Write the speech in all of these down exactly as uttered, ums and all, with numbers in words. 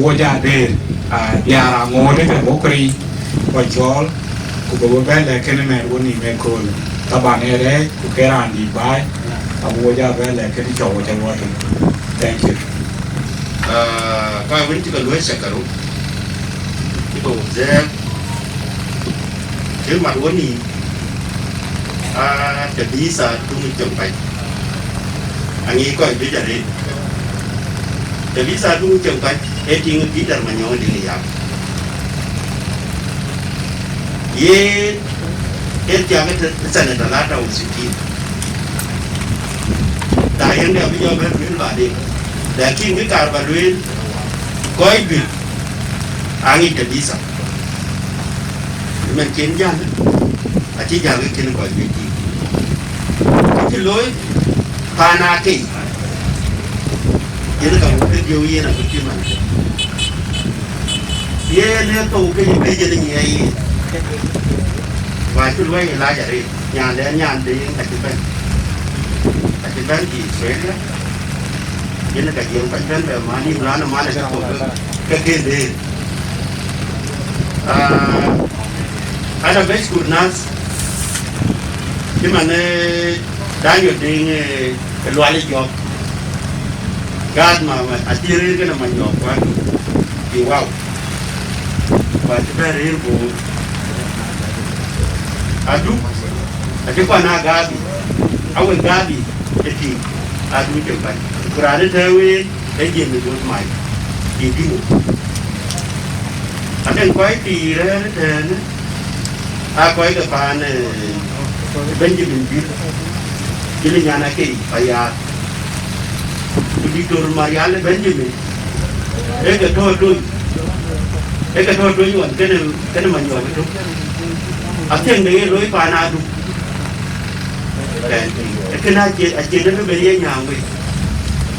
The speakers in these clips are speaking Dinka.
Wo ja deer, ah, diaar aŋoot ke bɔ̈ këric, ku cɔɔl, ku bï we bɛ̈n lɛ̈k kënë mɛt wo nïïm ëköölë. Taban ee rɛɛc, ku ke raan dït baai, ago wo ja bɛ̈n lɛ̈k kënë cɔk wo ca luɔi. Thank you. Ah, ka wën cï ke luɔi cakaru, cï ke observe, cï mat wo nïïm, ah, Tabitha Aduŋ Cem Kuac. Aŋic kɔc juëc arëët. Tabitha Aduŋ Cem Kuac ee tiŋ Peter Manyɔk Deŋ Yam. Yen ee thiak ë Senator Lata Usitin. Da yen de abï jɔ bɛ̈n lueel baden. Lakin kë kaar ba lueel, kɔc juëc aŋic Tabitha. Mɛn cïn jäl, acï jäl ke kën kɔc juëc tïŋ. Kë cï looi, paan akei, yen ka wun ke dieu yen abï cï man. Yen ee thou ke ye pec yen nyiɛɛi yen. Wa cï luɔi ë lac arëët, nyanden, nyanden acï bɛ̈n. Acï bɛ̈n ë Australia, yen ka jiël kɔc bɛ̈n bɛ man, yïn raan ë man acï thou ke, ke kënde. Ah, ana bɛ̈c kur nath, cï man, eh, Daniel Deŋ, eh, Lual ë Jɔk. Gaat mama, acï rëër kënë Manyɔk kuan, ë Wau. Ku acï bɛ̈n rëër Bor. Aduk, acï kuan aa Gabi, awe Gabi ë tïŋ, Aduŋ Cem Kuac. Ku raan ë tɛ̈ɛ̈u en, ee James Dot Mac, ë Dimo. Aden kɔc pïïr rɛ̈ɛ̈r ëtɛ̈ɛ̈në, aa kɔc ke paan, eh, Benjamin Dït, Dït Nyan Akei Payar. Ku Diktor Marial Benjamin, ee ke tɔ̈ tony, ee ke tɔ̈ tony ɣɔn kënë, kënë Manyɔk ëtök. Athiëŋ de ye looi paan Aduk. Ee kënë acie, acie dɛ̈ bï ben ye nyääŋ wei.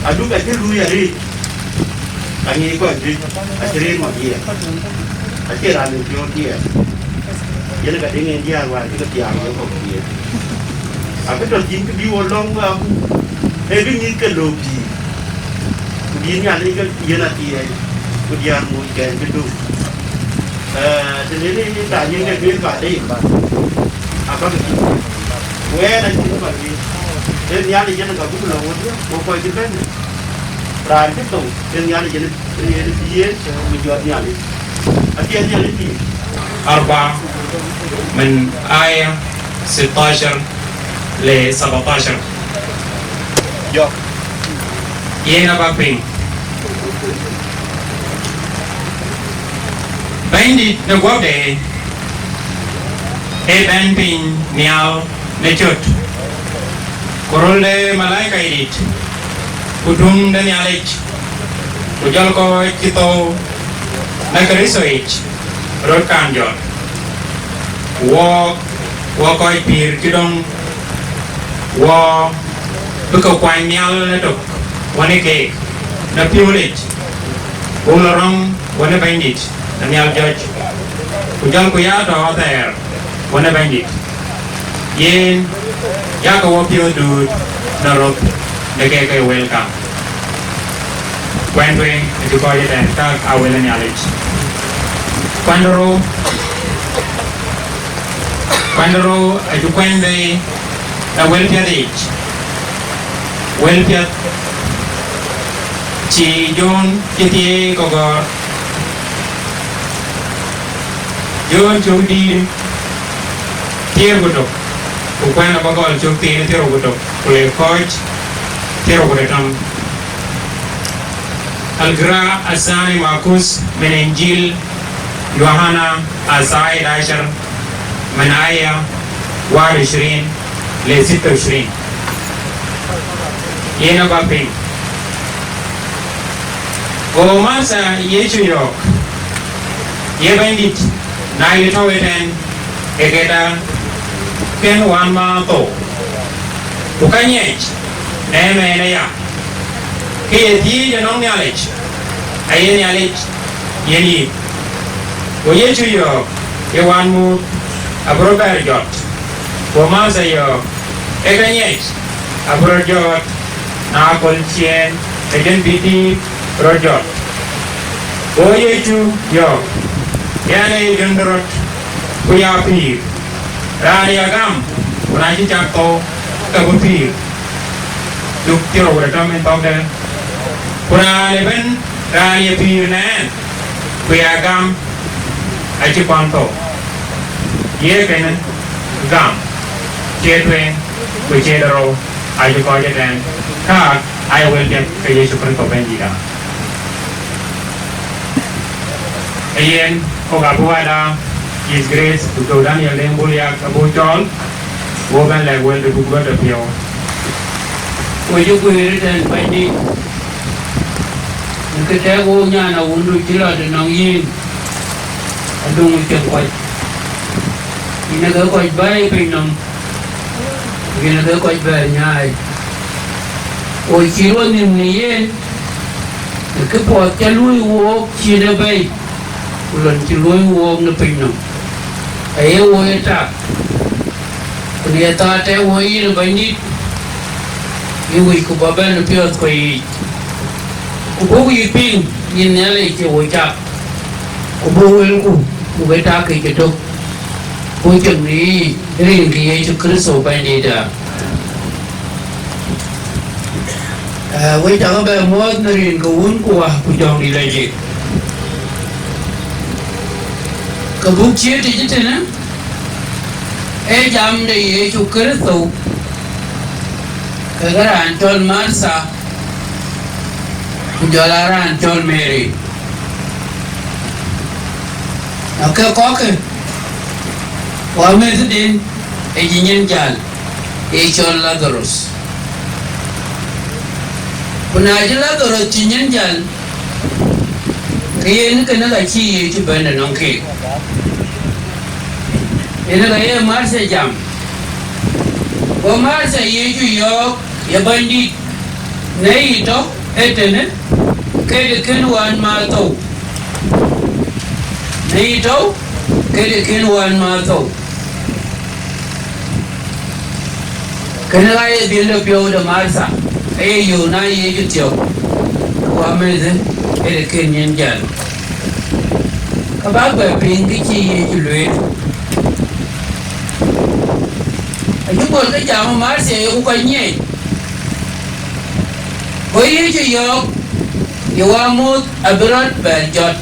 Aduk acï luui arëët. Aŋic kɔc juëc, acï rëër Mabiɛɛr. Acie raan ë piɔ̈u diɛɛr. Yen ka deŋ en diäär wäär cï ke thiaak ye kɔ̈k diɛɛr. Abï tɔ̈ thïn kë bï wo lɔ̈ŋ wääku, ee bï mïth ke lɔ̈k pïïr. Ku bï Nhialic ke yen athiɛɛi, ku diäär moc kɛn cï döŋ. Eh, të nɛn ë ka yen ke duëër baden, abäkï tïŋ. Wɛɛr acïn ba lueel. Ee Nhialic yen ka buk lɔ wodhie, wo kɔc cï bɛ̈n. Raan cï thou, ee Nhialic yen, yen bï yen, ku jɔt Nhialic. Athiɛɛn Nhialic pïïr. أربعة من آية ستاشر ل سبعتاشر. Jɔk. Yen abäk piŋ. Bɛ̈nydït në guɔ̈pde ee bɛ̈n piny nhial në cöt, ku röl de malaikaydït, ku tuŋ de Nhialic, ku jɔl kɔc cï thou në Kërtho yic röt kaŋ jɔt. Wɔɔk, wɔ kɔc pïïr cï döŋ, wɔ bï ke kuany nhial ëtök wën ë keek në piöölic, ku lɔ rɔ̈ŋ wën ë Bɛ̈nydït në nhial jɔ̈c, ku jɔlku ya tɔ̈ athɛɛr wën ë Bɛ̈nydït. Yen, yakë wɔ piɔ̈ɔ̈th duut në röth në kek ke wël kaŋ. Kuɛn tueŋ acï kɔc ëtɛ̈ɛ̈n, käk aa wël ë Nhialic. Kuɛn de rou, kuɛn de rou acï kuɛny bei në wël piɛth yiic. Wël piɛth cï Jon cï thiëëc ke gɔ̈ɔ̈r. Jon cök dïït thiëër ku tök, ku kuɛn abä gɔl cök thiin thiërrou ku tök, ku le kɔc thiërrou ku dätam. القراءة الثاني مأخوذ من إنجيل يوحنا الثالث عشر من آية واحد وعشرين ل ستة وعشرين. Yen abä piŋ. Go Martha Yecu yɔ̈ɔ̈k, ye Bɛ̈nydït, na ye tɔ̈u ëtɛ̈ɛ̈n, ke këda kën wänmääth thou. Ku ka ŋiɛc në ëmɛɛn aya, ke ye thiëëc ënɔŋ Nhialic, aye Nhialic yen yï. Go Yecu yɔ̈ɔ̈k, ye wänmuuth abï rɔt bɛ̈ɛ̈r jɔt. Go Martha yɔ̈ɔ̈k, ee ka ŋiɛc abï rɔt jɔt, na aköl ciëën ë jön bï tiit rɔt jɔt. Go Yecu yɔ̈ɔ̈k, yɛn ee jön de rɔt, ku ya pïïr. Raan ya gam, ku na cï cak thou, ke bï pïïr. Luk thiërrou ku dhetem ë thɔ̈kde. Ku raan ëbën, raan ye pïïr në ɛn, ku ya gam, acï kɔn thou. Ye kënë gam, cie tueŋ, ku cie de rou, acï kɔc ëtɛ̈ɛ̈n. Käk aye wël piɛth ke Yecu Kërtho Bɛ̈nydïïtda. Ee yen, kɔ̈k abï wada His Grace Doctor Daniel Deng Bul Yak abuk cɔɔl, wo bɛ̈n lɛ̈k wël de buk rɔt de piɔ̈u. Wo cï guëër ëtɛ̈ɛ̈n Bɛ̈nydït, në kë tɛ̈k wo nyan awundu cï lɔ tënɔŋ yïn, aduŋ cieŋ kɔc. Yïn ee ke kɔc bɛ̈ɛ̈i piny nɔm, ku yïn ee ke kɔc bɛ̈ɛ̈r nyaai. Wo cï rɔt nïm në yen, në këpuɔth ca luöi wook cït ë bɛ̈ɛ̈i, ku lon cï luöi wook në piny nɔm. Aye wo ye tak, ku në ye thaar tɛ̈ wo yïn ë Bɛ̈nydït, yï wïc ku bä bɛ̈n ë piɔ̈ɔ̈th kɔc yiic. Ku buk yï piŋ, yïn Nhialic, cï wo cak, ku buk wëlku, ku ke tak kë cï tök, ku cieŋ në yï, rin ke Yecu Kërtho Bɛ̈nydïïtda. Ee, wek cakë bɛ muɔ̈ɔ̈th në rin ke Wun ku Wä ku Jɔŋdït Lajik. Ke buk cï tëc tënë, ee jam de Yecu Kërtho, kekë raan cɔl Martha, ku jɔl aa raan cɔl Mary. Na ke kɔ̈kkë, ku amëthden ë cï nyin jäl, ee cɔl Ladharoth. Ku na cï Ladharoth cï nyin jäl, ke yen kënë ka cï Yecu bɛ̈n ënɔŋ keek. Yen ka ye Martha jam. Go Martha Yecu yɔ̈ɔ̈k, ye Bɛ̈nydït, në yï tɔ̈ ëtënë, këde kën wään ma thou. Në yï tɔ̈, këde kën wään ma thou. Kënë ka ye dhiënde piɔ̈u de Martha, aye yöök na Yecu thiɔ̈k, ku amëthë, këde kën nyin jäl. Ka bäk bɛ piŋ kë cï Yecu lueel. Acï gɔl ke jam ë Martha yeku kɔc nyiɛɛc. Go Yecu yɔ̈ɔ̈k, ye wämuuth abï rɔt bɛɛr jɔt.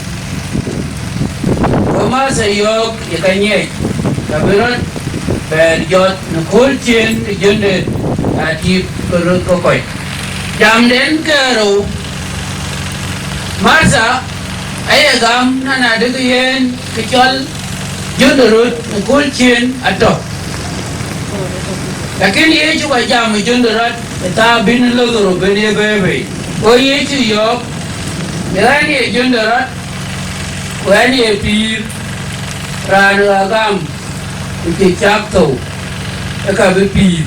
Go Martha yɔ̈ɔ̈k, ye ka nyiɛɛc, abï rɔt bɛɛr jɔt në kööl ciëën ë jönde aa tiip ke röt ke kɔc. Jamden ke rou, Martha aye gam nɔn adï ke yen ke cɔl jönde röt në kööl ciëën atɔ̈. Lakin Yecu ka jam ë jönde rɔt ë thaa bïn Ladharo ben ye bɛ̈ɛ̈i bei. Go Yecu yɔ̈ɔ̈k, ye ɣɛn ye jönde rɔt, ku ɣɛn ye pïïr, raan ɣa gam, ku cï cak thou, ë ka bï pïïr.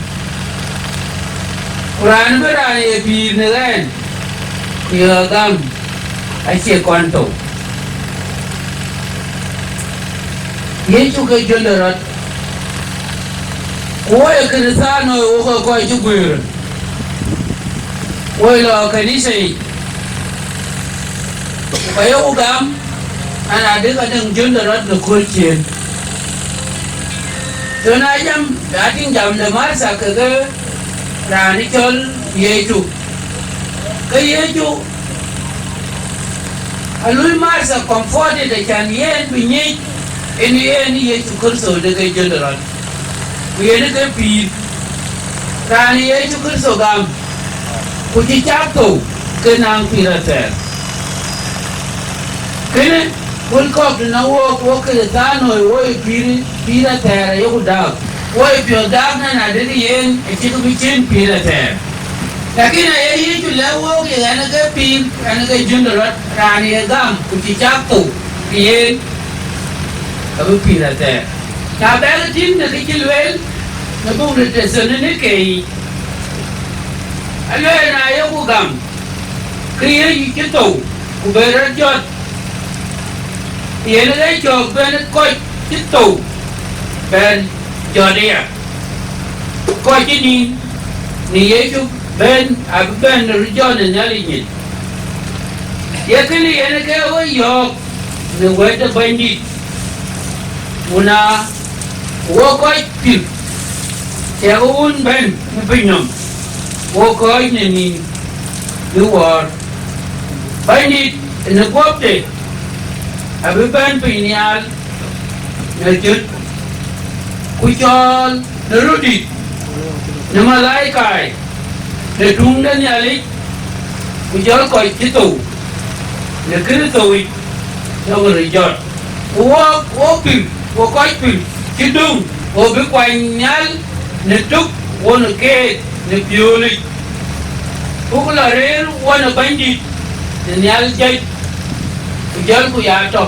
Ku raan bï raan ye pïïr në ɣɛn, ku ye ɣa gam, acie kɔn thou. Yecu ke jönde rɔt, ku wo ye Kërthiano, wo ke kɔc cï guëër. Woi lɔ kanitha yic, ku ka yeku gam an, adï ka däŋ jönde rɔt në kööl ciëën. Tɔ̈ na jam, na tïŋ jam de Martha kekë raan cɔl Yecu, ke Yecu alui Martha comforted, acän yen bï nyic en yen Yecu Kërtho de ke jönde rɔt. Ku yen ke pïïr, raan Yecu Kërtho gam, ku cï cak thou, ke naŋ pïïr athɛɛr. Kënë, wël kɔ̈k tënë wook, wo Kërthiano, wo ye pïïr, pïïr athɛɛr ayeku daak. Wo ye piɔ̈ɔ̈th daak nɔn adï yen acïk bï cïn pïïr athɛɛr. Lakin aye Yecu lɛ̈k wook ye ɣɛn ke pïïr, ɣɛn ke jönde rɔt, raan ye gam, ku cï cak thou, ke yen abï pïïr athɛɛr. Na bɛ̈ɛ̈k tïŋ në kë cï lueel në buk de Thethalonika yic, alueel na yeku gam, ke Yecu cï thou, ku bï rɔt jɔt, yen ë cɔk ben kɔc cï thou bɛ̈n jɔt aya. Kɔc cï nïn në Yecu bɛ̈n abï bɛ̈n röt jɔt në Nhialic nyin. Ye kënë yen ke we yɔ̈ɔ̈k në wɛ̈t ë Bɛ̈nydït, ku na wok kɔc pïr, cɛk wun bɛ̈n në piny nɔm, wok kɔc në nïn bï wɔɔr. Bɛ̈nydït në guɔ̈pde abï bɛ̈n piny nhial në jöt, ku cɔɔl në röt dït në malaikaai, në tuŋ de Nhialic, ku jɔl kɔc cï thou në Kërtho yic nɔŋ röt jɔt. Ku wok, wok pïr, wok kɔc pïr cï döŋ, wok bï kuany nhial në tök wonë keek në piöölic. Ku lɔ rëër wonë Bɛ̈nydït në nhial jɔc, ku jɔlku ya tɔ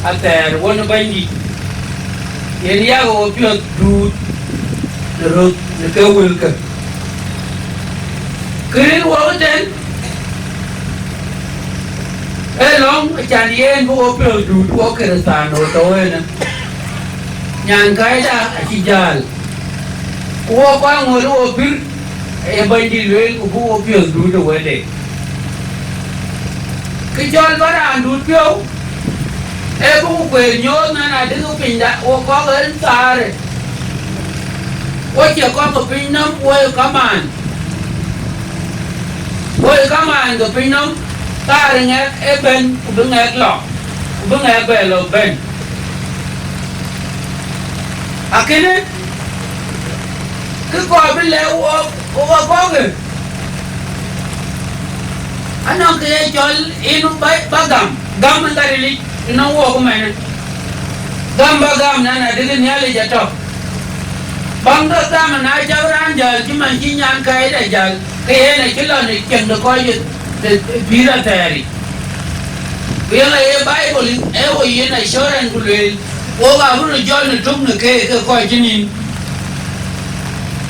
athɛɛr wonë Bɛ̈nydït, yen yak wo piɔ̈ɔ̈th duut në röth në ke wëlkë. Kë rëër wok ëtɛ̈n, ee lɔ̈ŋ acan yen bï wo piɔ̈ɔ̈th duut wok Kërëthänooi tɔ̈u ënë. Nyankäida acï jäl, ku wok kɔc ŋoot wo pïr, ee Bɛ̈nydït lueel, ku bï wo piɔ̈ɔ̈th duut ë wëlde. Kë cɔl bä raan duut piɔ̈u, ee bï ku kueer nyooth nɔn adï ke pinyda, wo kɔ̈k en thaarë. Wo cie kɔ̈k ke piny nɔm, wo ye kamaan. Wo ye kamaan ke piny nɔm, thaarë ŋɛk ee bɛ̈n, ku bï ŋɛk lɔ, ku bï ŋɛk bɛ lɔ bɛ̈n. Akënë, kë kɔɔr bï lɛ̈k wok, wok kɔ̈kë, anɔŋ kë ye cɔl yen bä, bä gam, gam ë Karilic, ënɔŋ wok ëmɛnë. Gam bä gam nɔn adï ke Nhialic atɔ̈. Baŋ ke gam, na cak raan jäl cï man cï nyankäida jäl, ke yen acï lɔ në cieŋ de kɔc ë, ë, ë pïïr athɛɛr yic. Ku yen aye Baibol ee wo yiën assurance ku lueel, wok abï röt jɔt në tök në keek ke kɔc cï nïn.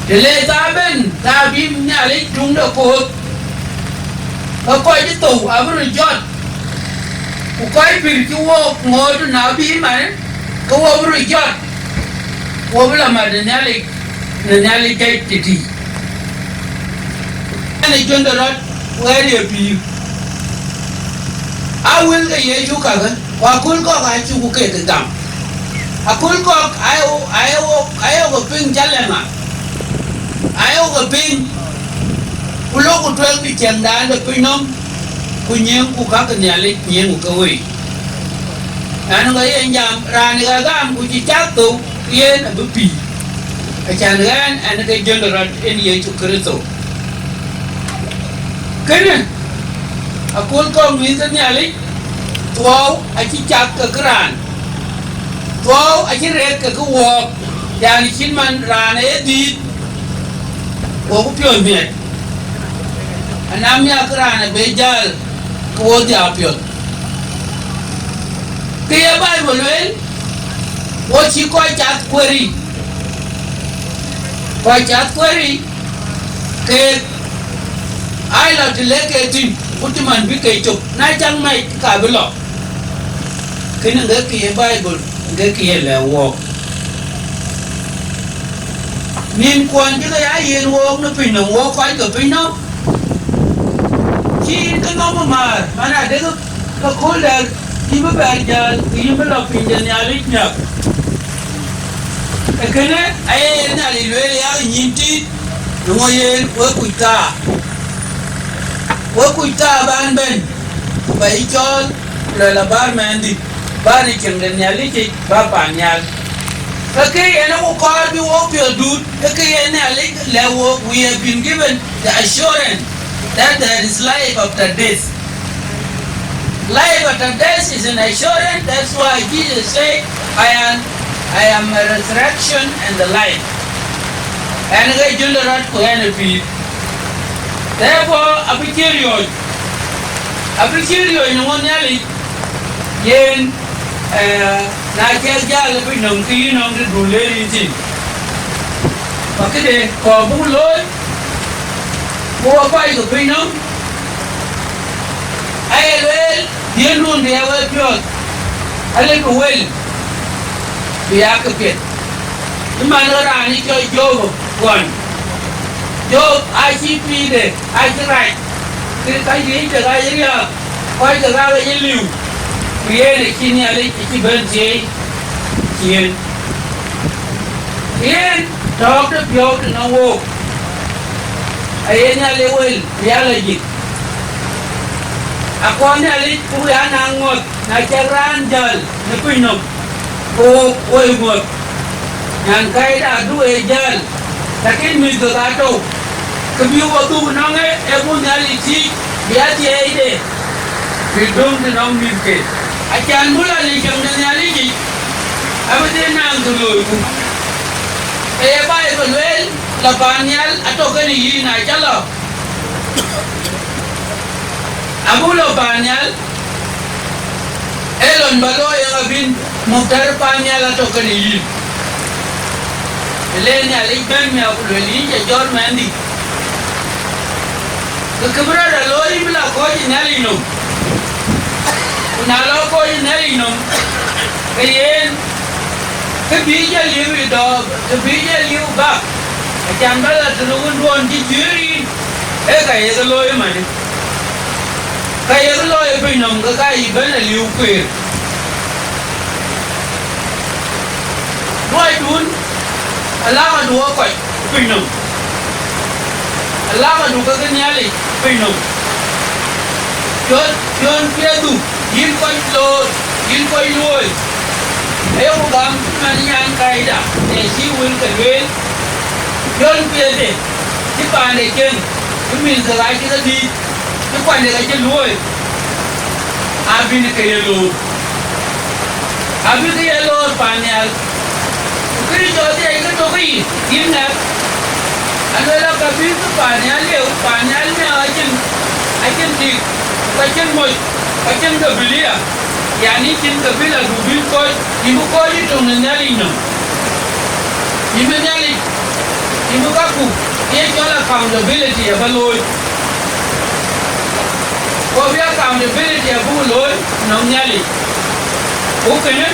Të le thaa bɛ̈n, thaa bï Nhialic tuŋde koth, ke kɔc cï thou abï röt jɔt, ku kɔc pïr cï wok ŋoot na bï manë, ke wo bï röt jɔt, wo bï lɔ mat në Nhialic, në Nhialic jai tëtïï. Ɣɛn ë jönde rɔt, wɛ̈ɛ̈r ye pïïr. Aa wël ke Yecu kakë, ku aköl kɔ̈k aa cuk keek gam. Aköl kɔ̈k aye wo, aye wo, aye wo ke piŋ cä lɛ̈ŋa, aye wo ke piŋ, ku lok ku tueŋ në ciɛɛŋdan de piny nɔm, ku nyiëëŋku ka ke Nhialic, nyiëëŋku ke wei. Ɣɛn ë yen jam, raan ë ɣa gam ku cï cath thou, yen abï pïïr, acan ɣɛn, ɣɛn ke jönde rɔt en Yecu Kërtho. Kënë, aköl kɔ̈k mïth ke Nhialic, thuɔɔu acï cath ke kë raan, thuɔɔu acï rek ke kë wɔɔk, yan, cït man raan ë ye dhiëëth, wok piɔ̈ɔ̈th miɛt. Anamiäk raan abï jäl, ke wo dhiau piɔ̈ɔ̈th. Kë ye Baibol lueel, wo cï kɔc cath kueer yiic, kɔc cath kueer yiic, keek aa lɔ të lek ke thïn, ku të man bï ke cök, na cäk mɛc, ka bï lɔ. Kënë ŋek kë ye Baibol, ŋek kë ye lɛ̈k wook. Nïn kuɔn cï ke ya yiën wook në piny nɔm, wook kɔc ke piny nɔm, cï yïn ke nɔm ë määr, man adekï ke kööl dɛ̈t, yïn bï bɛ̈ɛ̈r jäl, ku yïn bï lɔ piny de Nhialic nhiäk. Ee kënë aye Nhialic lueel, yak nyïn tiit, eeŋö yen wek kuc thaa? Wek kuc thaa ban bɛ̈n, ku bä yï cɔɔl, ku lɔ la bäär mɛnhdït, bäär ë cieŋ de Nhialic yic, bä paan nhial. Ke kë yen ë ku kɔɔr bï wok piɔ̈ɔ̈th duut, ke kë yen Nhialic lɛ̈k wok, we have been given the assurance that there is life after death. Life after death is an assurance. That's why Jesus said, "I am, I am a resurrection and the life." Ɣɛn ke jönde rɔt ku ɣɛn ë pïïr. Therefore, abï cïï riɔ̈ɔ̈c, abï cïï riɔ̈ɔ̈c në ŋö Nhialic yen, eh, na cï jäl ë piny nɔm, ke yïn nɔm të dun leer yïn thïn. Ku këde kɔɔr buk looi, ku wɔ kɔc ke piny nɔm, aye lueel, diëëŋdun bï ya wek piɔ̈ɔ̈th, alëkë wël bï ya ke piɛth. Cï man ë raan ë cɔl Job ɣɔn. Job acï pïïrde, acï rac, ke ka juëc de ka ye riääk, Kɔc ke ɣaak ë liu, ku yen acï Nhialic acï bɛ̈n thiëi ciëën. Yen tɔ̈ɔ̈k de piɔ̈u tënɔŋ wook, aye Nhialic wël rial ajïth. Akɔɔr Nhialic ku ya na ŋɔ̈th na cak raan jäl në piny nɔm, ku wook woi ŋɔ̈th. Nyan kɛ̈ɛ̈cda adu ë jäl, lakin mïthke ka tɔ̈u, ke bï wo dhuk nɔŋ ë, ë buk Nhialic thiëc, bï athiɛɛide bï döŋ tënɔŋ mïthke. Acan buk lɔ në cäŋ de Nhialic yic, abï dhil naŋ kë loiku. Ee Baibul lueel, lɔ paan nhial atɔ̈ kenë yïn, na cä lɔ, abuk lɔ paan nhial, ee lon bä looi ë ɣa bïn muktar paan nhial atɔ̈ kenë yïn. Të le Nhialic bɛ̈n miäk ku lueel yïn cä jɔt mɛnhdï, ke kë bï rɔt a looi bï lɔ kɔc ë Nhialic nɔm. Ku na lɔ kɔc ë Nhialic nɔm, ke yen kë bï jɔ liu ë dɔɔk, kë bï jɔ liu bak, acan bä lɔ të nu wënduɔn cï juëër yïn, ee ka yek looi ëmënë. Ka yek looi ë piny nɔm, ke ka yï bɛ̈n aliu kueer. Luɔidun, alaŋadu ë kɔc piny nɔm, alaŋadu ke ke Nhialic piny nɔm. Piɔ̈n, piɔ̈n piɛthdu, yïn kɔc loor, yïn kɔc luööi. Ayeku gam cï man nyan kääcda, në cï wël ke lueel, piɔ̈n piɛthde, cï paande cieŋ, cï mïthke ɣaac cï ke dhïc, cï kuande ke cï luööi, abïn ke ye loor. Abï ke ye loor paan nhial. Ku Kërtho dhiɛc ke tök yic, yïn ŋɛk. Aluel aka bï ke paan nhial lieu, paan nhial miäk acïn, acïn tik, ku acïn moc, ku acïn gabilia. Yani cïn gabilia du bï kɔc, yïn bï kɔc ë töŋ në Nhialic nɔm. Yïn bï Nhialic, yïn bï kaku ye cɔl accountability aba looi. Ku abï accountability abuk looi nɔm Nhialic. Ku kënë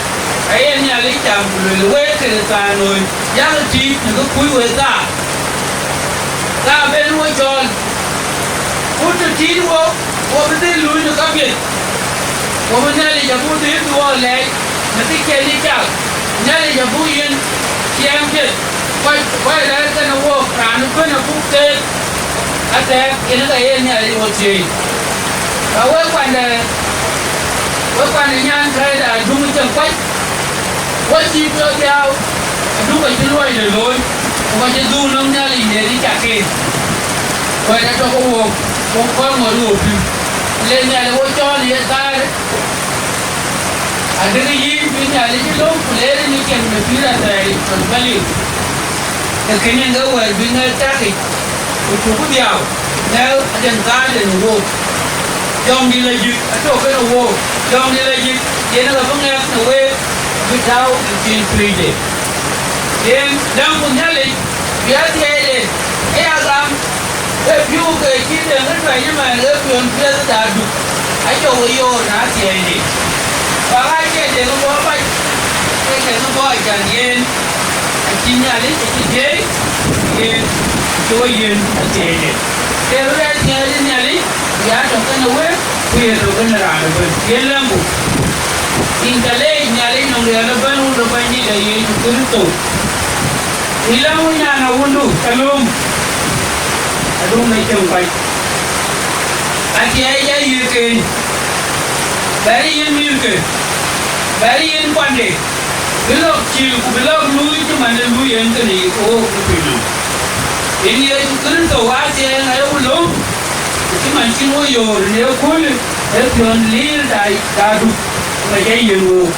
aye Nhialic cam ku lueel wek Kërthianoi, yak tiit në kë kuc wek thaar. Ka ben wo cɔɔl, ku të tiit wo, wo bï dhil luui në kapiɛth. Wo bï Nhialic abuk dhil dhuɔɔk lɛɛc në kë cïn ë cak. Nhialic abuk yiɛ̈n ciɛɛŋ piɛth. Kɔc, kɔc rɛ̈ɛ̈r kenë wook, raan ëbɛ̈n abuk theek. Athɛɛk, yen ka ye Nhialic wo thiëëc. Ka wek kuande, wek kuande nyan kääcda aduŋ cïn kuac. Wo cïï piɔ̈ɔ̈th dhiau, aduk acï luɔi de looi, ku ka cï dhuk nɔm Nhialic në ri cak en. Wɛ̈t atɔ̈ ke wook, wok kɔn ŋɔ̈t wook pïu. Le Nhialic wo cɔɔl ye thaar, adek yïn bï Nhialic lom, ku le rin ë cieŋ de pïïr athɛɛr yic tɔ̈ bä liu. Ee kënë ŋe wɛ̈t bï ŋɛk tak yic. Ku cuk dhiau, ŋɛk aden kaarden ë wook. Jɔŋdït lɔ jik atök kenë wook, jɔŋdït lɔ jik yen ë ka bï ŋɛk në week, bï tääu në cin cuëëcde. Yen däŋku Nhialic bï athiɛɛide ë ya gam, ee piɔ̈u ke cï deŋ ë tuɛny ëmɛn, ee piɔ̈n piɛth ë daarduk, acï we yoor në athiɛɛide. Bak aa cie deŋ ë bɔ̈ bac, ee deŋ ë bɔ̈ acan yen. Acï Nhialic acï thiëëc, yen acï we yiɛ̈n athiɛɛide. Ke röt athiɛɛi Nhialic, ya tɔ̈ kenë wek, ku ye tɔ̈ kenë raan ëbɛ̈n. Yen lɛ̈ŋku. Yïn ca leec Nhialic nɔm riɛl ëbɛ̈n, wun de Bɛ̈nydït de Yecu Kërtho. Yïn lɛ̈ŋku nyan awundu, ka lööm. Aduŋ ë cieŋ kɔc. Athiɛɛi ca yiëk en. Bɛ̈ɛ̈rë yen mïthke, bɛ̈ɛ̈rë yen kuande, bï lɔ̈k cil ku bï lɔ̈k luui cï man ë luui en kënë yï ke wook ë piny nɔm. Yen Yecu Kërtho athiɛɛi ŋa ye ku lööm, ku cï man cïn wo yoor në ëköölë, ee piɔ̈n liir daai daadu, ku ka jɔ yiɛ̈n wook.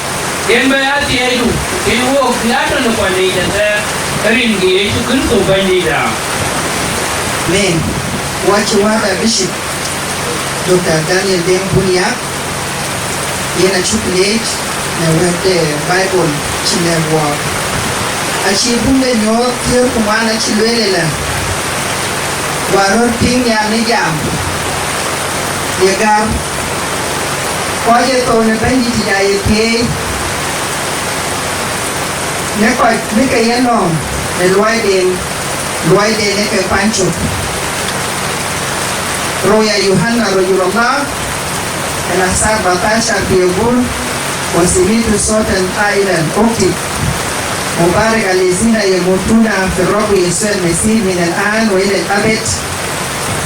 Yen bɛ athiɛɛidu, yen wook bï atɔ̈ në kuande yic athɛɛr, ë rin ke Yecu Kërtho Bɛ̈nydïïtda. Amen. Wacï wäda Bishop Doctor Daniel Deng Buniak, yen acuk leec në wɛ̈t de Bible cï lɛ̈k wɔɔk. Acï buk de nyuɔɔth thiëër ku ŋuan acï lueel ëlä, wäär röt piŋ nhial në jam, ye gäär, kɔc ye thou në Bɛ̈nydït yic aye thieei, në kɔc bï ke ye lɔ̈ɔ̈m në luɔiden, luɔiden ë ke kuany cök. Rou ya Yuhana Rojul Allah, الأحزاب أربعتاشر بيقول: وسمعت صوتا قائلا: اكتب، مبارك الذين يموتون في الرب يسوع المسيح من الآن وإلى الأبد،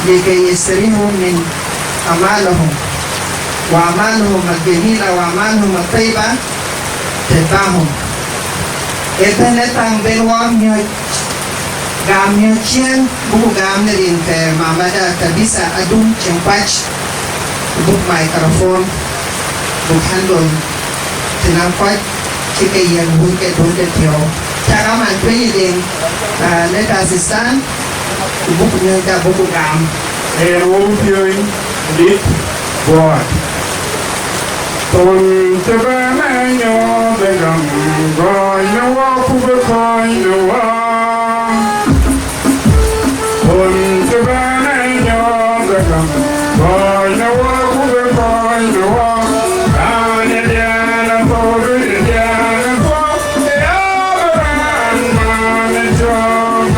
لكي يستريحوا من أعمالهم، وأعمالهم الجميلة وأعمالهم الطيبة تتبعهم. Ëbɛ̈n ë thaŋ ben wɔ miɔ̈c, gam miɔ̈c ciëën, buku gam në rin ke mamada Tabitha Adum Ciɛŋ Kuac, buk microphone, buk handle, të naŋ kɔc cï ke yiɛ̈n wun ke duɔ̈n de piɔ̈u. Cak aman tueŋ ë deŋ, ah, let us stand, ku buk miɔ̈cda buku gam. Yen wok piööny dït buɔɔt. Thon cï bɛ̈n ë nyuɔɔth ë gam, gɔny në wɔ ku bï kɔny në wɔ. Thon cï bɛ̈n ë nyuɔɔth ë gam, gɔny në wɔ ku bï kɔny në wɔ. Raan ë diɛɛn ë thou, raan ë diɛɛn ë thou, ë ya bï raan man ë cɔɔk.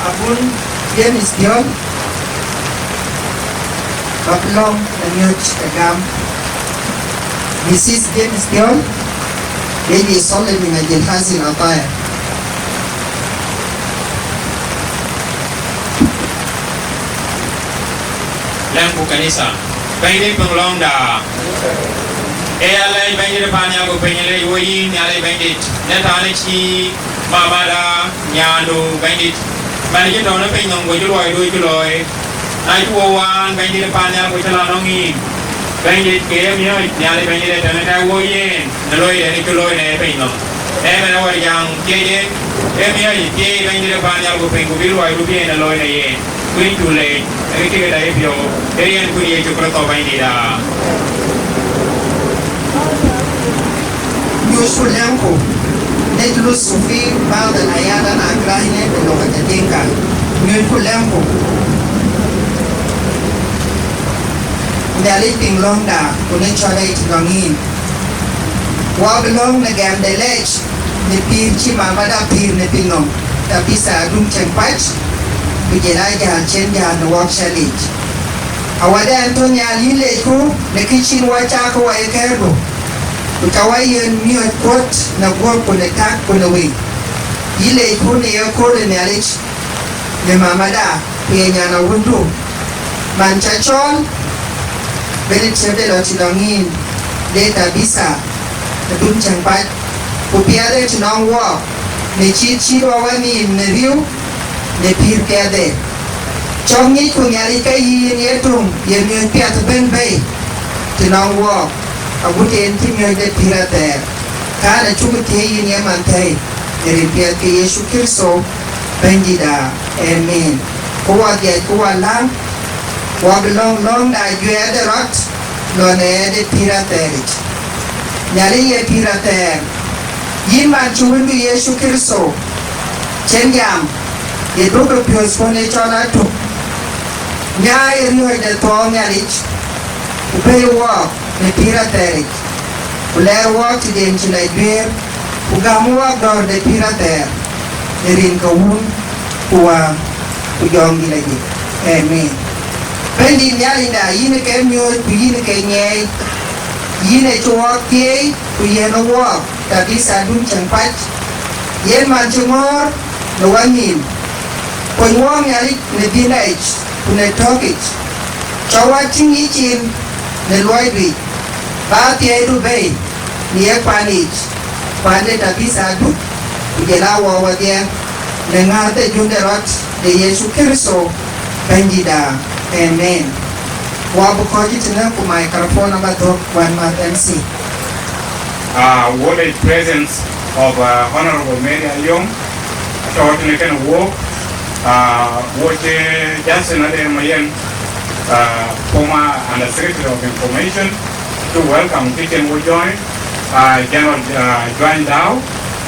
Abun James Dion, Bapilong, Anyuch Kagam, Missus James Dion, lady solemn in Ajil Hasil Ataya. Lɛ̈ŋku kanitha, Bɛ̈nydït piŋ lɔ̈ŋda. Ee ya lɛc Bɛ̈nydït ë pan nhial ku piny, lɛc wo yïn Nhialic Bɛ̈nydït, në thanë cï mamada nyaandu Bɛ̈nydït, man cï tɔ̈u në piny nɔm ku cï luɔidu cï looi. Na cï wo waan Bɛ̈nydït ë pan nhial ku cï la nɔŋ yïn, Bɛ̈nydït, ke ye miɔ̈c Nhialic Bɛ̈nydït ë tɛ̈n ë kɛ̈k wo yen në looi yen cï looi në piny nɔm. Ëmën awär jaŋ thiëëc en, ee miɔ̈c thiëëc Bɛ̈nydït ë pan nhial ku piny, ku bï luɔidu bï en ë looi në yen. Kuïn cu leec, ë cï këda yepiɔ̈u, ë yen kun Yecu Kërtho Bɛ̈nydït aa. Nyuc ku lɛ̈ŋku, nec luth ku fi baadh al ayat ana kërɛɛc nec bi lugha de Dinka. Nyuc ku lɛ̈ŋku. Nhialic piŋ lɔ̈ŋda, ku nec cɔl rɛɛc tënɔŋ yïn. Wɔ bï lɔ̈ŋ në gɛm de lɛc, në pïïr cï mamada pïïr në pinynhom, Tabitha Adum Cieŋ Pac, ku jël aa jäl cïn jäl në wɔk cä leec. Awadɛn tɔ̈ nhial yïn lecku në kë cïn wɔ cak wɔ ye kɛ̈ɛ̈rdu, ku ca wɔ yen miɔ̈c kuɔ̈t në guɔ̈p ku në tak ku në wëi. Yï lecku në ye kööl ë Nhialic, në mamada, ku ye nyan awundu, man ca cɔɔl, bï në tiëpde lɔ tënɔŋ yïn, le Tabitha, Adum Cieŋ Pac, ku piɛth ë tënɔŋ wɔɔk, në cït cït wɔ wɛ̈n yïn në riëëu, në pïïr piɛthde. Cɔk ŋic ku Nhialic ke yïn ye töŋ, ye miɔ̈c piɛth ëbɛ̈n bɛ̈i tënɔŋ wɔɔk, agut en cï miɔ̈c de pïïr athɛɛr. Kän acuk thiëëc yïn ye man thɛ̈i, në rin piɛth ke Yecu Kërtho, Bɛ̈nydït aa. Amen. Ku wɔ dhiac ku wɔ läŋ, wɔ bï lɔ̈ŋ lɔ̈ŋda juɛɛrde rɔt, lɔn ë ɣɛɛr de pïïr athɛɛric. Nhialic ye pïïr athɛɛr. Yïn man cï Wëndu Yecu Kërtho, cïn jam, ye duɔ̈kkë piɔ̈th puɔ̈n ë cɔl atök. Nyaai ë riɔ̈ɔ̈c de thuɔɔu Nhialic, ku pɛ̈i wɔɔk në pïïr athɛɛric, ku lɛɛr wɔɔk tëden cï la juëër, ku gäm wɔɔk dɔ̈ɔ̈r de pïïr athɛɛr, në rin ke Wun, ku Wä, ku Jɔŋdït Lajik. Amen. Bɛ̈nydït Nhialicda, yïn ke miɔ̈ɔ̈c, ku yïn ke nyiɛɛi, yïn ë cï wɔɔk thieei, ku yɛn ë wɔɔk, Tabitha Adum Cieŋ Pac, yen man cï ŋɔ̈ɔ̈r në wɔ nïïm. Kony wɔɔk Nhialic në dhil yic, ku në tɔ̈ɔ̈kic. Cɔk wɔ tïŋ yïcin në luɔiduic, ba thiɛɛidu bei në ye kuan yic, kuan de Tabitha Adum, ku jël aa wɔ wɔdhiɛ, në ŋääth de Jön de rɔt de Yecu Kërtho, Bɛ̈nydïtda. Amen. Wɔ bï kɔ̈ɔ̈c tënë ku microphone aba dhök wän mäth M C. Uh, what is presence of uh, Honorable Mary Ayom, atɔ̈ tënë kënë wok, uh, wo cï Justin Ader Mayen, uh, former Under Secretary of Information, to welcome kitchen wo join, uh, General uh, Juany Dau,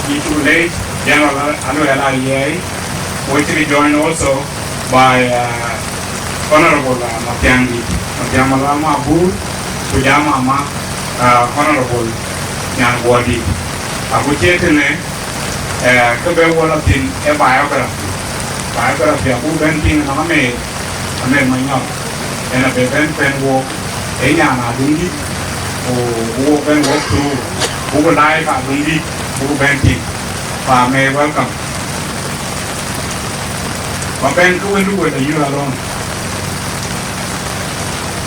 yï cuk leec General Aluel Aliɛɛi, wo cï join also by uh, Honorable uh, Mathiang Dït, Mathiang Malual Mabur, ku jam mama uh, Honorable Nyan Guɔdït. Aku cie tënë eh, kë bɛ wɔ lɔ thïn ë biography. Biography abuk bɛ̈n tïŋ nɔŋ Amer, Amer Manyɔk. Yen abï bɛ̈n pɛ̈n wok ë nyan Adumdït, ku buk wok bɛ̈n walk through, buk life Adumdït, buk bɛ̈n tïŋ. Pa Amer, welcome. Ba bɛ̈n kë wëndu wën ë you alone.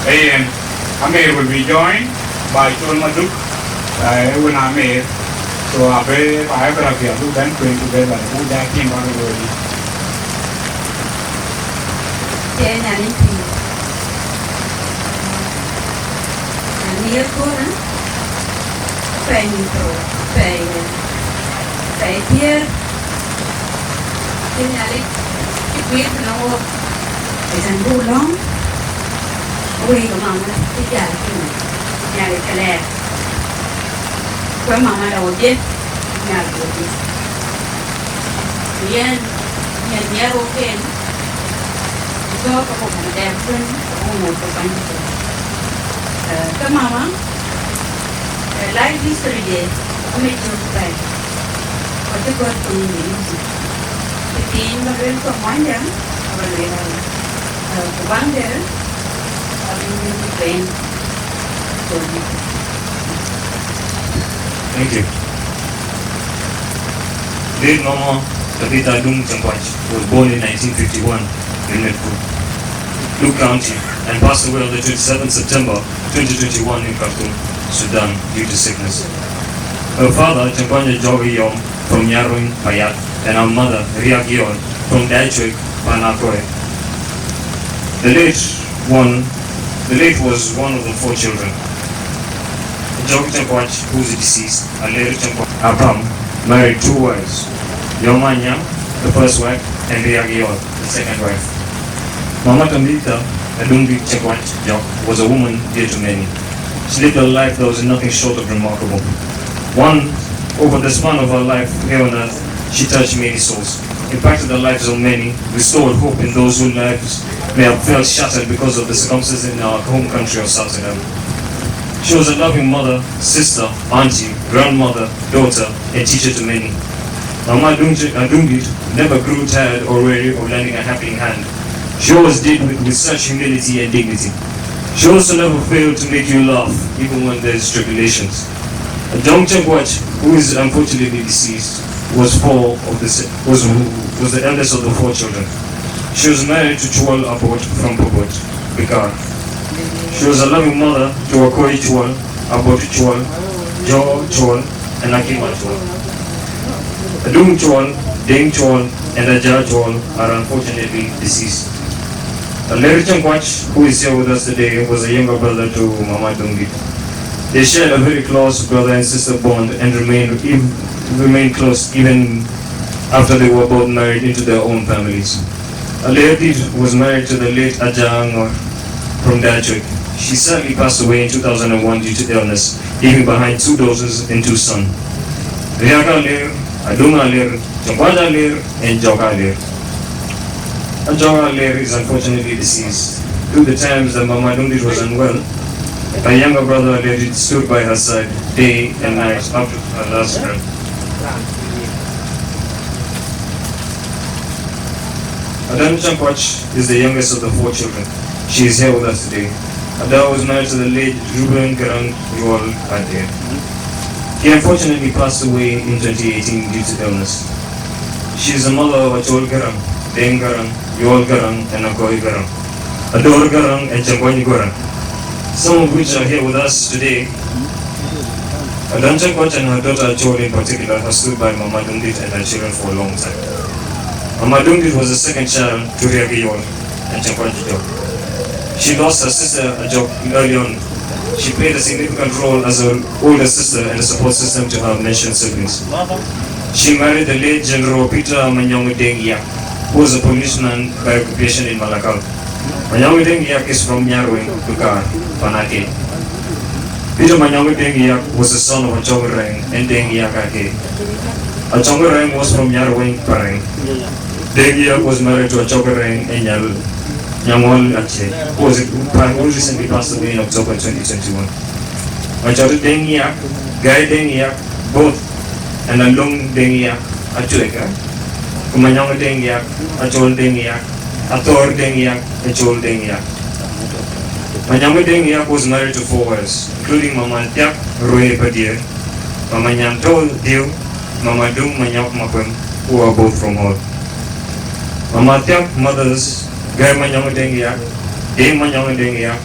Ee yen, Amer will be joined by Col Maduk, uh, ë wën Amer. So abï biography abuk bɛ̈n kueen together, buk jal tïŋ bäk looi. Cie Nhialic pïïr. Nhialic ye köölë, pɛɛi nyuthou, pɛɛi, pɛɛi thiëër. Cï Nhialic cï guiir tënë wok, ë tɛ̈n buk lɔ̈ŋ, wëi ke mama cï jäl tïŋ, Nhialic ke lɛɛr. Ku ë mama la wodhie, Nhialic wodhie. Ku yen, yen nhiɛɛr wok en, ku tɔ̈ ke buk buk dɛɛm kuën, ke buk ŋoot ke bäny. Eh, ke mama, eh, life history de, ame cök pɛɛi. Ku acï gɔ̈t piny në YouTube. Të piny ba luel ke Muɔnyjäŋ, aba luel ala. Eh, ku baŋ de, abï nyuc piny. Thank you. Late Mama Tabitha Adum Cieŋ Pac was born in nineteen fifty-one in Metku, Duk County, and passed away on the twenty-seventh September twenty twenty-one in Khartoum, Sudan, due to sickness. Her father, Cieŋ Pac Ajɔk Yom from Nyarweŋ Payat, and her mother, Riak Yom from Daichwek Panakoe. The late one, the late was one of the four children. Ajɔk Cieŋ Pac, who is deceased, Aler Cieŋ Pac Apam, married two wives, Yom Anyang, the first wife, and Riak Yom, the second wife. Mama Tabitha Adungit Chekwach Jok was a woman dear to many. She lived a life that was nothing short of remarkable. One, over the span of her life here on earth, she touched many souls, impacted the lives of many, restored hope in those whose lives may have felt shattered because of the circumstances in our home country of South Sudan. She was a loving mother, sister, auntie, grandmother, daughter, and teacher to many. Mama Adungit never grew tired or weary of lending a helping hand. She always did it with such humility and dignity. She also never failed to make you laugh, even when there is tribulations. Adong Chekwach, who is unfortunately deceased, was four of the se- was was the eldest of the four children. She was married to Chuol Abot from Pobot, Bikar. She was a loving mother to Akoi Chuol, Abot Chuol, Jo Chuol, and Akima Chuol. Adung Chuol, Deng Chuol, and Aja Chuol are unfortunately deceased. Aler Chekwach, who is here with us today, was a younger brother to Mama Adungit. They shared a very close brother and sister bond and remained ev- remained close even after they were both married into their own families. Aler Dit was married to the late Aja Angor from Dachwek. She sadly passed away in two thousand one due to illness, leaving behind two daughters and two sons. Riak Aler, Adung Aler, Chekwach Aler, and Jok Aler. Ajok Aler is unfortunately deceased. Through the times that Mama Adungit was unwell, her younger brother Aler Dit stood by her side day and night up to her last breath. Adan Chekwach is the youngest of the four children. She is here with us today. Ada was married to the late Reuben Garang Yuol Ader. He unfortunately passed away in twenty eighteen due to illness. She is the mother of Achol Garang, Deng Garang, Yuol Garang, and Akoi Garang, Ador Garang, and Changwany Garang, some of which are here with us today. Adan Chekwach and her daughter Achol in particular have stood by Mama Adungit and her children for a long time. Mama Adungit was the second child to Riak Yuol and Chekwach Ajok. She lost her sister Ajok early on. She played a significant role as an older sister and a support system to her mentioned siblings. She married the late General Peter Manyong Deng Yak, who was a policeman by occupation in Malakal. Manyong Deng Yak is from Nyarweng, Dukar, Panake. Peter Manyong Deng Yak was the son of Achok Reng and Deng Yak Ake. Achok Reng was from Nyarweng, Pareng. Deng Yak was married to Achok Reng and Nyal Nyangol Ache, who was who pa- who recently passed away in October twenty twenty-one. Achok Deng Yak, Gai Deng Yak, both, and Along Deng Yak, Achueka, Kumanyong Deng Yak, Achol Deng Yak, Athor Deng Yak, Achol Deng Yak. Manyong Deng Yak was married to four wives, including Mama Tiak Rue Padir, Mama Nyanto Diu, Mama Dung Manyok Makwem, who are both from Hall. Mama Tiak mothers Gai Manyong Deng Yak, Deng Manyong Deng Yak,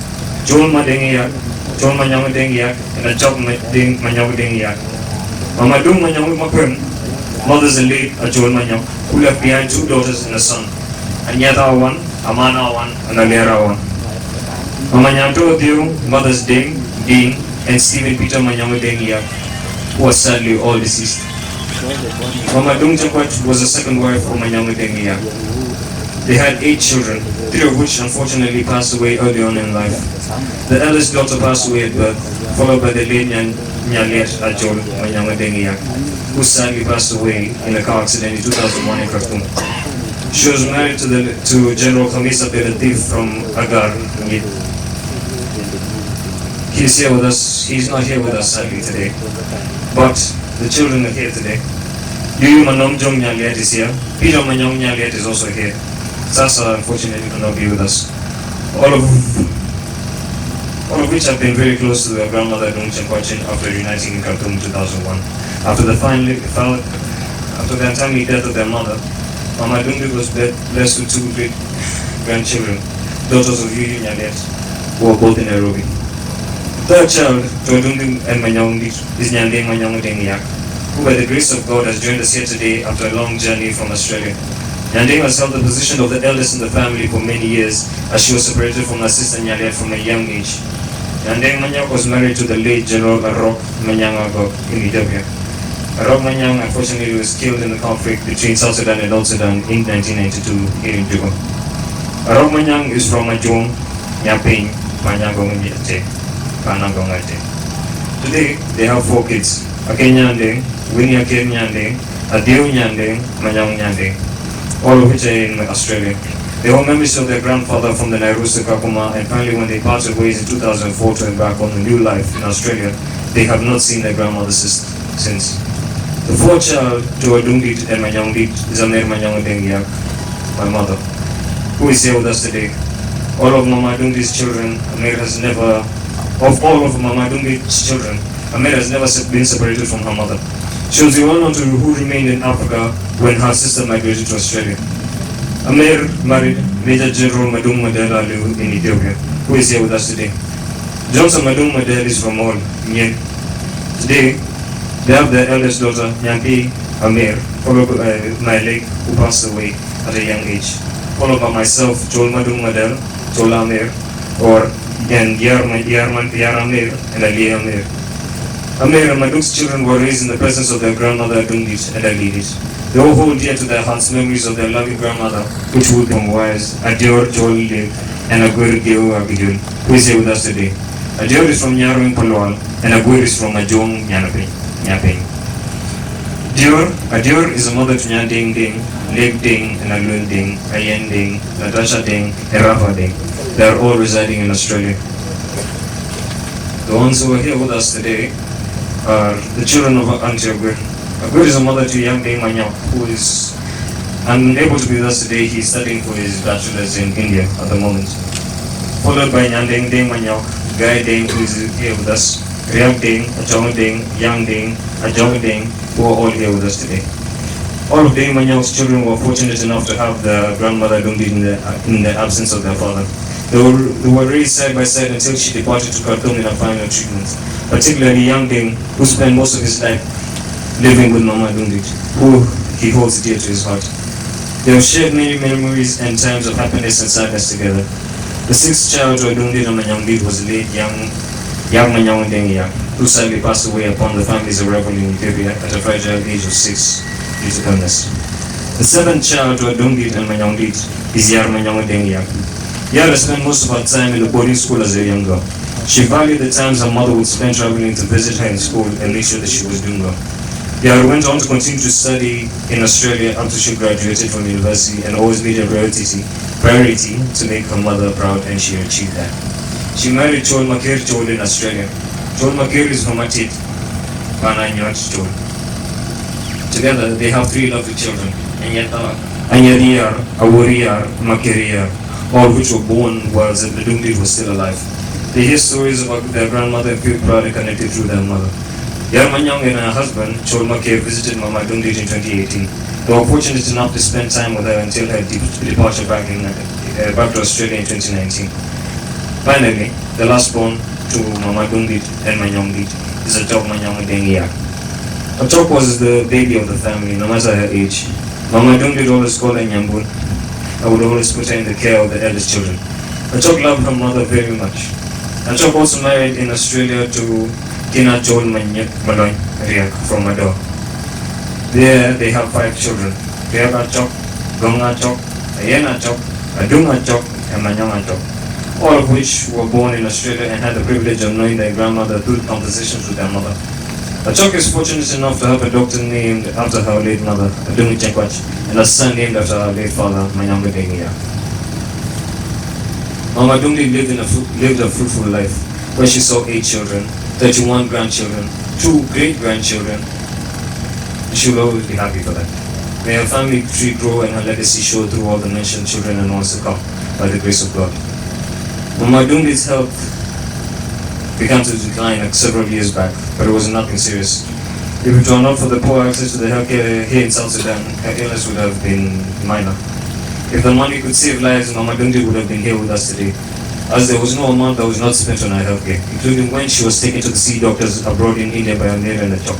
Chol Ma Deng Yak, Chol Manyong Deng Yak, and Achok Ma- Deng Manyong Deng Yak. Mama Dung Manyong Makwem mothers the late Achol Manyong, who left behind two daughters and a son, Anyata one, Amana one, and Alera one. Mama Nyanto Diu mothers Deng, Deng, and Stephen Peter Manyong Deng Yak, who are sadly all deceased. Mama Dung Chakwach was the second wife of Manyong Deng Yak. They had eight children, three of which unfortunately passed away early on in life. The eldest daughter passed away at birth, followed by the late Nyan- Nyaliat Ajol Manyong Deng Yak, who sadly passed away in a car accident in two thousand one in Khartoum. She was married to the to General Khamis Abdel Latif from Agar. He's here with us. He's not here with us sadly today, but the children are here today. Yuyu Manom Jong Nyaliat is here. Peter Manyong Nyaliat is also here. Sasa unfortunately could not be with us. All of all of which have been very close to their grandmother Dung Chenkwachin after uniting in Khartoum in two thousand one. After the finally, after the untimely death of their mother, Mama Dungit was ble- blessed with two great grandchildren, daughters of Yuyu Nyaliat, who are both in Nairobi. Third child to Dungit and Manyong is Nyandeng Manyong Deng Yak, who by the grace of God has joined us here today after a long journey from Australia. Nyandeng has held the position of the eldest in the family for many years, as she was separated from her sister Nyaliat from a young age. Nyandeng Manyok was married to the late General Arok Manyang Agok in Ethiopia. Arok Manyang unfortunately was killed in the conflict between South Sudan and North Sudan in nineteen ninety-two here in Juba. Arok Manyang is from Ajuong, Nyapiny, Manyang Gong Ate, Pana Gong Ate. Today, they have four kids. Aken Nyandeng, Winnie Aken Nyandeng, Adieu Nyandeng, Manyang Nyandeng, all of which are in Australia. They hold memories of their grandfather from the Nairobi to Kakuma, and finally, when they parted ways in two thousand four to embark on a new life in Australia, they have not seen their grandmother since. since. The fourth child to Adungdit and Manyongdit is Amer Manyong Deng Yak, my mother, who is here with us today. All of Mama Adungdit's children, Amer has never, of all of Mama Adungdit's children, Amer has never se- been separated from her mother. She was the only one to, who remained in Africa when her sister migrated to Australia. Amer married Major General Madung Madela Aliu in Ethiopia, who is here with us today. Johnson Madung Madela is from Mol, Nyen. Today, they have their eldest daughter, Nyampi Amer, followed by my late, who passed away at a young age, followed by myself, Chol Madung Madela, Chol Amer, or and Yar, Yar, Yar Amer and Alia Amer. Amer and Madung's children were raised in the presence of their grandmother Adungdit and Alidit. They all hold dear to their hearts memories of their loving grandmother, which would be wise, Adior Chol Lil, and Aguer Geo Abidul, who is here with us today. Adior is from Nyarweng Palwal, and Aguer is from Ajong Nyanape, Nyapeng. Dior, Adior is a mother to Nyandeng Deng, Lake Deng, and Alun Deng, Ayen Deng, Natasha Deng, and Rafa Deng. They are all residing in Australia. The ones who are here with us today are the children of Auntie Aguer. Aguer is a mother to young Deng Manyok, who is unable to be with us today. He is studying for his bachelor's in India at the moment. Followed by Nyandeng Deng Manyok, Guy Deng, who is here with us, Riak Deng, Achong Deng, Yang Deng, Ajong Deng, who are all here with us today. All of Deng Manyok's children were fortunate enough to have the grandmother Dungdit in the, in the absence of their father. They were, they were raised side by side until she departed to Khartoum in her final treatments, particularly young Deng, who spent most of his life living with Mama Dungdit, who he holds dear to his heart. They have shared many memories and times of happiness and sadness together. The sixth child to Adungdit and Manyongdit was late young Yar Manyong Deng Yar, who sadly passed away upon the family's arrival in Ethiopia at a fragile age of six due to illness. The seventh child to Adungdit and Manyongdit is Yar Manyong Deng Yar. Yar spent most of her time in the boarding school as a young girl. She valued the times her mother would spend traveling to visit her in school and make sure that she was doing well. Yar went on to continue to study in Australia up to she graduated from university and always made a priority, priority to make her mother proud, and she achieved that. She married Chol Maker Chol in Australia. Chol Maker is from Atit, Pana Nyot Chol. Together, they have three lovely children, Anyata, Anyariar, Aworiar, Makeriar, all which were born while Zebedee was still alive. They hear stories about their grandmother and feel proud and connected through their mother. Yar Manyong and her husband, Chol Maker, visited Mama Dungdit in twenty eighteen. They were fortunate enough to spend time with her until her de- departure back, in, uh, back to Australia in twenty nineteen. Finally, the last born to Mama Dungdit and Manyongdit is Atok Manyong Dengia. Atok was the baby of the family, no matter her age. Mama Dungdit always called her Nyambun. I would always put her in the care of the eldest children. Atok loved her mother very much. Atok also married in Australia to Kina Chol Manyek Malony Riak from Mado. There they have five children: Riak Atok, Gong Atok, Ayen Atok, Adung Atok, and Manyong Atok, all of which were born in Australia and had the privilege of knowing their grandmother through conversations with their mother. Atok is fortunate enough to have a daughter named after her late mother, Adung Chekwach, and a son named after her late father, Manyong Dengia. Mama Dungdit lived, in a fru- lived a fruitful life where she saw eight children, thirty-one grandchildren, two great grandchildren. She will always be happy for that. May her family tree grow and her legacy show through all the mentioned children and ones to come, by the grace of God. Mama Dungdit's health began to decline, like, several years back, but it was nothing serious. If it were not for the poor access to the healthcare here in South Sudan, her illness would have been minor. If the money could save lives, Mama Dungdit would have been here with us today, as there was no amount that was not spent on her healthcare, including when she was taken to the sea doctors abroad in India by Amir and Atok.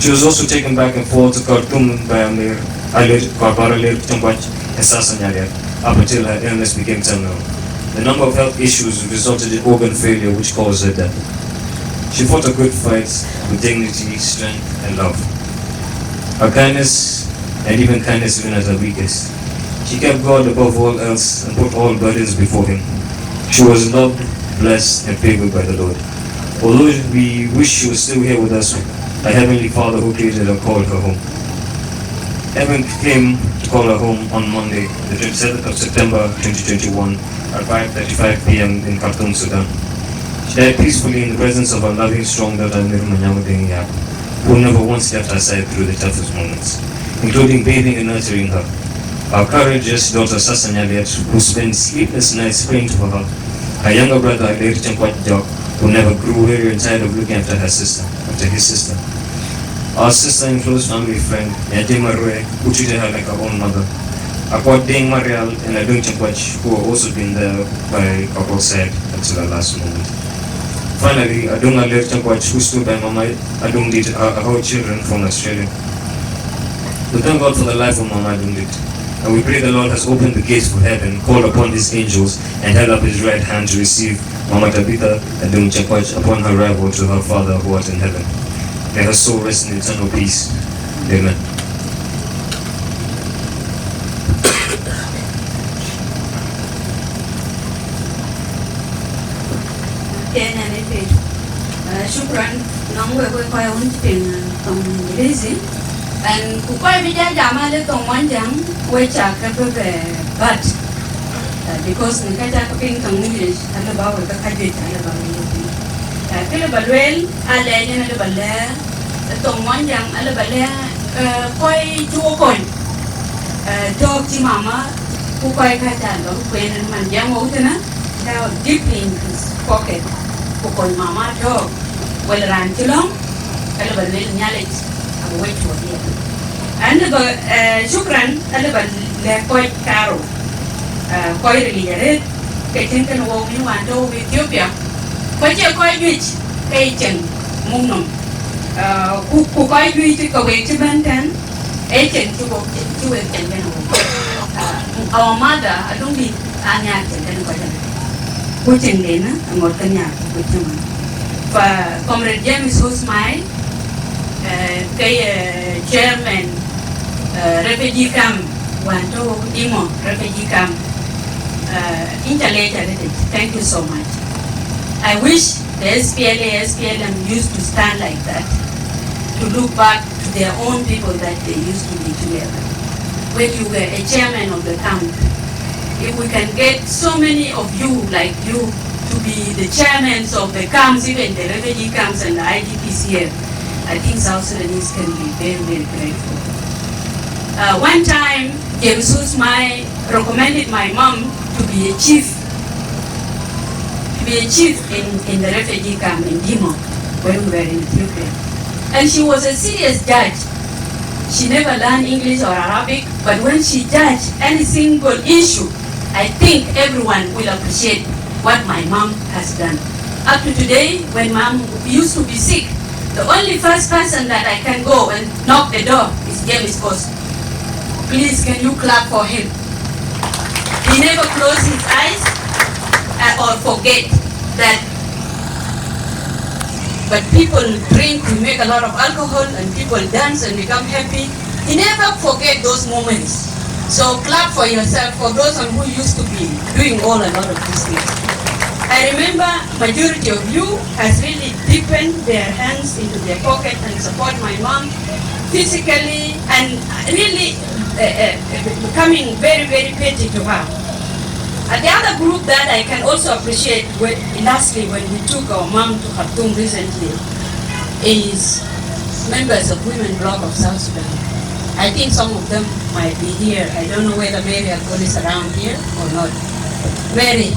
She was also taken back and forth to Khartoum by Amir, Alir, Barbara Lir Tongwach, and Sasa Nyariat, up until her illness became terminal. The number of health issues resulted in organ failure, which caused her death. She fought a good fight with dignity, strength, and love. Her kindness, and even kindness even at her weakest, She kept God above all else and put all burdens before Him. She was loved, blessed, and favored by the Lord. Although we wish she was still here with us, her Heavenly Father who created her called her home. Heaven came to call her home on Monday, the twenty-seventh of September twenty twenty-one, at five thirty-five p m in Khartoum, Sudan. She died peacefully in the presence of her loving, strong daughter, Mary Manyang Deng Yap, who never once left her side through the toughest moments, including bathing and nurturing her. Our courageous daughter, Sasa Nyaliet, who spent sleepless nights praying for her. Her younger brother, Alir Chengkwat Jok, who never grew weary and tired of looking after her sister, after his sister. Our sister and close family friend, Nyajima Rue, who treated her like her own mother. Akwat Deng Marial and Adung Chengkwat, who have also been there by Kakok's side until her last moment. Finally, Adung Alir Chengkwat, who stood by Mama Adungdit, our, our children from Australia. We thank God for the life of Mama Adungdit, and we pray the Lord has opened the gates for heaven, called upon His angels, and held up His right hand to receive Mama Tabitha Adung Chengkwat upon her arrival to her Father who art in heaven. May her soul rest in eternal peace. Amen. Kenya ne piny. Eh, shukran, nɔŋ wek, wek kɔc wun cï piŋ, eh, thoŋ English. And ku kɔc bï jal jam ale thoŋ Mɔnyjäŋ, wek ca ke bï bɛ bat. Eh, because në ka ca ke piŋ thoŋ English, ale ba wek ke ka juëc, ale ba wek ye piŋ. Eh, kë lë ba lueel, alɛɛc en ale ba lɛɛr, eh, thoŋ Mɔnyjäŋ, ale ba lɛɛr, eh, kɔc cï wo kony. Eh, tɔ̈ɔ̈k cï mama, ku kɔc ka ca lɔ kuen en man jam wok tënë, now deeply in his pocket, ku kony mama tɔ̈ɔ̈k, wala raan cï lɔ̈ŋ, ka lë ba lueel Nhialic, abï wec tuɔɔk ye. An lë ba, eh, shukran, an lë ba lɛ̈k kɔc karou, eh, kɔc ril yic arëët, ke cïn kënë wok bï wään tɔ̈u Ethiopia, ku acie kɔc juëc ke ye cieŋ muk nɔm. Eh, ku, ku kɔc juëc ke wek cï bɛ̈n tɛ̈n, ee cieŋ cï wok, cï wek cieŋ kënë wok. Ah, our mother, Adungdit, aa nhiaar cieŋ kënë kɔc ënë. Ku cieŋden, aŋot ke nhiaar ku cieŋ. Fa Comrade James Hosmai, eh, ke ye chairman, eh, refugee camp, wään tɔ̈u Dimo refugee camp. Eh, yïn ca leec arëët. Thank you so much. I wish the S P L A, S P L M used to stand like that, to look back to their own people that they used to be together. When you were a chairman of the camp, if we can get so many of you like you to be the chairmans of the camps, even the refugee camps and the I D Ps here, I think South Sudanese can be very, very grateful. Uh, one time, James Husmai recommended my mom to be a chief, to be a chief in, in the refugee camp in Dimo when we were in Ethiopia. And she was a serious judge. She never learned English or Arabic, but when she judged any single issue, I think everyone will appreciate what my mom has done. Up to today, when mom used to be sick, the only first person that I can go and knock the door is James Coast. Please, can you clap for him? He never closed his eyes, uh, or forget that. But people drink, we make a lot of alcohol, and people dance and become happy. He never forget those moments. So clap for yourself, for those on who used to be doing all a lot of these things. I remember majority of you has really deepened their hands into their pocket and support my mom physically and really, uh, uh, becoming very, very petty to her. And the other group that I can also appreciate, when, lastly, when we took our mom to Khartoum recently, is members of Women Bloc of South Sudan. I think some of them might be here. I don't know whether Mary Akol is around here or not. Mary,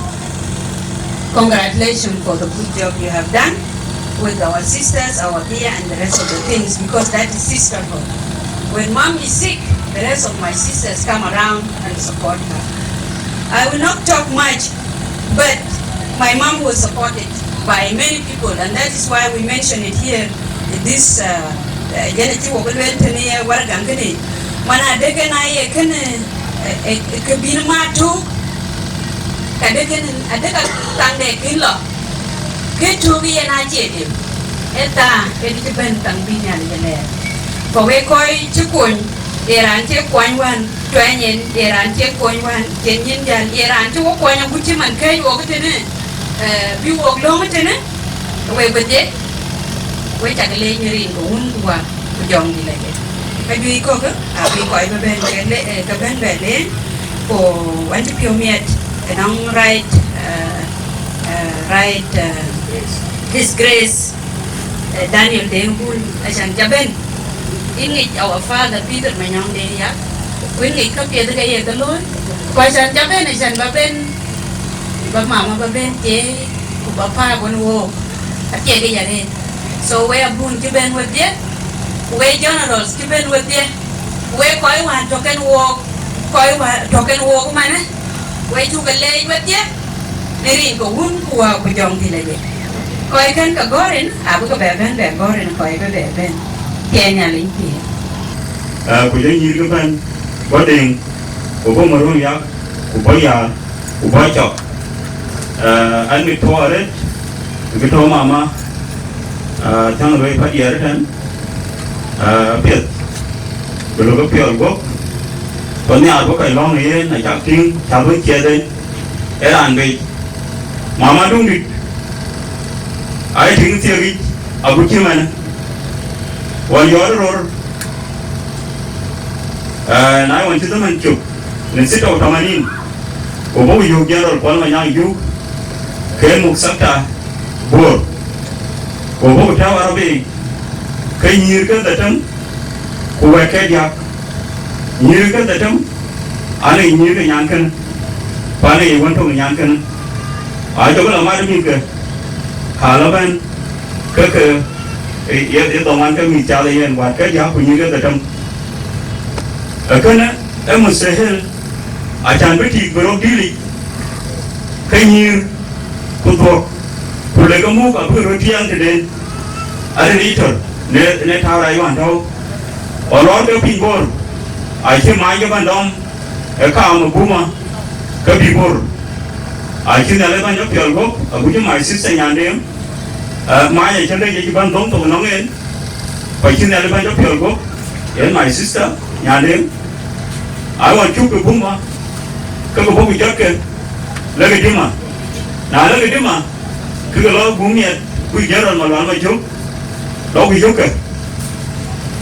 congratulations for the good job you have done with our sisters, our dear, and the rest of the things, because that is sisterhood. When mom is sick, the rest of my sisters come around and support her. I will not talk much, but my mom was supported by many people, and that is why we mention it here. This, uh, uh, jɛn acï wok lueel tënë ye waragam kënë, man adek en aye kënë, eh, eh, kë bïn ma tuk, ka dek en, adek a thaŋde kën lɔ, kë tuk yen acie dek, e thaa, e dï cï bɛ̈n thaŋ bï Nhialic e lɛɛr. Ku wek kɔc cï kony, Ye raan cï kuɔny wään tuɛny en, ye raan cï kuɔny wään cïn nyin jäl, ye raan cï wo kuɔny agut cï man kɛ̈ɛ̈c wok tënë, eh, bï wok löŋ tënë, wek bï dhiëc, wek cak leec në rin ke Wun ku Wä ku Jɔŋdït Lajik. Ka juëc kɔ̈k, abï kɔc bï bɛ̈n ke le, eh, ke bɛ̈n bɛ leec, ku wën cï piɔ̈u miɛt ënɔŋ right, eh, eh, right, eh, His Grace, eh, Daniel Deng Bul, acan ca bɛ̈n. Yïn ŋic our father Peter Manyɔŋ Deng Yak, ku yïn ŋic käpiɛth ke ye ke looi, ku acan ca bɛ̈n, acan ba bɛ̈n, ba mama ba bɛ̈n thiëëc, ku ba pääk wën wook, acie ke ya rëët. So we abun cï bɛ̈n wedhie, ku we generals cï bɛ̈n wedhie, ku we kɔc wään tɔ̈ kenë wook, kɔc wään tɔ̈ kenë wook manë, we cuk ke leec wedhie, në rin ke Wun ku Wä ku Jɔŋdït Lajik. Kɔc kën ke gɔ̈ɔ̈r rin, abï ke bɛ bɛ̈n, bɛ gɔ̈ɔ̈r rin kɔc bï bɛ bɛ̈n. Piɛth Nhialic piɛth. Ah, ku jɔ nyïïr ke bɛ̈n, bɔ̈ Deŋ, ku bɔ̈ Maruɔ̈n Yak, ku bɔ̈ Yaar, ku bɔ̈ Cɔk. Ah, an mit puɔ̈u arëët, kë tɔ̈ mama, ah, thaŋ luɔi padiɛɛr ëtɛ̈n, ah, piɛth, bï lɔ ke piɔl guɔ̈p, ku nhiaar bï kɔc lɔ̈ŋ ë yen, acak tïŋ, cak bï ciɛth en, ee raan bei. Mama Duŋdït, ai tïŋ thiek yic, agut cï mɛnë, ɣɔn yɔɔt ror, eh, na ɣɔn cï dhaman cök, në sita u tamanin, ku bɔ̈ ku yök General Kuɔl Manyaŋ Juuk, ke muk sekta Bor, ku bɔ̈ ku tääu Arabia, ke nyïïr ke dhetem, ku wɛ̈t ke diäk. Nyïïr ke dhetem, anë nyïïr ke nyan kënë, ku anë ye wën tök nyan kënë. Ajɔkï la mat mïthke, ka lɔ bɛ̈n, ke ke, ye, ye, ye dhɔŋ wan ke mïth cath ë yen, wɛ̈t ke diäk ku nyïïr ke dhetem. Ee kënë, ee mustahil, acan bï tik bï rɔt dïl yic, ke nyïïr, ku dhuɔ̈k, ku lek ke muk abï röt tiɛɛŋ tëden, arëët yic tɔ̈, në, në tääu rac wään tɔ̈u. Ɣɔn lɔɔr ke piny Bor, acï mac ke bɛ̈n dɔm ë kaam ë Buma, ke bï Bor. Acï Nhialic bɛ̈n jɔ piɔl guɔ̈p, agut cï my sister Nyandeŋ, eh, mac acï lec acï bɛ̈n dhɔ̈ŋ thok ënɔŋ en, ku acï Nhialic bɛ̈n jɔ piɔl guɔ̈p, yen my sister Nyandeŋ. Ai ɣɔn cuk ke Buma, ke ke bɔ̈ ku jɔtkë, lek ë Dima. Na lek ë Dima, ke ke lɔ guum miɛt, ku General Malual Majök, lɔ ku yökkë.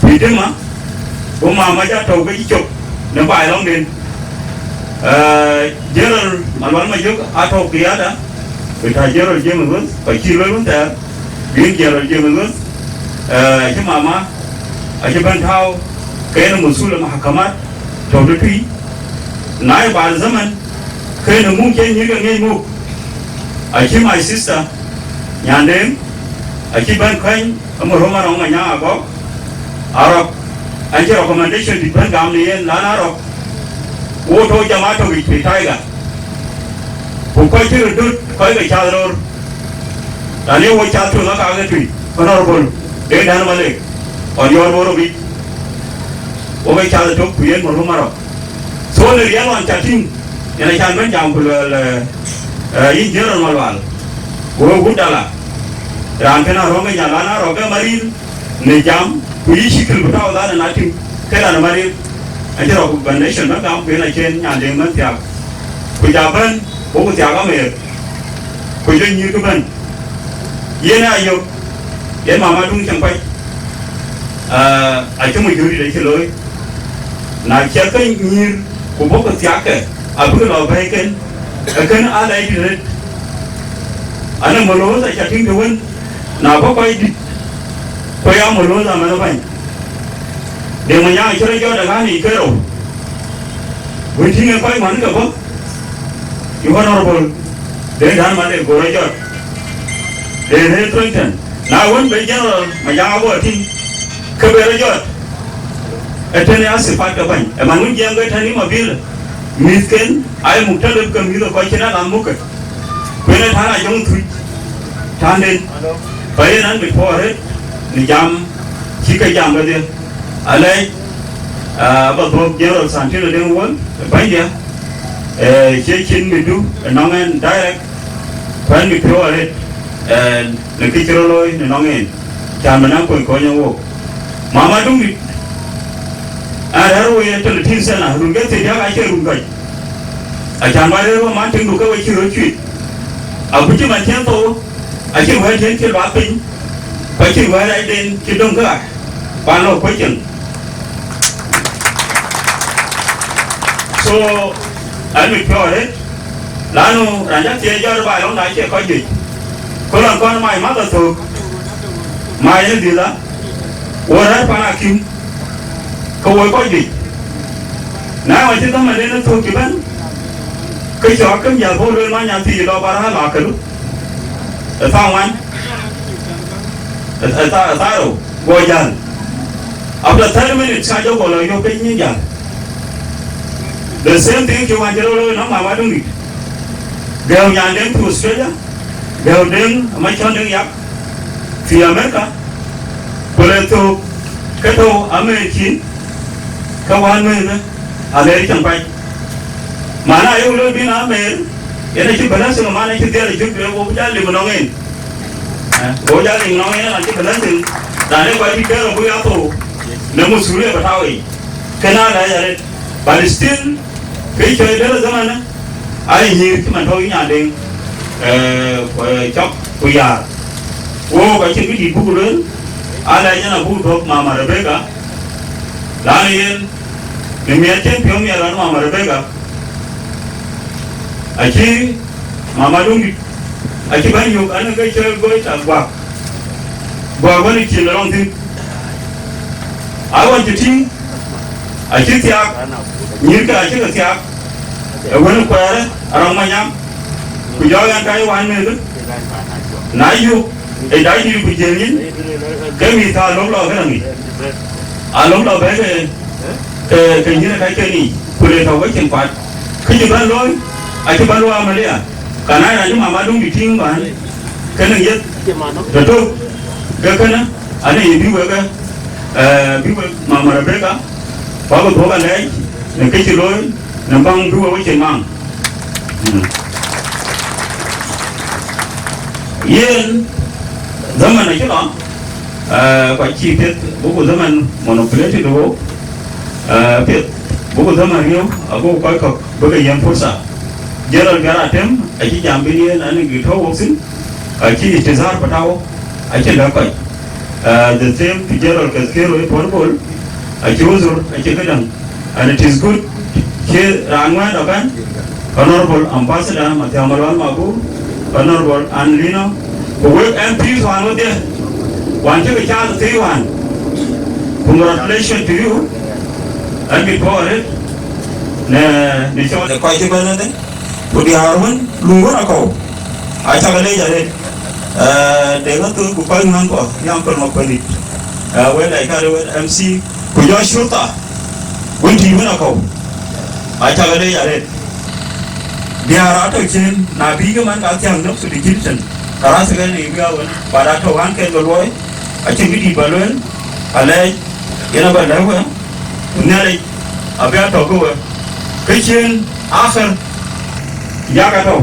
Bï Dima, ku mama ja tɔ̈u ke cï cök në baai lɔŋden. Eh, General Malual Majök atɔ̈u kiada, ku ta General James Wëth, ku acï luel wën thɛɛr, bï General James Wëth, eh, acï mama, acï bɛ̈n tääu, ke yen musul mahakamat, tɔ̈u tëtui. Na ye baad zaman, ke yen muk cï nyïïr ke ŋiɛc muk. Acï my sister, Nyandeŋ, acï bɛ̈n kɔ̈ny, Ë Maruɔ̈n Manyaŋ Agɔk, Arɔk, an cï recommendation dït bɛ̈n gam në yen, lan Arɔk, wo tɔ̈u jam atök yic pï Tiger. Ku kɔc cï röt döt, kɔc ke cath röör. Lan ye wo cath tueŋ aka ke tui, Honorable Deŋ Dän Malek, ɣɔn yɔɔr wo röt yic. Wo ke cath ëtök, ku yen Maruɔ̈n Arɔk. So, në riɛl ɣɔn ca tïŋ, yen acan bɛ̈n jam ku luɛɛl, eh, eh, yïn General Malual, ku wek wut dala, raan kën Arɔ̈k ë nyan lan Arɔ̈k ë Maril në jam, ku yï cï kil bï tɔ̈u dhan ë na tïŋ, ke raan ë Maril, acï rɔt ku bɛ̈n nation bɛ̈n gam, ku yen acïn Nyandeŋ bɛ̈n thiaak. Ku ja bɛ̈n, wo ku thiaak amer, ku jɔ nyïïr kë bɛ̈n. Yen ë ayök, yen mama Duŋ Cieŋ Kuac, ah, acï mujuri de cï looi. Na ciɛth ke nyïïr, ku bɔ̈ ke thiakkë, abïk lɔ bɛ̈ɛ̈iken, ee kën aa lɛc dït arëët. Anë Moloth aca tïŋ të wën, na bɔ̈ kɔc dït, ku ya Moloth amɛn ë bäny. De Manyaŋ cï rɔt jɔt ë ɣän yic ke rou. Wën tïŋ ë kɔc ŋuan ke bɔ̈, yï Honorable Deŋ Dän Malek go rɔt jɔt. De rëër Trenton. Na wën, be General Manyaŋ abɔ̈ tïŋ, ke be rɔt jɔt. Ee tënë ya sipat ke bäny. Ë man wën jiɛɛm ke tɛ̈n yï Mabil, mïthken, aye muk tëlep ke mïth ë kɔc cïn alam mukkë. Ku yen ë tän Ajɔŋ Thuc, tänden. Ku yen an, mit puɔ̈u arëët në jam cï ke jam kedhie. Alɛc, ah, ba dhuɔ̈k General Santino Deŋ Wuɔl, bänydiɛ̈, eh, cie cin mitdu ënɔŋ ɛn direct, ku ɛn mit piɔ̈u arëët, eh, në kë cï rɔt looi ënɔŋ en, cän bï naŋ kony kony ë wook. Mama Duŋdït, An rɛ̈ɛ̈r wei ë tënë tïŋ thɛn, a run ke thiëëdiäk acie run kɔc. Acan bä rëër wä man tiŋdu ke we cï röt cuit. Aguci man cïn thou, acï wɛ̈ɛ̈t yen cï luath piny, ku acï wɛ̈ɛ̈t rɛɛcden cï döŋ ke ɣa, ku an lɔ kuec cieŋ. So, an mit piɔ̈u arëët, lanu raan cä thiëëc jɔt ë baai lɔŋda acie kɔc juëc. Ku lɔn kɔn mac math athök, mac ë dhil a, wo rɛ̈ɛ̈r pan akïm, ke wo kɔc juëc. Na ɣɔn cï dhämanden ë thök cï bɛ̈n, ke cɔk kën jäl bɔ̈ lueel man nyan thiic lɔ bä raan lɔ akëlu. Ë thaŋ wan, ë, ë tha-, ë thaarou, go jäl. After thirty minutes, ka jɔ gɔl lɔ yök piny nyin jäl. The same thing cï wan cï rɔt looi nɔm mama Duŋdït. Gɛ̈u nyan deŋ to Australia, gɛ̈u deŋ ama cɔn deŋ yak fi America, ku le thok ke tɔ̈u American, ke wan mëëthë, alɛɛr cäŋ pac. Mana ayok lɔ bï na mɛɛr, yen acï bɛ̈n asïŋ man acï dhiɛl acï duëër wo bï jal lim nɔŋ en. Eh, wo jal lim nɔŋ en acï bɛ̈n asïŋ, raan ë kɔc bï kɛɛr abuk ya thou, në masulia bï tau yic. Kënë alɛɛc arëët. But still, kë cɔi dɛ̈t ë dhamanë, ai nyïïr cï man tɔ̈u yï nyandeŋ, eh, ku, eh, cɔk ku yaar. Wook acïn kë dït buk lueel, alɛɛc en abuk duɔ̈k mama Rebecca, lanë yen, në miɛt cïn piɔ̈u miɛt rɔt mama Rebecca, acï mama Duŋdït, acï bɛ̈n yök an ke cɔl goi tak guak. Guak wën ë cin lɔŋ thïn. Awën cï tïŋ, acï thiaak, nyïïrkë acï ke thiaak, ë wën ë kuɛɛrë arɔŋ manyaŋ, ku jɔ yɛn ka ye wään mëëthë. Na yök, ë dac dïït ku jiël nyin, ke mïth thaa lok lɔ këdäŋ yic. Alok lɔ bɛ̈ɛ̈i ke, ke, ke nyïïr ë kac ke yic, ku le tɔ̈u wecin kuat. Kë cï bɛ̈n looi, acï bɛ̈n looi amalia. Ka na raan cï mama Duŋdït tïŋ wään, kënë yeth, të tök, ke kënë, anë ye bï wek, eh, bï wek mama Rebecca, bä ke dhuɔ̈k alɛɛc, në kë cï looi, në baŋ bï wek wecin maŋ. Mm. Yen, dhaman acï lɔ, eh, ku acï piɛth, buku dhaman manipulated wo, eh, piɛth, buku dhaman riëu, ago kɔc kɔ̈k bï ke yiɛ̈n fursa. General Biar Atem, acï jam bï yen, anë gï tɔ̈u wok thïn, acï itizar bï tau, acï lɛ̈k kɔc. Uh, the same to General Kaskero Paul Bol, acï uzur, acï këdäŋ. And it is good, cï raan wɛ̈ɛ̈t ëbɛ̈n, Honorable Ambassador Mathiang Malual Mabur, Honorable Ann Lino, ku wek M Ps wään wedhie, wään cï ke cath thii wään. Congratulations to you, and before it, në, në cɔl. Në kɔc cï bɛ̈n ënë, ku diäär wën, luŋ wën akɔ̈u, acä ke leec arëët. Eh, de ŋa thööc ku kɔc ŋuan kɔ, Uncle Makuendit. Eh, wek lɛc ka wek M C, ku jɔ shurta, wën tïï wën akɔ̈u. Acä ke leec arëët. Diäär atɔ̈ cin, na bï ke man ka thiäŋ nɔ̈k tëde cin tën, ka raan thëkɛn ë bï a wën, but atɔ̈ wään kɛn ke luɔi, acïn kë dït bä lueel, alɛɛc, yen abä lɛ̈k wek, ku Nhialic abï a tɔ̈ ke wek. Kë cin akhir, yak atɔ̈,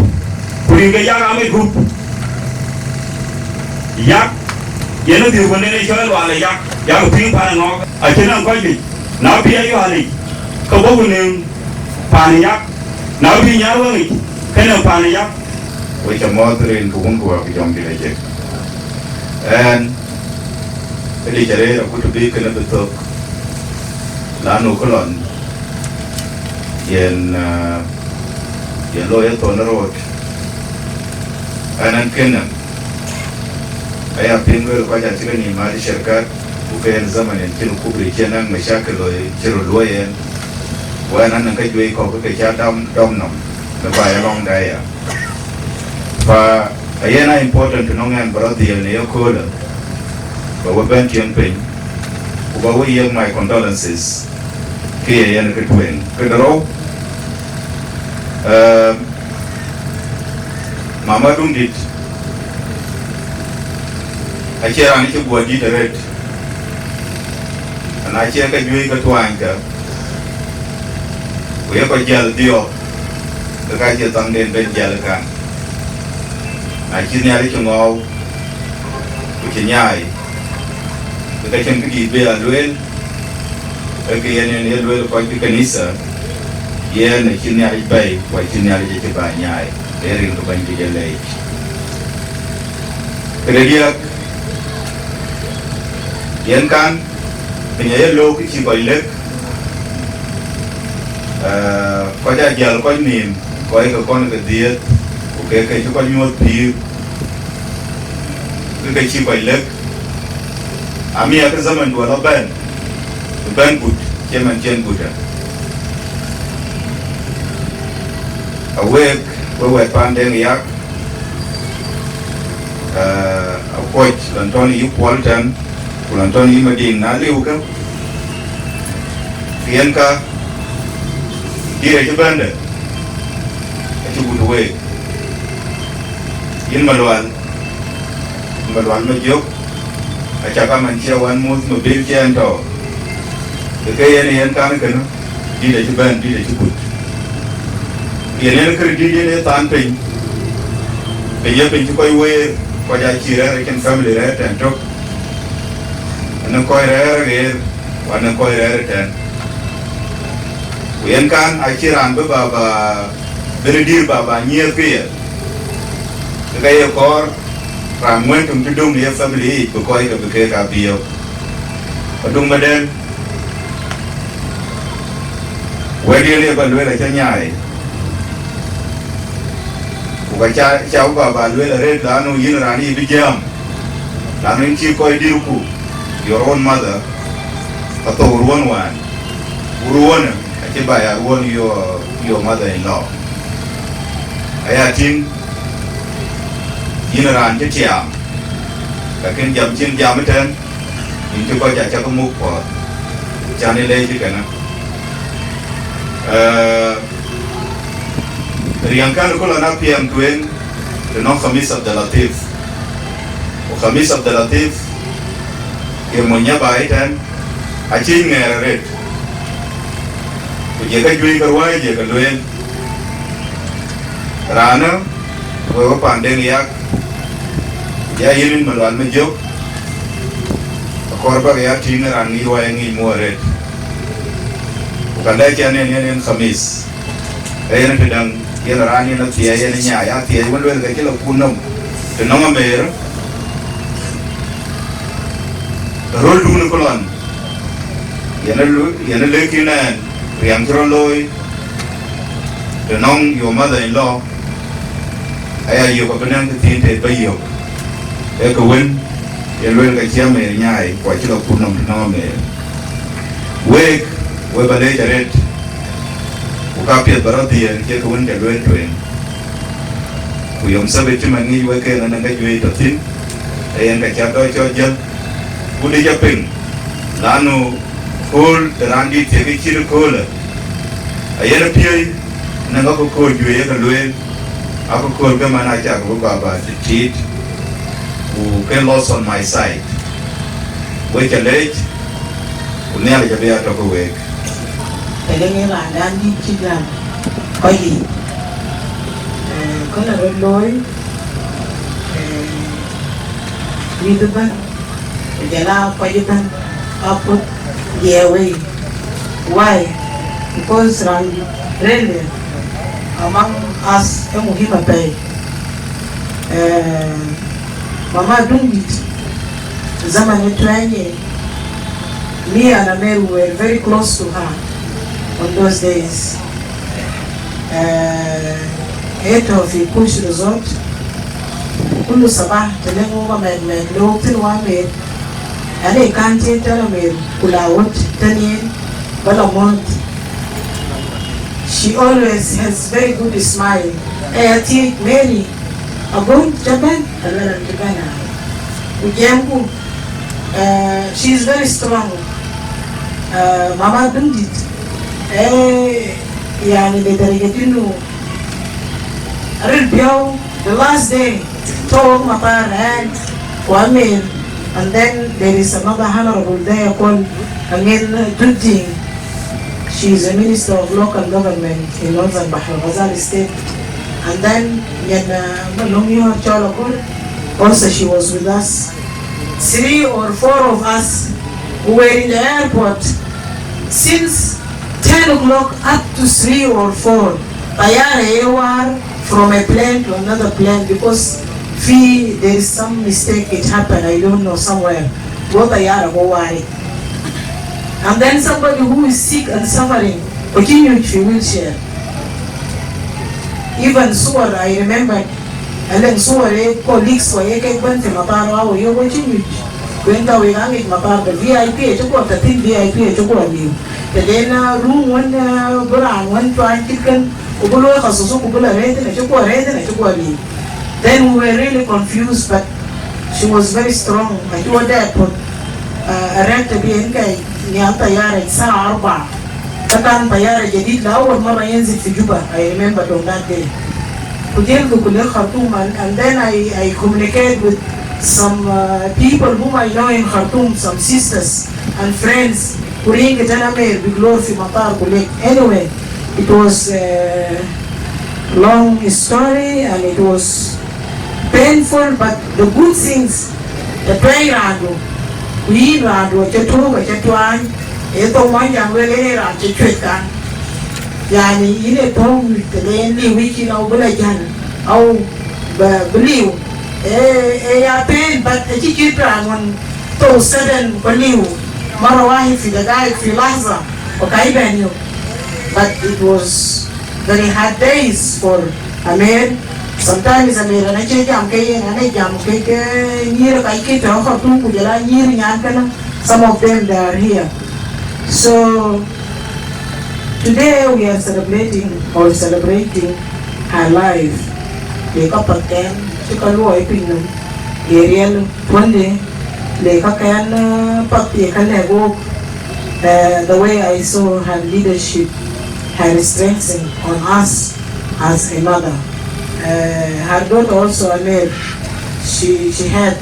ku rin ke yak amit gup. Yak, yen adhil ku nene cɔl lual ë yak, yak piŋ pan ë ŋɔɔk, acïn nɔm kɔc juëc. Na bï ayual yic, ke bɔ̈ ku nëm pan ë yak. Na bï nyar wëŋ yic, ke nëm pan ë yak. Wek ca mɔ̈ɔ̈th rin ke wun ku wä ku jɔŋdït acek. Ɛn, ë dï ca rëër akut bï kënë bï thök, lanu kë lɔn yen, ah, yen looi ë thon röt. Ɛn, ɛn kënë, aya piŋ lueel kɔc acï ke nïïm mat ë shirkat, ku ke en zaman en cïn kubri cï en naŋ mashakil looi cï röt luɔi en. Ku ɛn, anɔŋ ka juëc kɔ̈k ke ca dɔm, dɔm nɔm në baai alɔŋda aya. Fa ayen a important to nɔŋ ɛn bä rɔt dhiël në yeköölë, bä we bɛ̈n tiɛŋ piny, ku bä we yiëk my condolences, kë ye yen kë tueŋ. Kë de rou, eh, mama Duŋdït, acie raan cï guɔ dït arëët, ana cie ke juëc ke tuaany ke, ku ye kɔc jäl dhiɔp, ke ka cie thaŋden ben jäl ë kan. Na cï Nhialic cï ŋɔɔu, ku cï nyaai, ke ka cïn kë dït bï a lueel, Ke yen en ye lueel kɔc ke kanitha, yen acï Nhialic bɛ̈i, ku acï Nhialic acï bä nyaai, ee rin ke Bɛ̈nydït ye leec. Këde diäk, yen kan, piny aye look cï kɔc lëk, eh, kɔc aa jäl kɔc nïïm, kɔc ke kɔn ke dhiëëth, ku kek ke cï kɔc nyuɔ̈th pïïr, ke ke cï kɔc lëk. Amiäk ke zaman duɔl abɛ̈n, bï bɛ̈n gut, cï man cïn gut. Awek, we wɛ̈t paan Deŋ Yak, eh, akuɔc lɔn tɔ̈n yï Kuɔl tɛ̈n, ku lɔn tɔ̈n yï Madiŋ na liu kë, ke yen ka, dït acï bɛ̈n dë, acï gut week. Yïn Malual, Malual Majök, aca kaman cie wan muth Mabil cï ɛn tɔ̈. Ke ke yen yen kan kënë, dït acï bɛ̈n, dït acï kut. Yen yen kërë dït yen ë than piny. Piny ye piny cï kɔc weer, kɔc aa cï rɛ̈ɛ̈r acïn family rɛ̈ɛ̈r tɛ̈n tök. Anɔŋ kɔc rɛ̈ɛ̈r aɣeer, ku anɔŋ kɔc rɛ̈ɛ̈r ëtɛ̈n. Ku yen kan acï raan bï baba, bï rëdïr baba nyiëëth ke ye. Ke ka ye kɔɔr, raan ŋuɛ̈n töŋ cï döŋ në ye family yic, bï kɔc ke bï keek aa biëëu. Aduŋ Madɛn, wɛ̈t yen ye ba lueel acä nyaai. Ku ka ca, ca baba lueel arëët, lanu yïn raan yï bï jam. Lanu yïn cï kɔc dïtku, your own mother, athou ruɔ̈n wään. Ku ruɔ̈në acï ba ya ruɔ̈n your, your mother in law. Aya tïŋ, yïn raan cï tiaam, lakin jam cïn jam ëtɛ̈n, yïn cï kɔc acä ke muk puɔ̈th. Can ë leec ë kënë. Eh, riɛŋkɛn ku lɔ na piɛɛm tueŋ, të nɔŋ Khamis Abdel Latif. Ku Khamis Abdel Latif, ye mony nya baai tɛ̈n, acï ŋɛɛr arëët. Ku jëkë juëc ke ruääi jëkë lueel. Raanë, wek we paan Deŋ Yak, ya yïn Malual Majök, akɔɔr bäk ya tïŋ raan ŋic ruääi ŋic muɔɔr arëët. Ku ka lɛc ɛn en, en, en Khamis. Ee yen tëdäŋ, yen raan yen athiɛɛi, yen nyaai, athiɛɛi wën lueel ke cï lɔ kut nɔm, të nɔŋ ameer, röldun ë kulɔn, yen ë lu-, yen ë lëk yïn ɛn, riɛm cï rɔt looi, të nɔŋ your mother in law, aya yök abï nɛŋ kë thiin tëët ba yök. Ee kë wën, ye lueel ke cï ameer nyaai, ku acï lɔ kut nɔm të nɔŋ ameer. Week, we ba leec arëët, ku ka piɛth ba rɔt dhiëër, cie kë wën ca lueel tueŋ. Ku yom sabit cï man ŋic wek en anɔŋ ka juëc tɔ thïn, ee yen ka ca dɔc cɔl jäl, ku dï ca piŋ, lanu kööl të raan dït thiek cït köölë, ayen apiöi, anɔŋ ka ku kööl juëc ye ka lueel, aku kööl ke man acak bï baba tiit, ku ke loss on my side. Wek ca leec, ku Nhialic abï atɔ̈ ke week. Tëde ŋe raandan dït cï gam kɔc yiic, eh, kɔn ë röt looi, eh, mïth ëbɛ̈n, ku jɔl aa kɔc ëbɛ̈n, aputh jiɛɛk wei. Why? Because raan really among us ë muhim apɛi. Eh, Mama Duŋdït, zaman ë tuɛny, me and Amer were very close to her on those days. Eh, ë tɔ̈ fi Kush Resort, kulu sabah, të lëŋ wok amɛt mɛt, lɔ wok thïn wa Amer, yani kan cï tɛ̈n Amer, ku la wot tɛ̈n yen, ba la mɔ̈th. She always has very good smile. Eh, athiëc Mary, ago cä bɛ̈n, aluel an cï bɛ̈n a. Ku jiɛɛmku, eh, she is very strong. Eh, Mama Duŋdït, eh, yani, لدرجة إنه aril piɔ̈u, the last day, tɔ̈ wok matar ɛn ku Amer, and then there is another honorable there called Aŋen Dut Jiŋ. She is a minister of local government in Northern Bahr el Ghazal State. And then, Nyan, uh, Malong Yor Chol Akur, also she was with us. Three or four of us who were in the airport, Since ten o'clock up to three or four, tayara ye waar from a plane to another plane because fi there is some mistake it happened, I don't know, somewhere. Go tayara go waar. And then somebody who is sick and suffering, continue fi wheelchair. Even suwar, I remember, alëŋ suwar ye colleagues wɔ ye kek bɛ̈n fi matar wa wɔ ye wɔ cï nyuc. Kuen ka wek aŋic matar de V I P acï guɔ tɛ̈thin, V I P acï guɔ liu. Tɛ̈den, uh, room wën, uh, bï raan wën tuany cït kën, ku bï luɔi khasusu, ku bï la rëëth thïn, acï guɔ rëëth thïn, acï guɔ liu. Then we were really confused, but she was very strong. Acï wɔ dɛ puɔ̈th, uh, arɛ̈k tɛ̈ bï en kɛi nhial tayara saa arba. Ka kan tayara jadid la awal mara yanzil fi Juba, I remember on that day. Ku jël ku kule Khartoum, and, and then I, I communicate with some, uh, people whom I know in Khartoum, some sisters and friends. Ku ring ke tena mer big lor fi matar kule. Anyway, it was a long story and it was painful, but the good things, the prayer randu, ku yïn randu, acï tuɔ̈k, acï tuany, e thok mɔnyjäŋ luel, e raan cï cuet kan. Yani, yïn e thok mïth, tɛ̈ le en liu wïc yïn, au bï la jäl, au bï, bï liu. E, e ya pain, but acï cït raan wën thou sudden ku liu. Mara wahid fi dagaik, fi lahza, ku ka bɛn yök. But it was very hard days for Amer. Sometimes Amer, ana cie jam ke yen, ana jam ke, ke nyïïr ka ke tɔ̈ Khartoum ku jɔl a nyïïr nyan kënë. Some of them, they are here. So today we are celebrating or celebrating her life. Le ka path kɛn cï ka luɔi piny nɔm, ye riɛl puɔ̈nde, le ka kɛn, uh, path ye ka lɛ̈k wok, uh, the way I saw her leadership, her strengthening on us as a mother. Uh, her daughter also, Amer, she, she had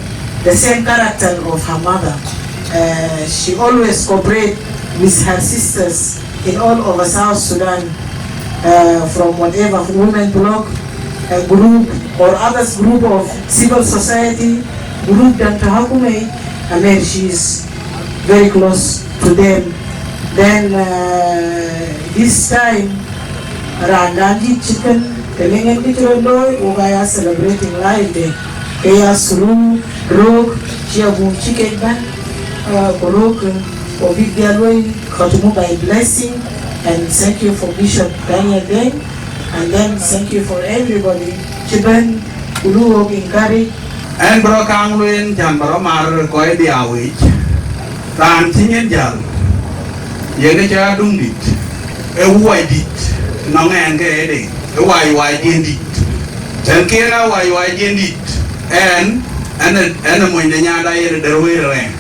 the same character of her mother. Uh, she always cooperate with her sisters in all over South Sudan, uh, from whatever women bloc, uh, group or others group of civil society group dan ta hakuma, Amer, she is very close to them. Then, uh, this time, raan dan dït cït kën, tɛ̈ le ŋɛn kë cï rot looi, wok aya celebrating life de. Ke ya through rok, cï abun cï kek bɛ̈n, uh, ku rok, uh, ku bïk dhial wei, Khartoum by blessing, and thank you for Bishop Daniel Deng, and then thank you for everybody cï bɛ̈n, ku lu wok encourage. Ɛn bï rɔt kaŋ lueel, cän bä rɔt mar kɔc diaawëc. Raan cï nyin jäl, yen ë cɔl Aduŋdït, ë wuɔidït nɔŋ ɛn ke ëde, ë waiwaidiɛn dït. Tɛ̈n kën ë waiwaidiɛn dït, ɛn, ɛn ë, ɛn ë mony de nyanda yen ë der wëër rɛɛŋ.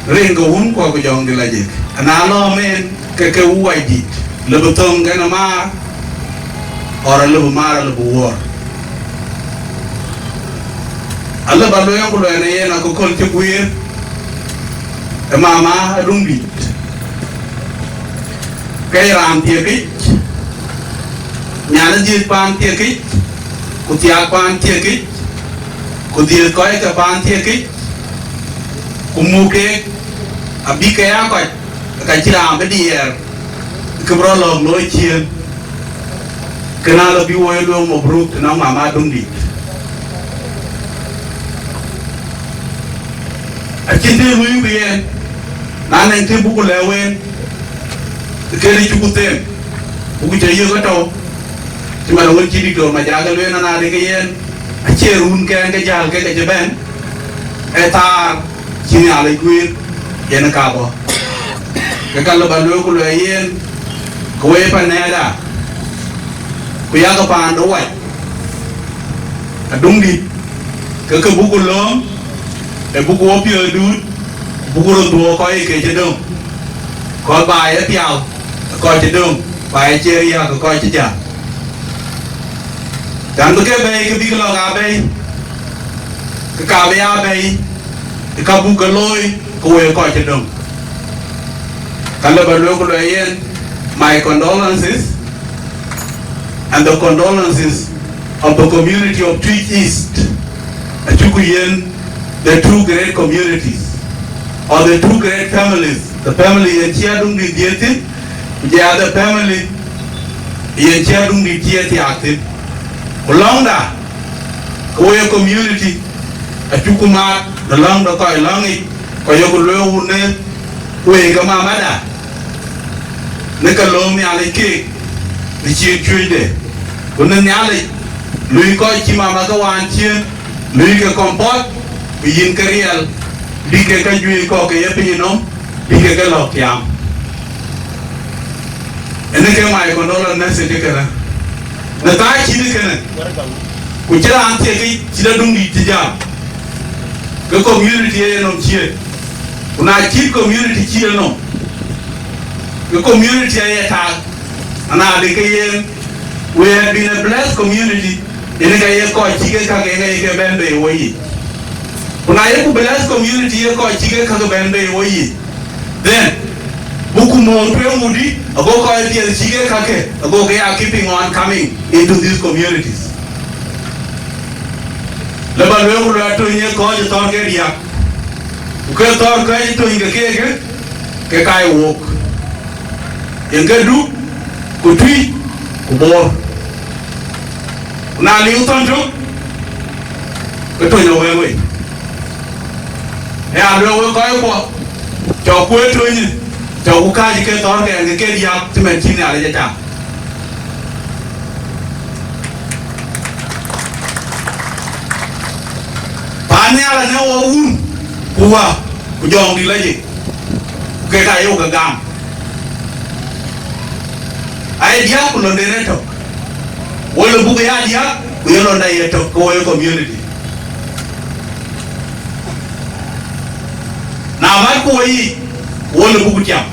Rin ke wun kuɔ ku jɔŋdï la jek. Ana lɔ̈ɔ̈m en, ke ke wuɔidït, lëbï thöŋ kɛn ë maar, or alëbï maar, alëbï wuɔɔr. Alëbï luɛɛŋ ku luɛɛn ë yen akököl cï guiir ë mama Aduŋdït. Ke ye raan thiekic, nyan ë dhiëëth paan thiekic, ku thiaak paan thiekic, ku dhiëëth kɔc ke paan thiekic, ku muk keek, abï ke ya kɔc, ka cï raan bï diɛɛr, kë bï rɔt lɔ̈ɔ̈k looi ciëën. Kënë alɔ bï woi luɔ̈ŋ mabruk tënɔŋ mama Aduŋdït. Acïn të luui ku yen, na nɛŋ të buku lɛ̈k wen, kënë cuku them, buku cä yök ëtɔ̈u, cï man wën cï Diktor Majak lueel, na de ke yen, acie run kɛn ke jäl ke ke cï bɛ̈n, ë thaar cï Nhialic guiir, yen ë ka bɔ̈. Ke ka lɔ bä lueel ku luɛɛl yen, ke wek pan nɛɛda, ku yak paan de wac, Aduŋdït, ke ke buku lööm, ë buku wɔ piɔ̈ɔ̈th duut, buku röt dhuɔɔk kɔc ke cï döŋ, kɔc ba ye pial, kɔc cï döŋ, ba ye ciɛɛr yäk kɔc cï jäl. Tɛ̈n bï ke bɛ̈i, ke bïk lɔ̈k aa bɛ̈i, ke ka bï aa bɛ̈i, ë ka buk ke looi, ke wek kɔc cï döŋ. Ka lë bä lueel ku luɛɛl yen, my condolences and the condolences of the community of Twic East. Acuku yen the two great communities or the two great families, the family yen cï Aduŋdït dhiëëth thïn, Ku jɔ the family, yen cï Aduŋdït cï ye thiaak thïn. Ku lɔ̈ŋda, ke wo ye community, acuk ku maat në lɔ̈ŋ de kɔc lɔ̈ŋ yic, kɔc yok lueel wun në wëi ke mamada, në ke lööm Nhialic keek në ciin cuëcde. Ku në Nhialic, luui kɔc cï mama ke wään ciëën, luui ke comfort, ku yïn ke riɛl, bï ke käjuëc kɔ̈k ke ye piny nɔm, bï ke ke lɔ̈k tiaam. Ënë ke my condolence message kënë. Në thaa cït kënë, ku cï raan thiekic cït Aduŋdït cï jam, ke community ë yenɔm ciëën. Ku na cït community cït yenɔm, ke community aye taak, anadï ke yen, we have been a blessed community, ënë ka ye kɔc cï ke käk ënë ye ke bɛ̈n bei wo yic. Ku na yeku blessed community ye kɔc cï ke käk bɛ̈n bei wo yic, then, buku mɔ̈ɔ̈r tueŋ mudï, ago kɔc piɛth cï ke käkë, ago ke ya keeping on coming into these communities. Lë ba lueel ku lueel tony ye kɔc ë thɔ̈r ke diäk, ku ke thɔ̈r kɔc ë tony ke keek, ke ka ye wok. Yen ke Duk, ku Tuic, ku Bor. Ku na liu thɔn tök, ke tony awël wei. Ë ya lueel wek kɔc kuɔ, cɔk kueer tony, cɔk ku kääc ke thɔ̈r kɛn ke ke diäk cï mɛn cï Nhialic ë cak. Paan nhial anë wɔ wun, ku wä, ku jɔŋdït lɔ jik, ku ke ka yök ke gam. Aye diäk ku lɔnden ë tök. Wo lɔ buk ya diäk, ku ye lɔnda ye tök, ke wo ye community. Na mat ku wo yic, wo lɔ buk tiam.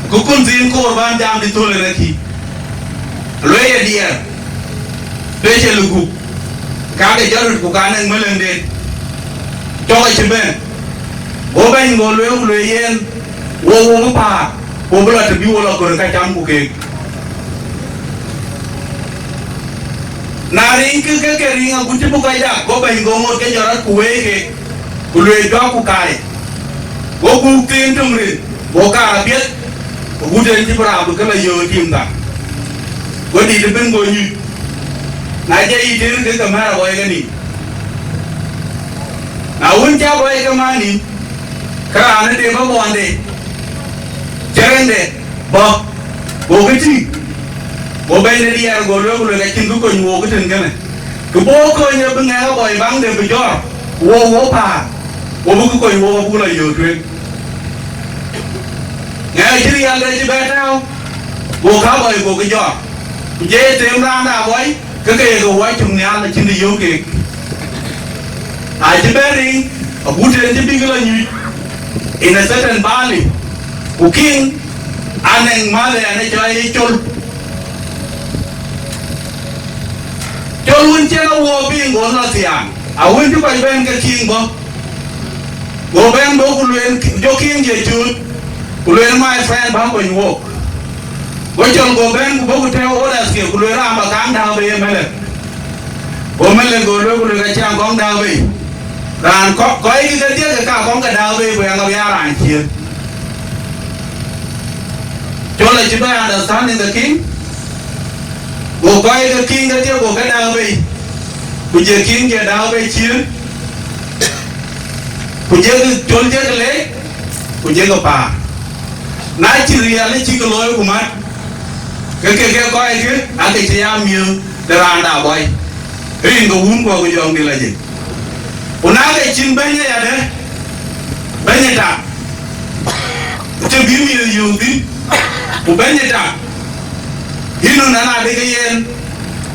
Ku kun thiin koor ban jam dï thöl ënë kï. Lueel ye diɛɛr, pecë lukuk, ka ke jɔt röt ku ka nɛŋ meläŋden, cɔk acï bɛ̈n. Go bɛ̈ny go lueel ku lueel yen, wo wo bï päär, ku bï lɔ të bï wo lɔ kör ë ka cam ku keek. Na riŋkï ke ke riŋ agut cï bï kɔc dak, go bɛ̈ny go ŋot ke jɔt rɔt ku weei keek. Ku lueel jɔk ku kaaric, go guk thiin töŋ rin, go kaar apiɛth, agut en cï bï raam bï ke lɔ yöök tim thar. Go dït ëbën go nyuc, na jɛ yï tëër ke ke mɛ̈r abɔi ke nin. Na wën cä abɔi ke män nin, ke raan ë dem abuɔnde, cï rɛ̈ŋde bɔ̈, go ke tïŋ, go bɛ̈ny de diɛɛr go lueel ku lueel acïn kë kony wook ëtën kënë. Kë bɔ̈ kony abï ŋɛk abɔi baŋde bï jɔɔr, ku wo wo päär, wo bï kë kony wook abuk lɔ yöök tueŋ. Ŋɛk acï riɛlde cï bɛ tääu, go ka abɔi go ke jɔɔr, ku jɛ ye them raan de abɔi, ke ke ye ke wɔ cök nhial acïn të yöök keek. Acï bɛ riŋ, agut en cï bïk lɔ nyuc in a certain valley, ku kiŋ anɛŋ mäthë ɛn ë cɔl ye col. Col wën cïn awuɔɔk piŋ go lɔ thiaan, awën cï kɔc bɛ̈n ke kiŋ bɔ̈. Go bɛ̈n bɔ̈ ku lueel, jɔ kiŋ je cuut, ku lueel, my friend, bä kony wook. Go col go bɛ̈n ku bɔ̈ ku tɛ̈ɛ̈u orders ke, ku lueel, raan bä kaŋ dääu bei ye Melek. Go Melek go lueel ku lueel, ka ciaŋ kɔŋ dääu bei. Raan kɔc kɔc kï kedhie ke ka kɔŋ ke dääu bei, ku yɛn abï aa raan ciëën. Col acï bɛ understanding the king, go kɔc ke kiŋ kedhie go ke dääu bei, ku je kiŋ je dääu bei ciëën, ku jekï col jekï leec, ku jekï paar. Na cï riɛl ë cïkï looi ku mat, ke ke ke kɔckë aake cï ya miëth de raan de abɔi, rin ke wun kuɔ ku jɔŋdït lɔ jek. Ku na ke cïn bɛ̈ny ë yadë, bɛ̈ny ë tak, të bï miëth yöök thïn, ku bɛ̈ny ë tak, yïn nu nɛn adï ke yen,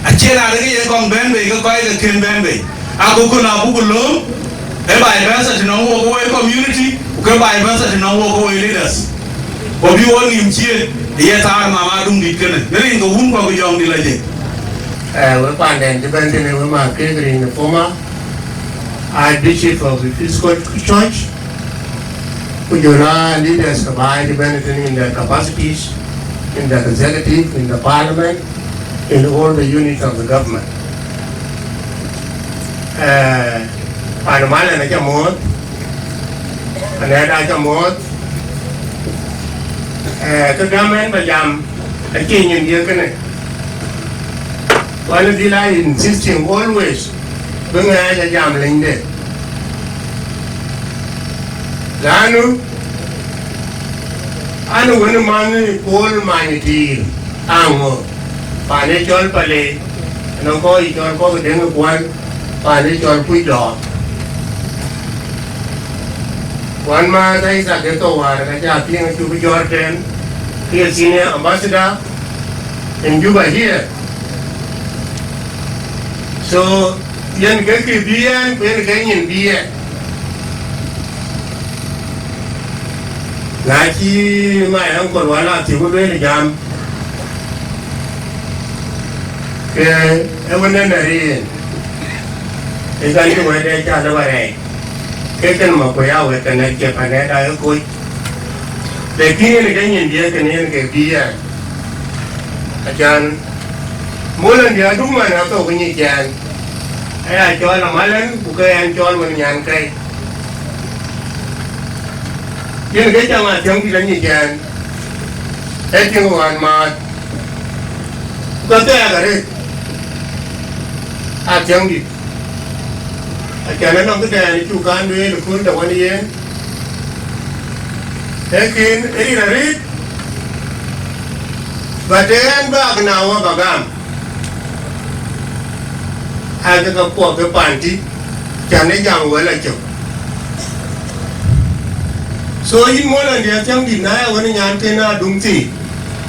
acie raan adï ke yen kɔŋ bɛ̈n bei ke kɔc ke kën bɛ̈n bei. Akököl abuk lööm, ë baai bɛ̈n thar tënɔŋ wok ke woi community, ku ke baai bɛ̈n thar tënɔŋ wok ke woi leaders. Ku bï wo nïïm ciëën, ë ye thaar mama Aduŋdït kënë, në rin ke wun kuɔ ku jɔŋdït lɔ jek. Eh, we panden cï bɛ̈n tënë we ma kek rin former Archbishop of Episcopal Church, ku jɔl a leaders ke baai cï bɛ̈n tënë in their capacities, in the executive, in the parliament, in all the units of the government. Eh, pan Malɛn acä mɔ̈ɔ̈th, Anɛɛt acä mɔ̈ɔ̈th, Eh, kë gam ɛn ba jam, acie nyin diëk kënë. Wan dhil a insisting always bï ŋɛɛc a jam lenyde. Lanu, an wën man Paul Many Tiir aŋö, paan ë cɔl Palei, nɔŋ kɔc cɔl kɔ̈k Deŋ Kuan, paan ë cɔl Kuc Dɔɔr. Wan ma Isaac ë thou wäär ka ca piŋ acuk jɔɔr tɛ̈n, ke ye senior ambassador in Juba here. So, yen ke kë bï ɛn, ku yen ke nyin bï ɛn. Na cï my uncle wala thiëk ku lueel jam, ke ë wën ë nɛ̈r yen, ë kan cï wɛ̈t ë ca lë ba rɛɛc, ke kën ma ku ya wɛ̈t ke nɛ̈k cï panɛ̈t aa ë koc. Lakin yen ke nyin diëk kën yen ke bï ɛn. Acan, Molan dië aduk man athou ke nyic ɛn. Aya cɔl Amalɛn, ku ke ɛn cɔl wën nyan kɛ̈i. Yen ke cam athiäŋ dït anyic ɛn. Ë tiŋ ɣɔn maath. Ku ka thɛɛk arëët. Athiäŋ dït. Acan anɔŋ këdɛn cuk kan lueel ë kööl de wën yen. Ee kën ë rin arëët, but ë ɛn bäk na wä ba gam, aa ke ka kuɔk ke pan tï, can ë jam wël acök. So yïn Molan dië athiäŋ dït, na ya wën nyan kën aduŋ thii,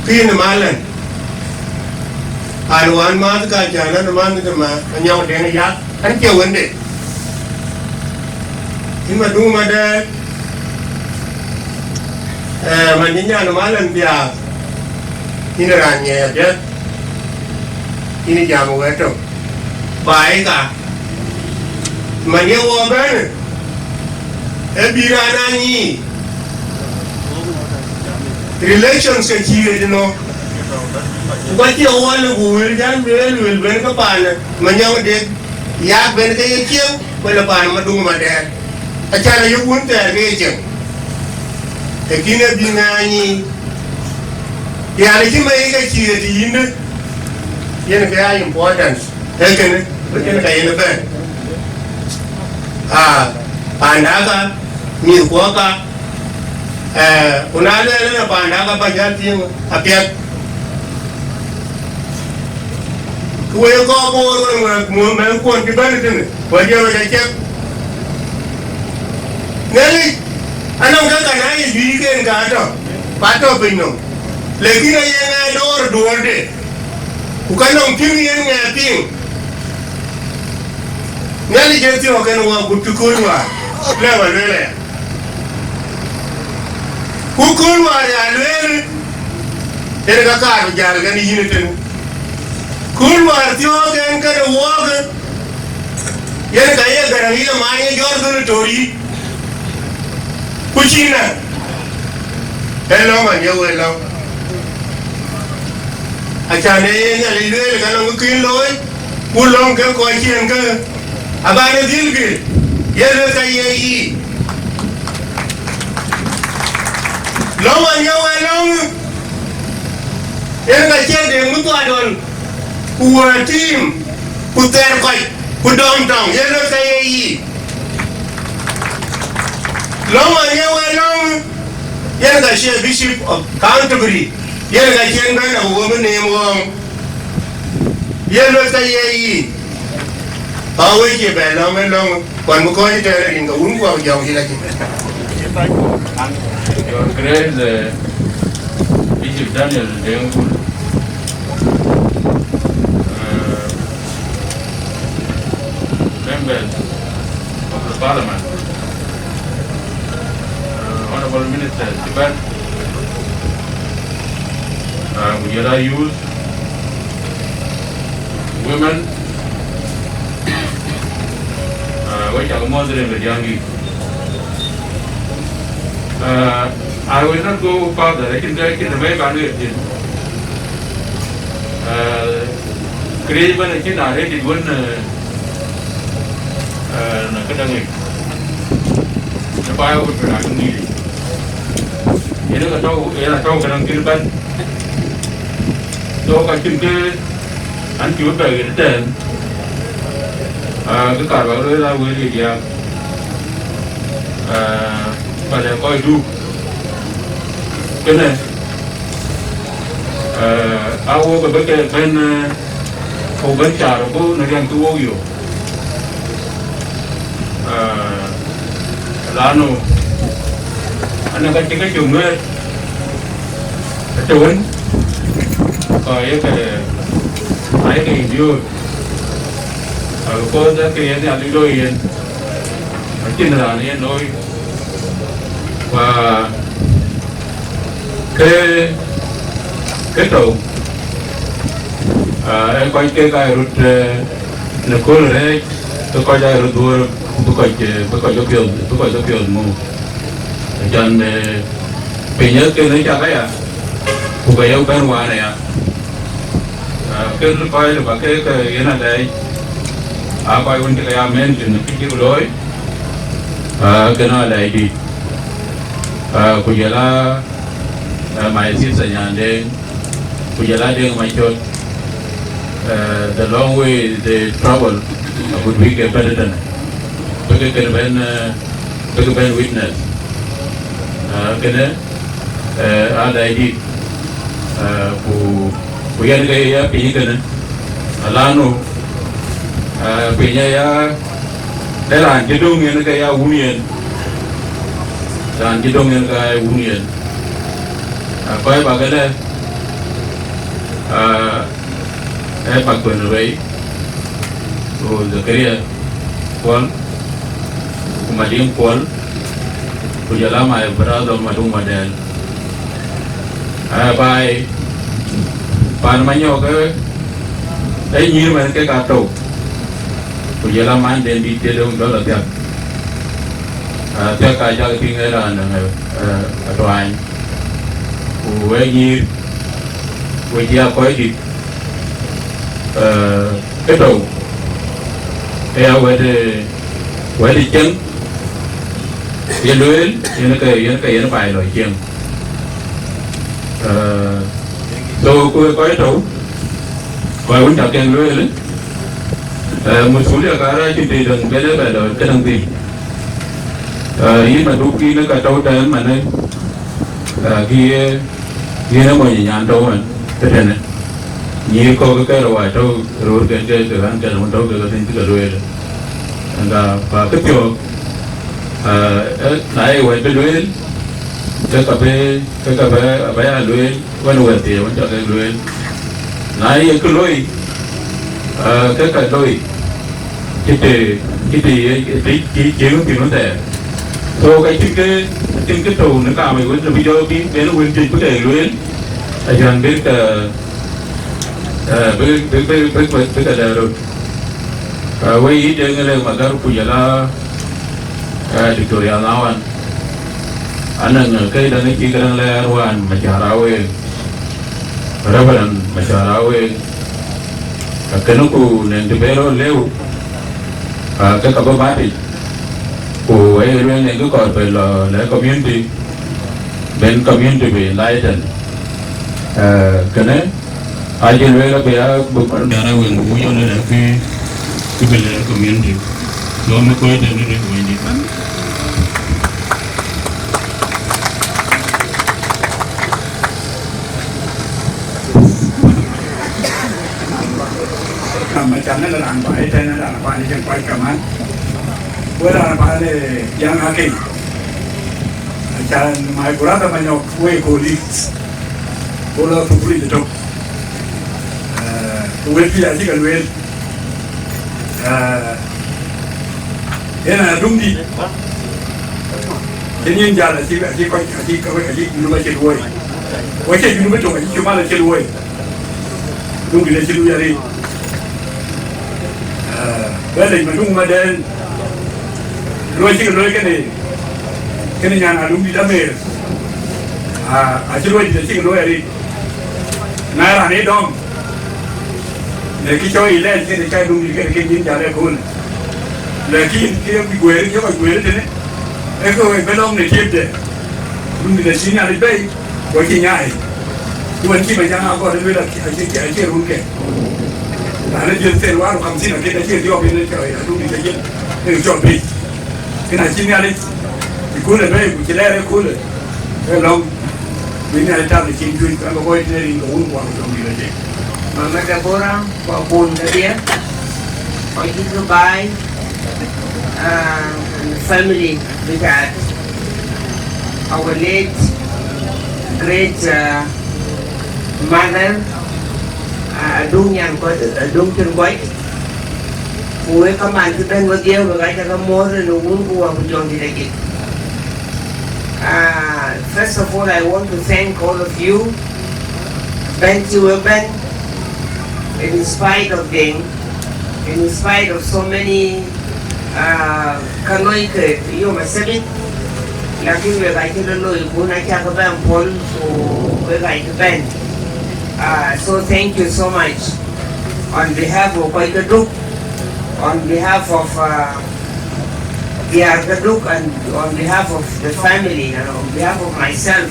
ke yïn ë Malɛn. An wän maath ka can an manh de ma Manyɔk Deŋ Yak, an cie wënde. Yïn Maduŋ Madɛɛr, eh, man cï nyan Malɛn Biaar, yïn raan ŋiɛc apiɛth, yïn jam wɛ̈t tök. Baai ka, man ye wɔ bɛ̈n, ë bï raan aa nyiic. Relations ke cï ɣet ënɔ. Ku ka cie wɔ lë ku wël jal lueel, lueel ben ke paan Manyɔk Deŋ Yak ben ke ye cieŋ, ku lë paan Maduŋ Madɛɛr. Acan ayök wun thɛɛr ke ye cieŋ. Lakin ë bï ŋaany yiic. Yan cï mei ke cï ɣet yïndë, yen ke aa important. Ee kënë, bï kënë ka yen ëbɛ̈n. Aa, panda ka, mïthkuɔ ka, eh, ku na lueel ënë panda ka ba jäl tïŋ apiɛth. Ku wek kɔc Bor wën wek mu-, mɛnhkuɔn cï bɛ̈n tënë, wek jɔ wek acek. Nhialic, anɔŋ ke ka na ye juëc ken ka tɔ, ku atɔ piny nɔm. Lakin aye ŋɛɛr door duɔ̈ɔ̈rde. Ku ka nɔŋ piŋ yen ŋɛɛr piŋ. Nhialic ë thiɔ̈k en wɔ gut cï kööl wäär, lɛ̈k alueel aya. Ku kööl wäär ya lueel, yen ka kaar jäl kɛn yïn ëtënë. Kööl wäär thiɔ̈k en kënë wɔɔkë, yen ka ye Garaŋ yï maany ë jɔt kënë toor yï. Ku cïn na, ee lɔ̈ŋ ɣɔn ye wël lɔ̈ŋ. Acan ee ye Nhialic lueel ka nɔŋ kë kën looi, ku lɔ̈ŋ ke kɔc ciëën ke, aban ë dhil gël, ye lueth ka ye yiic. Lɔ̈ŋ ɣɔn ye wël lɔ̈ŋ, yen ka ciɛ̈t de mïth kuat ɣɔn, ku wëër tiim, ku thɛɛr kɔc, ku dɔm tɔŋ, ye lueth ka ye yiic. Lɔ̈ŋ ɣɔn ye wël lɔ̈ŋ, yen ka cie Bishop of Canterbury, yen ka cien bɛ̈n ago bï neem ɣɔ̈ɔ̈ŋ. Ye lueth ka ye yiic, aa wec ye bɛ lɔ̈ŋ ë lɔ̈ŋ, kuan bï kɔc tɛɛr rin ke wun kuak jɔŋ yï la cï. Your Grace, uh, Bishop Daniel Deng Bul, uh, members of the parliament, uh, honorable ministers, Tibet, uh, ku jɔl a youth, women, uh, wek cak muɔ̈th rin ke diäŋdït. Uh, I will not go further. Acïn kë, acïn të bɛ̈ɛ̈i ban wek thïn. Uh, këriëëc ëbɛ̈n acïn a rëëc dït wën, uh, uh, në këdäŋ yic. Në baai wën tɔ̈ na kë ŋic. Yen ë ka Tɔ̈u, yen atɔ̈u këdäŋ cït bɛ̈n. Tɔ̈u ka cïn kë an cï bï bɛ̈ɛ̈k yen ëtɛ̈ɛ̈n. Aa, kë kaar bäk lueel aa wël ye diäk. Aa, ba lɛ̈k kɔc Duk. Kënë, aa, aa wok ë bï ke bɛ̈n, ee, ku bɛ̈n caar ku në riɛm cï wok yök. Aa, lanu, anɔŋ ka cï ke cök nuɛɛr, ëtëwën, ka ye ke, ayeke endure. Aa, because ke ye Nhialic looi yen, acïn raan yen looi. Ku ke, ke tɔ̈u, aa, ee kɔc kek aa röt, ee, në kööl rɛɛc, ke kɔc aa röt dhuöör, bï kɔc, ee, bï kɔc ke piɔ̈ɔ̈th, bï kɔc ke piɔ̈ɔ̈th muk. Acan, ee, piny ee kënë cak aya, ku ke ye bɛ̈n wään aya. Aa, ke kɔc lë ba ke, ke yen alɛɛc, aa kɔc wën cï ke ya mention kë cïk looi, aa, kënë alɛɛc dït. Aa, ku jɔl a, aa, my sister Nyandeng, ku jɔl a Deŋ Macɔt, aa, the long way they travel, agut bï ke bɛ̈n ëtënë. Bï ke kën bɛ̈n, aa, bï ke bɛ̈n witness. Aa, kënë, ee, alɛɛc dït, ee, ku, ku yen ke ya piny kënë, alanu, ee, piny aya, ee raan cï döŋ yen ke ya wun yen, raan cï döŋ yen ke ya wun yen. Ee, kɔc bäk ke lɛ̈k, ee, ee Pakuën Rei, ku Zakaria Kuɔl, ku Madiŋ Kuɔl, ku jɔl a my brother Maduŋ Madɛl. Aa, baai, pan Manyɔk, ee, ee nyïïr mɛn kek aa tɔ̈u, ku jɔl a manden dït cï döŋ dɔl athiak. Aa, athiak aa cak tïŋ ee raan, ee, ee, atuany. Ku wek nyïïr, we cï a kɔc dït, ee, ke tɔ̈u, ke ya wɛ̈t, ee, wɛ̈t ë cieŋ, ye lueel, yen ke, yen ke, yen baai lɔ cieŋ. Ee, so, ku wek kɔc tɔ̈u, kɔc wën cak keek lueel, ee, masulia kaarë acïn të däŋ bɛ̈n ë bɛ lɔ këdäŋ thïn. Ee, yïn Maduk, yïn ë ka tɔ̈u tɛ̈ɛ̈n manë, ee, kï ye Yen ë mony ë nyan tɔ̈u ëmën ëtënë. Nyïïr kɔ̈k ke kɛ̈r wac tɔ̈u röörken ke, ke ɣän kɛ̈r wën tɔ̈u kek thïn cï ke lueel. Ënda, pa këpiɔ̈ɔ̈k, aa, ee, na ye wɛ̈t bï lueel, ke ka bï, ke ka bï, abï ya lueel, wën wɛ̈t thiëëc wën cɔk kek lueel. Na ye kë loi, aa, ke ka loi, cï të, cï të ye, të, cï, cï ŋö thïn wën thɛɛr. So, ka cïn ke, cïn ke tɔ̈u në kaam ë wën të bï jɔ bï, ben wën juëc bï ke lueel, acan bï ke, ee, bï, bï, bï, bï, bï, bï ke lɛɛr röt. Ee, wek yï Deŋ Lek Magar ku jɔl a, ee, Victoria Nawan. Anɔŋ, ee, ke däŋ cï këdäŋ lɛɛr wään Macar Aweŋ. Reverend Macar Aweŋ, akënë ku nɛŋ të ben rɔt lëu, aa, ke ka bï mat yic, ku aye lueel nɛŋ kë kɔɔr bï lɔ lɛ̈k community, ben community bï enlighten. Ee, kënë acï lueel abï ya bï Macar Aweŋ bï wïc ɣɔn lɛ̈k kë, kë bï lɛ̈k community. So, më kɔc tënë rek wënydït. Ama can ënë raan ba ëtɛ̈n, ënë raan ba ëtɛ̈n kuac kaman. Wek raan ba në Jaŋ Akeny. Acan my brother Manyɔk, wek colleagues. Wok lɔ thukul yic ëtök. Ee, ku wek juëc acï ke lueel. Ee, yen aduŋdït. Cïn yen jäl acï, acï kɔc, acï, acï Junub acï luɔi. Ku acie Junub ëtök, acï Cumal acï luɔi. Duŋdït acï luui arëët. Ee, bɛ lec Maduŋ Madɛl. Luɔi cï ke luɔi kënë, kënë nyan Aduŋdït Amer. Aa, acï luɔi dït acï ke luɔi arëët. Na raan ë dɔm, në kë cɔl ë lɛɛl kën ë cä Duŋdït kën, kën yïn jäl ë kööl. Lakin kë ye bï guëër, kë ye kɔc guëër tënë, ee ke wek bï lɔ̈ŋ në tiëpde. Duŋdït acï Nhialic bɛ̈i, Ku acï nyaai. Ku wën cï Majaŋ Agɔɔt lueel acie, acie, acie run ke. Raan ë dhiëth thel war u kamthin akën acie dhiɔp yen ë cɔl Aduk dït aye, ë cɔl piny. Kën acï Nhialic ë köölë bɛ̈ɛ̈i ku cï lɛɛr ë köölë, ë lɔ̈ŋ, bï Nhialic tak ë cin juëc, ka ke kɔc tënë rin ke wun kuɔn jɔŋ dït aye. Mama Deborah, ku abun kedhie, kɔc cï ke baai, uh, and family with that. Our late great, uh, mother, uh, Aduk Nyan Kɔc, Aduk Tin Kɔc. Ku wek kaman cï bɛ̈n wedhie, wek aca ke muɔ̈ɔ̈th rin wun ku wä ku jɔŋ dït aye. Uh, first of all, I want to thank all of you. Bɛ̈n cï wek bɛ̈n, in spite of them, in spite of so many, uh, ka loi ke yom asebit, lakin wek acï lɔ loi kun acä ke bɛ̈n pɔ̈l ku wek acï bɛ̈n. Uh, so thank you so much on behalf of kɔc ke Duk, on behalf of, uh, Diäär ke Duk, and on behalf of the family and on behalf of myself,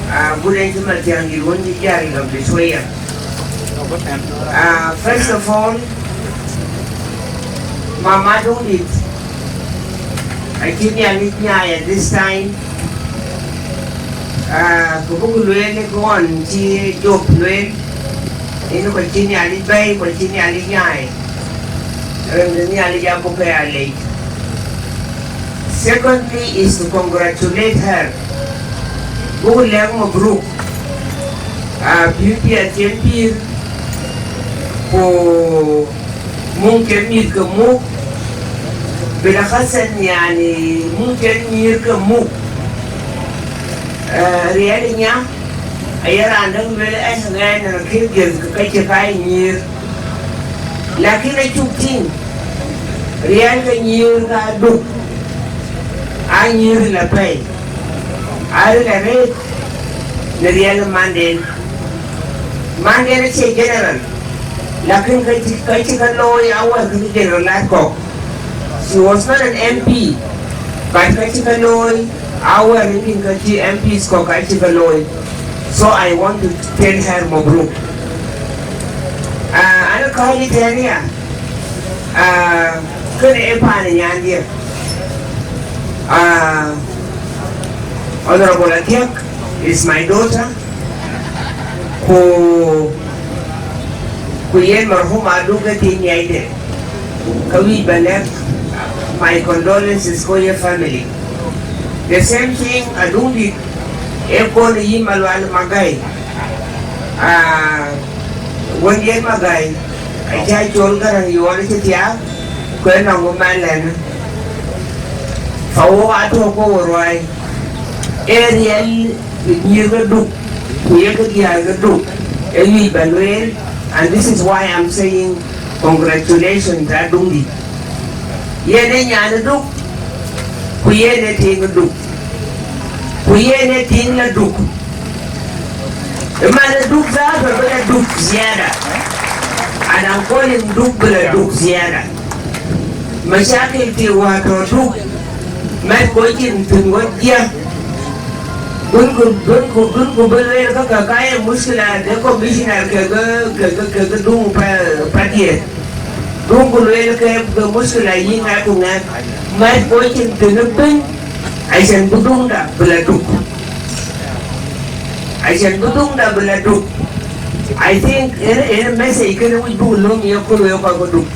uh, good and human thing, you want to hear it of the prayer. Uh, first of all, Mama Dungit, I keep your nyaai at this time. Ah, ku buk lueel ë kɔn cï Job lueel, yen ku cï Nhialic bɛ̈ɛ̈i, ku cï Nhialic nyaai. Rem de Nhialic abuk ke ya leec. Secondly is to congratulate her. Buk lɛ̈k mabruk. Ah, bï piɛth cïn pïïr, ku mumkin mïth ke muk, bila hasan, yani, mumkin nyïïr ke muk. Eh, riɛl ë nya, aye raan däŋ lueel, eh, ɣɛn ë kë dhiëth ke ka cï ka ye nyïïr. Lakin acuk tïŋ, riɛl ke nyïïr ka Duk, a nyïïr la pɛ̈i, a ril arëët në riɛl ë manden. Manden acie general, lakin ka cï, ka cï ka looi awär ke general lat kɔ̈k. She was not an M P, but ka cï ka looi, awär ë kïn ka cï M Ps kɔ̈k ka cï ka looi. So I want to tell her mabruk. Ah, ana kɔc ë tɛ̈n ya, ah, kënë ë paan ë nyandiɛ̈. Ah, Honorable Atiek is my daughter. Ku, ku yen marhum Aduk ë tïŋ nyɛcde, ka wïc ba lɛ̈k my condolences ku ye family. The same thing Aduk dït, ë kɔn yï Malual Magai. Ah, wën yen Magai, acä col Gäräŋ yɔɔl cï thiaak, ku ë nɔŋ wë man lɛ̈në. Fa wok atɔ̈ ku wo ruai. Ee riɛl nyïïr ke Duk, ku ye ke diäär ke Duk, ë wïc ba lueel, and this is why I'm saying congratulations, Aduk dït. Yen ë nyan ë Duk, ku yen ë tiŋ ë Duk, ku yen ë tiŋ la Duk. Ëman ë Duk dhaath bï la Duk ziada. And I'm calling Duk bï la Duk ziada. Mashakil ti wä tɔ̈ Duk, mɛt kɔc cïn thïn wä diäk. Dun ku, dun ku, dun ku bï lueel ka, ka, ka ye mushkila de commissioner kekë, kekë, kekë Duk pa-, padiɛ̈. Dun ku lueel ke, ke mushkila yï ŋɛk ku ŋɛk. Mɛt kɔc cïn thïn ëbën, acän bï Duk da bï la Duk. Acän bï Duk da bï la Duk. I think ënë, ënë message kënë wïc buk lööm ye kööl wek kɔc ke Duk.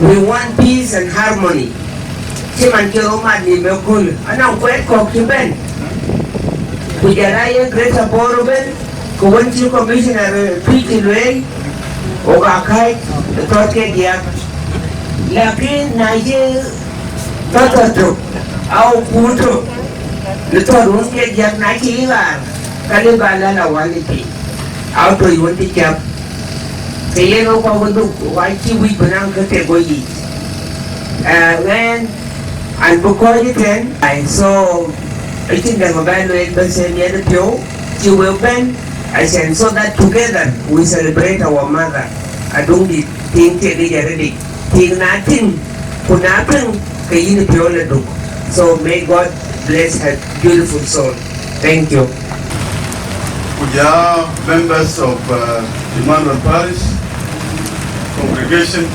We want peace and harmony. Cï man cï röt mat nïïm ë kööl, anɔŋ kuɛɛt kɔ̈k cï bɛ̈n. Ku jɔl a ye Greater Bor ëbën, ku wën cï commissioner, eh, Tuic cï lueel, ɣok aa kääc ë thɔ̈t ke diäk. Lakin na cï thɔ̈t thɔ̈t tök, au kuut tök, në thɔ̈t wun ke diäk na cï yï ɣaar, ka lëu ba lal awal ë piny, au toc wën cï cäp. Ke yen wek kɔc ke Duk, wä cï wïc bï naŋ kë tek wɔ yiic. Eh, ɣɛn, an bï kɔc ëtɛ̈n, ai, so, acïn dɛ̈ŋ bä lueel bä sɛ miɛt piɔ̈u, cï wek bɛ̈n, acän, so that together we celebrate our mother, Aduk dït, tiŋ tek yic arëëtic, tiŋ na tïŋ, ku na piŋ, ke yïn piɔ̈u la Duk. So may God bless her beautiful soul. Thank you. Ku ja members of, uh, Emmanuel Parish Congregation,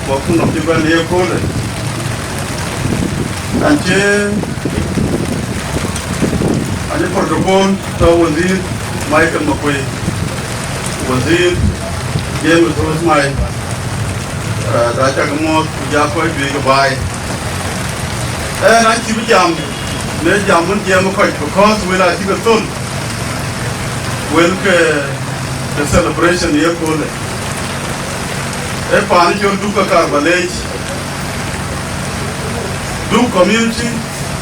wakun of Jiban ye kole. Anche, anche protocol to Wazir Michael Makuei, Wazir James Rosmai, uh, da cak muɔ̈th ku ja kɔc juëc ke baai. Ɛn acï bï jam, në jam wën jiɛɛm kɔc, because wël acï ke thöl. Wël ke, ke celebration ye köölë. Ee paan cɔl Duk ka kar ba leec. Duk community,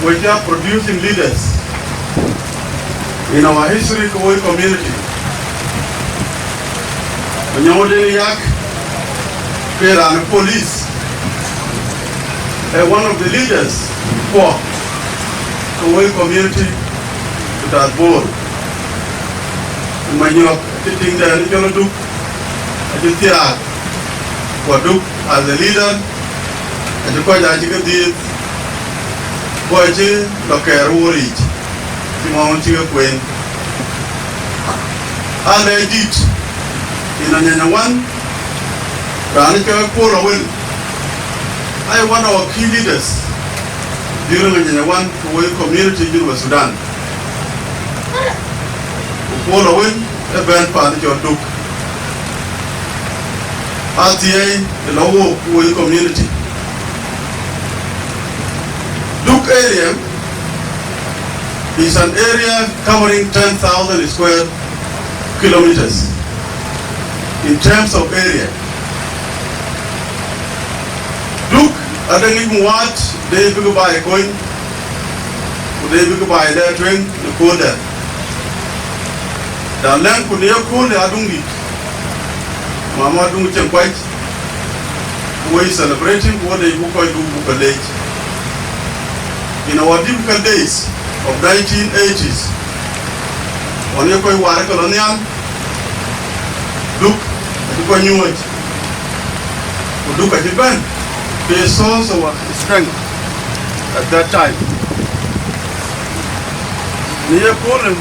we are producing leaders in our history, Kawoi community. Manyɔŋ Deŋ Yak, ke raan police, eh, one of the leaders for Kawoi community, ku tat Bor. Manyɔk cï tiŋdɛn cɔl Duk, acï thiaak, ku Duk as a leader, acï kɔc acï ke dhiëëth, ku acï lɔ kɛɛr wor yic, cï mɔɔn cï ke kueen. Alɛɛc dït, in Anyanya One, raan cɔl Paul Awel, ai one of our key leaders during Anyanya One, Kawoi community, Juba, Sudan. Ku Paul Awel, ë bɛ̈n paan cɔl Duk. Athiɛɛi ë lɔ wook Kawoi community. Duk area is an area covering ten thousand square kilometers in terms of area. Duk ade ŋic muwaat de bïk baai kony, ku de bïk baai dɛ tueŋ në kööldɛ. Da lɛ̈ŋ ku në ye kööldɛ aduŋdït, mama aduŋ cieŋ kuac, ku we celebrating, ku wo de buk kɔc duk buk ke leec. In our difficult days of nineteen eighties, ɣɔn ye kɔc waar ke lɔ nhial, Duk acï kɔc nyuɔɔc, ku Duk acï bɛ̈n ke source of strength at that time. Në ye köölë,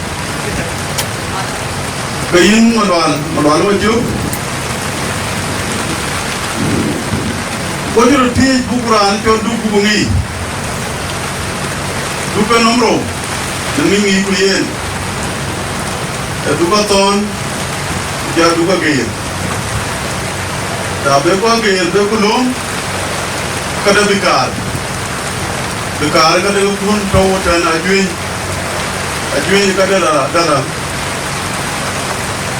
ke yïn Malual, Malual Majök, ku cï röt thiëëc buk raan cɔl Duk buk ŋic. Duk ke nɔm rou, në ŋic ŋic ku yen, ee Duk athɔ̈ɔ̈n, ku jɔl Duk ageer. Na be ku ageer be ku lööm, ke de bï kaar. Bï kaar ke de kun tɔ̈u tɛ̈n ajuëc, ajuëc ke de la dala,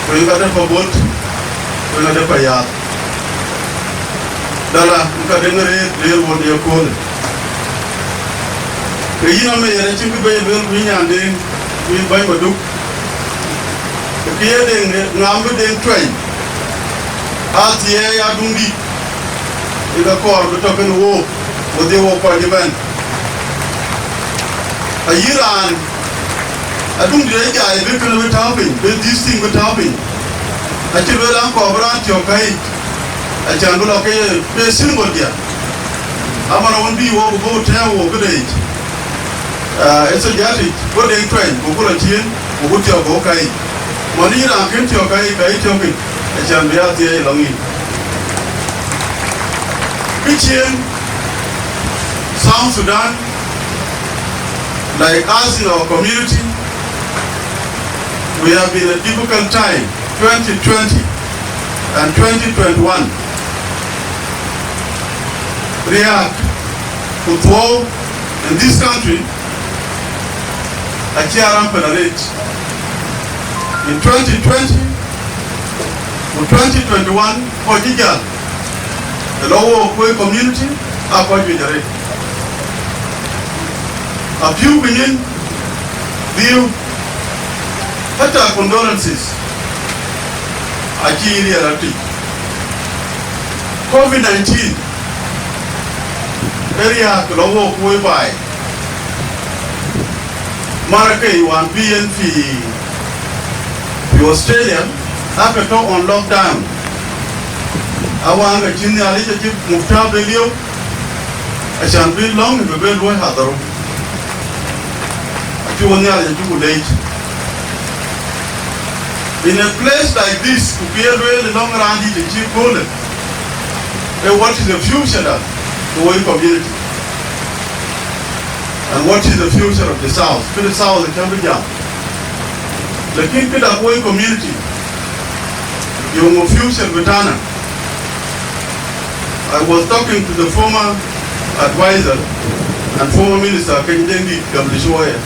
ku ke de pa bot, ku ke de pa yaath. Dala, ka deŋ rëër, rëër won ye köölë. Ke yïn amec, yɛn acïn kë bɛ̈ɛ̈i lueel, ku yïn nyan Deŋ, ku yïn bäny Maduk. Ke kë ye Deŋ, ŋam bï Deŋ tuɛny. Athiɛɛi aduŋdït, ë ka kɔɔr bï tɔ kënë wook, wo dhie wo kɔc ëbɛ̈n. Ayï raan, aduŋdït ë jai bï kënë bï tääu piny, bï this thing bï tääu piny. Acï lueel an, kɔɔr bï raan tiɔ̈k ka yic, acan bï lɔ ke ye, ke ye symbol diɛ̈. Aman awën bï wok bï bɔ̈ tɛ̈ɛ̈u wok këde yic. Ah, ë sojatiic, go Deŋ tuɛny, goku lɔ ciëën, goku tiɔ̈k, goku ka yic. Mɔn yï raan kën tiɔ̈k ka yic, ka yï tiɔ̈k yic, acan bï ya thiëëc lɔ ŋic. Kë ciëën, South Sudan, like us in our community, we have been a difficult time, twenty twenty and twenty twenty-one. Riääk ku thuɔɔu in this country acï a rampant arëët. In twenty twenty ku twenty twenty-one, kɔc cï jäl, ë lɔ wook Kawoi community, aa kɔc juëc arëët. Apiu ku nyin, dhiëëu, hata condolences acï riɛl atic. Covid nineteen, ë riääk lɔ wook Kawoi baai. Mara ke wään bï yen fi, fi Australia, aake tɔ on lockdown. Awään ke cïn Nhialic acï mukta be lieu, acan bï lɔ̈ŋ bï be luɔi hadharu. Acï wo Nhialic acï ku leec. In a place like this, ku ke lueel ë lɔŋ raan dït ë cï köölë, eh, what is the future da the Woi community? And what is the future of the South? Këde South ë cäm bï jam. Lakin këda Woi community, yöŋö future bï tana. I was talking to the former advisor and former minister, Keny Deŋ Dït, kabla shoya.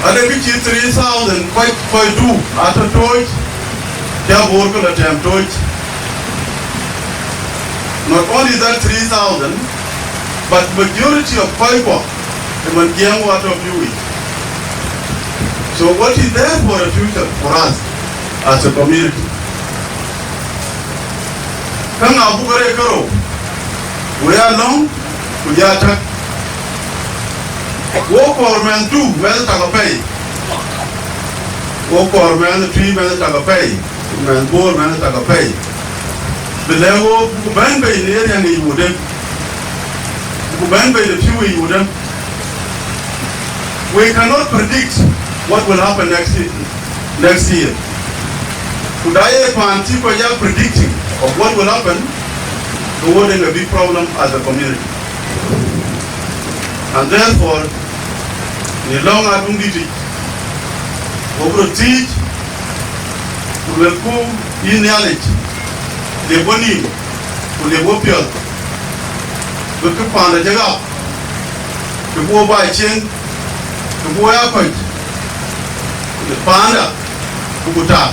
Ade kë cï three thousand kɔc, kɔc du atɔ̈ tooc, cä Bor ke lɔ tɛm tooc. Not only that three thousand, but majority of kɔc kuɔ, ëmën jiɛɛm wɔ atɔ̈ piu yic. So what is there for a future for us as a community? Käŋ abuk rëër kerou, ku ya lɔ̈ŋ, ku ya täk. Wo kɔɔr mɛnh du, mɛnh tak apɛi. Wo kɔɔr mɛnh tui, mɛnh tak apɛi. Mɛnh Bor, mɛnh tak apɛi. Bï lɛ̈k wo, ku bɛ̈n bei në riɛŋ yic wudë. Ku bɛ̈n bei në piu yic wudë. We cannot predict what will happen next year. Next year. Ku da ye paan cï kɔc ya predicting of what will happen, ke wo de a big problem as a community. And therefore, në lɔ̈ŋ Aduŋdït yic, wo bï röt thiëëc, ku luelku yïn Nhialic, liep wo nïïm, ku liep wo piɔ̈ɔ̈th, bï kë paanda cï ɣap, kë bï wo baai cieŋ, kë bï wo ya kɔc, në paanda, ku ku tak.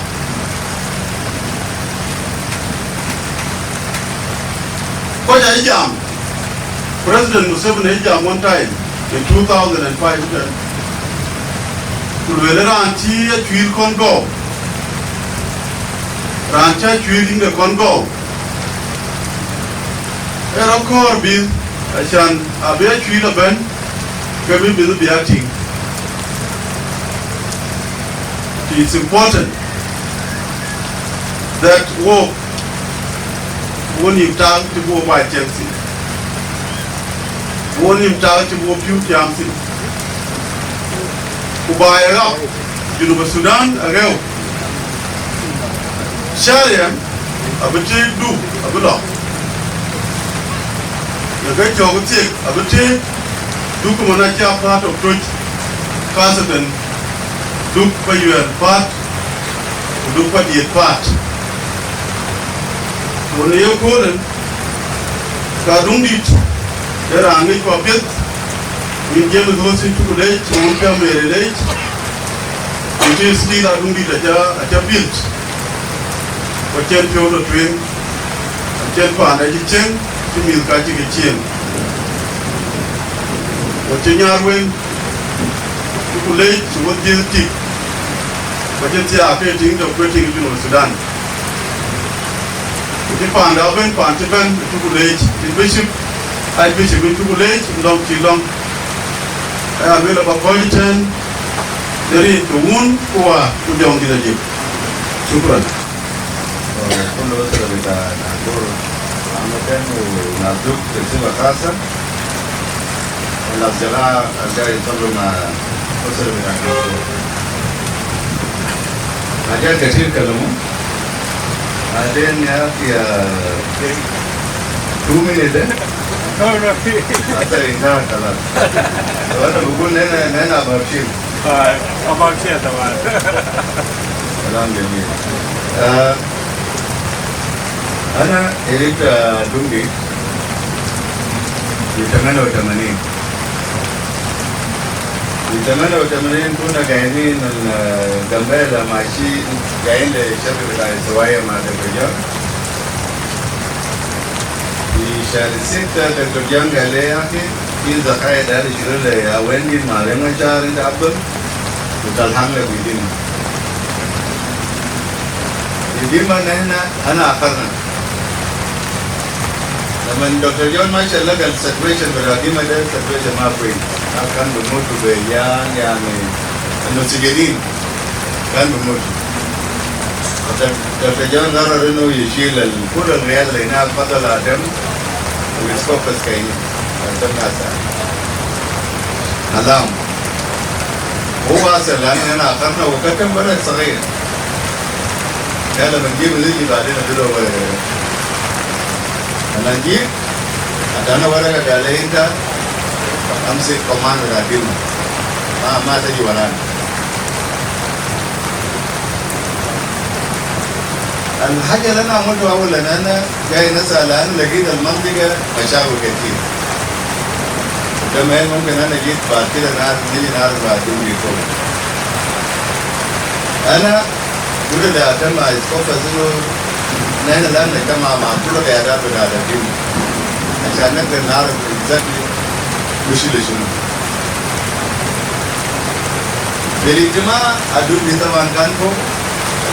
Kɔc aa jam, President Museveni ë jam one time in two thousand and five, ku lueel raan cï acuil kɔn gɔu, raan cï acuil yïnde kɔn gɔu, ee rɔt kɔɔr bïth, acan abï acuil ëbɛ̈n, ke bï bïth bï a tïŋ. It is important that wo, wo nïïm tak cï bï wo baai tiɛŋ thïn, wo nïïm tak cï bï wo piu tiam thïn, ku baai ë ɣap, Junub Sudan aɣeu. Sharia abï tëëk, duk abï lɔ, në ke cɔk thiek abï tëëk, duk ëmën acï a part of Tuc, khasatan duk Payuɛɛl paat, ku duk Padiɛt paat. Ku në ye köölë, ka Aduŋdït ee raan ŋic ku apiɛth, yïn James Hoth, yïn cuk leec, yïn cä Mary leec, yïn cï still Aduŋdït acä, acä build, ku acïn piɔ̈u tɔ tueŋ, acïn paanda cï cieŋ, cï mïth ka cï ke cieŋ, ku acï nyar wën, cuk leec, cï wo dhiëth tik, ku acï thiaak ke tïŋ tɔ ku ë tïŋ Junub Sudan. Ku cï paanda ëbɛ̈n, paan cï bɛ̈n, cuk leec, cï bishop, archbishop, cuk leec, lɔ̈ŋ cï lɔ̈ŋ. Aya lueel aba kɔc tɛ̈n, në rin ke Wun ku Wä ku Jɔŋdït Lajik. Shukran. وكل أسرة بتاع ناكور عامة وناس دك بصفة خاصة. والناس جماعة الجاي يصلوا مع أسرة بتاع ناكور. حاجات كتير كلموا. بعدين يا أخي، يا two minutes ده. هسه انتهى خلاص. وأنا بقول لنا، لنا أبو هشيم. آه، أبو هشيم طبعًا. كلام جميل. آه، أنا قريت، آه، دمبي في ثمانية وثمانين. في ثمانية وثمانين كنا قاعدين ال-، جامبيلا ماشي، قاعدين للشركة بتاع السوايع مع دكتور جون. في شهر ستة دكتور جون قال لي: "يا أخي، في ذخاير داير يشتري لي يا ويندي مع رينجو شهر، أنت أفضل، وتلحق لك بديما." بديما نحن، أنا أخرنا. لما دكتور جون مشى لقى ال situation بتاع ديما ده situation ما كويس. الناس كان بيموتوا بيان، يعني، المسجونين كان بيموتوا. دكتور جون قرر إنه يشيل ال-، كل العيال اللي هناك، فضل آدم وسكوفس كاين. آدم ناسا. ألام. هو واصل، لأن أنا أخرنا وقتهم ورق صغير. قال لما نجيب نجي بعدين أديله ورقة. لما نجيب، أدانا ورقة، قال لي: "أنت أمسك كمان بتاع ديما. ما، ما تجي ورانا." الحاجة اللي أنا عملته أول، إن أنا جاي نسأل، لأن لقيت المنطقة مشاكل كتير. ده ما ممكن أنا جيت بعد كده نعرف، نيجي نعرف بعد كده بيكون. أنا قلت لأتم أسقف إنه نحن لازم نجتمع مع كل قيادات بتاعت الدين عشان نقدر نعرف exactly مشكلة شنو. في الاجتماع، أدود طبعًا كان فوق،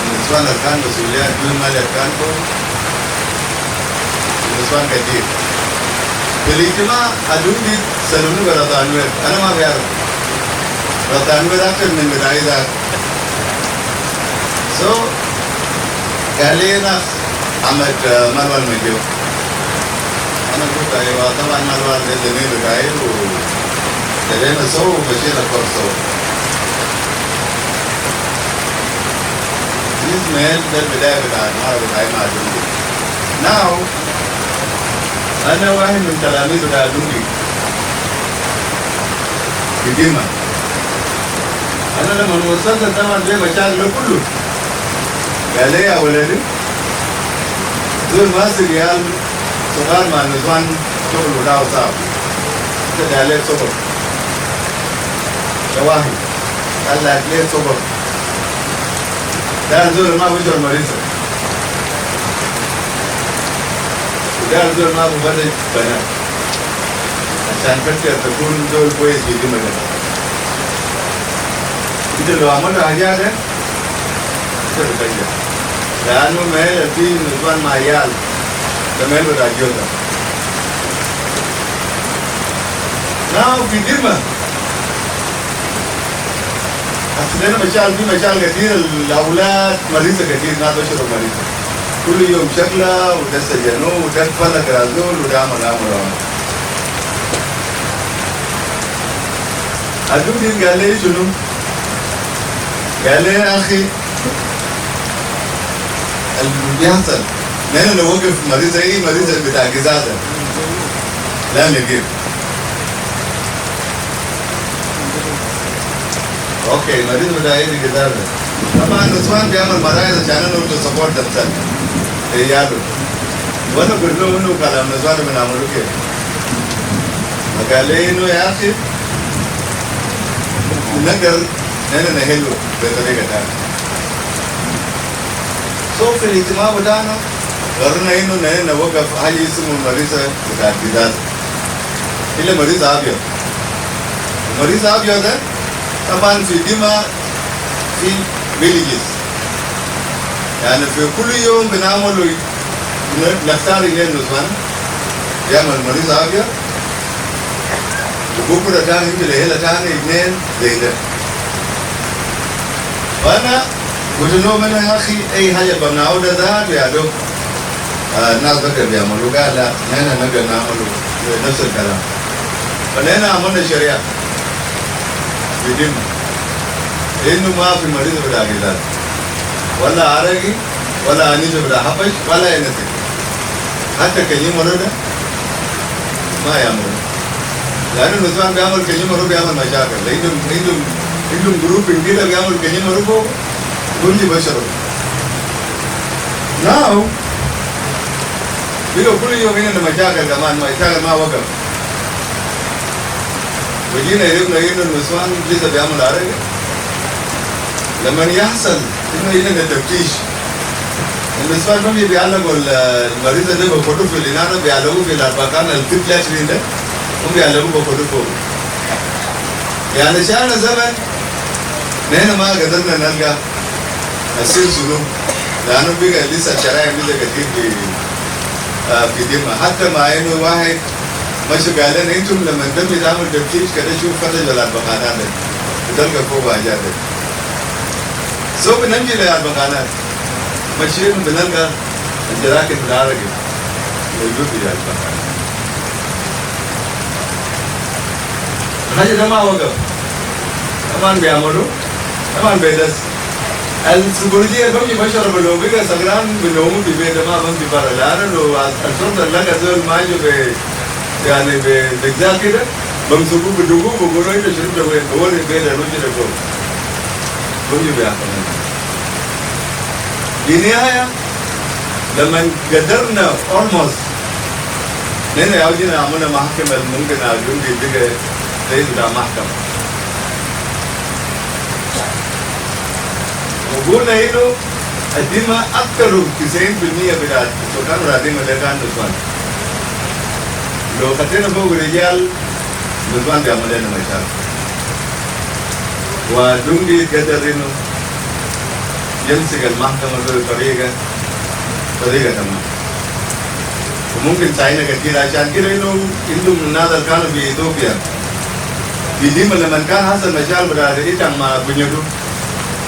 النسوان اللي كان مسؤولية، أدود مالية كان فوق، النسوان كتير. في الاجتماع، أدود سلمني برضا أنور، أنا ما بعرف. برضا أنور أكتر من بتاعي ذاك. So، قال لي: "أنا أحمد، آه، مالوال مجيو." أنا قلت: "أيوة، طبعًا مالوال ده زميل بتاعي، وابتدينا سوا ومشينا كويس سوا." This man ده البداية بتاع المعركة بتاعي مع دمبي. Now، أنا واحد من تلاميذ بتاع دمبي في ديما. أنا لما وصلت طبعًا ده مشاكل كله. قال لي: "يا ولدي، زول ماسك عيال صغار مع النسوان شغل بتاعه صعب. أنت داير ليك سبب." ده واحد. قال لك: "ليه سبب؟ ده زول ما بشر مريضة. وده زول ما ببلد بنات. عشان فكرة تكون زول كويس في دماغك. أنت لو عملت حاجات ده، أنت بتنجح. لأنه ميل في نسوان مع عيال، ده ميل بتاع جوزة." Now في دماغ. أصل أنا مشاكل، في مشاكل كتير، الأولاد مريضة كتير، ناس بشرب مريضة. كل يوم شكلة، وده سجنوه، وده فلق رازول، وده عمل، عمل، عمل. أدوك قال لي شنو؟ قال لي: "يا أخي، اللي بيحصل، نحن نوقف مريض، أي مريض بتاع قزازة، لا نقف." أوكي، مريض بتاع أي قزازة. طبعًا النسوان بيعمل مرايض عشان إنهم to support themselves. عياله. وأنا قلت له إنه كلام النسوان بنعمله كيف؟ فقال لي إنه يا أخي، نقدر نحن نحله بطريقة تانية. So في الاجتماع بتاعنا قررنا إنه نحن نوقف حاجة اسمه مريضة بتاعت قزازة. إلا مريض أبيض. مريض أبيض ده طبعًا في ديما في villages. يعني في كل يوم بنعملوا، ن-، نختار اثنين نسوان، يعمل مريض أبيض، وبكرة تاني يجي ليلة تاني اثنين زي ده. فأنا قلت لهم: "أنا يا أخي، أي حاجة بنعملها ذاته يا دوب، آه، الناس بقى بيعملوا." قال: "لا، نحن نقدر نعمله نفس الكلام." فنحن عملنا شريعة في ديما إنه ما في مريض بتاع قزاز، ولا عرقي، ولا أنيسة بتاع حبش، ولا anything. حتى كني مرة ده ما يعملوا. لأنه النسوان بيعمل كني مرة بيعمل مشاكل. عندهم، عندهم، عندهم group كده بيعمل كني مرة فوق، بيمشي بشرب. Now، بقى كل يوم عندنا مشاكل كمان، مشاكل ما وقف. وجينا عرفنا إنه النسوان لسه بيعمل عرقة. لما يحصل إنه عندنا تفتيش، النسوان ما بيعلقوا ال-، المريضة دي بخدو في الإنارة، بيعلقوا في الأربكان الفيت لاترين ده، هم بيعلقوا بخدو فوق. يعني شالنا زمن، نحن ما قدرنا نلقى السر شنو؟ لأنه بقى لسه الجرائم لسه كتير في، آه، في ديما. حتى مع إنه واحد مشى قال لنا: "أنتم لما الدم يتعمل تفتيش كده، شوف فتش الأربكانات ده، بتلقى فوق حاجات ده." So بنمشي لأربكانات، مشينا بنلقى الجراكن بتاع الرقم موجود في الأربكانات. الحاجة ده ما وقف. Taban biamudu, taban be das. Al sukurji e bamji bashar balo biga sagran binomu fi beda ma bamji bara. Lanu lo al shorta laga zol majo be, yani be, be za kida, bamsuku bidugu bugulu ita shurub da wen, bawali beda ruji da go. Bamji be akaman. Fi nihaya, لما قدرنا almost، نحن عاوزين عملنا محاكم الممكن عاوزين بيدقى زي بتاع محكمة. وقلنا إنه الدماء أكتر تسعين في المية بتاع سكان الدماء ده كان نسوان. لو خطينا فوق رجال، نسوان بيعمل لنا مشاكل. ودومدي قدر إنه يمسك المحكمة بطريقة، طريقة تمام. وممكن ساعدنا كتير عشان كده إنه عندهم الناس اللي كانوا في إثيوبيا. في ديما لما كان حصل مشاكل بتاع إيتام مع بنيتو،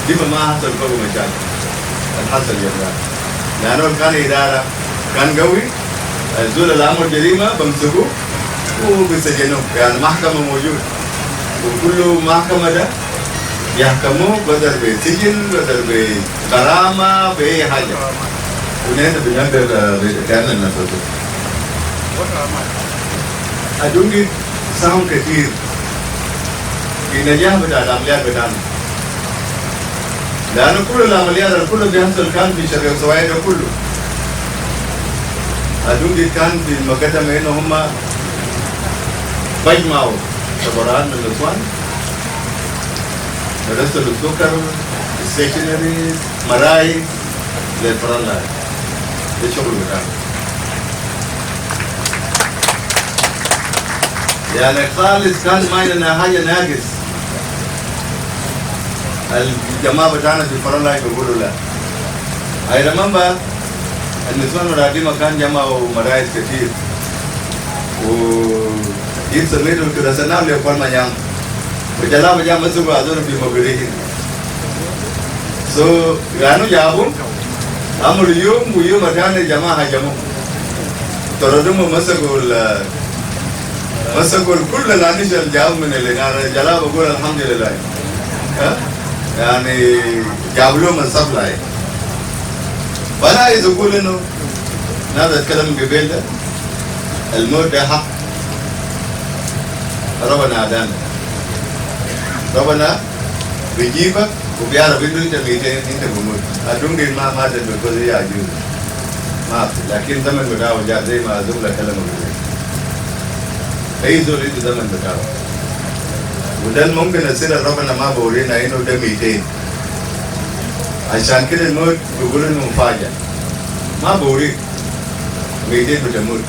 ديما ما حصل فوق مشاكل. الحصل يوم ده. لأنه كان إدارة، كان قوي، الزول اللي عمل جريمة بمسكوه وبيسجنوه، يعني محكمة موجود، وكل محكمة ده يحكموه بدل بسجن، بدل بغرامة، بأي حاجة. ونحن بنقدر، آه، نتكلم نفسه. أدونجي ساهم كتير في نجاح بتاع العمليات بتاعنا. لأنه كل العمليات الكل بيحصل كان في شرق السواحل ده كله. أدونجي كان في المقدمة إنه هم بجمعوا تبرعات من النسوان، بيرسلوا سكر، stationery، مرايح، للفرنلايت. ده شغل بتاعنا. يعني خالص كان ما عندنا حاجة ناقص. الجماعة بتاعنا في الفرنلايت بيقولوا لا. I remember النسوان والعديمة كان جمعوا مرايح كتير. و جيت سميتهم كده سناب لي كل ما يام. وجلابة جا مسكوا أزول في مبريهن. So، يعني جابوا، عملوا يوم، ويوم الثاني جماعة هجموا. طردوهم ومسكوا ال-، مسكوا كل الأنشا اللي جابوا من الإنارة. جلابة بقول الحمد لله. ها؟ يعني، جابوا لهم السبلاي. فأنا عايز أقول إنه الناس اتكلم قبيل ده، الموت ده حق. ربنا هدانا. ربنا بيجيبك وبيعرف إنه أنت ميت، أنت بموت. أدونجي ما مات because هي عجوز. ما في. لكن زمن بتاعه جاء زي ما زملاء كلموا قبل. أي زول عنده زمن بتاعه. وده ممكن يصير ربنا ما بورينا إنه ده ميتين. عشان كده الموت بيقول إنه مفاجأة. ما بوريك. ميتين بتموت.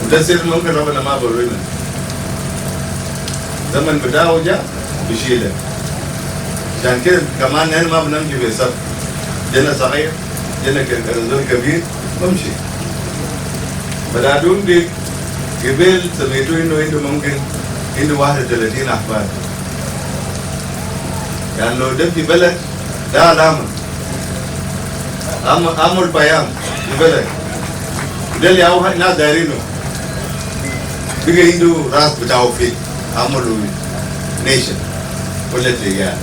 وده سر ممكن ربنا ما بورينا. زمن بتاعه جاء بيشيله. عشان كده كمان نحن ما بنمشي بالسبب. جينا صغير، جينا ك-، زول كبير، بمشي. بعد أدونجي قبل سمعتوا إنه عنده ممكن عنده واحد وثلاثين أحفاد. يعني لو ده في بلد، ده علامة. عم-، عمل بيان في بلد. ده اللي هو الناس دايرينه. بقى عنده راس بتاعه فين؟ عملوا nation. ولا تريال.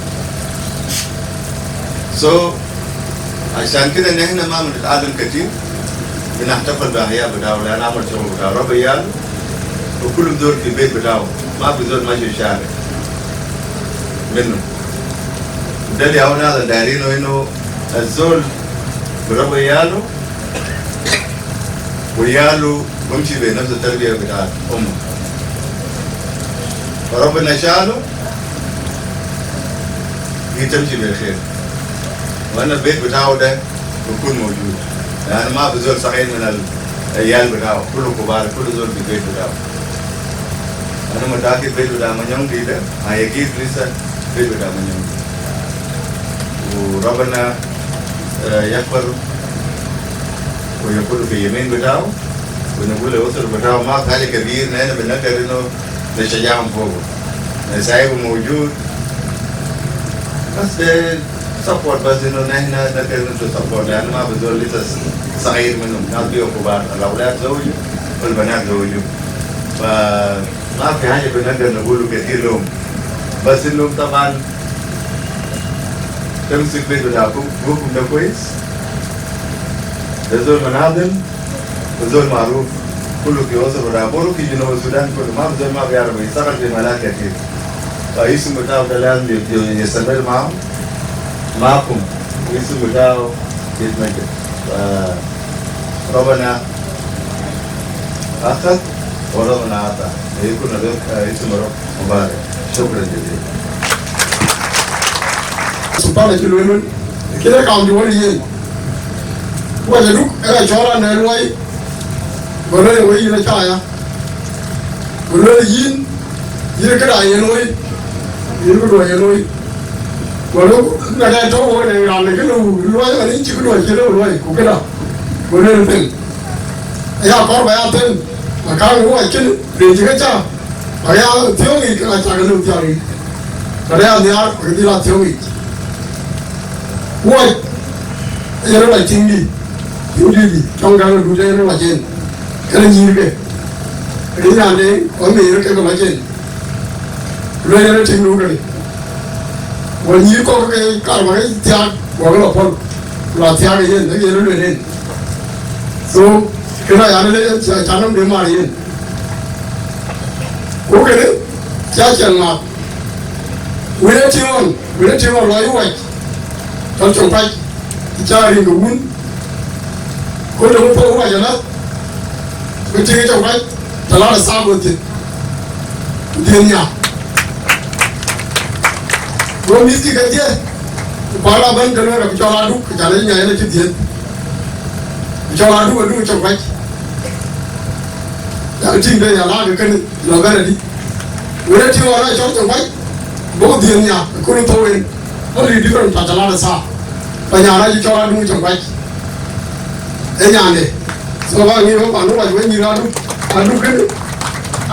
So، عشان كده نحن ما بنتعلم كتير، بنحتفل بأحياء بتاعه، لأن عمل شغل بتاعه. ربى عياله، وكل زول في البيت بتاعه. ما في زول ماشي شارع منه. وده اللي هو ناس دايرينه، إنه الزول بربى عياله، وعياله بمشي بنفس التربية بتاعت أمه. فربنا شاله، هي تمشي بالخير. وأنا البيت بتاعه ده بكون موجود. يعني ما في زول صغير من العيال بتاعه، كله كبار، كل زول في البيت بتاعه. أنا متأكد بيت بتاع منيونج دي ده، ما يجيب لسه بيت بتاع منيونج. وربنا، آه، يغفر ويكون في يمين بتاعه، ونقول للأسر بتاعه ما في حاجة كبير، نحن بنقدر إنه نشجعهم فوقه. نساعدهم موجود. بس ده support، بس إنه نحن نقدر ندي support، لأنه ما في زول لسه صغير منهم، ناس بيبقوا كبار، الأولاد زوجوا والبنات زوجوا. ف ما في حاجة بنقدر نقوله كتير لهم، بس إنهم طبعًا تمسك بيت بتاعكم، أبوكم ده كويس، ده زول مناضل وزول معروف كله في وسط بتاع بورو في جنوب السودان كله، ما في زول ما بيعرف يشتغل في ملاك كتير. فاسم بتاعه ده لازم ي-، ي-، يستمر معه، معكم، واسم بتاعه يتمجد. ف-، ربنا أخذ وربنا أعطى. ليكن لك اسم رب مبارك. شكرًا جزيلًا. Sultan acï lueel wën, kënë kam cï wën yen. Ku acï duk, ë ka cɔɔl an, në luɔi, go lueel wë yïn acä ya. Go lueel yïn, yïn këda ye looi, yïn këduɔ ye looi. Go lueel, na dɛ tɔ̈u wën ë raan në kënë luɔi, ɣɛn yïn cï këduɔ cï lëu luɔi, ku këda. Go lueel thel. Aya kɔɔr ba ya thel, ma kaŋ wä cïn, rin cï ke cä. Ba ya thiɔ̈ŋ yic, ke ka cak lëu thiɔ̈ŋ yic. Ba ya nhiaar, ke dhil a thiɔ̈ŋ yic. Wuɔc, yen rɔt a tiŋ dï, tiŋ dï dï, cɔŋ gäk dut yen rɔt a cin. Kënë nyïïrke. Kënë nyande, ɣɔn ŋiɛc rɔt ke ke lɔ cin. Lueel yen tiŋ nu kënë. Wɔ nyïïr kɔ̈k ke kar ba ke thiaak, wɔ ke lɔ pɔ̈l. Ku la thiaak yen, ë yen lueel yen. So, kënë ayan le, ca, ca nɔm de mar yen. Ku kënë, ca cɛn ŋaak. Wën ë tïŋ ɣɔn, wën ë tïŋ ɣɔn lɔ yï wac, tɔ̈ cɔk pac, cä riŋ ke wun, ku të wun pɔ̈k wac ëlä, ku tïŋ cɔk pac, të lat ë thaak go thiëth, ku dhiëth nya. Go mïthkï kedhie, ku pal abän ke lueel abï cɔl aduk, ku can ë nya yen acï dhiëth. Ku cɔl aduk, aduk cɔk pac. Yak tïŋ de ya laak ë kënë, lɔ bɛ̈n adï. Wën ë tïŋ ɣɔn acɔl cɔk pac, bɔ̈ dhiëth nya, ë kööl thou en, only different path alada thaa. Ba nyan acï cɔl aduŋ cɔk pac. Ë nyande. So ba ŋic wek panu wac wek nyïïr aduŋ, aduŋ kënë,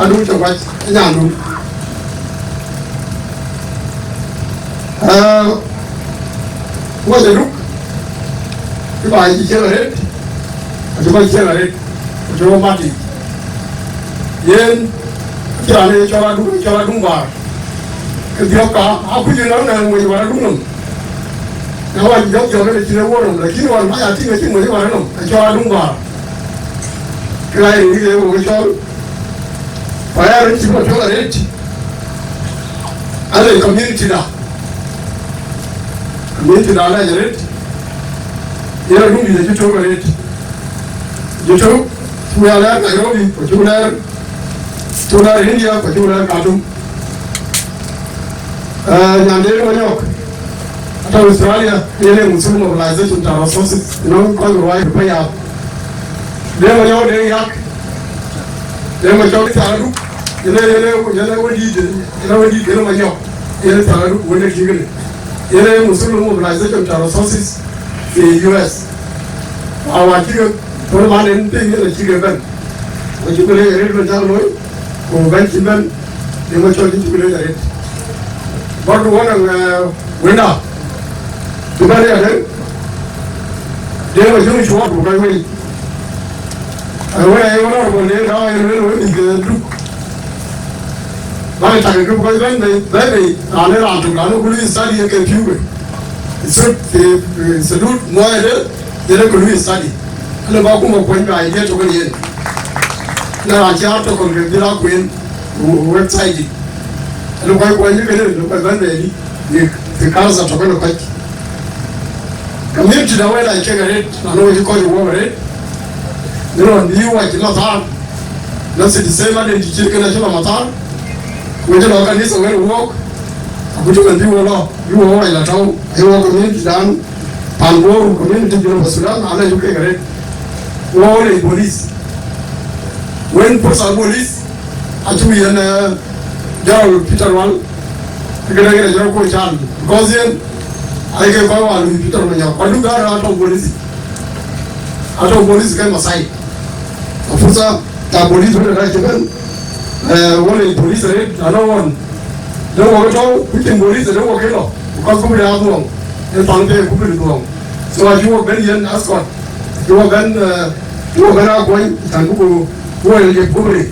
aduŋ cɔk pac, ë nyanduŋ. Aa, wac aduk, cï ba cï ciël arëët, acï kɔc ciël arëët, ku cï wok mat yic. Yen, acï raan ë cɔl aduŋ, cɔl aduŋ baar. Ke dhiɔ̈k ka, akuc ë nɔm në ŋuec wär aduŋ nɔm. Na wac jɔk jɔk ënë cïn ë wuɔ̈r nɔm, lakin ɣɔn mac atïŋ acïn ŋuec wär nɔm, acɔl aduŋ baar. Ke ɣa yen ŋic ë wok ë cɔl, ku aya röt cï bä piɔ̈ɔ̈th arëët. Alec community da. Community da alec arëët. Yen aduŋ dït acï tök arëët. Cï tök, cï wek lɛɛr Nairobi, ku cï wek lɛɛr, cï wek lɛɛr India, ku cï wek lɛɛr Khartoum. Eh, nyanden Manyɔk, ata Australia, yen ee musul mobilization ta resources, nɔŋ kɔc ruai piny ya. Deŋ Manyɔk, Deŋ Yak, Deŋ Manyɔk, Thialaduk, yen ee, yen ee, yen ee wendït, yen ee wendït, yen ee Manyɔk, yen ee Thialaduk, wendït kï kënë. Yen ee musul mobilization ta resources fi U S. Awa cï ke, kɔn man en piŋ yen acï ke bɛ̈n. Acï ke lec arëët bɛ̈n cak looi, ku bɛ̈n cï bɛ̈n, yen acɔl cï ke lec arëët. Bɔ̈ du wën, eh, wenda, cï bɛ̈n ya dëŋ, yen acï cuɔɔt ku kɔc wei. Ë wën ë honorable den ka ɣɔn yen wël wën mïth ke Duk. Bäk tak ke kɔc bɛ̈n bei, bɛ̈n bei, raan ë raan tök, raan ë ku lui study ë ke pïu bei. Sut, eh, eh, Sudut Muɔɔi de, yen ë ku lui study. Ëlë bä kum ë kuɔny bei idea tök ënë yen. Na raan cï article ke dhil a kueen, w-, website dït. Ëlë kɔc kuɔny kënë, ëlë kɔc bɛ̈n bei dï, bïk, bïk kansa tök ënë kɔc. Community da wël a cek arëët, na nɔŋ cï kɔc wok arëët. Në rɔn bï wac lɔ thaar, nafsi the same identity cït kënë acï lɔ mathar. Ku cï lɔ kanitha wën wok, aku cï wën bï wo lɔ, bï wo wac lɔ tɔ̈u, bï wo community dan, pan Bor community Junub Sudan, ala ju kek arëët. Wo le police. Wën pursa police, acu yen, eh, General Peter Wal, këdë këdë jɔ ko can, because yen, ai ke kɔc wa lui Peter Manyɔk, kɔc du gar atɔ̈ police. Atɔ̈ police ke masai. Afusa ta police wala da ke ben, eh, wala police red, ana won. De wo tɔ̈, kucin police de wo ke lɔ. Because ku ya duong. E tang te ku bi duong. So acu wo ben yen escort. Acu wo ben, eh, acu wo ben a kuɔny, tan ku ku wo ye ku bi.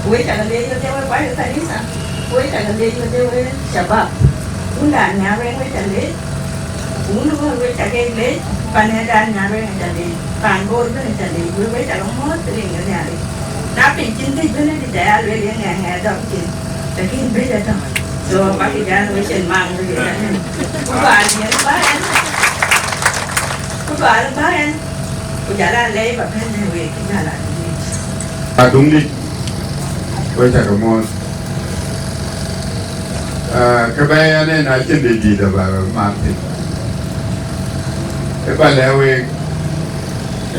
Wek ca ke leec wedhie wek kuany kanitha, wek ca ke leec wedhie wek shabab. Wun dan Nyarweŋ wek ca leec, wun wek ca ke leec, pan ë dan Nyarweŋ ca leec, pan Bor bën ca leec, wek wek ca ke muɔ̈ɔ̈th rin ke Nhialic. Na piny cïn kë bën ë dït aya lueel ye ŋɛk ŋɛk dɔm cin, lakin bï ca tɔ̈. So, bäk jal wek cin maŋ wek ye tɔ̈. Ku ba yen ba yen, ku ba yen ba yen. Ku jal a lɛc ba bɛ̈n në week, jal a dït. Aduŋdït, wek ca ke muɔ̈ɔ̈th. Ah, kë bɛ̈ɛ̈i ɛn en acïn dït dït aba mat thïn. Ë ba lɛ̈k week,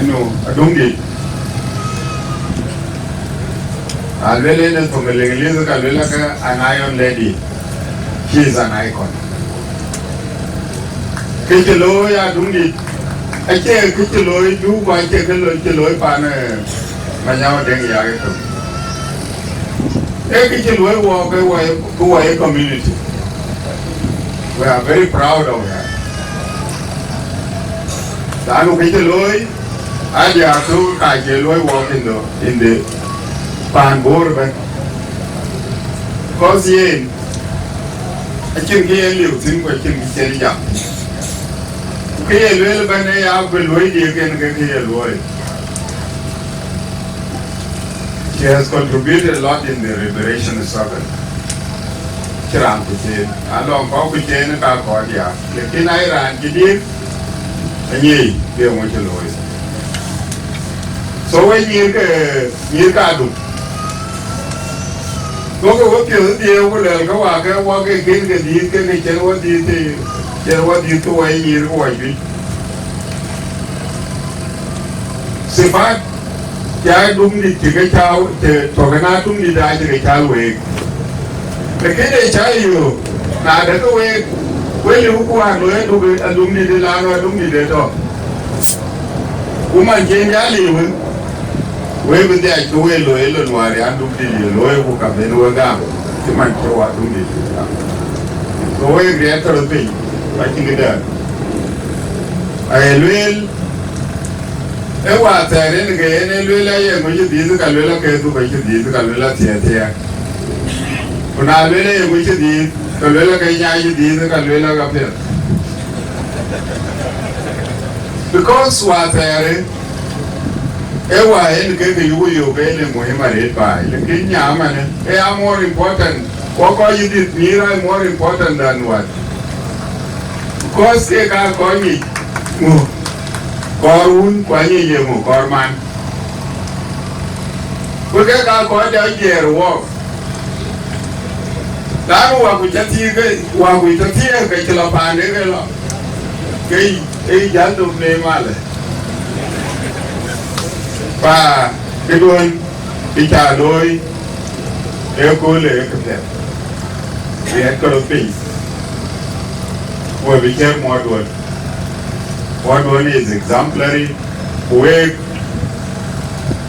ënu, Aduŋdït. Aluel en ë thoŋ ë Liŋlith ka luel ke an iron lady. She is an icon. Kë cï looi Aduŋdït, acie kë cï looi Juba, acie kë lo-, cï looi pan, eh, Manyau Deŋ Yak ëtök. Ee kë cï looi wɔ ke wɔ, ke wɔ ye community. We are very proud of her. Lanu kë cï looi, adiäk tök ka cie luɔi wɔk in the, in the pan Bor ëbɛ̈n. Because yen, acïn kë ye liu thïn ku acïn kë cïn jam. Ku kë ye lueel ëbɛ̈n ë ya bï luɔi diëk en ke kë ye luɔi. She has contributed a lot in the liberation struggle. Cï raan ku cen, alɔŋ kɔ̈k ku cen ka kɔc ya. Lakin ai raan cï diëk, anyic, bï eeŋö cï looi. So we nyïïr ke, nyïïr ke Aduk. Duɔ̈kkë wepiɔ̈ɔ̈th dhiëëu ku luɛlkë wak ke wɔ ke kën ke dhiëth ke ke cïn wɔ dhiëth, cïn wɔ dhiëth ke wɔ ye nyïïr ke wɔ juëc. Sipat, ca Aduŋdït cï ke cau, cï tɔ̈ kën Aduŋdït acï ke cal week. Lakin ë ca yöök, na dɛ̈kë week, we liu ku wään looi Aduk, Aduŋdït ë lanu Aduŋdït ë tɔ̈. Ku man cï en jal liu, we bï dhiac ke we looi ë lon wäär an Aduŋdït ye looi ku ka ben we gam, cï man cï wɔ Aduŋdït gam. Ku we riɛt tɔ̈ röt piny, ka cïn këdäŋ. Aye lueel, Ë wäthɛɛr en ke en ë lueel aye ŋö cï dhiëth ka lueel ake dhuk acï dhiëth ka lueel athiathiak. Ku na lueel aye ŋö cï dhiëth ka lueel ake nya cï dhiëth ka lueel ake piɛth. Because wäthɛɛr ë wä en ke ke yuku yök en ë muhim arëët baai, lakin nya ëmën ë a more important. Wɔ kɔc cï dhiëth nyïïr aa more important than what? Because kek aa kɔc nyic ŋö kɔɔr wun, ku anyic ye ŋö kɔɔr man. Ku kek aa kɔc dɛ jiɛɛr wɔɔk. Lanu waku cä thiëëk ke, waku cä thiëëk ke cï lɔ paande ke lɔ. Ke yic, ke yic jäl dom ne malë. Pa këduön bï ca looi ëköölë ë këpiɛth. Riɛt ke röt piny. We bï cïï muɔɔrduön. Muɔɔrduön is exemplary. Ku week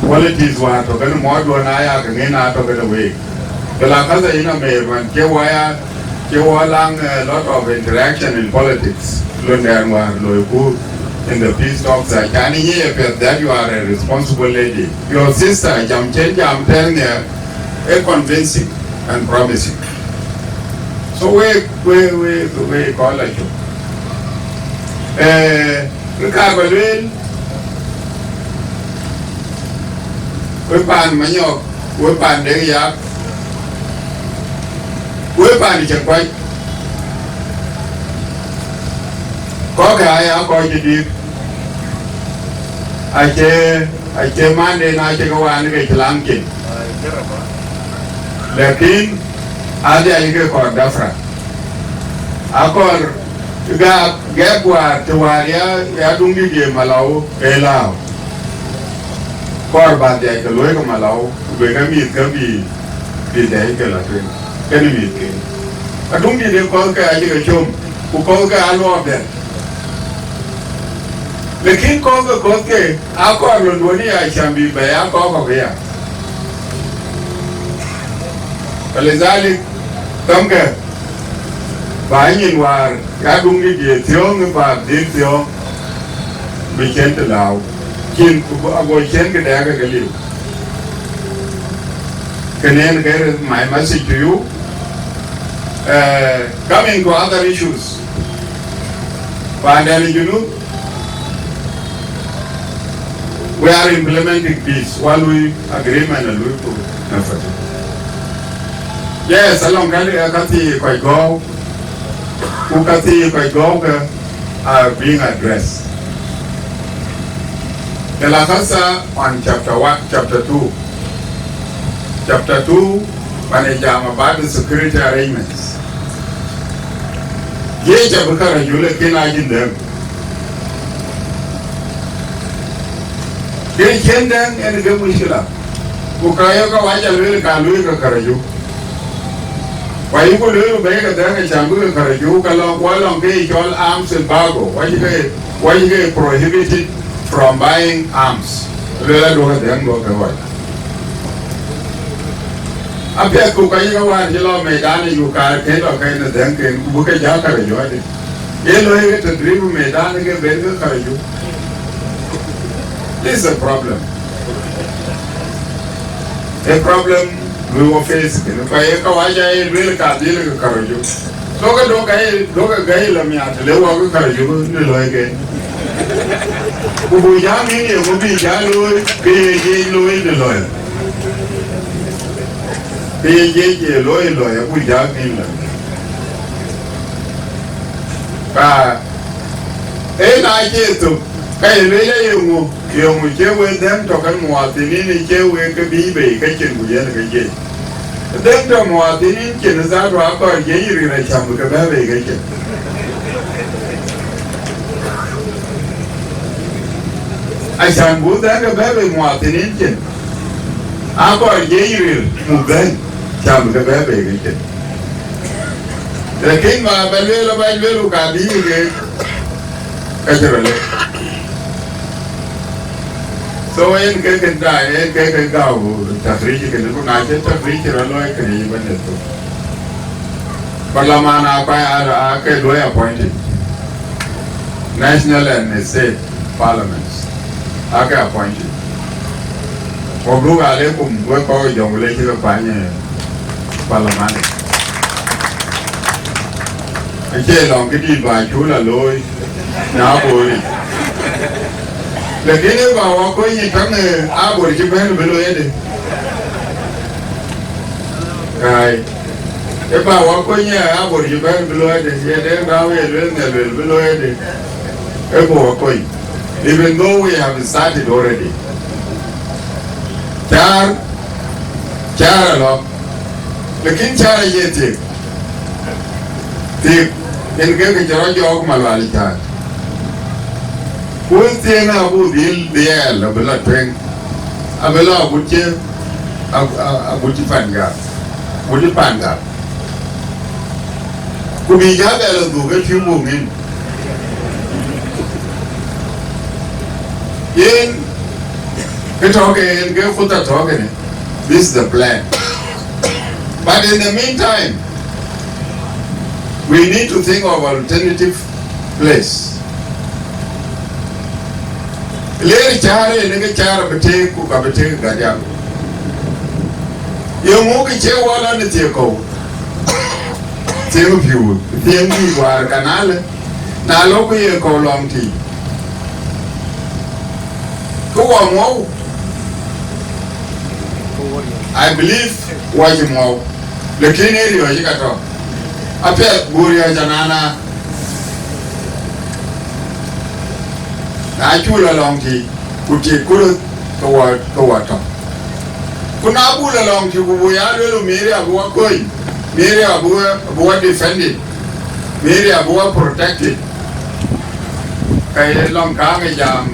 qualities wäär tɔ̈ kenë muɔɔrduön aya ke ŋën aa tɔ̈ kenë week. Bila kasa yïn amer man cie waya, cie wɔ laŋ a lot of interaction in politics. Lon dɛn wäär loiku in the peace talks acan ye piɛth that you are a responsible lady. Your sister jam cen jam tɛ̈n nhiɛɛr ë convincing and promising. So we, we, we, we call a cuk. Eh, kë kaar ba lueel, we paan Manyɔk, we paan Deŋ Yak, we paan Cɛŋkuany. Kɔ̈kkë aya kɔc cï dïk. Acie, acie mande na cï ke wan ke cï laŋ cin. Lakin adhiac ke kɔɔr dafra. Akɔɔr gak gɛk wäär të wäär ya, ya duŋdït ye malɔu ë lääu. Kɔɔr ba dhiac ke luɔi ke malɔu, ku bï ke mïthke bï, bï dhiac ke lɔ tueŋ kenë mïthken. Aduŋdït ë kɔ̈thke acï ke com, ku kɔ̈thke aluɔɔpden. Lakin kɔ̈k ke kɔ̈thke akɔɔr lon duɔ̈n ya cam bï bɛ̈i akɔ̈k kɔ̈k aya. Falidhalik, thɔ̈mkë, ba nyin wäär ya duŋdït ye thiɔ̈ɔ̈ŋ ë ba dhil thiɔ̈ɔ̈ŋ bï cïn të lääu. Cïn, ago cïn këdɛ̈ ke ke liu. Kënë yen ke my message to you. Uh, coming to other issues, pandɛn ë Junub, we are implementing peace, wa lui agreement ë lui ku në fëtë. Yes, alɔŋ ka, ka thii kɔc gɔ̈ɔ̈u, ku ka thii kɔc gɔ̈ɔ̈u ke are being addressed. Kela kasa on chapter one, chapter two. Chapter two, pan ë jam about the security arrangements. Ye ca bï karaju, lakin acïn dɛŋ. Kën cïn dɛŋ en ke mushkila. Ku ka ye ka wac a lueel ka lueel ke karaju. Ku ayuku lueel bɛ̈i ke dɛŋ, acan bï ke karaju, ka lɔŋ, ku alɔŋ ke cɔl arms embargo. Wac ke, wac ke prohibited from buying arms. Lueel aduɔ̈k adhɛŋ duɔ̈k ke ɣɔc. Apiɛth ku ka yïk awär cï lɔ mɛydan ë yuk kaar kën lɔ kën ë dhɛŋ kën, ku bï ke jäl karaju adï. Ye loi ke tadrib mɛydan ke ben ke karaju. This is a problem. A problem we were facing. Ku ye ka wac a ye lueel ka dhil ke karaju. So ke duɔ̈k ka ye, duɔ̈k ka ye lɔ miath, le wɔ ke karaju në loi ke. Ku buk jam yïn ye ku bï jal looi, ke ye jiëc looi në lɔ̈ɔ̈i. Ke ye jiëc ye looi lɔ̈ɔ̈i, abuk jam yïn lɔ. Ka, ee na cie thök, ka ye lueel aye ŋö, ye ŋö cie wek dhɛ̈ŋ tɔ̈ kën muwathinin, cie wek ke bïï bei ke cin ku yen ke jiëc. Dhëŋ tɔ̈ muwathinin cin, ë thaar akɔɔr jiëc ril acäm bï ke bɛ̈ɛ̈i bei ke cin. Acäm buk dhɛ̈ŋ ke bɛ̈ɛ̈i bei muwathinin cin, akɔɔr jiëc ril muk dhɛ̈ŋ cäm bï ke bɛ̈ɛ̈i bei ke cin. Lakin ma ba lueel, ba lueel, ku ka bï ke, ka cï rɔt lëk. So, en ke kën daai, en ke kën gäu tafrij kënë, ku na cïn tafrij cï rɔt looi kënë, yï bɛ̈n ë thok. Parliament a kuany, a, a ke luɔi appointed. National and state parliaments a ke appointed. Mabruk alaikum, wek kɔc Jonglei cï ke kuany, eh, parliament. Acie lɔŋ këdït ba cul a looi në Abor yic. Lakin ë ba wa kony ë käŋ, eh, Abor cï bɛ̈n bï looi ëdë. Ai. Ë ba wa kony ë Abor cï bɛ̈n bï looi ëdë. Ye dɛ̈ŋ dau ye lueel, në lueel bï looi ëdë. Ë ba wa kony. Even though we have started already. Cäär, cäär alɔ. Lakin cäär aye thiek. Thiek, en ke ke cï rɔt jɔɔk Malual cäär. Ku thiëëŋ abuk dhil dhiɛɛl, abï lɔ tueŋ. Abï lɔ agut cï, a, a, agut cï pan gak. Agut cï pan gak. Ku bï jäl dhɛl adhuk ë cuï buk ŋïn. Yen, kë tɔ̈ ke yen, ke khuta tɔ̈ kënë. This is the plan. But in the meantime, we need to think of alternative place. Ler cäär ë në ke cäär abï tek ku ka bï tek Gadiang. Ye ŋö kë cie wɔ lɔ në thiëëk kɔ̈u? Thiëëk piu, thiëëk dït wäär kanalë, na lɔ ku ye kɔ̈u lɔŋ tïc. Ku wɔ mɔ̈u, I believe wɔ cï mɔ̈u, lakin ë riɔ̈ɔ̈c ka tɔ̈. Apiɛth buk riɔ̈ɔ̈c anana. Na cu lɔ lɔŋ tïc, ku tik ku röth, ke wɔ, ke wɔ tɔ̈. Ku na buk lɔ lɔŋ tïc, ku buk ya lueel, Miria abï wɔ kony, Miria abï wɔ, abï wɔ defended, Miria abï wɔ protected. Ka ye lɔŋ kääŋ ë jam,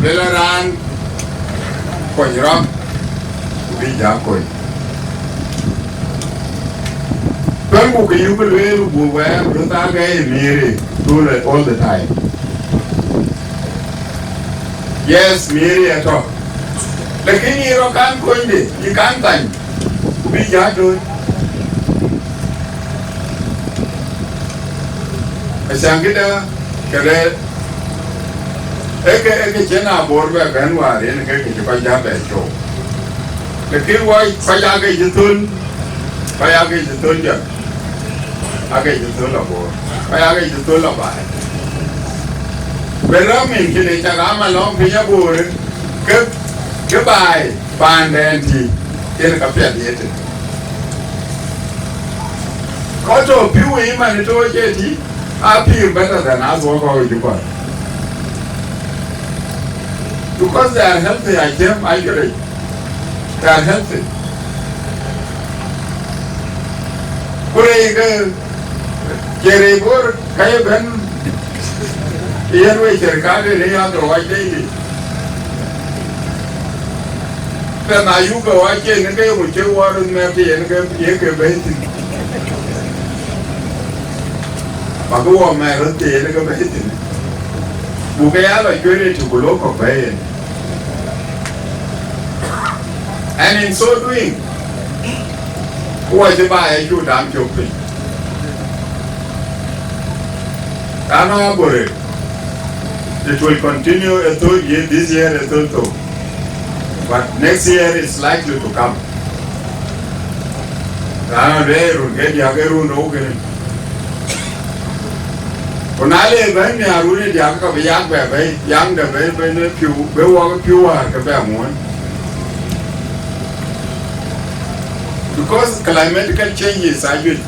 lueel raan kony rɔt, ku bï ja kony. Pɛ̈lku ke yuk lueel, buk wɛɛr röt aa gɛi ë Mieri, tuur all the time. Yes, Mieri atɔ̈. Lakin yï rɔt kan konyde, yï kan thany, ku bï ja dööc. Acaŋ këda, këdë, ee kë, ee kë cïn Abor bɛ bɛ̈n wäär, yen ke kë cï kɔc ja bɛ cɔɔk. Lakin wɔ kɔc aa ke cï thöl, kɔc aa ke cï thöl jɔt, aa ke cï thöl abor, kɔc aa ke cï thöl abaai. Bï rɔ̈m in kën ë cak ama lɔ̈ŋ piny abor, ke, ke baai paanden tï, yen ka piɛth ye tï. Kɔc tɔ̈ pïu ë man ë tɔ̈ cie tï, aa pïïr better than us wɔ kɔc ë Juba. Because they are healthy, I came, I get it. They are healthy. Ku rëëi ke, cie rëëi Bor ka ye bɛ̈n, yen wek cer ka de le ya ke wac de. Pɛn ayuk ke wac cie në ke yeŋö cï wɔ röt mɛ̈r të yen ke ye ke bɛ̈i thïn. Bäk wɔ mɛ̈r röt të yen ke bɛ̈i thïn. Buk ke ya lɔ cuëër ë tï ku lok kɔ̈k bɛ̈i yen. And in so doing, ku wɔ cï baai acuk dam cök piny. Raan abore, it will continue a third year, this year a third thou. But next year is likely to come. Raan abɛ run ke diäk ë run rou kënë. Ku na le bɛ̈n miäk run ë diäk ka bï yak bɛ bɛ̈i, yaŋ dɛ bɛ bɛ̈n ë pïu, bï wɔk pïu wäär ke bɛ ŋuɔ̈n. Because climatical changes are good.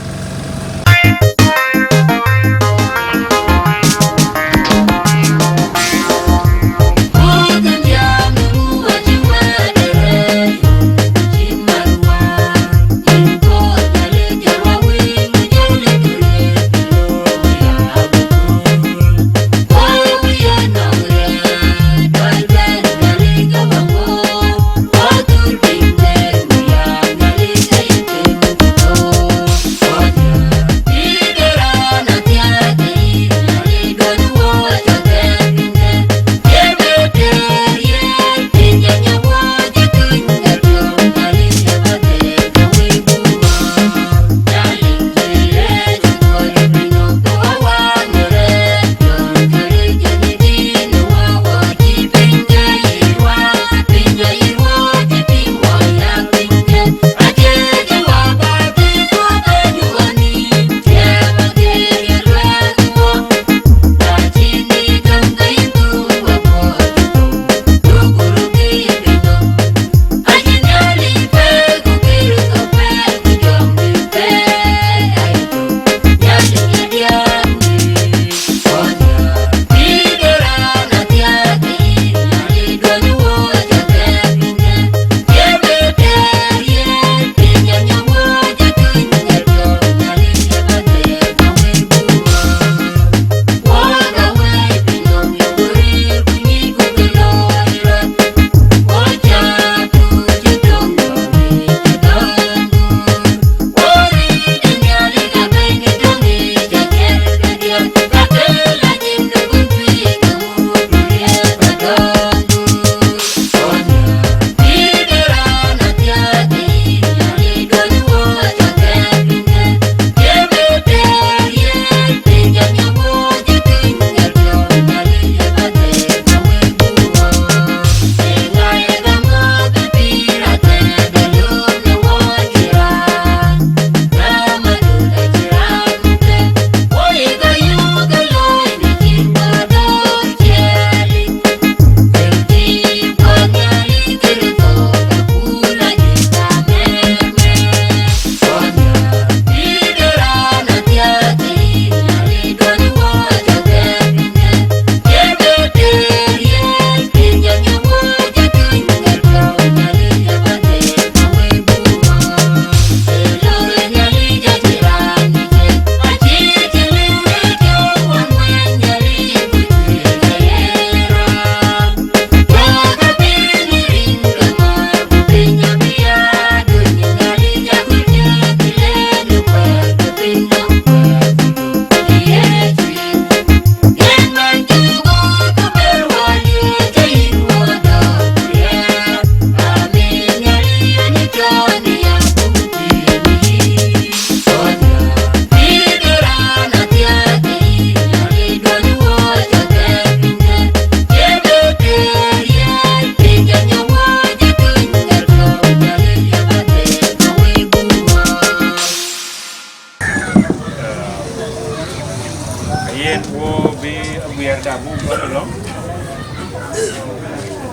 Yen wo bï aguiɛɛrda buk bɔ̈ alɔŋ,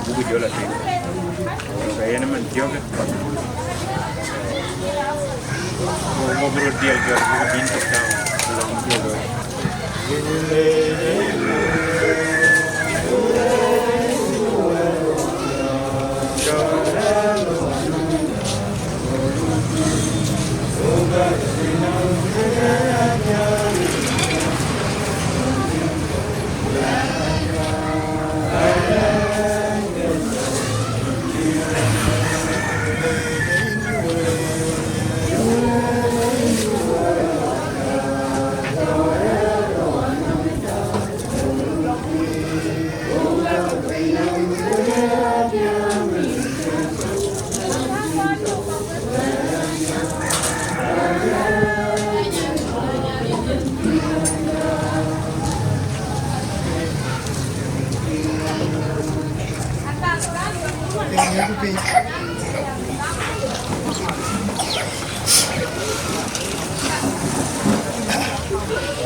buk jɔl athïn. Ka yen ëmën thiɔ̈kë. Wo, wo bï röt dhiɛl jɔt buk bïn tök tau alɔŋ jɔl.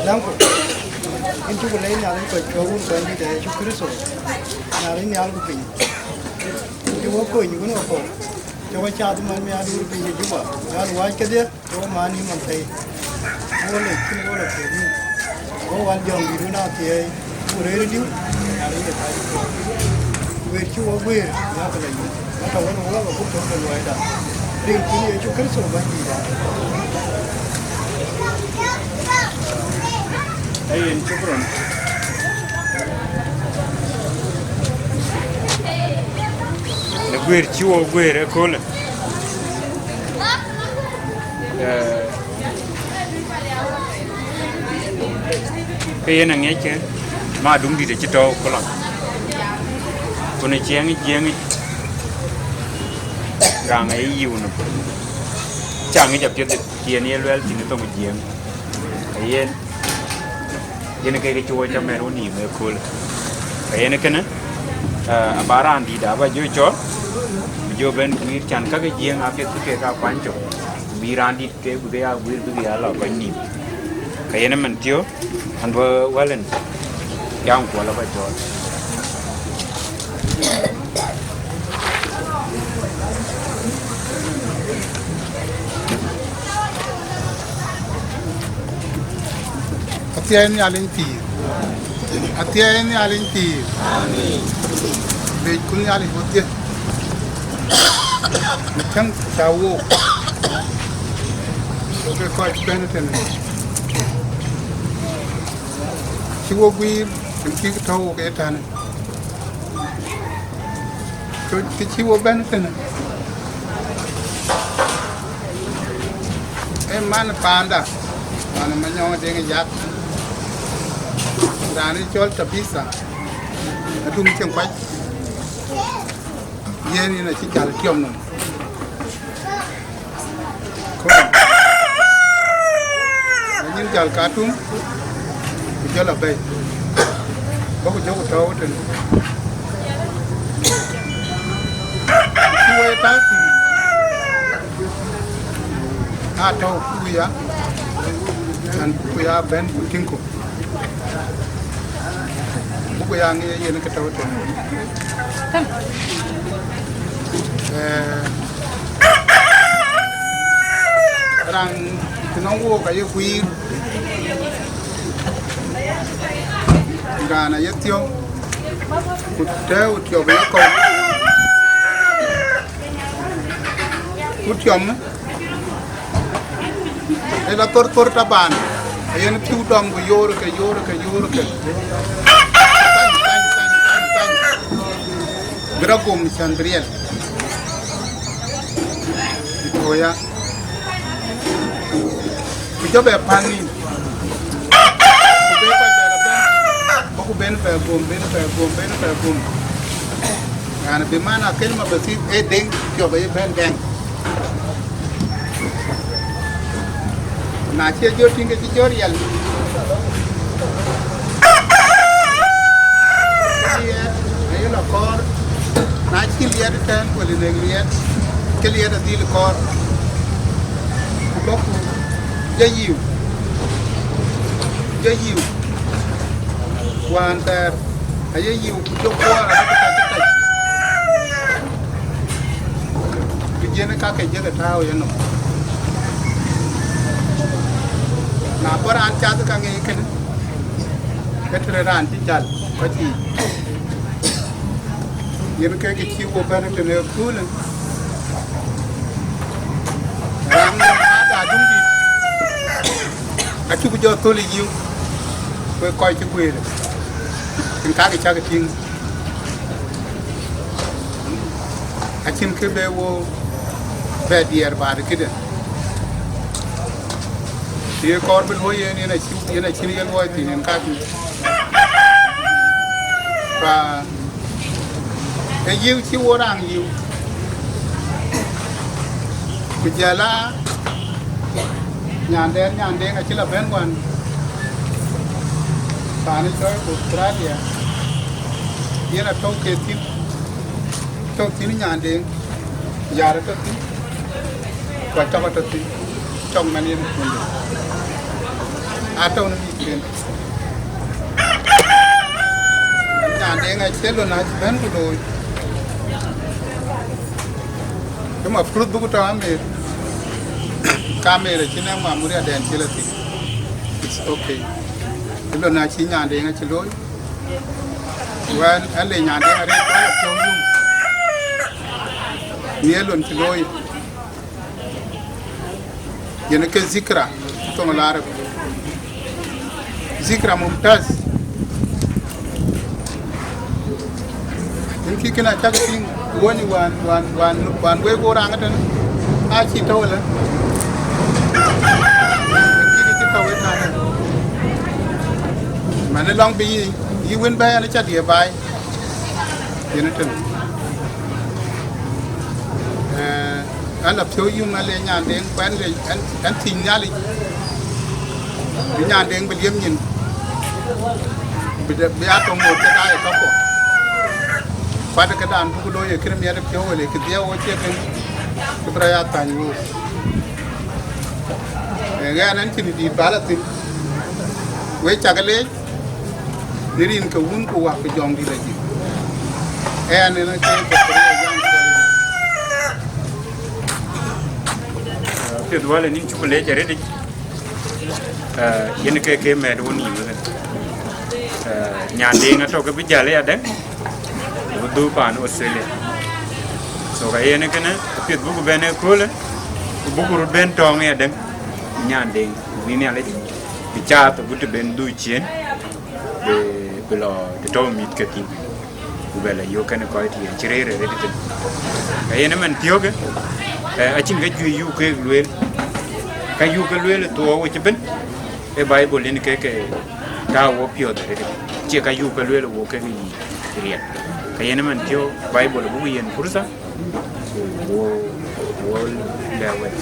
Lanku, yïn cuk leec Nhialic kɔc cuɔ̈k wun Bɛ̈nydït Yecu Kërtho, Nhialic nhial ku piny. Cï wek kony wën wakɔ̈u, cï wek cath man miaanduur piny ë Juba, ɣän wäc kedhie, cï wek maan nïïm man thëi. Wo lec cïn wo lɔ piɔ̈ɔ̈th nïïm. Wo wal jɔŋdït wën athiɛɛi, ku rëër diu, Nhialic ye kɔc cuɔ̈k. Wëët cï wek guëër, yakë lɔ yum. Wek tɔ̈ wën wek abuk tök ke luɔida. Rin cïn Yecu Kërtho Bɛ̈nydïïtda. Ee yen, shukran. Në guëër cï wo guëër ëköölë. Eh, ke yen aŋiɛckë, ma duŋdït acï tɔ̈u ë Kolon. Ku në ciɛɛŋ ë Jiëëŋ yic, raan aye yiu nɔm. Ca ŋic apiɛth ë tiɛɛn ye luɛɛl thïn ë thoŋ ë Jiëëŋ. Ke yen, yen ke ke cï wo cä mɛt wo nïïm ëköölë. Ke yen kënë, eh, aba raandït aba jɔ cɔɔl, bï jɔ bɛ̈n guiir, can käk ë Jiëëŋ apiɛth bï kek aa kuany cök, bï raandït ke bï ke ya guiir bï ke ya lɔ kɔc nïïm. Ke yen ëmën thiɔ̈k, an bä wälën, jam kuɔl aba cɔɔl. Athiɛɛi Nhialic pïïr. Athiɛɛi Nhialic pïïr. Amen. Becku Nhialic wodhie. Në cäŋ cä wook. Ke kɔc bɛ̈n tënë. Cï wo guiir, ën cïk tɔ̈u wok ë tɛ̈në. Kë, kë cï wo bɛ̈n tënë, ee man paanda, man Manyɔŋ Deŋ Yak, raan ë cɔl Tabitha, adum cieŋ kuac, yen yen acï jal tiɔm nɔm. Kɔn, anyin jal Katum, ku jɔl abɛ̈i. Bä ku jɔku tɔ̈u tënë. Cï wɛi tääu thïn. Aa tɔ̈u ku ya, an ku ya bɛ̈n ku tïŋku. Buku ya ŋic yen kë tɔ̈u tënë. Eh, raan të nɔŋ wook aye guiir, raan aye thiɔ̈k, ku tɛ̈ɛ̈u tiɔp ë yekɔ̈u, ku tiɔm. Ë la thor thor taban, ayen piu dɔm ku yoor ke, yoor ke, yoor ke. Thany, thany, thany, thany, thany. Bï rɔt gom cän bï riɛl. Ku ya. Ku jɔ bɛ pan nïn. Ku be kɔc bɛ la bɛ̈n. Bä ku ben bɛ gom, ben bɛ gom, ben bɛ gom. Yani, bi man a kelma bɛ thith, ee deŋ, jɔ bɛ ye ben deŋ. Na cie jɔ tïŋ ke cï jɔ riɛl, ke liɛɛt aye lɔ kɔɔr. Na cï liɛɛt ëtɛ̈ɛ̈n, ku lë nek liɛɛt, ke liɛɛt adhil kɔɔr. Ku bɔ̈ ku jɔ yiu, jɔ yiu. Wään thɛɛr aye yiu ku jɔ kuɔɔr aye ke tac tac, ku jien ka ke jek tääu yenɔm. Na bɔ̈ raan cath ka ŋic kënë, ke tëde raan cï jäl kɔc yiic. Yen kek cï wo bɛ̈n tënë ëköölë, raan ŋic ade adumdït, acuk jɔ thöl ë yiu, ku kɔc cï guëër, yen kakë cäk tïŋ. Acïn kë be wo bɛ diɛɛr baat këde. Të ye kɔɔr bï luɔ̈i yen, yen acï, yen acïn ye luɔi thïn, yen kakë. Ba ë yiu cï wo raan yiu, ku jɔl a nyanden, nyanden acï la bɛ̈n wään, paan ë cɔl Australia, yen atɔ̈u ke thïn, tɔ̈u thïn nyanden, yar atɔ̈u thïn, ku atɔ̈k atɔ̈u thïn, tɔ̈k man yen kunde, atɔ̈u në mïthken. Nyanden acï lon acï bɛ̈n ku looi. Ke mafruth buk tɔ̈ amer, ka amer acï nɛ̈ŋ mamuriaden cï la thïn. It's okay. Lon acï nyanden acï looi. Wɛn ale nyanden arëët wala piɔ̈u yum. Nhiëër lon cï looi. Yen ke zikra, thoŋ Larab. Zikra mumtaz. Yen kï kënë acäk tïŋ, wöny wään, wään, wään, wään wek wo raŋ ëtënë, acï tɔ̈u ëlë. Yen kï cï tɔ̈u ëtënë. Mɛn ë lɔŋ bï yï, yï wën bɛ̈ɛ̈i ɛn, ca diëë baai. Yen ëtënë. Eh, An la piɔ̈u yum, an le nyanden, ku an le, an, an thiëc Nhialic, bï nyanden bï liep nyin, bï de, bï a tɔ̈ ŋoot ke daai ë kakuɔ. Kuat këdan buk looi ë kënë miɛt ë piɔ̈u, wël ë kë dhiau wo cie kën, kë bï rɔt ya thany wook. Ee, ɣɛn an cïn dït bä la thïn. Wek cak leec. Në rin ke Wun ku Wät ku Jɔŋdït Lajik. Ɣɛn ënë ke Zakaria Jɔŋ Kuɔl. Piɛth wälë nïn cuk leec arëëtic. Eh, yen ke ke mɛt wun yï wënë. Eh, nyanden atɔ̈ ke bï jäl ë adɛ̈ŋ, ku bï dhuk paan Australia. So ka yen kënë, piɛth buk bɛ̈n ëköölë, ku buk röt bɛ̈n tɔ̈ɔ̈ŋ ë adɛ̈ŋ, nyanden, ku bï Nhialic bï caath agut të ben dhuk ciëën, bï, bï lɔ të tɔ̈u mïth ke thïn, ku bɛ lɔ yök kenë kɔc të ye cï rëër arëët ëtënë. Ka yen ëmɛn thiɔ̈kë, eh, acïn kë juëc yuk keek lueel, ka yuk ke lueel ë thuɔɔu ëcï bɛ̈n, ë Baibol yen ke ke tääu wo piɔ̈ɔ̈th arëët ëtënë, cie ka yuk ke lueel wo kek yiic riɛl. Ka yen ëmɛn thiɔ̈k Baibol buk yen purtha, ku wo, wo lɛ̈k wek.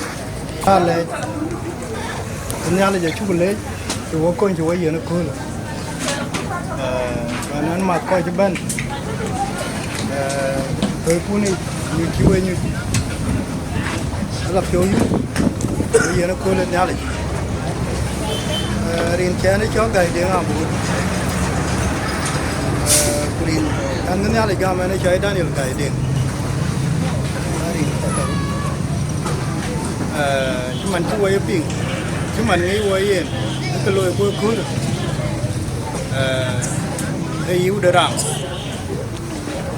Aa leec, Nhialic acuk leec, cï wo kony cï wo yen ëköölë. Eh, wën an math kɔc ëbɛ̈n, eh, thöi pun yic, nyuc cï we nyuc. Ala piɔ̈u yum, wo yen ëköölë Nhialic. Eh, rin cɛn ë cɔk Gäi Deŋ Abun. Eh, ku rin an Nhialic gam ɛn ë cɔl Daniel Gäi Deŋ. Rin, eh, cï man cï wo ye piŋ, cï man ŋic wo yen, ë ke looi ku ëköölë. Eh, ë yiu de raŋ.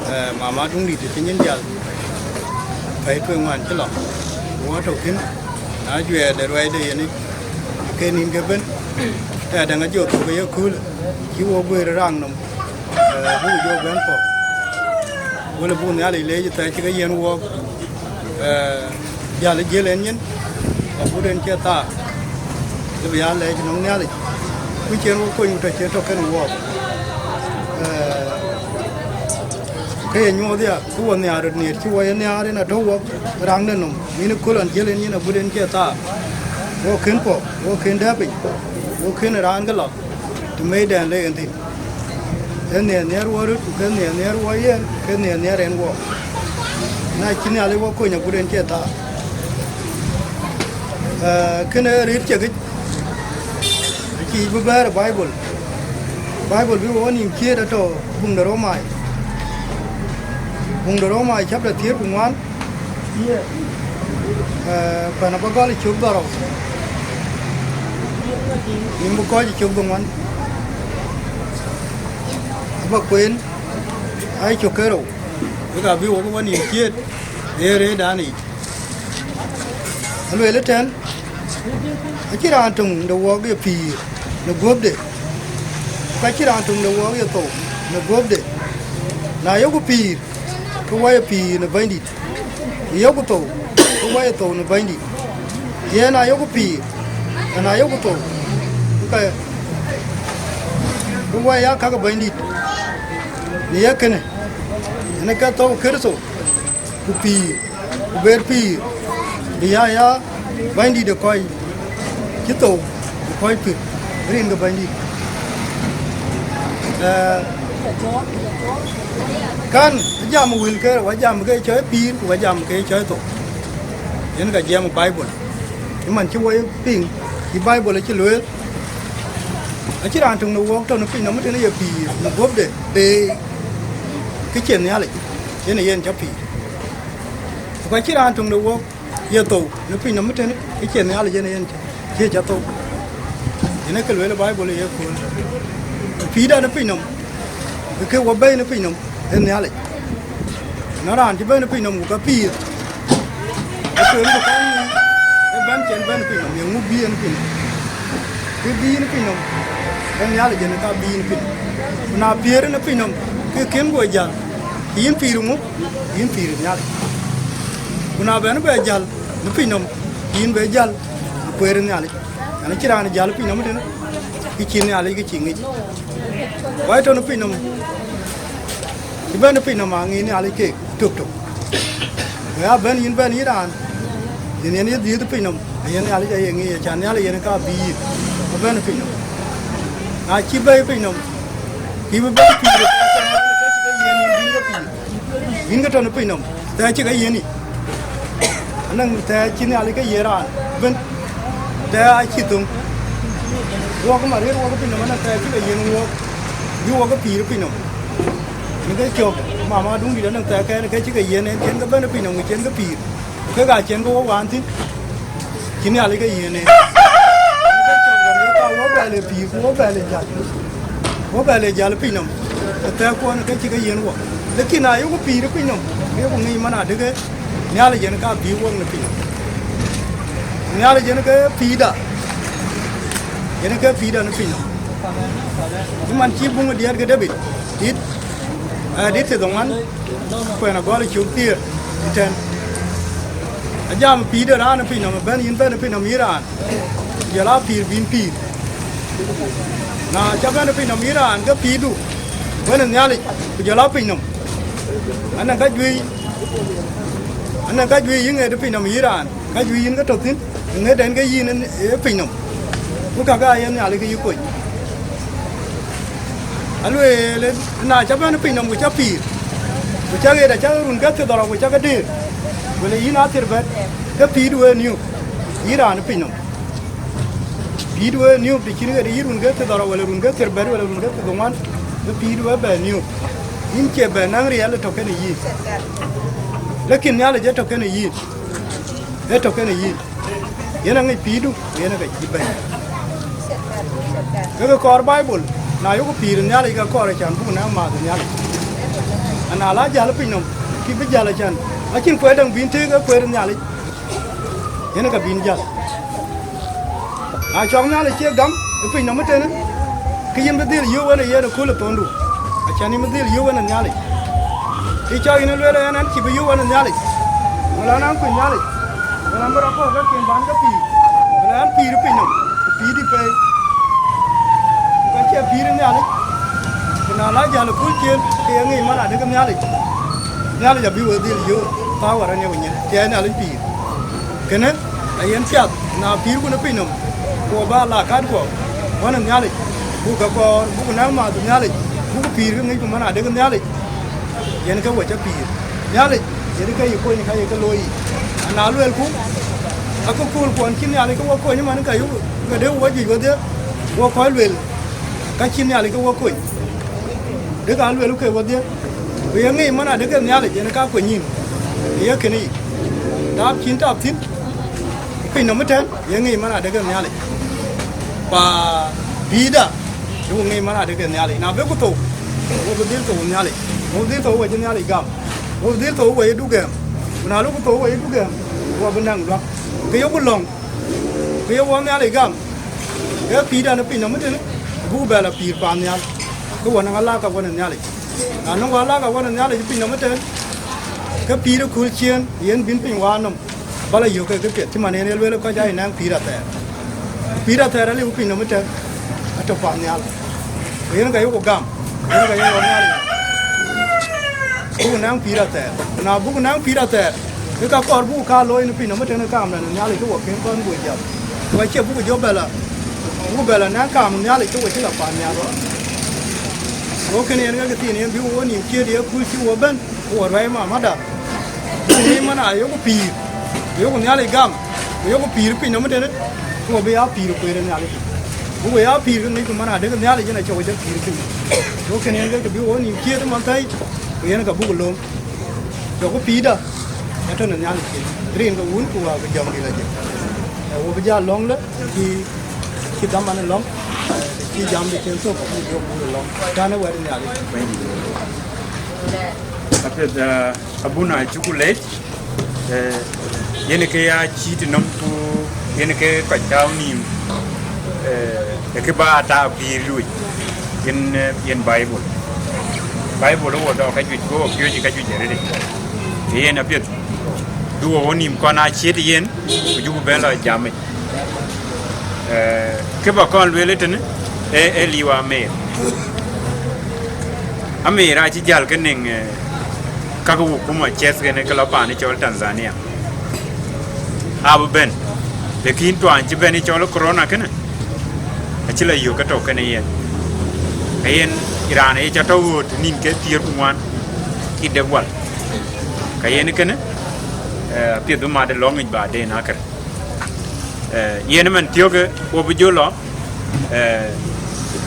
Eh, mama duŋdït cï nyin jäl, pɛ̈i tueŋ wään cï lɔ, ku wä tök thïn, na juɛɛr de ruɛɛcde yen yic, ke nïn ke bën, ë adäŋ ajɔ thök ë yeköölë, cï wo guëër ë raŋ nɔm, eh, buk jɔ bɛ̈n pɔ̈k. Wël buk Nhialic leec ë thɛɛr cï ke yiɛ̈n wook, eh, jäl ë jiël en nyin, agut en cie thaar, lëbï ya lɛɛc nɔm Nhialic, ku cïn wo kony ku tɔ cie tɔ kën wook. Eh, ke ye nyuɔɔth ya, ku wo nhiaar röt nhiëër cï wo ye nhiaar en atɔ̈ wok raŋde nɔm, nïn ë köl ɣɔn jiël en nyin agut en cie thaar. Wo kën pɔ̈k, wo kën dɛ̈ɛ̈p piny, wo kën raan ke lɔ, të mɛ̈cdɛn le en thïn. Ke nhiɛɛr nhiɛɛr wo röt, ku ke nhiɛɛr nhiɛɛr wo yen, ke nhiɛɛr nhiɛɛr en wo. Na cï Nhialic wo kony agut en cie thaar. Eh, kënë ë rëët cekic, acï yic bï bɛ̈ɛ̈r ë Baibol. Baibol bï wɔ nïïm ciëët atɔ̈ buŋ de Romai. Buŋ de Romai chapter thiëër ku ŋuan, eh, kuɛn abä gɔl ë cök dhorou, nïïm bï kɔc ë cök dhoŋuan, abä kueen aa cök ke rou, wek abï wɔ bï wɔ nïïm ciëët ë rëërdan yic. Alueel ëtɛ̈ɛ̈n, acïn raan töŋ de wɔɔk ye pïïr në guöpde, ku ka cïn raan töŋ de wɔɔk ye thou në guöpde. Na yökku pïïr, ke wɔ ye pïïr në Bɛ̈nydït, ku yökku thou, ke wɔ ye thou në Bɛ̈nydït. Yen na yökku pïïr, na yökku thou, ke, ke wɔ ya ka ke Bɛ̈nydït. Në ye kënë, yen ke thou Kërtho, ku pïïr, ku ber pïïr, bï ya ya Bɛ̈nydït ë kɔc cï thou, ku kɔc pïr rin ke Bɛ̈nydït. Eh, kan, jam wël ke, wa jam ke cɔi pïïr, ku wa jam ke cɔi thou. Yen ka jiɛɛm Baibol. Ëman cï wɔ ye piŋ, cï Baibol acï lueel, acïn raan töŋ në wɔɔk tɔ̈ në piny nɔm tënë ye pïïr në guöpde, bï kë cie Nhialic, yen yen cä pïïr. Ku ka cïn raan töŋ de wɔɔk ye thou në piny nɔm tënë, kë cie Nhialic yen yen cä, cie cä thou. Yen ee kë lueel Baibol ye kööl. Ku pïïrdan në piny nɔm, ke wɔ bɛ̈i në piny nɔm, ee Nhialic. Na raan cï bɛ̈n në piny nɔm ku ka pïïr, ee kë yen ku kɔn ë bɛ̈n cïn bɛ̈n në piny nɔm, ye ŋu bï en piny nɔm? Kë bï yïn piny nɔm, ee Nhialic yen ka bï yïn piny. Ku na pïïr në piny nɔm, ke kën guɔ jäl, ke yïn pïïr ŋu? Yïn pïïr Nhialic. Ku na bɛ̈n bɛ jäl në piny nɔm, ke yïn bɛ jäl në kueer Nhialic. Yen acïn raan jäl piny nɔm tënë, kë cï Nhialic kë cï ŋic. Wai tɔ̈ në piny nɔm, cï bɛ̈n në piny nɔm aŋic Nhialic keek tök tök. Ku ya bɛ̈n yïn bɛ̈n yïn raan, yen yen ye dhiëëth piny nɔm, ayen Nhialic aye ŋic, acan Nhialic yen ka bï yïn, ku bɛ̈n piny nɔm. Na cï bɛ̈i piny nɔm, kï bï bɛ̈n pïïr, ke cï ke yiën yïn bïn ke pïïr. Yïn ke tɔ̈ në piny nɔm, thɛɛr cï ke yiën yï. Anɔŋ thɛɛr cï Nhialic ke yiën raan ëbën, thɛɛr acï thöŋ. Wɔk ëmën rëër wɔk piny nɔm, anɔŋ thɛɛr cï ke yiën wɔk, bï wɔk ke pïïr piny nɔm. Yen ke cök, mama duŋdït anɔŋ thɛɛr kɛn ke cï ke yiën en, cïn ke bɛ̈n piny nɔm, ku cïn ke pïïr. Kek aa cïn ke wok wään thïn, cï Nhialic ke yiën en. Yen ke cök, yen ka wok bɛ le pïïr, ku wok bɛ le jäl. Wok bɛ le jäl piny nɔm, ë thɛɛrkuɔn ke cï ke yiën wok. Lakin na yökku pïïr piny nɔm, ke yökku ŋic man adï ke Nhialic yen ka bï wok në piny nɔm. Nhialic yen ke pïïrda, yen ke pïïrda në piny nɔm. Cï man cï buŋ diɛɛt ke David, dit, ë, dit thiërdhoŋuan, kuɛn agɔl ë cök thiëër ëtɛ̈ɛ̈n. Ajam pïïr de raan ë piny nɔm ëbɛ̈n, yïn bɛ̈n ë piny nɔm yïn raan, ku jɔl aa pïïr bïn pïïr. Na cä bɛ̈n ë piny nɔm yïn raan, ke pïïrdu bɛ̈n ë Nhialic, ku jɔl aa piny nɔm. Anɔŋ ka juëc, anɔŋ ka juëc yï ŋet ë piny nɔm yïn raan, ka juëc yïn ke tɔ̈ thïn, ŋet ɛn ke yïn ë piny nɔm. Ku kakë aye Nhialic ke yï kony. Alueel, na cä bɛ̈n piny nɔm ku cä pïïr, ku cä ɣet acä run ke thiërdhorou ku cä ke dëër, wël yïn aa thiërbɛ̈t, ke pïïrdu ë niöp, yïn raan ë piny nɔm. Pïïrdu ë niöp, të cïn ɣet yïn run ke thiërdhorou, wël run ke thiërbɛ̈t, wël run ke thiërdhoŋuan, ke pïïrdu ë bɛ niöp. Yïn cie bɛ naŋ riɛl ë tɔ̈ kenë yïn. Lakin Nhialic ë tɔ̈ kenë yïn, ë tɔ̈ kenë yïn. Yen aŋic pïïrdu, yen ake cï bɛ̈ny. Ke ke kɔɔr Baibol, na yökku pïïr Nhialic, ke kɔɔr acan buk nɛ̈k maath Nhialic. Ana la jäl piny nɔm, kï bï jäl acan, acïn kuɛɛr däŋ bïn tëëk, ee kueer Nhialic, yen ake bïn jäl. Na cɔk Nhialic cie gam ë piny nɔm ëtënë, ke yïn bï dhil yöök wën ë yen ë kööl ë thondu, acan yïn bï dhil yöök wën ë Nhialic. Kë cɔk yïn ë lueel ɛn, ɛn cï bï yöök wën ë Nhialic, wala ɛn an kuc Nhialic, wala an bï rɔt kɔ̈k ke kin bän ke pïïr, wala an pïïr piny nɔm, ku pïïrdï peei, ku ka cie pïïr ë Nhialic, ku na la jäl ë kööl ciëën, ke ye ŋic man adï ke Nhialic, Nhialic abï we dhil yöök power ë ye we nyin, tiɛɛi Nhialic pïïr. Kënë ayen piath, na pïïrku në piny nɔm, ku bä la katkuɔ, wën ë Nhialic, buk ke kɔɔr, buk nɛ̈k maath Nhialic, buk pïïr ke ŋicku man adek Nhialic, yen ke we cä pïïr. Nhialic yen ke yï kony ka ye ke looi yic. Ana luelku, akököl kuɔn cï Nhialic ke we kony man ka yök, ke de we juëc wedhie, we kɔc luel, Ka cï Nhialic ke wɔ kony, dek aa lueel ke wɔdhie, ku ye ŋic man adek ke Nhialic en ka kony yïn, ye kënë yic. Tap cïn tap thïn, piny nɔm ëtɛ̈n, ye ŋic man adek ke Nhialic. Pa pïïrda, ku ŋic man adek ke Nhialic. Na bï ku thou, wo bï dhil thou Nhialic, wo bï dhil thou we cï Nhialic gam, wo bï dhil thou we ye dugɛɛm. Ku na luk ku thou we ye dugɛɛm, wo bï naŋ luak. Ke yeku lɔ̈ŋ, ke ye wɔ Nhialic gam, ke pïïrdan ë piny nɔm ëtënë, buk bɛ lɔ pïïr paannhial, ke wɔ nɔŋ alaka wɔ në Nhialic. Na nɔŋ wɔ alaka wɔ në Nhialic ë piny nɔm ëtënë, ke pïïr ë kööl ciëën yen bïn piny waar nɔm, ba lɔ yök ke këpiɛth, cï man en ye lueel kɔc aa ye naŋ pïïr athɛɛr. Pïïr athɛɛr aliu piny nɔm ëtënë, atɔ̈ paannhial. Ku yen ka yeku gam, yen ka yeku Nhialic. Buk naŋ pïïr athɛɛr. Na buk naŋ pïïr athɛɛr, ke ka kɔɔr buk ka looi në piny nɔm ëtënë kaam në Nhialic ke wɔ kën kɔn guɔ jam. Ku acie buk jɔ bɛ lɔ, buk bɛ lɔ naŋ kaam Nhialic ke wɔ cï lɔ paannhial. Go kënë yen ke këthiin yen bï wɔ nïïm ciët ye kuc cï wɔ bɛ̈n, ku wɔ ruɛɛi mamada. Buk nïïm man a yoku pïïr, ku yoku Nhialic gam, ku yoku pïïr piny nɔm ëtënë, ku wɔ bï ya pïïr kueer ë Nhialic. Buk ya pïïr ke ŋic ku man adek Nhialic yen acï wɔ jɔ pïïr piny. Go kënë yen ke bï wɔ nïïm ciët man thɛi, ku yen ka buk lööm. Jɔku pïïrda, ë tɔ̈ në Nhialic cin, rin ke Wun ku Wä ku Jɔŋdït Lajik. Ee, wo bï jal lɔ̈ŋ lë, cï, cï dhaman ë lɔ̈ŋ, cï jam de cin thok, ku jɔ bur ë lɔ̈ŋ. Tɛ̈n ë wɛ̈t Nhialic. Apiɛth, eh, abuna cuku leec, eh, yen ke ya cït nɔm ku yen ke kɔc tääu nïïm, eh, ë kë ba tääu pïïr luc, yen, eh, yen Baibul. Baibul ë wo dɔk ka juëc, ku wo piööc ka juëc arëët. Ke yen apiɛth, du wo wo nïïm kɔn aa ciët yen, ku juku bɛ̈n lɔ jamic. Eh, kë ba kɔn lueel ëtënë, ee, ee liu Amer. Amer acï jäl ke nïŋ, eh, ka ke wukuma ciɛth kene ke lɔ paan ë cɔl Tanzania. Abï bɛ̈n, lakin tuany cï bɛ̈n ë cɔl corona kënë, acï lɔ yök ke tɔ̈ kënë yen. Ke yen raan ë ca tɔ̈ ɣööt nïn ke thiëër ku ŋuan, cï dek wal. Ka yen kënë, eh, apiɛth bï mat ë lɔ̈ŋ yic ba den akër. Eh, yen ëmën thiɔ̈kë wo bï jɔ lɔ, eh,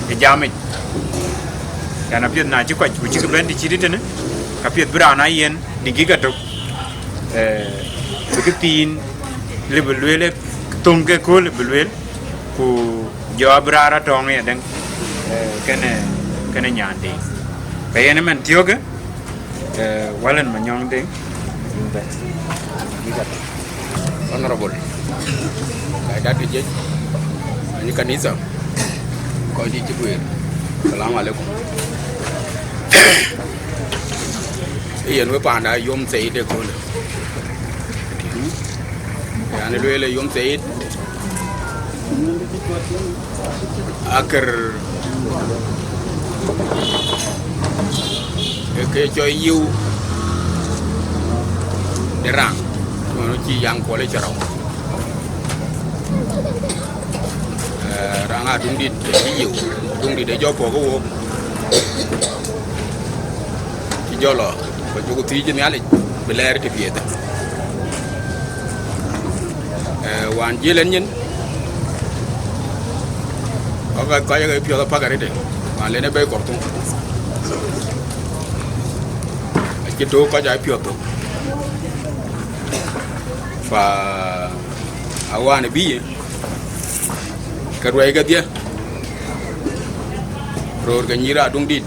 ë jamic. Yan apiɛth na cï kɔc ku cïkï bɛ̈n të cït ëtënë, ka piɛth bï raan aa yen dikika tök, eh, bï këthiin lëbï lueel, ë thöŋ ke kööl bï lueel, ku jɔ abï raar atɔ̈ɔ̈ŋ ë adäŋ, eh, kënë, kënë nyande. Ka yen ëmën thiɔ̈kë, Eh, Walen Manyong Deng, in bɛ̈n. Honorable, Gaidat ke jiëc, ani kanitha, kɔc dït cï guëër. Salam alaikum. Ë yen we paanda yom Said ëköölë. Yan lueel ë yom Said, akër ë ke cɔl yiu de raŋ, ŋön cï yaŋ kuɔl ë cï rɔu. Eh, raŋ Aduŋdït ë cï yiu, Aduŋdït ë jɔ puɔ̈k ë wook, cï jɔ lɔ, ku jɔku thiëc ë Nhialic bï lɛɛr të piɛth. Eh, wään jiël en nyin, kɔc, kɔc, kɔc ë piɔ̈th apak arëtë, wään len ë bei Khartoum. Acï tök kɔc aa piɔ̈th thok. Pa awään ë bï ye, ke ruɛ̈i kedhie, röör ke nyïïr Aduŋdït,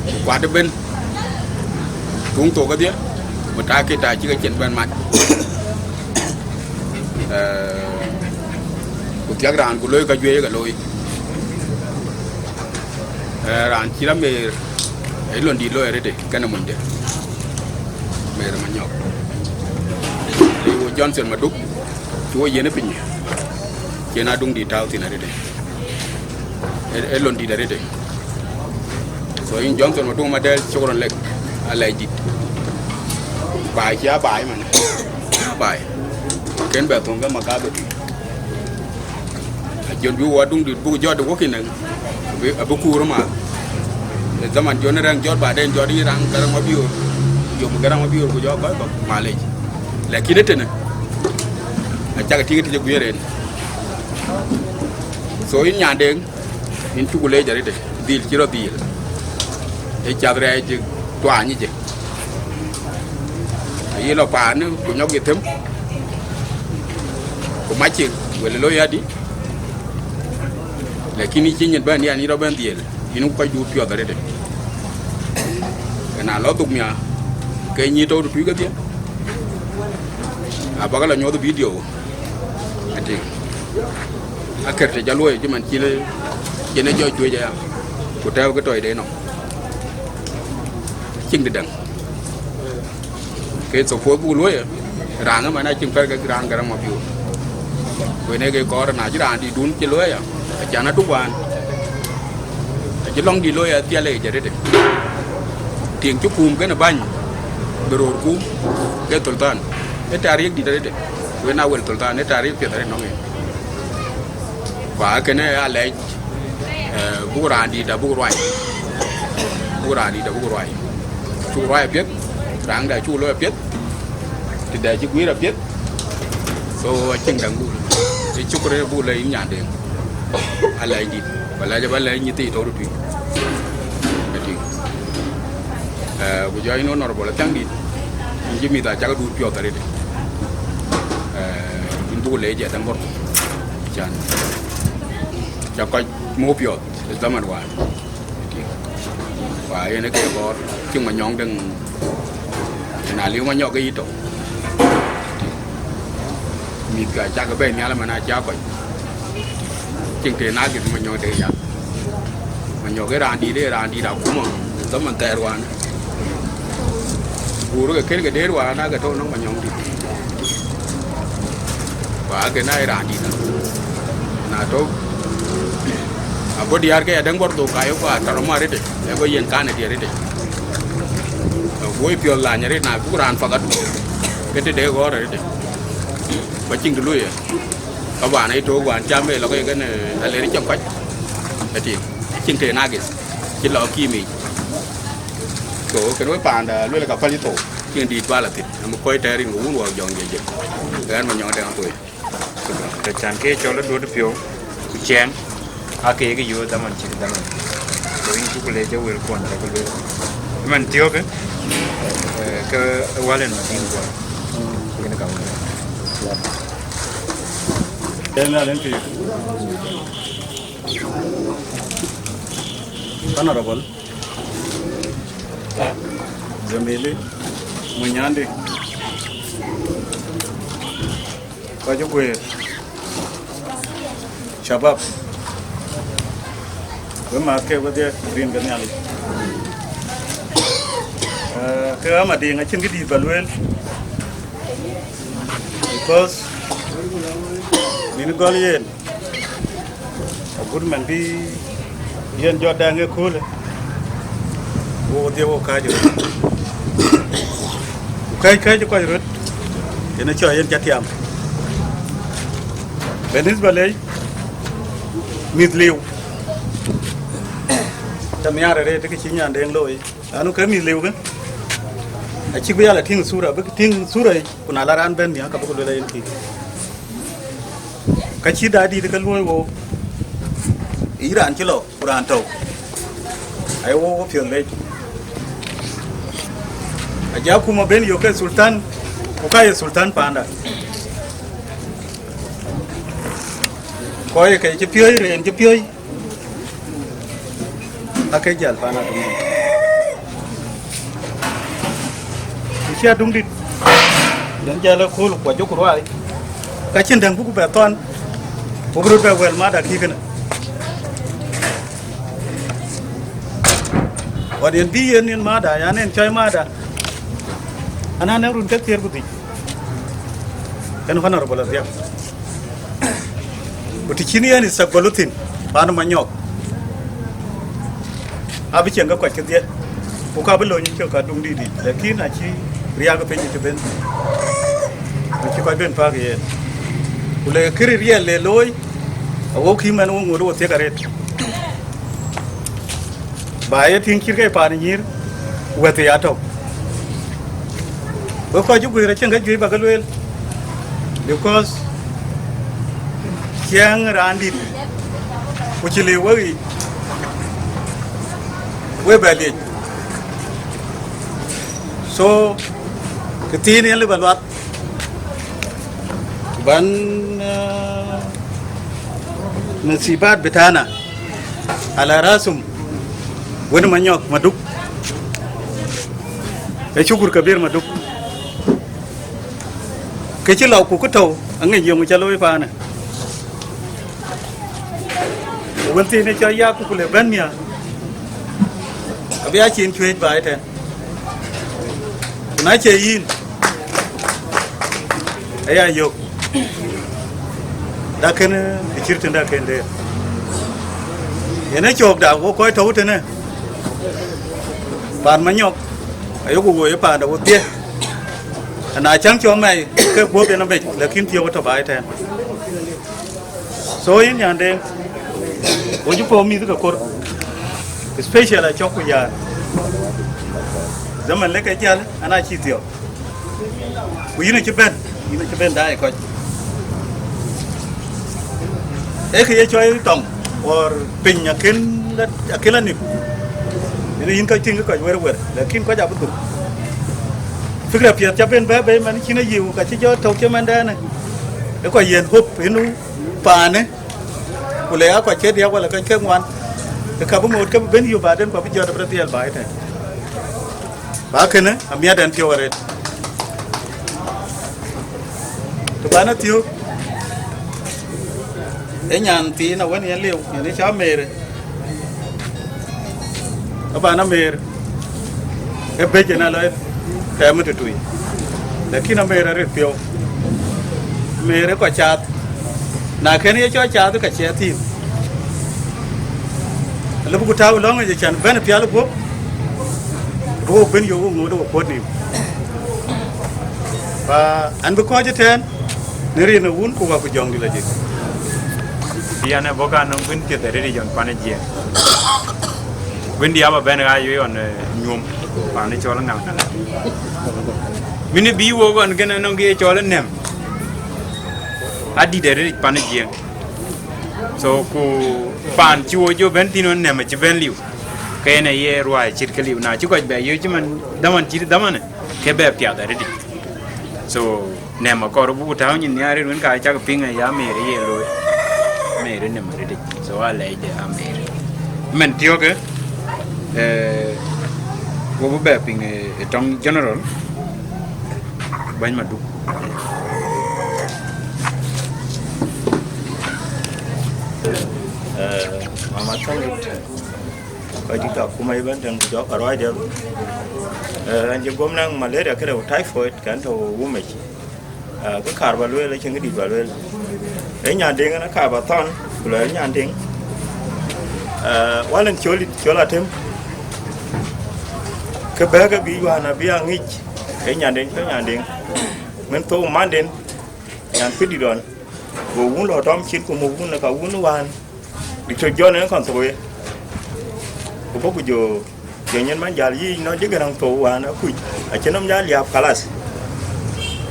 ku kuat ëbën, tuŋ thok kedhie, ku taak kï taak cï ke cin bɛ̈n mat. Eh, ku thiak raan, ku looi ka juëc ke looi. Eh, raan cï rɔt Amer, ë lon dït looi arëtë, kënë munyde. Amer Manyɔk. Ë wo Johnson Maduk, cï wo yiën ë piny, cïn Aduŋdït tääu thïn arëtë. Ë, ë lon dït arëtë. So yïn Johnson Maduk Madɛl, shukran lek, alɛc dït. Baai cï a baai man. Baai. Kën bɛ thöŋ ke makabe tui. Ajöt bï wo Aduŋdït buk jɔt ë wok inëŋ, abï, abï kuur ëmääth. Ë dhaman jɔn ë rɛ̈ŋ jɔt baden jɔt yï raŋ Garaŋ Mabiöör, yom Garaŋ Mabiöör ku jɔ kɔc kɔ̈k malec. Lakin ëtënë, acak tïŋ ë tëc ë guiëër en. So yïn Nyandeŋ, Yïn cuk leec arëtë, dhil cï rɔt dhil. Ë cath rɛɛc tuaany ë jë. Ayï lɔ paanë, ku nyɔk yï them, ku mac cïk, wël looi adï. Lakin yï cï nyin bɛ̈n, yɛn yï rɔt bɛ̈n dhiël, yïn ku kɔc duut piɔ̈ɔ̈th arëtë. Ëna lɔ dhuk mia, ke nyïï tɔ̈u tëtui kedhie. Abäk lɔ nyuɔ̈th video. Ëtïŋ. Akër të ca luɔi cï man cïn, cïn ë jɔ cuëc aya, ku tɛ̈ɛ̈u ke tɔc de nɔm. Ciŋ dï däŋ. Ke suppose buk luɔi, raan ëmën acïn pɛ̈r ke raan Garaŋ Mabiöör. Ku ënë ke kɔɔr na cï raan dïtdun cï luɔi aya, acan atuk wään. Acï lɔ̈ŋ dït looi athial ë jërëtë. Tiŋ cï kuum kënë bäny, bï röör kuum, ke Thulthan. Ë tarik dït arëtë. Wën a wël Thulthan, ë tarik piɛth arëtë nɔŋ en. Ku akënë alɛc, eh, buk raan dït abuk ruai. Buk raan dït abuk ruai. Cuk ruai apiɛth, raan dɛ cuk looi apiɛth. Të dɛ cï guiir apiɛth. So, acïn däŋ buk. Ë cuk rëër buk lɛc yïn nyandëŋ. Alɛc dït. Ba lɛc, ba lɛc nyïth thii tɔ̈u tui. Ëtïŋ. Eh, ku jɔ yïn honorable Athiaŋ dït. Yïn cï mïth acak duut piɔ̈ɔ̈th arëtë. Eh, yïn buk lɛc ë däŋ bɔ̈r. Can. Ca kɔc muk piɔ̈ɔ̈th ë dhaman wään. Wa yen ke kɔɔr, cïŋ Manyɔŋ däŋ, na liu Manyɔk ke yï tɔ̈u. Mïth ka cak bɛ̈i nhial man aca kɔc. Cïŋ të na gith Manyɔk de ya. Manyɔk ë raan dït, ë raan dït akuma, dhaman thɛɛr wään. Guur ke kën ke deet wään, ake tɔ̈u nɔŋ Manyɔŋ dït. Wa ke na ë raan dït. Na tɔ̈u. Abɔ̈ diäär ke adäŋ bɔ̈r dhok ka ye kua tɔrɔ ma rëtë. Ë go yen kan ë diɛɛr rëtë. Woi piɔ̈ɔ̈th lany arëët na buk raan pakat. Ke të de ɣɔ̈ɔ̈r arëtë. Ba ciŋ të luɔi ë. Ka baan ë tɔ̈u wään cam ë lɔ ke kën, eh, aler cam kɔc. Ëtïŋ. Ciŋ të na gith. Cï lɔ kiim yic. Go kën we paanda luel ka päl thou. Ciŋ dït bal athïn. Am kɔc tɛɛr rin ku wun wɔ jɔŋ jëjë. Ɣɛn Manyɔŋ dɛŋ athuɔi. Shukran. Ke can ke cɔl aduɔ̈t piɔ̈u, ku ciɛɛŋ, aa ke yeke yööth dhaman cït dhaman. Go yïn cuk leec ë wël kuɔn cä ke lueel. Ëmën thiɔ̈kë, eh, ke ë wäl en Madin Guɔl. Yen ka wël. Yen na len pïïr. Honorable. Zemili, Munyandi, kɔc guëër, shabab, we maath ke wedhie rin ke Nhialic. Eh, ke ɣa Madiŋ acïn kë dït ba lueel, because min gɔl yen, agut man bï yen jɔ dɛŋ ëköölë, wo dhiëp wo kääc röt. Ku kääc kääc kɔc röt, yen acɔl yen ca tiam. Benisba lei, mïth liu. Ca nhiaar arëët kë cï nyan deŋ looi. Anu ke mïth liu kë, acïk bï ya la tïŋ thura, bï tïŋ thura yic, ku na la raan bɛ̈n nhiaar, ka bï ku luel ayen kï. Ka cï da dït ke luöi wo, yï raan cï lɔ, ku raan tɔ̈u. Aye wo, wo piɔ̈ɔ̈th lec. Aja kuma ben yök ke Sultan, ku ka ye Sultan panda. Kɔc ke cï piööc, reen cï piööc. Ake jäl pan Aduŋdït. Ku cï Aduŋdït, yen jäl ëkööl ku ajɔku ruaai. Ka cïn däŋ buku bɛ thɔn, ku bï röt bɛ wɛl mada kï kënë. Ɣɔn yen bï yen yen mada, yan en cɔc mada. An, an, run ke thiëër ku dhïc. Yen honorable Adhiak. Ku të cïn yen ithakbalu thïn, paan Manyɔk, abï cieŋ ke kɔc kedhie, ku ka bï lööny cök Aduŋdït yic, lakin acï riääk piny të ben, acï kɔc ben pääk yen. Ku le këri riɛl le looi, awo kï mɛn wo ŋuɔ̈t wo thiek arëët. Ba ye tïŋ cït ke paan nyïïr, wɛ̈th ya tɔ̈u. Wek kɔc cï guëër acïn ka juëc ba ke lueel, because ciɛɛŋ raandït, ku cï liu wek yic, We bɛ liec. So, kë thiin yen lëu ba luath. Ban, eh, nasibat bitana. Ala rasum. Wën Manyɔk Maduk. E shukur kabir Maduk. Kë cï lɔ ku kë tɔ̈u, aŋic yöŋ ca looi paanë. Wën thiin ë cɔl yak ku le bɛ̈n miäk, abï a cin cuëëc baai tɛ̈n. Ku na cie yïn, aya yök. Da kënë, ë cïr tënda kënë de. Yen ë cöökda, wo kɔc tɔ̈u tënë. Paan Manyɔk, ayoku woi ë paanda wodhie. Ana cäŋ cɔk mɛi, ke guɔ̈p yen abec, lakin thiɔ̈k ë tɔ̈ baai tɛ̈n. So yïn nyanden, wo cï puɔ̈u mïth ke kor, especially cɔk ku yaan. Zaman lek e jäl, ana cï thiɔ̈k. Ku yïn acï bɛ̈n, yïn acï bɛ̈n daai kɔc. Ee kë ye cɔɔl tɔŋ, or piny akën la, akën la nïm. Yen yïn kɔc tïŋ kɔc wërëwër, lakin kɔc abï dhuk. Fikra piɛth ca ben bɛ̈ɛ̈i bei man cïn ayiu, ka cï jɔ tɔ̈u cï man dɛɛnë. Ë kɔc yen hop ënu paanë, ku le aa kɔc ke diäk wala kɔc ke ŋuan, ke ka bï ŋoot ke bï ben yök baden, ku abï jɔt abï rɔt dhiɛl baai tɛ̈n. Ba kënë amiɛt ɛn piɔ̈u arëët. Të ban athiök, ë nyan thiin awën yen liu, yen ë cä Mary. Aban Amer, ë bec yen alɔ tɛɛm ë tutui. Lakin Amer arëët piɔ̈u. Amer ë kɔc caath. Na kën ye cɔl caath, ka cie thïn. Lëbï ku tääu lɔ̈ŋ yic, acän bɛ̈n pial guɔ̈p, bï wok ben yök wok ŋoot ë wok kuɔ̈t nïïm. Fa an bï kɔc ëtɛ̈ɛ̈n, në rin ë wun ku wä ku jɔŋdït lɔ jik. Bï an ë bɔ̈ ka nɔŋ guin piɛth arëët ë jɔn pan ë Jiëëŋ. Guin diaap abɛ̈n ɣaac wei ɣɔn, eh, nyuɔm, pan ë cɔl ŋaŋ. Min ë bï wok ɣɔn kën ë nɔŋ kë ye cɔl ë nɛ̈m. Adït arëët pan ë Jiëëŋ. So, ku paan cï wo jɔ bɛ̈n thïn ɣɔn nɛ̈m acï bɛ̈n liu, ke yen aye ruääi cït ke liu. Na cï kɔc bɛ yööc cï man dhaman cït dhamanë, ke bɛ piath arëëtic. So, nɛ̈m akɔɔr buk tääu nyin nhiaar rin wën ka cak piŋ aya Amer ye looi. Amer nɛ̈m arëëtic. So, alɛɛcde Amer. Mɛn thiɔ̈kë, eh, wo bï bɛ piŋ, eh, ë tɔŋ general, bäny Maduk. Eh, mama tɔŋ. Kɔc dït akuma ëbɛ̈n tɛ̈n ku jɔk aruaacdiɛ̈. Eh, ɣɛn cï guɔ̈m naŋ malaria këde ku typhoid, kɛn tɔ̈ wumec. Eh, kë kaar ba lueel, acïn kë dït ba lueel. Ee nyandeŋ ɣɛn akaar ba thɔn, ku luɛɛl nyandeŋ. Eh, wal ɣɛn col dït, col atem. Kë bɛ̈ɛ̈k ke biic wään abï a ŋic, ee nyandeŋ, cɔl nyandeŋ. Min thou manden, nyan këdït ɣɔn. Go wun lɔ tɔm cin ku muk wun, ka wun wään. Dït cök jɔn ënë kɔn thok ye. Ku bɔ̈ ku jɔ, jɔ nyin man jäl yiic nɔn jë gënɔŋ thou wään akuc. Acï nɔm jäl liääp kalas.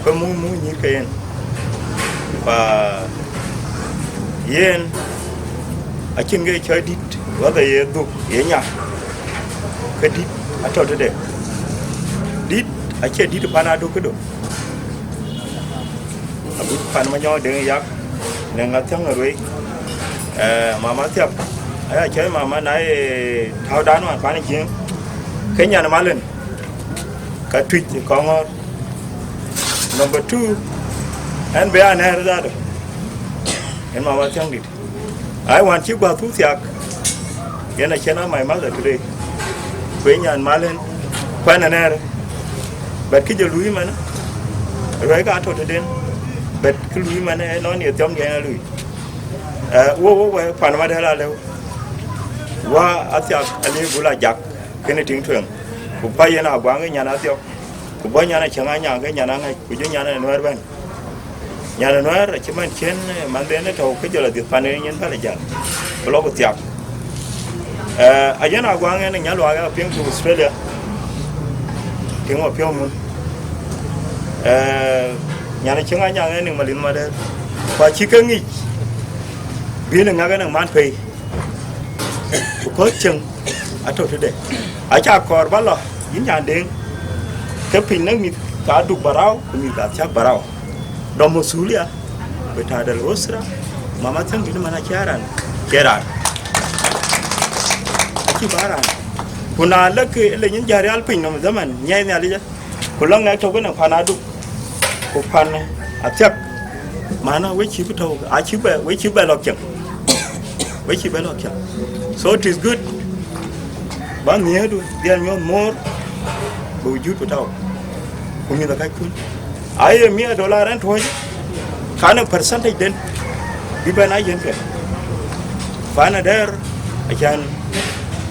Ke muk, muk nyïïr ke yen. Pa yen, acïn ke cɔc dït, whether ye dhuk, ye nya. Ke dït atɔ̈ tëde. Dït acie dït pan aduk këdo. Agut pan Manyɔk Deŋ Yak, në ŋa thiäŋ ë ruëi. Eh, mama thiap, aya cɔɔi mama na ye tääudan wään pan Jiëëŋ, ke nyan malën, ka tuic ë kɔŋɔ̈ɔ̈r. Number two, ɛn bï a nɛ̈ɛ̈r dhadu, yen mama thiäŋdït. Ai, wään cï guäth thuk thiak, yen acïn a my mother today. Ku ë nyan malën, kuɛn anɛɛrë. But kë jɔ luui manë, ruɛ̈i ka tɔ̈ tëden. But kë luui manë, ënɔn ye thiɔmdiɛn a luui. Eh, wo, wo, wo, pan madɛ̈l alëu. Wa athiak alëu bula jak, kënë tïŋ tueŋ. Ku pa yen aguaŋ ë nyan athiɔk. Ku bɔ̈ nyan acäŋ anyaŋ ke nyan aŋäc, ku jɔ nyan anuɛɛr bɛ̈n. Nyan anuɛɛr acï man cien, eh, mandhɛn ë tɔ̈u ke jɔl adhiëth pan ë nyin bɛ̈l ë jäl, ku lɔ ku thiak. Eh, ajɛn aguaŋ ɛn ë nyan luaak ya piŋ to Australia, piŋ wa piɔ̈u mun. Eh, nyan acäŋ anyaŋ ɛn ë malith madɛ̈t, ku acï ke ŋic, bï në ŋak ɛn ë man pei. Because cieŋ, Atɔ̈ tëde. Aca kɔɔr ba lɔ, yïn Nyandeŋ, ke piny nɔŋ mïth ka Aduk ba rau, ku mïth ka Athiäk ba rau. Dɔm masulia, bita del usra, mama thiäŋ dït man acie raan, cie raan. Acie ba raan. Ku na lëk, lë nyin jäl rial piny nɔm zaman, nyiɛɛi Nhialic. Ku lɔ ŋɛk tɔ̈ kënë pan Aduk, ku pan Athiäk, mana we cï bï tɔ̈u, acï bɛ, we cï bɛ lɔ kiɛŋ. We cï bɛ lɔ kiɛŋ. So it is good. Ba nhiëëdu dhiɛl nyuɔ̈th moor, bï wujut bï tɔ̈u. Ku mïth ë kackun. Aye mia dollar ɛn tuɔ̈c, ka në percentage den, bï bɛn a yen ke. Pan adɛ̈r, acan,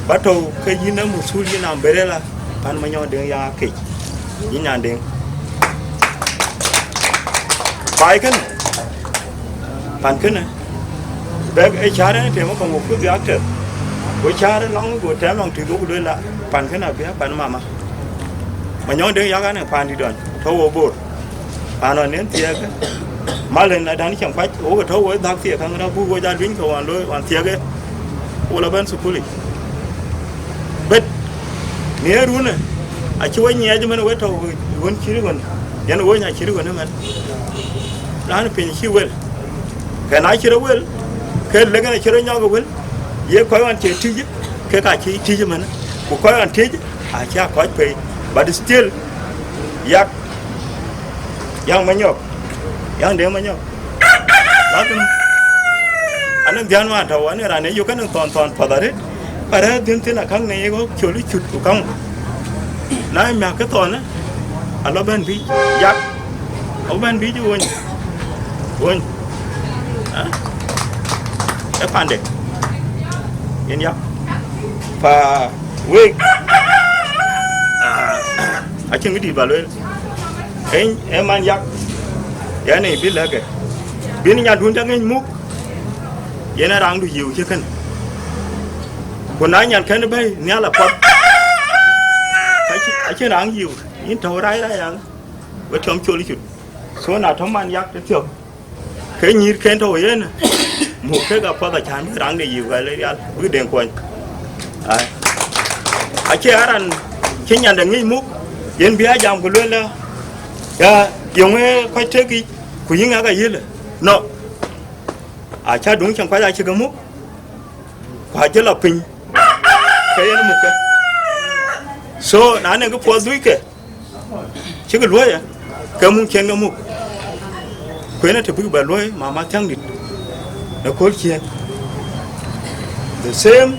ba tɔ̈u ke yïn ë musul, yïn umbrella, pan Manyɔk Deŋ ya kec. Yïn Nyandeŋ. Baai kënë, pan kënë, bɛk ë cäär ɛn tɛm ë kɔŋ, go kuth biak tɛth. Go cäär ë lɔŋ, go tɛm lɔŋ tïth, go lueel la, pan kënë abï a pan mama. Manyɔk Deŋ yak an, ë pan dït ɣɔn, tɔ̈ wo Bor. Pan ɣɔn nen thiɛɛkë, mal ën adan cieŋ kuac, wo ke tɔ̈ wo dhak thiɛɛk käŋ rɔt buk wo ja luiny ke ɣɔn looi, ɣɔn thiɛɛkë, wo lɔ bɛ̈n thukulic. But në runë, acï we nyiɛɛc ëmën, we tɔ̈ ɣön cït ɣön, yen ɣööc acït ɣön ëmën. Raan piny acï wel. Ke na cï rɔt wel, ke lek en acï rɔt nyɔk ë wel, ye kɔc ɣɔn cie tïc, kek acï tïc ëmën. Ku kɔc ɣɔn tïc, acï a kɔc pei. But still, yak, yak Manyɔk, yak Deŋ Manyɔk. Lazim, anɔŋ dhiän wään tɔ̈u, anɔŋ raan ë yök anɔŋ thɔn, thɔn path arëët, ba rɛ̈ɛ̈r dhiën thïn akäŋ në ye ɣɔ̈k col ë cut ku käŋ. Na ë miäk ke thɔn ë, alɔ bɛ̈n bï, yak, alɔ bɛ̈n bï jɔ wony, wony. Ah? Ë pande. Yen yak. Pa week. Ah, acïn këdït ba lueel. Ëny, ë man yak, yen ë bï lɛ̈kë. Bïn nyandun ca ŋic muk, yen ë raŋdu yiu cï kënë. Ku na nyan kënë bɛ̈i nhial apuɔth, ka cï, acïn raŋ yiu, yïn tɔ̈u rac rac an, we tiɔm col cut. So na tɔ̈ man yak tëthiɔ̈k, ke nyïïrken tɔ̈u yen, muk kek apuɔth acan bï raŋde yiu ka le rial, bïk Deŋ kuɔny. Ai. Acie aran cï nyande ŋic muk, yen bï a jam ku lueel la, ya, yöŋ ë kɔc tek yic, ku yï ŋɛk ayïlë. No. Aca duŋ cieŋ kuac acï ke muk, ku acï lɔ piny, ke yen mukkë. So, na nɔŋ kë puɔth dhuc ke, cïkï luɔ̈ɔ̈i, ke muk cïn ke muk. Ku yen ë të bïk bɛ luɔ̈i mama thiäŋdït në kööl ciëën. The same,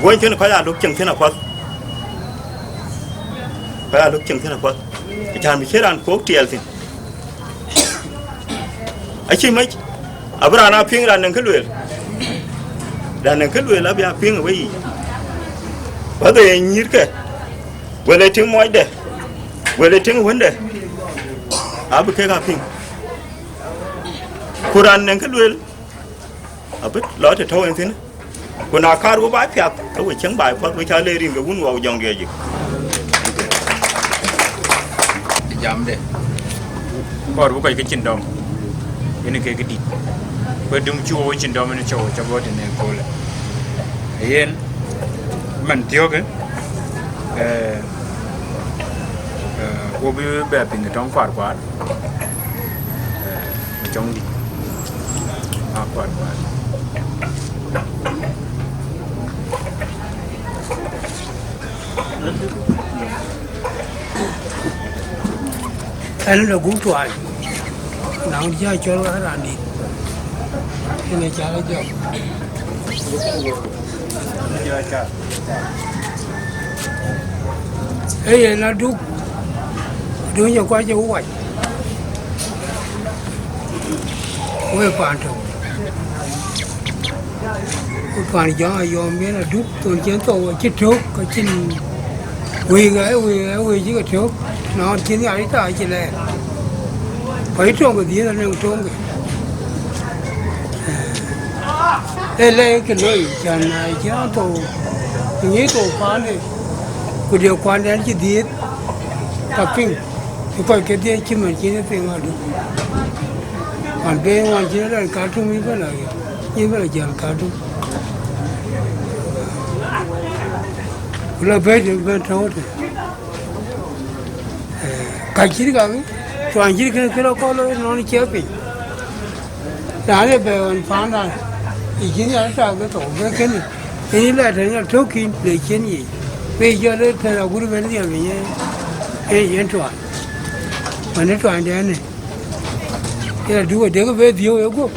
wony kënë kɔc aa lök cieŋ thïn apuɔth. Kɔc aa lök cieŋ thïn apuɔth. Acan bï cïn raan kuɔ̈k tiɛɛl thïn. Acï mec, abï raan aa piŋ raan nɔŋ kë lueel. Raan nɔŋ kë lueel abï aa piŋ ë weyiic. Whether ye nyïïrke, wala tiŋ muɔcde, wala tiŋ wënde, abï kek aa piŋ. Ku raan nɔŋ kë lueel, abï lɔ të tɔ̈u en thïn. Ku na kaar we baai piath, ke we cieŋ baai puɔth, we ca le rin ke wun wau jɔŋdiɛ̈ jik. Jamde. Kɔɔr bï kɔc ke cin dɔm, yen ke këdït. Ku dum cï wo cin dɔm yen cɔu ca bɔ̈ tënë köölë. Yen, man thiɔ̈kë, eh, eh, wo bï bɛ piŋ ë tɔŋ kuarkuar. Eh, Macɔŋdït. Akuar kuar. Ɛn lɔ gup tuaany, na wën cä cɔl wä raan dït, yen ë cä lɔ jɔk. Ee yen aduk, duöny ë kuac ë wac, wek paan tök. Ku paan Jɔŋ Ayɔm yen aduk, thon cïn thou acï tök, acïn wëi, ë wëi, ë wëi cï ke tök, nɔn cïn Nhialic thaa cï lɛɛr. Ku acï töŋ ke dhiëëth anɔŋ töŋ ke. Ee lɛɛc ke loi, cän na cï raan thou, ku nyic thou paande, ku de kuanden cï dhiëëth, ka piŋ, ë kɔc kedhie cï man cïn e piŋ aduk. Ɣɔn ben ɣɔn cïn e lɛn Kartum yï bɛ̈n a, yï bɛ̈n a jäl Kartum. Lɔ bɛ̈ɛ̈i të bɛ̈n tɔ̈u të. Ka cït kakë, tuany cït kënë kë rɔt kɔn looi nɔn ciɛk piny. Raan ë bɛ̈ɛ̈i ɣɔn paanda, ë cïn ya tak ke thou, ke kënë, ë yï la tɛ̈n ya tök kïn le cïn yic. Ke jɔl ë tɛ̈n agut bɛ̈n dhiɛl piny, ë yen tuany. Wën ë tuanydɛn ë, yen aduk adek bɛ dhiëëu ë guöp.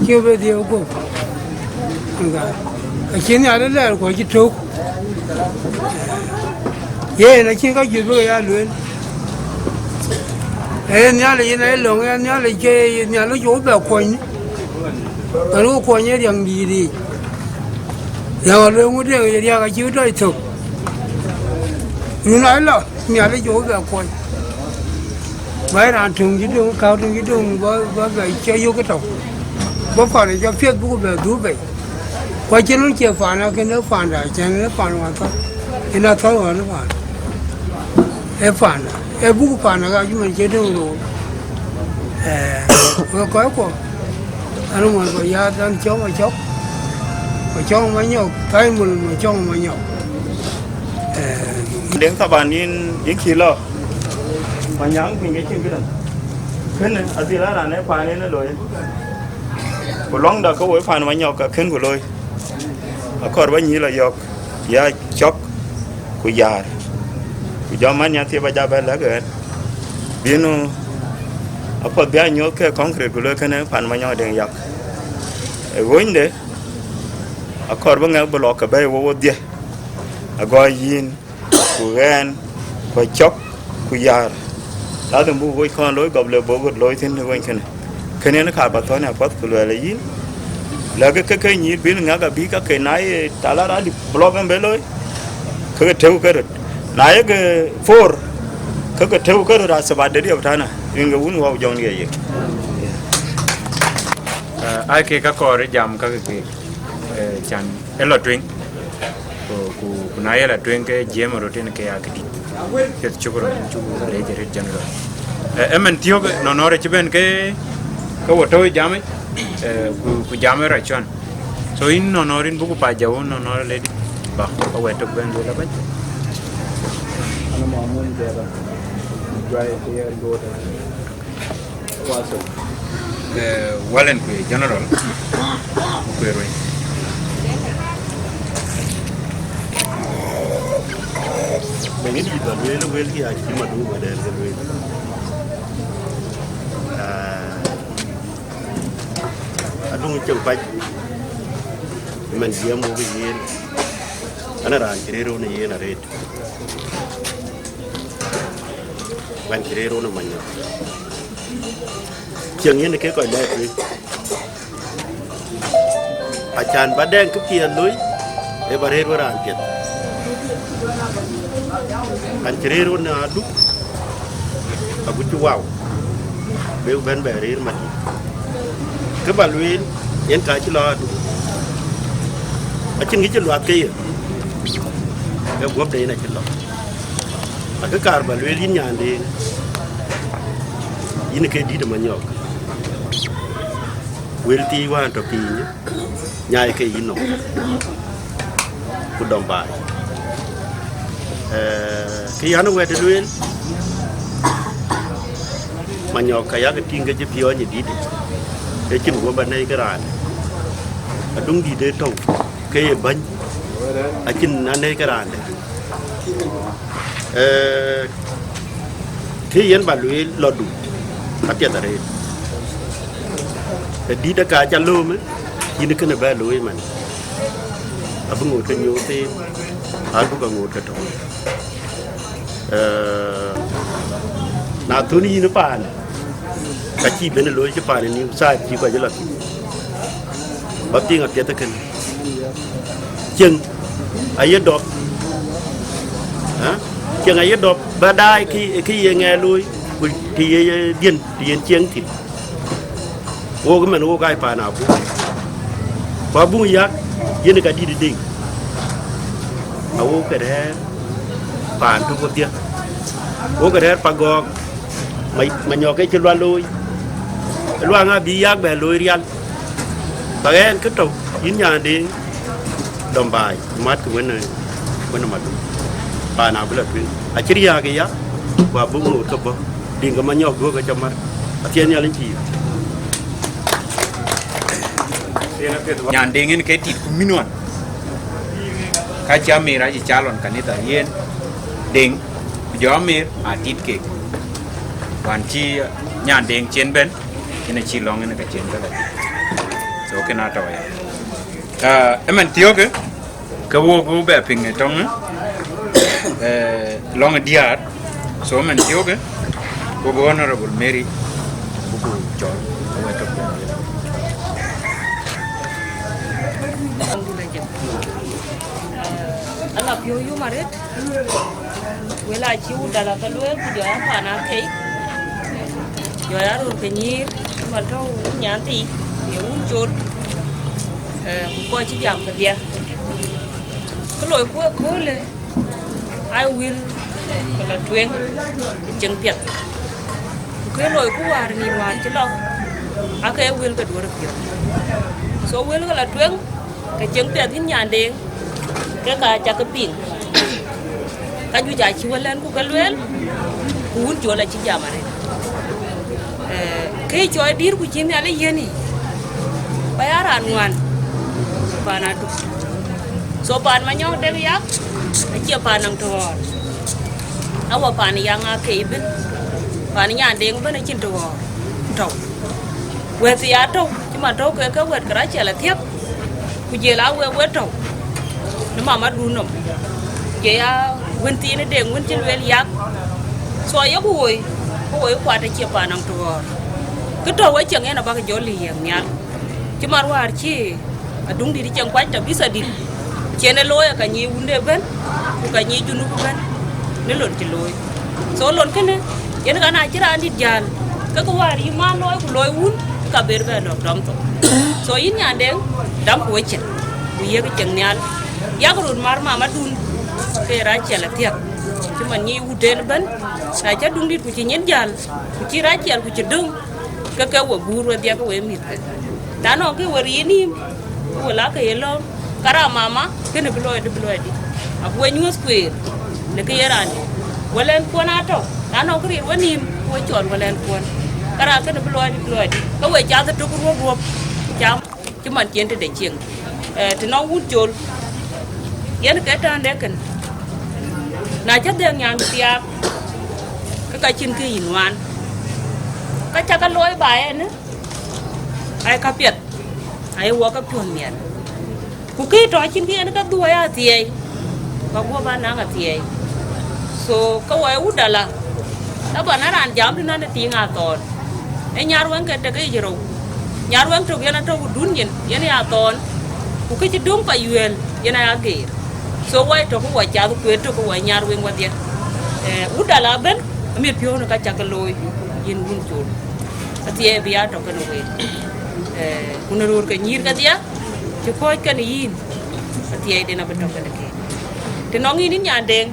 Cï bɛ dhiëëu guöp. Ŋa, acïn nhial ë lɛɛr ku acï tök. Yen acïn ka juëc bï ke ya lueel. Ee Nhialic yen aye löŋ, ee Nhialic ke Nhialic cuk bɛ kuɔny. Ɣɛn ku kuɔny ë riɛŋ dïït yiic. Riɛŋ alueŋ ŋuɔt riɛŋ ye riɛk acï tɔc thök. Run aa lɔ, Nhialic cuk bɛ kuɔny. Bä raan töŋ cï döŋ, kääu töŋ cï döŋ, bä, bä, bä cä yök ë tɔ̈u. Bä pan ë jɔ piɛth buk bɛ dhuk bei. Ku acïn wën cie paan akën ë paanda, cän ë paan wä thɔ̈k. Yen athɔ̈k ɣɔn ë paan. Ë paanda. Ë buk paanda ka cï man cie döŋ roor. Ee, wek kɔc kuɔ. An ŋuɔn bä yaath an cɔŋ acɔk. Ku cɔŋ manyɔk, thai mul ma cɔŋ manyɔk. Ee. Deŋ Thaban yïn, yïn cï lɔ. Manyang piny ke cïn këdäŋ. Kënë adhil a raan ë paan en ë looi. Ku lɔ̈ŋda ke woi paan Manyɔk ka kën ku looi. Akɔɔr bä nyïïl ayɔ̈k, ya cɔk ku yaar. Ku jɔ man nya thiëëp aja bɛ lɛ̈k ɣɛn. Bï nu apuɔth bï a nyuɔ̈th ke concrete ku looi kënë paan Manyɔk Deŋ Yak. Ë ɣönyde, akɔɔr bï ŋɛk bï lɔ ke bɛ̈ɛ̈i wok wodhie. Agɔɔc yïn. Ku ɣɛn, ku cɔk, ku yaar. Ladhim buk wec kɔn looi gɔp le buk ɣöt looi thïn ë weny kënë. Kënë yen ka bä thɔ̈n apuɔth ku luɛɛl ë yïn. Lɛ̈kë ke ke nyïïr bïn ŋäk abï ka ke na ye talar adï blɔk en bë looi. Ke ke tëu ke röt. Na ye ke four, ke ke tëu ke röt asaba de diop tana. Rin ke wun wau jɔŋ ye ye. Ai ke ka kɔɔr ë jam ka ke ke. Eh, can ë lɔ tueŋ. Ku, ku, ku na ye lɔ tueŋ ke jiɛɛm röt en ke ya këdït. Piɛth cuk röt, cuk leec arëët general. Eh, ëmën thiök nɔnɔɔr acï bɛ̈n ke, ke wo tɔ̈u ë jamic, eh, ku, ku jam ë rɔt cuan. So yïn nɔnɔɔr yïn buku pac jɔu nɔnɔɔr ledi. Ba, ba wɛ̈t tök bɛ̈n lueel abɛ̈c. Ana mamun dɛda. Juai ke yen duɔɔt. Walen ku general ku kueer wei. Bɛ̈ny dït ba lueel, wëlkï acï madun ba dɛɛr ke lueel. Ah, aduŋ cieŋ pac, man jiɛɛm wok yen, ana raan cï rëër wën yen arëët. Bän cï rëër wën ë manyɔk. Cieŋ yen ke kɔc lɛɛr tueŋ. Acan ba dɛŋ kë piɛth loi, ë ba rëër wën raan piɛth. Bän cï rëër wën ë aduk, agut cï wau, bek bɛ̈n bɛ rëër madït. Kë ba lueel, yen ka cï lɔ aduk. Acïn kë cï luath ke ye, ke guɔ̈pde yen acï lɔ. Akë kaar ba lueel yïn nyande, yïn ke dït ë manyɔk. Wël thii wään tɔ piny, nyai ke yïn nɔm, ku dɔm baai. Eh, kë yan wɛ̈t lueel, manyɔk ka yak tïŋ ke cï piɔ̈ɔ̈ny ë dït, ë cïn guɔ̈p anɛi ke raan. Aduŋ dït ë tɔ̈u, ke ye bäny, acïn anɛi ke raan dɛ̈. Eh, kë yen ba lueel lɔdu, apiɛth arëët. Ë dït aka ca löömë, yïn kënë bɛ looi man. Abï ŋoot ke nyooth thïn, abï ka ŋoot ke tɔ̈u. Eh, na thun yïn paan, ka cï ben looi cï paan ë new side cï kɔc lɔ thïn. Ba piŋ apiɛth ëkën. Cieŋ aye dɔp. Ë? Cieŋ aye dɔp. Ba daai kë, kë ye ŋɛɛr looi, ku të ye, ye dhiën, të yen cieŋ thïn. Wok ëmën wok aa paan abuŋ. Ku abuŋ yak, yen ka dït ë deŋ. Awok ke rɛ̈ɛ̈r paan tök wodhie. Wok ke rɛ̈ɛ̈r pagɔɔk, ma, manyɔk ke cï lual looi. Luaŋ abï yak bɛ looi rial. Ba ɣɛn kë tɔ̈u, yïn nyande, dɔm baai, matkï wën, eh, Wën ë Madut, paan abï lɔ tueŋ. Acï riääk ë ya, ku abuk ŋoot ke bɔ̈, Diŋ ke Manyɔk duɔ̈k ke cä mär. Athiɛɛn Nhialic pïïr. Nyan Deŋ en ke tit ku mïn ɣɔn. Ka cï Amer acï cal ɣɔn kanitha yen Deŋ, ku jɔ Amer aa tit keek. Wään cï Nyan Deŋ cien bɛ̈n, yen acï lɔ̈ŋ en ka cien bɛ̈n. So, kën aa tɔ̈u aya. Ah, ëmɛn thiɔ̈kë, ke wok ku bɛ piŋ ë tɔŋ, eh, lɔŋ ë diäär. So, ëmɛn thiɔ̈kë, wok Honorable Mary, buku cɔl, wek ke piŋ. Ala piɔ̈u yum arëët. Wël acï wut dal aka lueel, ku jɔ ya paan akei, jɔ ya röör ke nyïïr, man tɔ̈u wun nyan thii, ye wun col, eh, ku kɔc cï jam kedhie. Kë loi ku ëköölë, aa wël ke la tueŋ ë cieŋ piɛth. Ku kë loi ku wäär nïn wäär cï lɔ, ake wël ke duɔ̈r piɔ̈u. So wël ke la tueŋ, ke cieŋ piɛth yïn Nyan Deŋ, ke ka cak ke piŋ. Ka juëc acï wël lɛ̈n ku ke lueel, ku wun col acï jam arëët. Eh, ke cɔɔi dïïr ku cï Nhialic yiën yic, ba ya raan ŋuan, paan Aduk. So paan Manyɔk Deŋ Yak, acie paan nɔŋ tɔ̈ɔ̈r. Awa paan Yaŋ akei ëbën, paan Nyan Deŋ ëbën acïn tɔ̈ɔ̈r tɔ̈u. Wɛ̈t ya tɔ̈u, cï man tɔ̈u ke, ke wɛ̈t ke Rachel Athiäk, ku jël a wek wek tɔ̈u në mamadun nɔm, ku jël ya wën thiin ë Deŋ wën cï lueel Yak. So ayeku woi, ku woi kuat acie paan nɔŋ tɔ̈ɔ̈r. Kë tɔ̈u wecieŋ yen abäk jɔ liɛɛk nhial. Cï man wäär cï Aduŋdït cieŋ kuany tɔ bisa dït, cien ë looi aka nyic wunde ëbën, ku ka nyic Junub ëbën, në lon cï looi. So lon kënë, yen ka na cï raan dït jäl, ke kë wäär yï man looi ku looi wun, ka ber bɛ lɔ̈k dɔm thok. So yïn Nyan Deŋ, dam ku wecin, ku yiëk cieŋ nhial. Yak röt mar mamadun, ke Rachel Athiäk, cï man nyic wut en ëbën, na cä Duŋdït ku cï nyin jäl, ku cï Rachel ku cï döŋ, ke ke we guur wedhie ke we mïthke. Na nɔŋ ke we riin nïïm, ke we la ke ye lɔ̈ɔ̈m, ka raan mama, kënë bï looi dï, bï looi dï. Abï we nyuɔ̈th kueer në kë ye raan dï. Wëlɛn kuɔn aa tɔ̈, na nɔŋ kë riir we nïïm, ke we cɔl wëlɛn kuɔn. Ka raan kënë bï looi dï, bï looi dï. Ke we cath ëtök ruɔ̈p ruɔ̈p, cam. Cï man cien tëde cieŋ, eh, të nɔŋ wun col, yen ke tɛ̈nde kën. Na cä dhëëŋ nyan thiaak, ke ka cïn kë yï nuaan. Ka cä ke looi ba ɛn, ai ka piɛth, ai wɔ ke piɔ̈n miɛt. Ku kë tɔ cïn kë yen ke dhuɔɔi athiɛɛi, ba guɔ̈p anaŋ athiɛɛi. So, ke wɔ ë wut dala, taban ë raan jam tënɔn ë tiiŋ athɔɔn. Ë nyar wëŋ ke tek yic rou. Nyar wëŋ tök yen atɔ̈ ku dun nyin, yen ya thɔɔn. Ku kë cï döŋ pa yuɛɛl, yen aya geer. So, wɔ ë tök wɔ cath kueer tök wɔ nyar wëŋ wɔdhiɛ. Eh, wut dala ëbën, amit piɔ̈u në ka cä ke looi, yïn wun col. Athiɛɛi bï ya tɔ kënë week. Eh, ku në röör ke nyïïr kedhie, cï kɔ̈ɔ̈c kënë yïn, athiɛɛiden abï tɔ kënë keek. Të nɔŋ yïn, yïn Nyan Deŋ,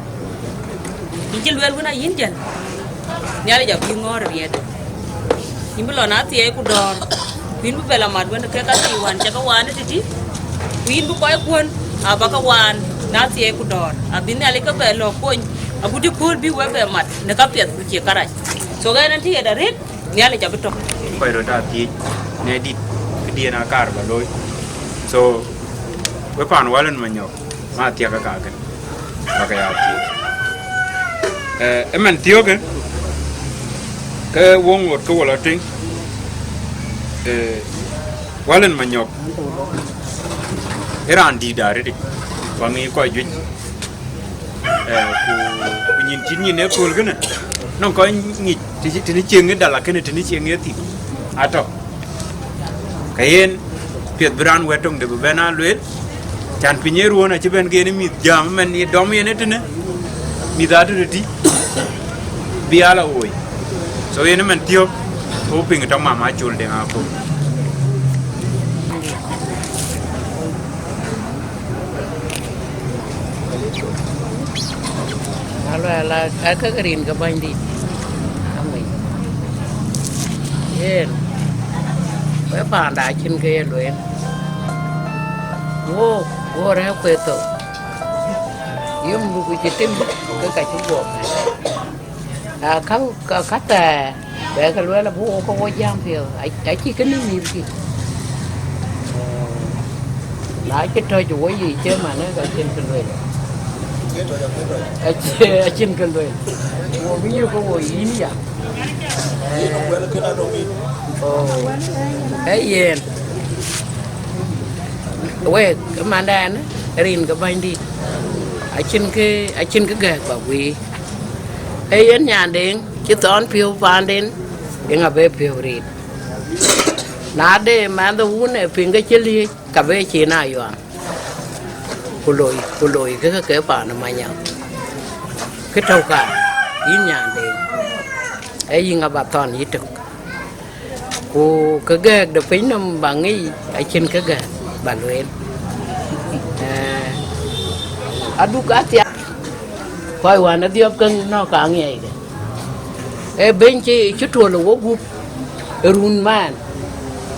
yïn cï lueel wën ayïn jël, Nhialic abï ŋɔ̈ɔ̈r ë riɛɛtde. Yïn bï lɔ në athiɛɛi ku dɔ̈ɔ̈r, ku yïn bï bɛ lɔ mat wën ke ka thii wään cä ke waan ë tëtï, ku yïn bï kɔckuɔ̈n aba ke waan në athiɛɛi ku dɔ̈ɔ̈r, abï Nhialic ke bɛ lɔ kony, agut ëkööl bï we bɛ mat në ka piɛth ku cie kärac. So, ɣɛn ë tï ɣet arëët, Nhialic abï tök. Kɔc röt aa thiëëc, ne dït, këdiɛ̈n aa kaar ba looi. So, we paan Walen Manyɔk, ma thiäk ë kakën, ba ke ya thiëëc. Eh, ëmɛn thiɔ̈kë, ke wok ŋot ke wɔ lɔ tïŋ, eh, Walen Manyɔk, ë raan dït arëëtic, ku aŋic kɔc juëc. Eh, ku, ku nyin cït nyin ë kööl kënë, nɔŋ kɔc ŋic, të cï, të cï cieŋ ë dala kënë, të cï cieŋ ë thïn, atɔ̈. Ka yen, piɛth bï raan wɛ̈t töŋde bï bɛ̈n aa lueel, can piny ë ruɔ̈ɔ̈n acï bɛ̈n gen ë mïth jam, ëmɛn ye dɔm yen ë tënë, mïth aa tëtï, bï aa lɔ woi. So yen ëmɛn thiɔ̈k, ku piŋ tɔ mama col deŋ akol. Alo, ala, aka ke rin ke Bɛ̈nydït. Amen. Yen, we paanda acïn ke ye lueel. Wo, wo rɛ̈ɛ̈r kueer thok. Yom du ku cï tim, ke ka cï guɔ. Na ka, ka, ka thɛɛr, bɛ ke lueel abï wo ke wo jam piɔ̈u, a, acï kënë mïthkï. Na cï tɔ̈c wo yic cï man, ka cïn kë lueel. Acï, acïn kë lueel. Wo bï yök ke wo yïn ya. Oh. Ee yen. Wek, manden, rin ke Bɛ̈nydït. Acïn kë, acïn kë gɛ̈k ba guiir. Ee yen nyanden, cï thɔn piɔ̈u panden, yeŋa bï piɔ̈u rin. Na de mɛnhë wun ë piŋ ke cï liëc, ka bï cin a yuaŋ. Ku loi, ku loi kë ke, ke paan ë Manyɔk. Kë tɔ̈u ka, yïn nyanden. Ee yïŋa ba thɔn yïtök. Ku kë gɛ̈k de pinynɔm ba ŋic, acïn kë gɛ̈k ba lueel. Eh, aduk athiak, kɔc wään ë dhiɔp ke nɔ̈k ka ŋiɛckë. Ee bɛ̈ny cï, cï tuɔl ë wo gup, ë run man,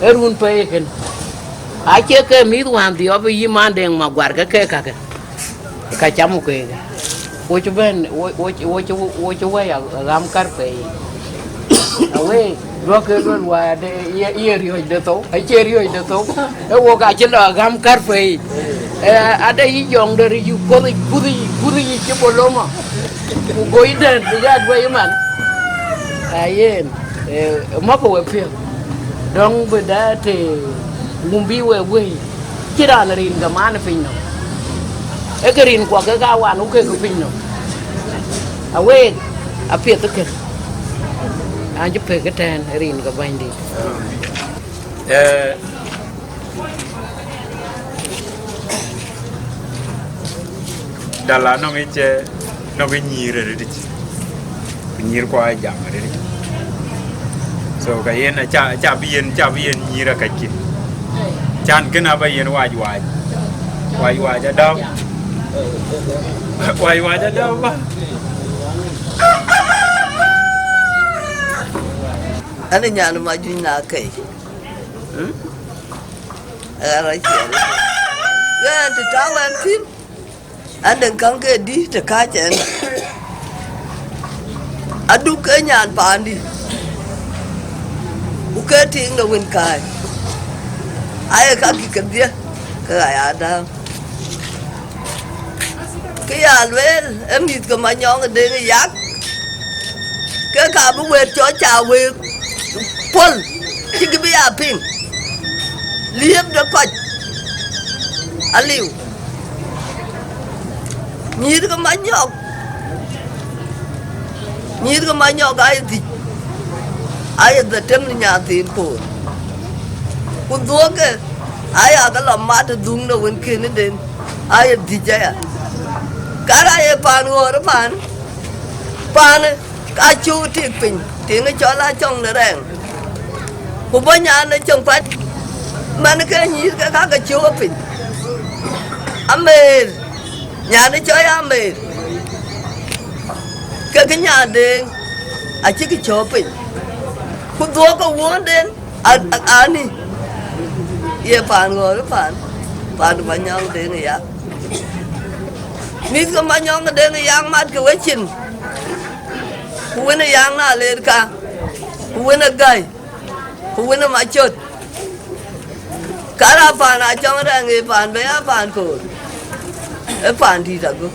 ë run pɛɛi kënë. Acie ke mïth wään dhiɔp ë yï man Deŋ Maguar ke ke kakë. Ka cam ku keek. Wo cï bɛ̈n, wo, wo, wo cï, wo cï wɛ̈i a, a ɣäm kärpɛi. Awëë, duɔ̈kkë luel wään ade, ye, ye riɔ̈c de thou, acie riɔ̈c de thou. Ee wok acï lɔ a ɣäm kärpɛi. Ee, ade yï jɔŋ de rïc, kuɔth, kuth, kuth yic cï boloma. Ku goi dɛ̈t bï ya duɔ̈i man. Ayen, ee, mɔ̈kkë we piɔ̈u. Dɔ̈ŋ bï dɛ̈t, ee, wum bï we wëi. Cï raan rin ke man ë piny nɔm. Ee ke rin kuɔ ke ka wan, ku ke ke piny nɔm. Aweek, apiɛth ë kën. An cï pek ëtɛ̈ɛ̈n rin ke Bɛ̈nydït. Eh, dala nɔŋ ic, eh, nɔŋ ic nyïïr arëëtic. Ku nyïïr kua jam arëëtic. So, ka yen, aca, aca bï yen, aca bï yen nyïïr akackin. Can kën aba yen wac wac. Wac wac adäu. Wac wac adäu ba. Ani nyan ma juny na kei. Hmm? Ɣɛn rɔt ciɛɛr. Ɣɛn të tɔ̈u ɣɛn thïn, an, dɛ̈ŋ käŋ ke dï të kääc ɛn. Aduk ke nyan paandï, ku ke tiiŋ de wën kääc. Aye ka gïk kedhie, ke ɣa ya dääu. Kë ya lueel, ee mïth ke Manyɔŋ ë Deŋ ë Yak, ke ka bï wëët cɔl ca wëëk pɔ̈l, cïkï bï ya piŋ. Liëp de kɔc aliu. Nyïïr ke Manyɔk, nyïïr ke Manyɔk aye dhïc, aye dhëtem në nyanthiin koor. Ku dhuɔ̈kkë aya ke lɔ mat ë dhuŋ në wën kënë den, aye dhïc aya. Kar aye paan ɣɔ̈ɔ̈r ë paan, paanë ka cöök tik piny, tiŋ ë cɔl Acɔŋ de Rɛɛŋ. Ku bɔ̈ nyan ë Cɔŋ Kuat, man ke nyïïr ke ka ke cöök piny. Ameer, nyan ë cɔl Ameer, ke kë nyan Deŋ acï kë cöök piny. Ku dhuɔ̈kkë wuɔ̈ɔ̈nden, a, a, ani, ye paan ɣɔ̈ɔ̈r ë paan, paan Manyɔŋ Deŋ ë Yak. Mïth ke Manyɔŋ Deŋ ë Yak matkë wecin, ku wën ë Yak na leer ka, ku wën ë Gäi, ku wën ë Macöt. Kar a paan Acɔŋ Rɛɛŋ, ee paan bɛ̈ ya paan koor, ee paan dït agö.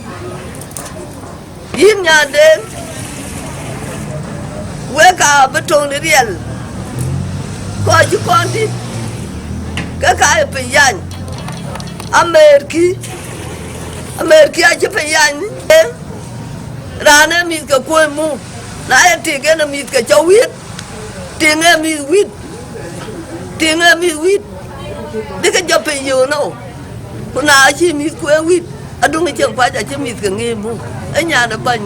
Yïn nyanden, wek aa bï töŋ de riɛl, kɔc cï kɔn dït, ke ka ye piny yany, ameerkï, ameerkï acï piny yany, eh, raan ee mïth ke kuöc muk, na ye tik en ë mïth ke cɔ wït, tiŋ ee mïth wït, tiŋ ee mïth wït, dï ke jɔ piny yöök nou. Ku na acï mïthku ee wït, aduŋ ë cieŋ pac acï mïth ke ŋic muk, ee nyan ë bäny,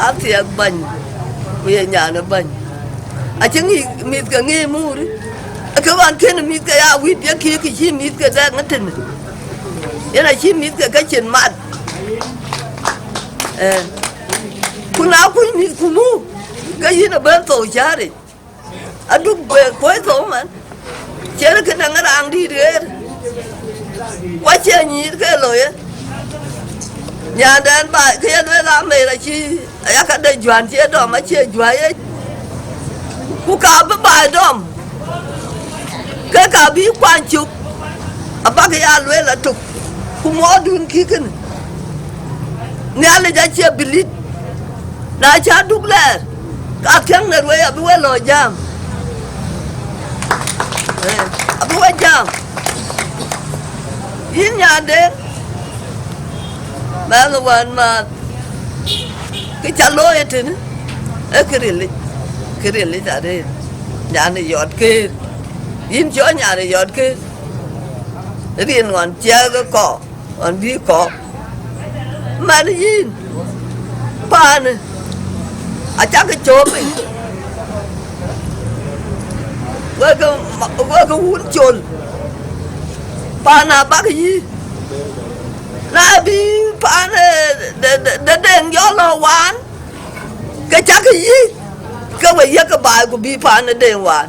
athiɛk bäny, ku ye nyan ë bäny. Acï ŋic mïth ke ŋic muk, ke ɣɔn kën mïth ke ya wït, ye kï kë cï mïth ke dɛk ëtënë, yen acï mïth ke ke cin mat. Eh, ku na kuc mïthku muk, ke yïn ë bɛ̈n thou cääric. Aduk bɛ kuɔ̈c thou man, cïn këdäŋ raan dït ɣer, ku acie nyïïr ke looi ye. Nyandɛn baai, kë ye lueel amer acï, aya ka de juän cie dɔm, acie juäi yic. Ku ka bï baai dɔm, ke ka bï kuany cök, abäk ya lueel atuk. Ku muɔɔrdun kï kënë, Nhialic acie bï lit. Na cä duk lɛɛr, ka thiäŋ në ruëi abï we lɔ jam. Eh, abï we jam. Yïn nyandɛn, mɛnh wän määth, kë ca looi ëtënë, ee kë rilic, kë rilic arëët. Nyan ë yɔt këër, yïn cɔl nyan ë yɔt këër, rin ɣɔn ciɛɛk ë kɔɔr, ɣɔn bï kɔɔr. Man yïn, paanë, acakï cöök piny, wek, wek wun col, paan abäk yï, na bï paan, eh, de, de, de Deŋ jɔ lɔ waan, ke cakï yï, ke we yek baai ku bï paan ë Deŋ waan.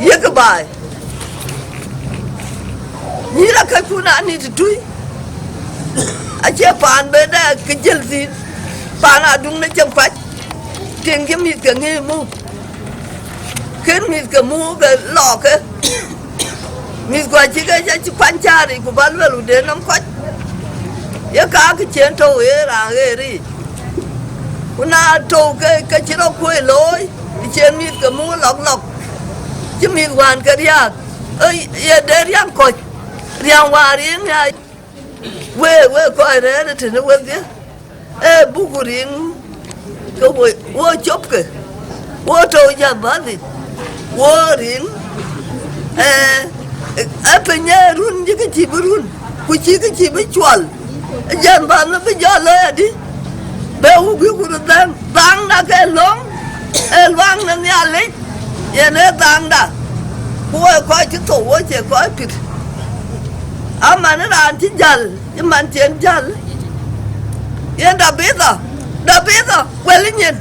Yek baai. Nyïïr akäckun anït tui, acie paan bï dɛ ke jël thïn, paan aduŋ në cem pac, tiŋ cï mïth ke ŋic mu, kën mïth ke mu ke lɔɔk ke. Mïthkuɔ cï ke cä cï kuany cäär yic, ku bä luel, wudë nɔm kɔc, ye ka kë cien tɔ̈u ë raan ɣeer yic. Ku na tɔ̈u ke, ke cï rɔt kuöc looi, të cien mïth ke muk lɔk lɔk, cï mïth wään ke riääk, ë, ye de riäŋ kɔc, riäŋ wään riŋ ya. Wek, wek kɔc rɛ̈ɛ̈r ë tënë wedhie, ee buk riŋ, ke wo, wo copke, wo tɔ̈u jabadhi, wo riŋ, ee, ee piny ee run, cï kë cï bï run, ku cï kë cï bï cuɔl, jabadhi bï jɔ looi adï, bë wuk bï ku röt dhäŋ, dhäŋda ke lɔ̈ŋ, ee luaŋ në Nhialic, yen ee dhäŋda, ku wo kɔc cï thou, wo cie kɔc pït. Aman raan cï jäl, cï man cien jäl, yen Dabitha, Dabitha, wël nyin,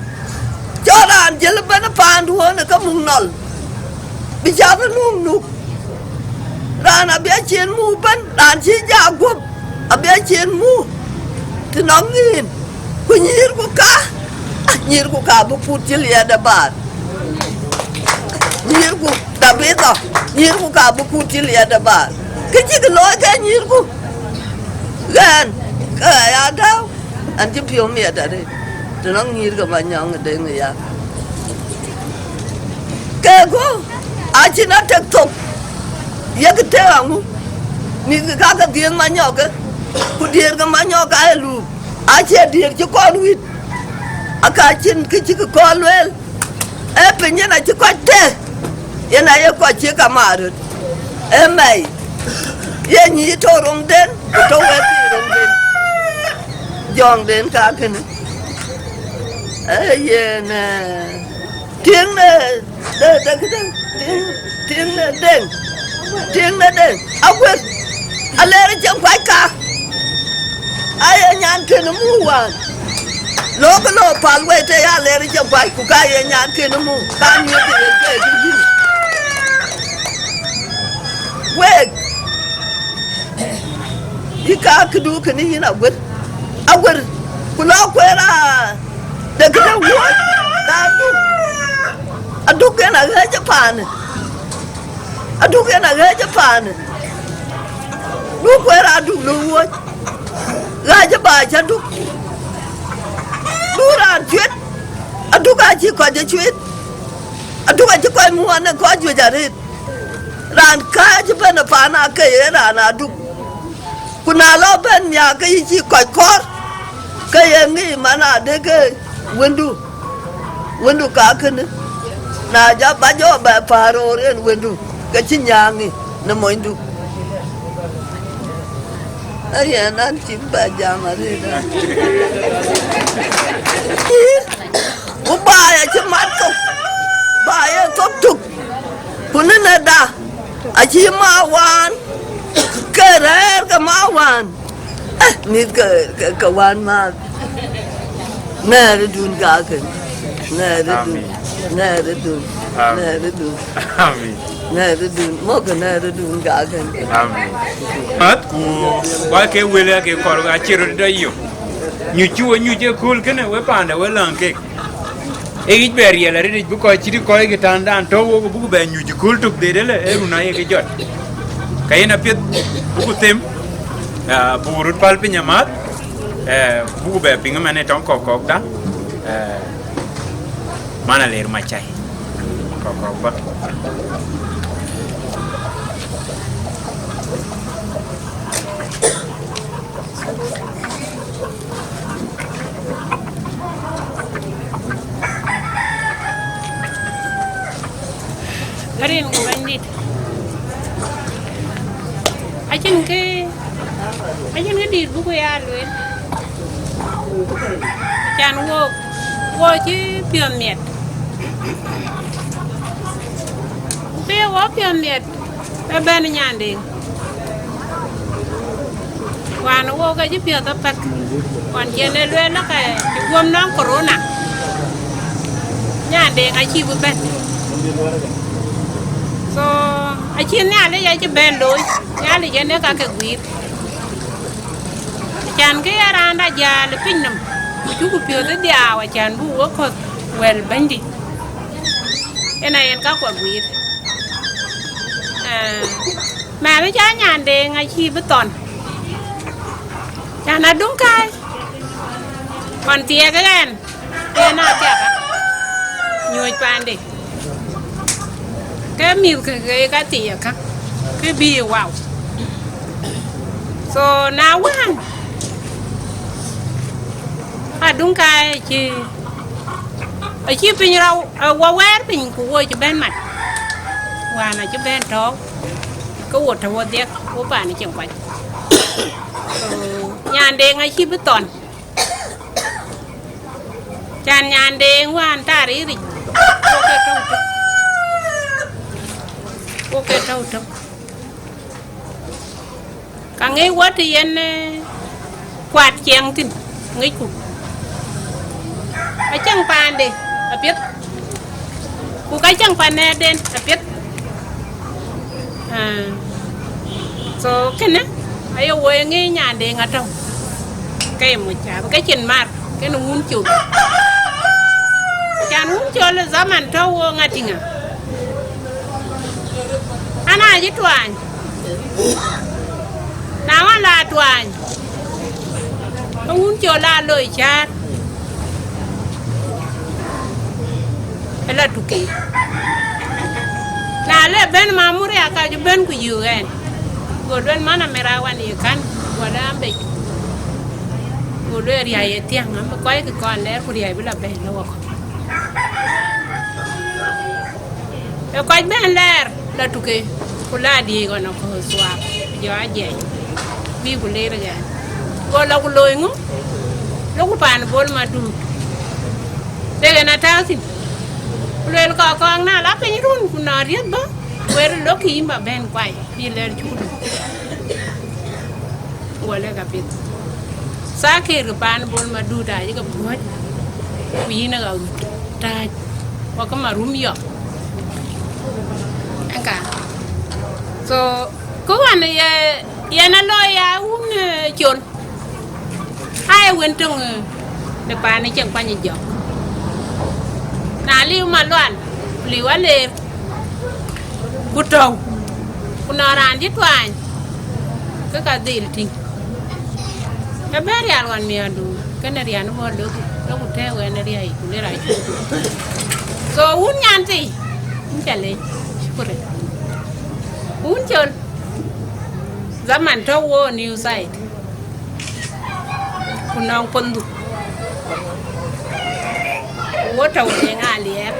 cɔl raan jël ëbɛ̈n ë paanduön ë ke muk nɔl, bï cath ë nuk nuk. Raan abï acien mu ëbɛ̈n, raan cï ja guöp, abï acien mu të nɔŋ nyin. Ku nyïïrku ka, ah, nyïïrku ka bï kut cï liɛɛt ë baar. Nyïïrku, Dabitha, nyïïrku ka bï kut cï liɛɛt ë baar. Kë cïkï looi ke nyïïrku, ɣɛn, ke ɣa ya dääu, an cï piɔ̈u miɛt arëët, të nɔŋ nyïïr ke Manyɔŋ ë Deŋ ë ya. Keku acïn atek thok, yek tek aŋu, mïthkï ka ke dhiëëth Manyɔk ke, ku diëër ke Manyɔk ka ë luup, acie diëër cï kɔn wït, aka cïn kë cïkï kɔn lueel, ee piny yen acï kɔc tëë, yen aye kɔc cï kamaan röt, ee mɛi, ye nyïïr tɔ̈u roŋden, ku tɔ̈u wɛ̈ɛ̈t thii roŋden, jɔŋden ka kënë, ee yen, ee, tiŋ de, de, de, de, tiŋ, tiŋ de Deŋ, tiŋ de Deŋ, aguëth, aler cem kuac ka, aye nyan kënë mu wään, lok lo pal wei të ya ler cem kuac, ku ka ye nyan kënë mu, ka nyuɔ̈th ye ke ke yïn. Wek, yï ka këdu kënë yïn aguëth, aguëth, ku lɔ kueer aa de këde wuɔ̈c, na aduk, aduk yen aɣɛ̈c ë paanë, aduk yen aɣɛ̈c ë paanë, duk kueer aduk lɔ wuɔ̈c, ɣɛ̈c ë baai cä duk, duk raan cuet, aduk acï kɔc ë cuet, aduk acï kɔc mu ɣɔn ë kɔc juëc arëët, raan kääc ëbɛ̈n ë paan ake ye raan aduk. Ku na lɔ bɛ̈n nhiaak ke yï cï kɔc kɔɔr, ke ye ŋic man adë ke wëndu, wëndu ka kënë, na ja ba jɔ bɛ päär roor yen wëndu, ke cï nyääŋ ŋic në monydu. Ee yen an cï bɛ jam arëët. Ku baai acï mat thok, baai ee thok tuk, ku në nɛ̈da acï ma wään, ke rɛ̈ɛ̈r ke ma wään. Eh, mïth ke, ke, ke wään määth, ŋɛɛrëdun ka kën, ŋɛɛrëdun, ŋɛɛrëdun. Amin. Nɛɛrëdun. Amin. Nɛɛrëdun. Mɔ̈kkë nɛɛrëdun gakën. Amin. Mat ku wa ke wël ke kɔr acï röt dɔ yök. Nyuc cï we nyuc ë kööl kënë, we paanda we läŋ kek. Ee yic bɛ riɛl arëtic bï kɔc cït kɔc ke tändan tɔ̈u wok buk bɛ nyuc ë kööl tök dhëëdë lë ë run aye ke jɔt. Ka yen apiɛth buk them, ah, buk röt päl piny amääth, eh, buk bɛ piŋ ëmɛn ë tɔŋ kɔ̈k kɔ̈kda, eh, man aler macai. Kɔ̈k kɔ̈k bä. Arin ku Bɛ̈nydït. Acïn kë, acïn kë dït buku ya lueel. Can wok, wok cï piɔ̈th miɛt. Ku ke ye wok piɔ̈th miɛt, ëbɛ̈n Nyandeŋ. Wään wok ke cï piɔ̈th apäk. Ɣɔn cïn e lueel lɔ̈k, eh, cï guöm nɔŋ corona, Nyandeŋ acï bï bɛ̈n. So, acï Nhialic acï bɛ̈n looi, Nhialic en ee ka ke guiir. Acan kë ye raanda jäl ë piny nɔm, ku cuk piɔ̈th ë dhiau, acan bï wok kɔ̈th wɛl Bɛ̈nydït. Yen ayen ka kuɔ guiir. Eh, mɛnh ca Nyandeŋ acï bï thɔn. Can aduŋ kai, ɣɔn thiɛɛk ɣɛn, yen a thiaka, nyuöc paande. Ke mïth ke ke ka thiɛɛk kä, ke bï wau. So, na wään, aduŋ kai acï, acï piny rɔu, eh, wɔ wɛɛr piny ku wok cï bɛ̈n mat. Wään acï bɛ̈n tɔ̈ɔ̈u, ke wo tɔ̈ wodhiɛk, wo paan cieŋ kuac. So, Nyandeŋ acï bï thɔn. Can Nyandeŋ wään tariric, wo ke tɔ̈u tök. Wo ke tɔ̈u tök. Ka ŋic wɔ të yen, eh, kuat ciɛɛŋ thïn, ŋicku. Ka cäŋ paande apiɛth, ku ka cäŋ pan nɛɛrden apiɛth. Ah. So, kënë, aye woi ŋic Nyandeŋ atɔ̈u. Ke ye moc abï ke cin mar, kënë wun col. Can wun col ë zaman tɔ̈u wo ŋa tïŋa. An, acï tuany. Na ɣɔn la tuany, ke wun col la loi cäär, ë la tuke. Na le bɛ̈n Mamuria ka cï bɛ̈n ku yök ɣɛn. Go lueel man amera wan ye kan, wala ambec. Go lueel riäi ye thiäŋ, am kɔc kë kɔn lɛɛr ku riäi bï la bɛ̈n në wok. Ë kɔc bɛ̈n lɛɛr la tuke, ku la diëëc ɣɔn akɔ̈u thuaak, ku jɔ ajiɛc, bï ku leer ëgɛn. Go lɔ ku looi ŋö? Lɔ ku paan Bol Madut. Dek en atääu thïn. Ku lueel kɔk kɔŋ na la piny run, ku nɔn riëth bä, wër lɔ kï yïn bä bɛ̈n kuai, bï lɛɛr cuk dun. Go lek apiɛth. Thakir paan Bol Madut acï ke puɔ̈c, ku yïn ë ɣa ɣöt tääc, wakë marum yɔk. Ëka. So, kë wan ye, yen alɔ ya wun, eh, col. Aa ye wën töŋ, eh, de paan ë cieŋ kuany ë jɔk. Na liu Malual, ku liu Aleer, ku tɔ̈u, ku nɔn raan cï tuany, ke ka dhil tïŋ. Ke bɛ̈n rial ɣɔn miɔɔrdu, kënë rian bɔ̈ lok, lok ku tɛ̈ɛ̈u ɛn riäi, ku le rac. So, wun Nyanthii, yïn ca leec, shukran. Wun col, zaman tɔ̈u wo new site, ku nɔŋ pondu, ku wo tɔ̈u deŋ aliɛɛr.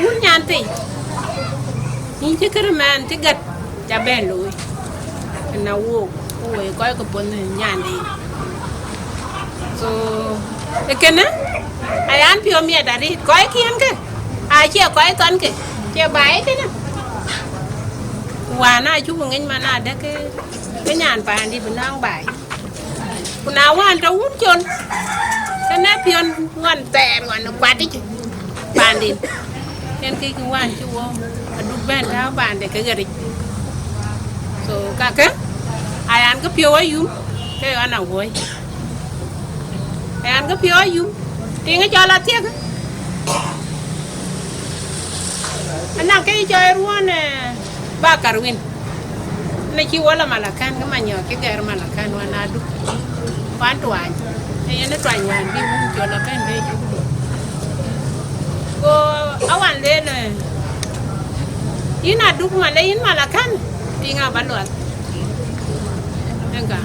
Wun Nyanthii, yïn cï kërë mɛn cï gät ca bɛ̈n looi, na wook, ku woi kɔc ke puɔ̈th në Nyandeŋ. So, ë kënë, ayan piɔ̈u miɛt arëët, kɔc kiɛ̈n kë, acie kɔc thɔn kë, cie baai kënë. Ku wään acuk ŋic man adë ke, ke nyan paandï bï naŋ baai. Ku na wään tɔ̈ wun col, ke na piɔ̈n ɣɔn thɛɛr ɣɔn kuat yic paanden. Yen kek wään cï wɔ Aduk bɛ̈n tääu paande ke ɣeric. So, kakë, ayan ke piɔ̈u ayum, ke ɣɔn awuɔ̈i. Ayan ke piɔ̈u ayum, tiŋ cɔl athiek. Anaŋ ke cɔl ruɔ̈n, eh, Bakar win. Në cï wɔ la Malakän, ke Manyɔk cï gɛɛr Malakän wään Aduk. Wään tuany. Ee yen ë tuany wään bï wun cɔl akën bɛ̈i cuk duk. Go awan lueel, eh, yïn Aduk, malë yïn Malakän, tiŋ aba luɔth. Ëŋka.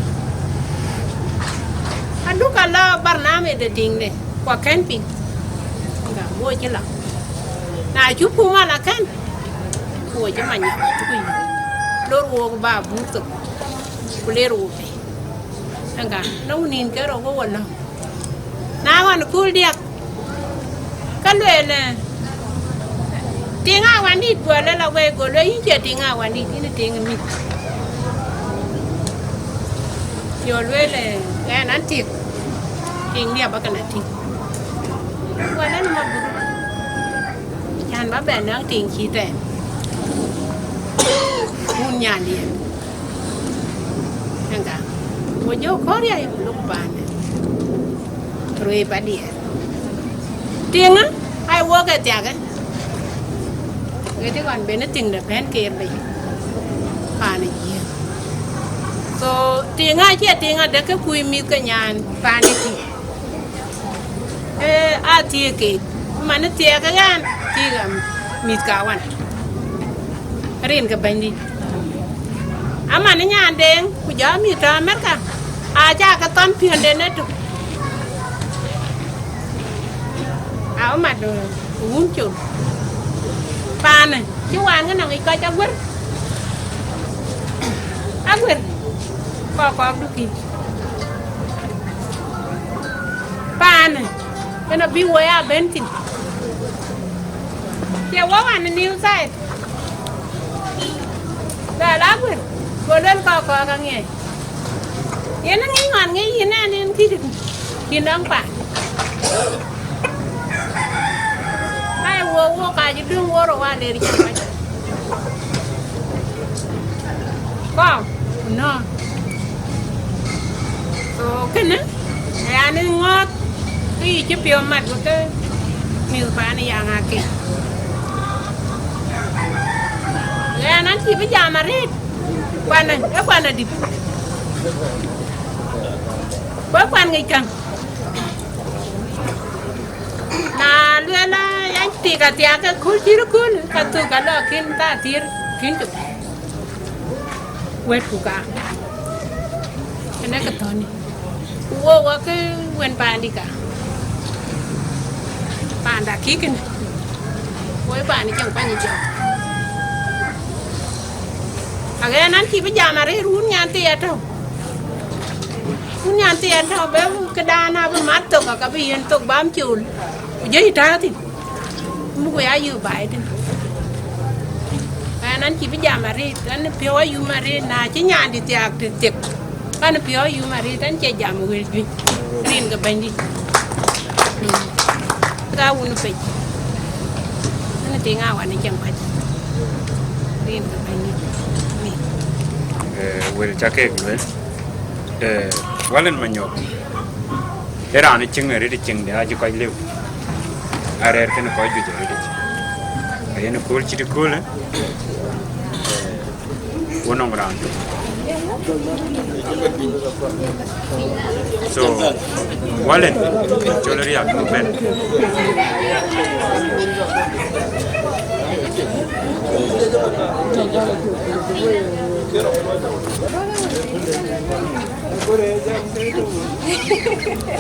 Aduk ala barnamij de tiŋde, ku akën piŋ. Ëŋka, go cï la. Na cuk ku Malakän, ku wo cï Manyɔk cuk yï. Lor wok ba buk thok, ku ler wok bei. Ëŋka, na wun nïn ke rou ke wo lɔ̈ŋ. Na ɣɔn ë kööl diäk, ke lueel, eh, tiŋ aa wandït, guɔ lël awei, go lueel, yïn cie tiŋ aa wandït, yïn ë tiŋ ë mïth. Yo lueel, eh, ɣɛn an tik, tiŋ diɛ̈ ba kën a tik. Guɔ lël mabruk. Can ba bɛn nɔŋ tiŋ cï tɛɛn. Wun nyandiɛ̈. Ëŋka. Wo jɔ kɔ̈r ya yï ku lok paande. Ruëëc ba diɛɛr. Tiŋë, ai wok ë thiakë. Ɣet ë ɣɔn ben ë tiŋ de bɛ̈n keer bei. Paande jiëër. So, tiŋë acie tiŋ adë ke kuc mïth ke nyan paande tïŋ. Ee, a thiëëk keek, man ë thiëëk ë ɣɛn, thiëëk ɣɛn mïth ka wan. Rin ke bɛ̈nydït. Aman ë nyan deŋ, ku jɔ mïth tɔ Amerika, aa ca ke thɔn piɔ̈nden ëtök. Aa mat, eh, wun col. Paanë, cï wään ŋë nɔŋ yic kɔc aguër. Aguër. Kɔk kɔk dukï. Paanë, yen abï woi a bɛ̈n thïn. Cie wok an ë new side. Bɛ la guër, go luel kɔk kɔk aŋiɛc. Yen aŋic ŋɔn ŋic yïn ɛn yen kït, kï nɔŋ paan. Ai, wok, wok ka cï döŋ wok rou wa ler cam mac. Kɔɔr, ku nɔ̈ɔ̈r. So, kënë, ë yan ë ŋɔ̈ɔ̈th, kë yï cï piɔ̈u mat bï ke mïth paan ë yaŋ akek. Ɣɛn an cï bï jam arëët, kuanë, ë kuan adït. Ku ë kuan ŋic käŋ. Na lueel, ah, yan tik athiak ke kööl cït kööl, ka thök ka lɔ kïn thaa thiër kïn cök. Wɛ̈tku ka. Kënë ke thɔ̈ni. Ku wo wɔ ke wën paandï ka. Paanda kï kënë. Woi paani cäŋ kuany jɔk. Aɣɛn an cï bï jam arëët wun nyan thii atɔ̈u. Wun nyan thii atɔ̈u bë këdan abï mat thok, aka bï yen thok bam col. Ku jɔ yï tääu thïn. Muk ya yï baai tïn. Ɣɛn an cï bï jam arëët, an piɔ̈u ayum arëët, na cï nyandï thiaak të thiek. Kan piɔ̈u ayum arëët, an cie jam wël juëc. Rin ke bɛ̈nydït. Mm. Ka wun pec. An tiŋ awan ë cäŋ kuac. Rin ke bɛ̈nydït. Amen. Eh, wël ca keek lueel. Eh, Walen Manyok. Ë raan ë cieŋ arëët, cieŋde acï kɔc lëu. Arɛ̈ɛ̈r kënë kɔc juëc arëët. Ayen kööl cït kööl, eh, wo nɔŋ raan tök. So, Walen, col riak bɛ̈n.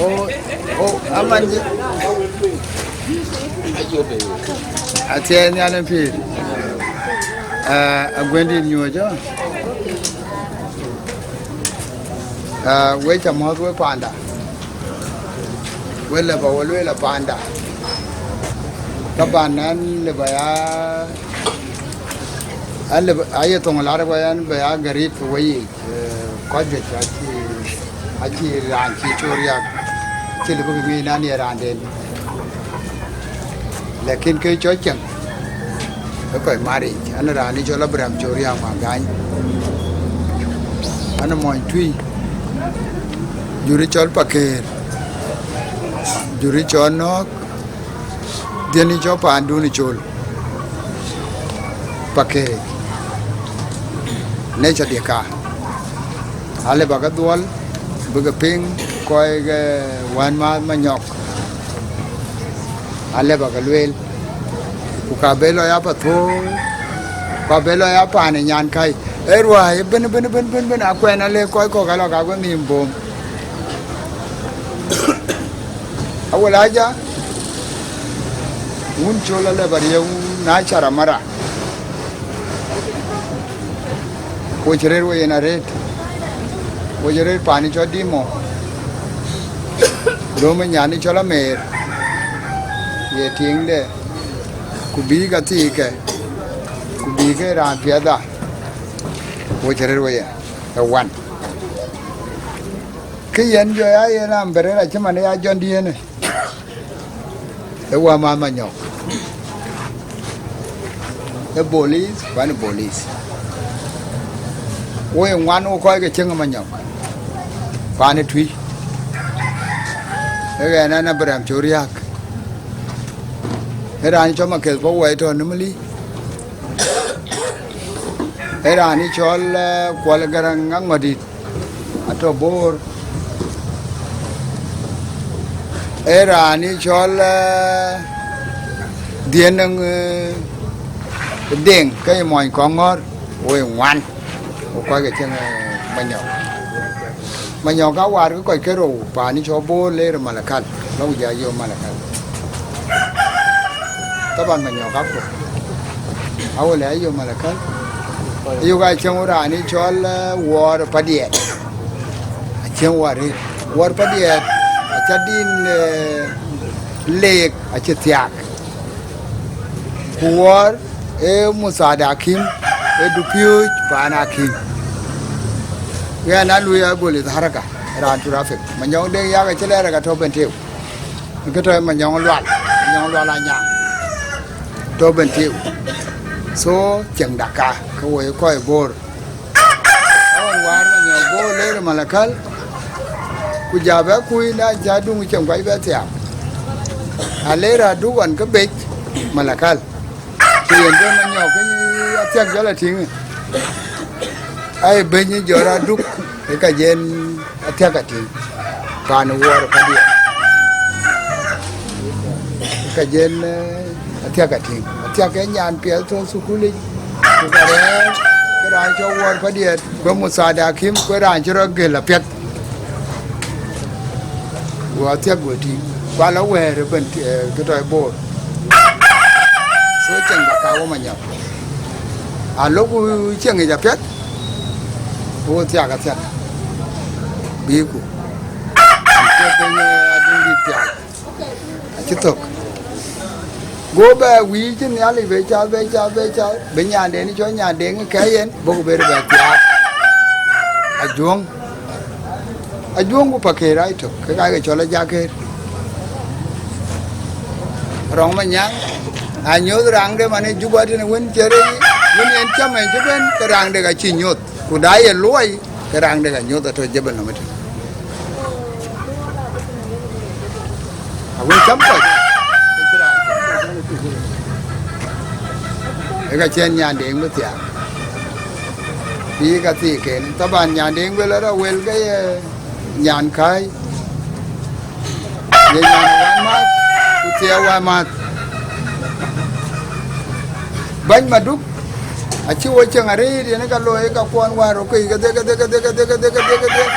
Oh, oh, aman. Athiɛɛi nhial en pïïr. Ah, aguëndït nyuɔ̈c, ah. Ah, wek ca mɔ̈ɔ̈th wek panda. Wek lë ba wek lueel a panda. Ka ban an lë ba ya, an lë ba, aye thoŋ lar ba yan ba ya garit ke weyiic. Eh, kɔc juëc acï, acï raan cï cɔl riak, cï lëu bï ŋic nan ye raanden. Lakin ke cɔc cäŋ, Ë kɔc maric, an raan ë cɔl Abraham Coriaŋ Magany. An mony Tui, jur ë cɔl Pakeer, jur ë cɔl Nɔ̈k, dhiën ë cɔl paandun ë col Pakeer, ne cä diëka. Alë bä ke dhuɔl bï ke piŋ kɔc ke wään maath Manyɔk. Alë bä ke lueel, ku ka be lɔ ya pathöör, ku ka be lɔ ya paan ë nyan kai. Ee ruääi ëbën, ëbën, ëbën, ëbën, ëbën, akuɛn alë kɔc kɔ̈k alɔ ka ke nhïïm bom. Awel aja, wun col alë bä riëëu na caramara. Wo cï rëër we yen arëët, wo cï rëër paan ë cɔl Dimo, röm ë nyan ë cɔl Ameer, ye tiiŋde, ku bïï ka thiike, ku bïï ke raan piɛthda, wo cï rëër we yen ë wan. Kë yen jɔ ya yen amberera cï man ya jɔn diënë. Ë wä ma Manyɔk, ë bolis, kuan ë bolis. Wo ye ŋuan wo kɔc ke cieŋ ë Manyɔk, kuan ë Tui. Ë ɣɛn ɛn Abraham Coriak, ë raan cɔl Maketh Pɔ̈k Wɛi tɔ̈ Nimili, ë raan ë cɔl, eh, Kuɔl Garaŋ Aŋɔ̈dït, atɔ̈ Bor, ee raan ë cɔl, eh, Dhiënëŋ, eh, Deŋ, ke ye mony Kɔŋɔ̈ɔ̈r, wo ye ŋuan, wo kɔc ke cieŋ, eh, Manyɔk. Manyɔk ka waar ke kɔc ke rou, paan ë cɔl Bor leer Malakal, lɔ ku ja yök Malakal. Taban Manyɔk ka kɔ̈k. Awel aye yök Malakal. Ayök acieŋ raan ë cɔl, eh, Wuɔɔr Padiɛt. Acieŋ Wuɔɔr ë. Wuɔɔr Padiɛt, acä din, eh, leek acï thiaak. Ku Wuɔɔr ë musaada akïm, ë dupiööc paan akïm. Ɣɛn a lui a gol ith haraka, raan traffic. Manyɔk Deŋ yak acï lɛɛr ka tɔ̈ Bentiu. Kë tɔ̈ Manyɔŋ Lual, Manyɔŋ Lual Anyaŋ, tɔ̈ Bentiu. So, cieŋda ka, ke wo ye kɔc Bor. Awän wäär Manyɔk Bor leer Malakal, ku ja bɛ kuc na ja duŋ cieŋ kuac bɛ thiaak. A leer aduk ɣɔn ke bec Malakal. Ku yen ke Manyɔk ke athiak jɔl a tïŋ. Ai beny jɔl aduk, ke ka jen athiak a tïŋ. Paan Wuɔɔr Padiɛt. Ka jen, eh, athiak a tïŋ. Athiak ke nyan piɛth tɔ̈ thukulic. Ku ka rɛ̈ɛ̈r, ke raan cɔl Wuɔɔr Padiɛt, ku musaada akïm, ku raan cï rɔt gël apiɛth. Go athiak go tïŋ. Ku alɔ wɛ̈ɛ̈r ëbën, eh, ke tɔ̈ Bor. So cieŋda ka wo Manyɔk. Alɔ ku cieŋ yic apiɛth. Ku wo thiak athiak. Bïku. Ku piny, eh, adun dït pial. Acï thök. Go bɛ wïïr cï Nhialic bɛ cath, bɛ cath, bɛ cath, bï nyanden cɔl Nyandeŋ kɛ̈ɛ̈c yen, bɔ̈ ku ber bɛ thiaak. Ajuɔ̈ŋ. Ajuɔ̈ŋ ku Pakeer aa tök, ke ka ke cɔl Ajakeer. Rɔŋ Manyaŋ, anyooth raŋde man ë Juba tënë wën cï rëër, wën yen cam ë cï bɛ̈n, ke raŋde ka cï nyooth. Ku da ye luɔi, ke raŋde ka nyooth atɔ̈ Jebel nɔm ëtënë. Awën cam kɔc, ke cï raan tök. Ë ka cïn Nyandeŋ bï thiaak. Bï ka thiiken. Taban Nyandeŋ bï lɔ rɔ wel ke ye nyan kääi. Ye nyan wä math, ku thiɛɛu wä math. Bäny Maduk, acï wo cieŋ arëët, yen ka looi ka kuɔn wäär röt kei, kedhie, kedhie, kedhie, kedhie, kedhie, kedhie, kedhie.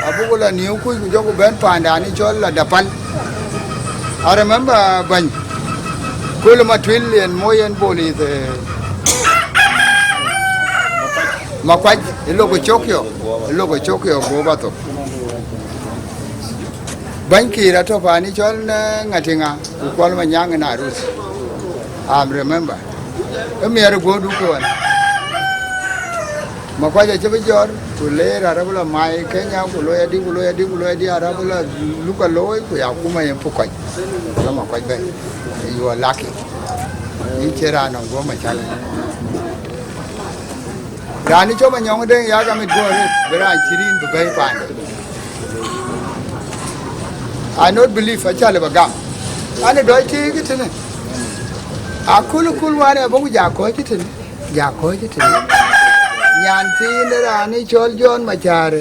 Abuk la niu kuc, ku jɔku bɛ̈n paandan ë cɔl la Dapal. I remember bäny. Kul Matwil yen mo yen bolis, eh, Makuac, ë lok ë cök yɔ, ë lok ë cök yɔ, go ba thok. Bäny Kiir atɔ̈ paan ë cɔl, eh, Ŋatiŋa, ku Kuɔl Manyaŋ ë Narus. I remember. Ë miɛt ë guöpdu ke wan. Makuac acï bï jɔt, ku leer arap la mai Kenya, ku looi adï, ku looi adï, ku looi adï, arap la luk alooi, ku ya kuma yen puk kɔc. Lɔ Makuac bɛ̈n. You are lucky. Yïn cie raan nɔŋ guɔ̈p macäl. Raan ë cɔl Manyɔŋ Deŋ Yak amit guɔ arëët, bï raan cï rïn bï bɛ̈i paande. I not believe, acä lë bä gam. An, ë dɔc tëëk ë tënë. Aköl ë köl wään ë abɔ̈ ku ja kɔ̈ɔ̈c ë tënë. Ja kɔ̈ɔ̈c ë tënë. Nyan thiin ë raan ë cɔl Jɔn Macäär,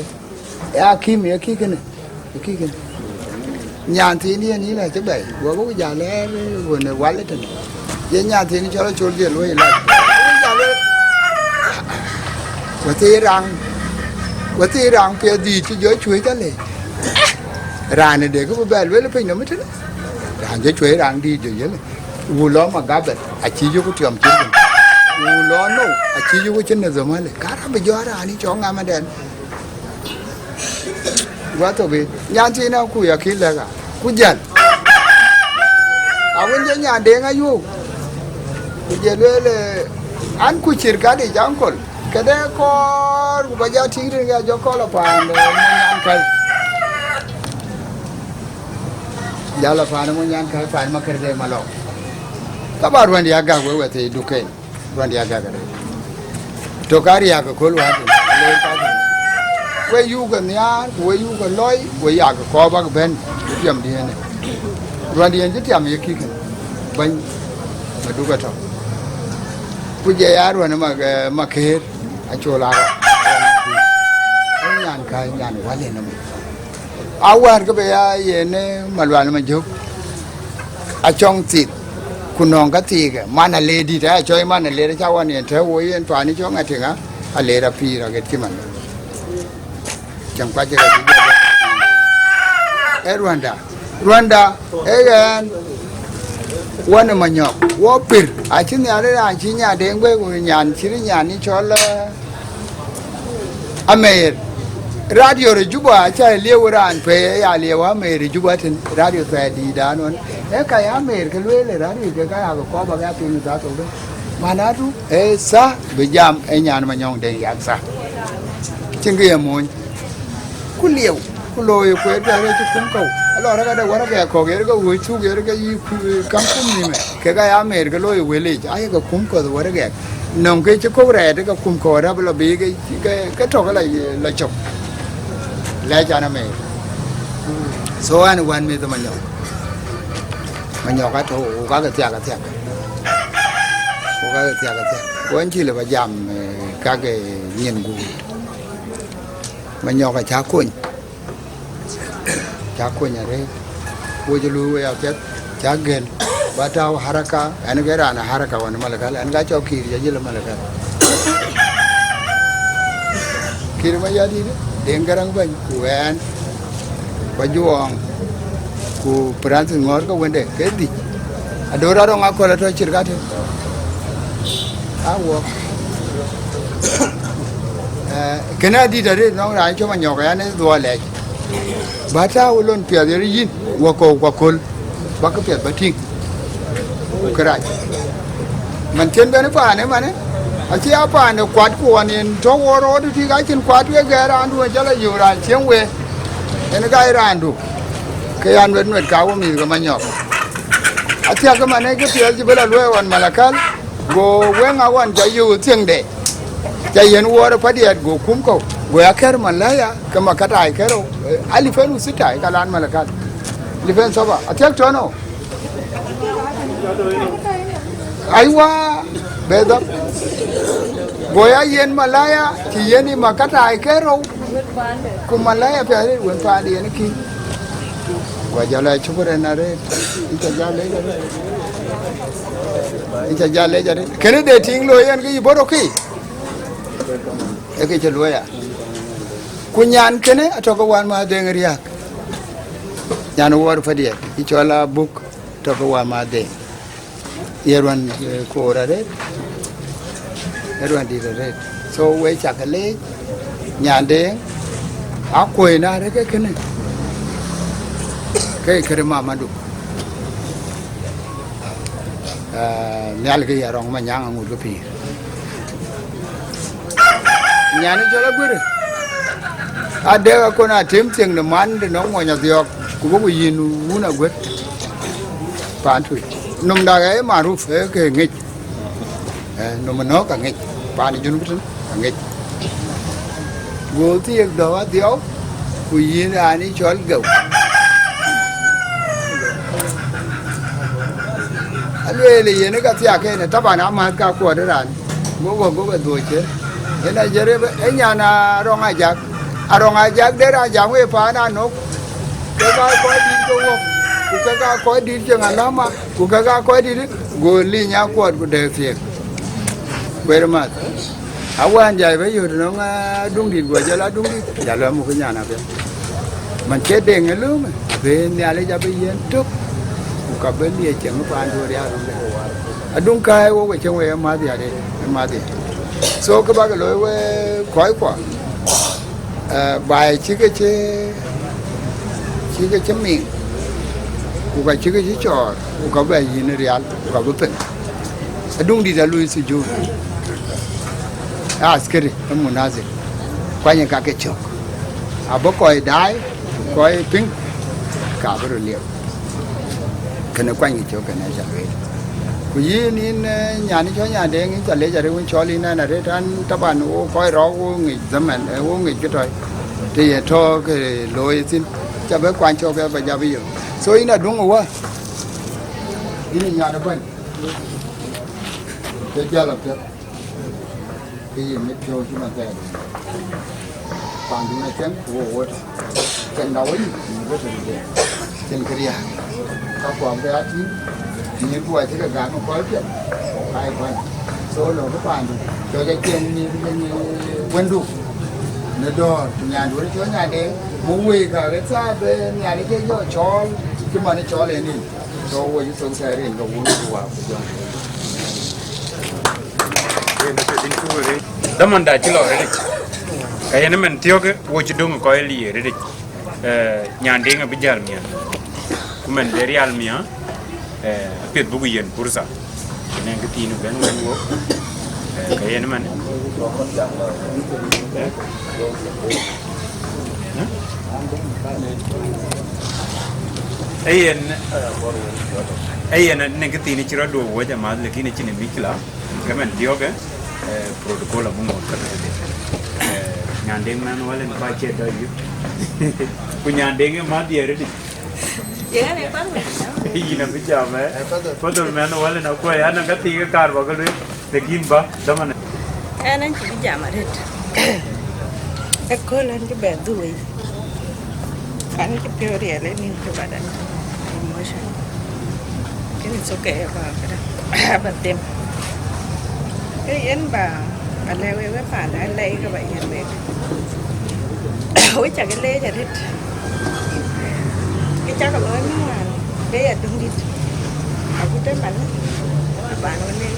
ë akïm, ë kï kënë. Ë kï kënë. Nyan thiin yen yïn acï bɛ̈i. Guɔ bɔ̈ ku ja lɛɛr ɣön ë wal ë tënë. Ye nyan thiin cɔl acol dhiël wei lak. Ku ja lɛɛr. Wëthii raŋ, wëthii raŋ piɛth dïït cï jɔ cuëëc alë. Raan ë dek bï bɛ lueel piny nɔm ëtënë. Raan jɔ cuëëc raŋ dïït jɔ yëlë. Wu lɔ Magabeth, acï yök tiɔm cït kën. Wu lɔ nou, acï yök cïn në dhomalë. Ka rɔt bï jɔ raan ë cɔk ŋamëdɛn. Guɔ thok ë, nyan thiin aku ya kï lɛ̈k a. Ku jäl. Awën jɔ nyan Deŋ Ayuɔ̈u. Ku jɔ lueel, eh, an, ku cïr kadï jaŋ kol. Këde kɔɔr, ku bä ja tïŋ rin ke jɔ kɔl apaan, eh, Munyankäi. Jal apaan Munyankäi, paan Makër de Malɔk. Ka bä ruɛ̈n ya gäk we wɛ̈th ë duken. Ruɛ̈n ya gäk arëët. Tök a riääk ëköl wään tënë, alëër ka tënë. We yuk ke nhiaar, ku we yuk ke lɔi, we yak kɔɔr bäk bɛ̈n, tiam diënë. Ruɛ̈n diën cï tiam ye kï kën. Bɛ̈ny, Maduk atɔ̈. Ku jɔ ya ruɛ̈n ë Mak-, eh, Makër, acol arɔ. Ë nyan ka, nyan wal yen ëmɔ. Awär ke bï ya yen, eh, Malual Majök. Acɔŋ thith, ku nɔŋ ka thiikë, man aleer dït, aya cɔɔc man aleer, aca wan yen tɛ̈ wo yen paan ë cɔŋ atiŋa, aleer apïïr aɣet cï man. Cäŋ kuac ë ka cï jɔ bɛ̈n. Ee ruɛ̈nda. Ruɛ̈nda, ee ɣɛn, wän ë Manyɔk, wɔ pïr, acï Nhialic raan cï nyan Deŋ guëër, ku nyan cït nyan ë cɔl, eh, Ameer. Radio ë Juba acä lieu raan pei, ya lieu Ameer ë Juba tën, radio thɛɛr dïït dan ɣɔn. Ee ka ya Ameer ke lueel ë radio ke ka ya ke kɔɔr bä ke ya piŋ ë thaa thok dë. Manatu, ee thaa bï jam ë nyan Manyɔŋ Deŋ Yak thaa. Cïn kë ye mony. Ku lieu, ku looi kueer bï arëët cï kum kɔ̈u. Alɔ rɛ̈k ade wäragɛk kɔ̈k yer ke wuöc thuk yer ke yï ku-, kam kum nïmë. Kek aya Ameer ke looi wël yic, ayeke kum kɔ̈th wäragɛk. Nɔŋ ke cï kɔ̈u rɛɛt ke kum kɔ̈u rɛ̈p lɔ bï ke, ke, ke tɔ̈ ke lɔ, lɔ cök. Lɛc an Ameer. So an wän mïth Manyɔk. Manyɔk atɔ̈, wok ake thiak athiak. Wok ake thiak athiak. Wën cï lë bä jam, eh, kake nyin guur. Manyɔk acä kony. Cä kony arëët. Wec ë luui wei apiɛth, cä gël. Ba tääu haraka, ɛn ke raan ë haraka wän Malakal, ɛn ka cɔk Kiir, jɔ jël Malakal. Kiir Mayardit, Deŋ Garaŋ bɛ̈ny, ku ɛn, ku Ajuɔɔŋ, ku Francis Ŋɔ̈ɔ̈r ke wënde, ke dhïc. Adöör arɔŋ akɔ̈l atɔ̈ cït ka tën. Awuɔk. Eh, kënë adït arëët nɔŋ raan cɔm Manyɔk, an, ë dhuɔɔr lɛc. Bä tääu lon piɛth ë yïn, wakɔ̈u ku aköl, bä këpiɛth bä tïŋ. Ku kërac. Man cïn bɛ̈n paanë manë, acï a paanë kuat ku ɣɔn yen tɔ̈ wo rɔɔdu tik acïn kuat wek gɛɛr raandu ë jɔl a yöök raan cieŋ wee. Yen gai raandu, ke ya nuet nuet ka wo mïth ke Manyɔk. Athiäk ke manë këpiɛth cï bï la luɔi ɣɔn Malakal, go weŋ a ɣɔn ca yöök thiëŋde. Ca yen wuɔɔr ë padiɛt, go kum kɔ̈u, go ya kɛ̈r Malaya, ke ma kataai kërou, eh, alipën u sita, ka lan Malakal. Alipën saba, athiäk tɔ̈ nou. Aiwa, be dhɔp. Go ya yen Malaya, cï yen ë ma kataai kërou, ku Malaya piath rëët wën paandiɛn ë kï. Go jɔ la cuk rɛn arëët, ë ca jal lec arëët. Ë ca jal lec arëët. Kënë de tïŋ looi yen ke yï bɔ̈ rɔt kï. Ee ke cï luɔi ya. Ku nyan kënë atɔ̈ ke wän Madheŋ riääk. Nyan wuɔɔr padiɛt, ë cɔl Abuk, tɔ̈ ke wän Madheŋ. Ye ruɛn, eh, koor arëët. Ye ruɛn dït arëët. So, we cak leec, nyan Deŋ, akuöc na rëk ke kënë. Ke kërë mamadu. Ah, nhial ke ya rɔŋ Manyaŋ aŋut ke pïïr. Nyan ë jɔl aguërë. Adek akon atem thiëŋ në man de nɔŋ mony adhiɔ̈k, ku bɔ̈ ku yïn wun aguët. Paan tui. Nom dak ee maruf, ee ke ŋic. Eh, nom ënɔɔk ka ŋic. Paan Junub tën ka ŋic. Go thiëëk dɔ̈u adhiɔu, ku yïn raan ë cɔl Geu. Alueel yen ka thiak en, taban amääth ka kuɔt raan. Go go go ke dhuɔ̈c cë. Yen a jere be, e nyan Arɔŋ Ajak. Arɔŋ Ajak de raan jam we paan anok. Ke ka kɔc dït ke wok, ku ke ka kɔc dït ceŋ alama, ku ke ka kɔc dït, go liny akuɔt ku dek thiëëk. Kueer math. Awään jai bɛ yöt nɔŋ, ah, Aduŋdït, guɔ jɔl Aduŋdït, jal bɛ muk nyan apiɛth. Man cie deŋ ë lööm, abë Nhialic abï yen tök, ku ka bï liec ceŋ paan duɔ̈ɔ̈r ya run dɛ. Aduŋ kääi wok we ceŋ we ë mäth ya de, ë mäth ya. So, kë bäk looi we kɔc kuɔ, eh, baai cï ke cï, cï ke cï miŋ, ku ka cï ke cï cɔɔr, ku ka bɛ yïn rial, ku ka bï piŋ. Aduŋdït alui sujud. Askari, e munazir. Kuany ka ke cök. Abï kɔc daai, kɔc piŋ, ka bï röt liep. Kënë kuany ke cök kënë ca lueel. Ku yïn, yïn, eh, nyan cɔl Nyandeŋ, yïn ca lec arëët wën cɔl yïn ɛn arëët an, taban wo kɔc rɔ̈ɔ̈k wo ŋic dhaman, eh, wo ŋic kë tɔ̈i. Të ye tɔ̈ ke looi thïn, ca bï kuany cök ke ba jap yök. So yïn Aduŋ wä. Yïn nyan ë bɛ̈ny. Ke jäl apiɛth. Ke yïn mit piɔ̈u cï man thɛɛr. Pandun acïn, ku wo wo tɔ̈. Cïn da wei, yïn bï tɔ̈ de. Cïn kë riääk. Ka kuɔm ke atïŋ, yïn ku acï ke gam ë kɔc piɛth. Ka ye kuany. So, lɔ ke pandu. Cɔc acïn nyin, nyin wëndu. Në dɔ̈ɔ̈r, ku nyandu cɔl Nyandeŋ. Mu wei ka ke thaa bï Nhialic ke jɔ cɔɔl, cï man cɔɔl en nin. So, wo yï thok thɛɛr rin ke wun ku wa ku jɔŋ. Dhaman da cï lɔ rëëtic. Ka yen ëmën thiɔ̈kë, wo cï döŋ kɔc liir rëëtic. Eh, Nyandeŋ abï jäl miäk. Ku mën de rial miäk, eh, apiɛth buk yen pursa. Ënɛn kë thiin bɛ̈n wën wok. Eh, ka yen ëmën. Eh? Ee yen, ee yen, në kë thiin cï rɔt duɔ̈k wec amath, lakin acïn ë mïckila, ke mën diɔ̈kë, eh, protocol abï ŋoot ka tëde. Eh, Nyandeŋ mɛn wälën ba cie dɔc yïk. Ku Nyandeŋ ë mäth ye rëëtic. Yïn abï jam, eh? Fadhil mɛn wälën akuɔ̈c, an, ka thiik kaar ba ke lueel. Lakin ba, dhaman. Ɛn, ɛn cï bï jam arëët. Ëkööl ɛn cï bɛ dhuk wei. An cï piɔ̈u riɛl ë nïn cï bä dɛn. Emotion. Kën it's okay, ba këdë. Ba them. Ke yen ba, ba lɛ̈k wek, wek panda, lɛ̈k ke ba yen wek. Wek cak leec arëët. Kë cak looi mï wään, ke ya döŋ dït. Agut ëmën, ë paan wën ë,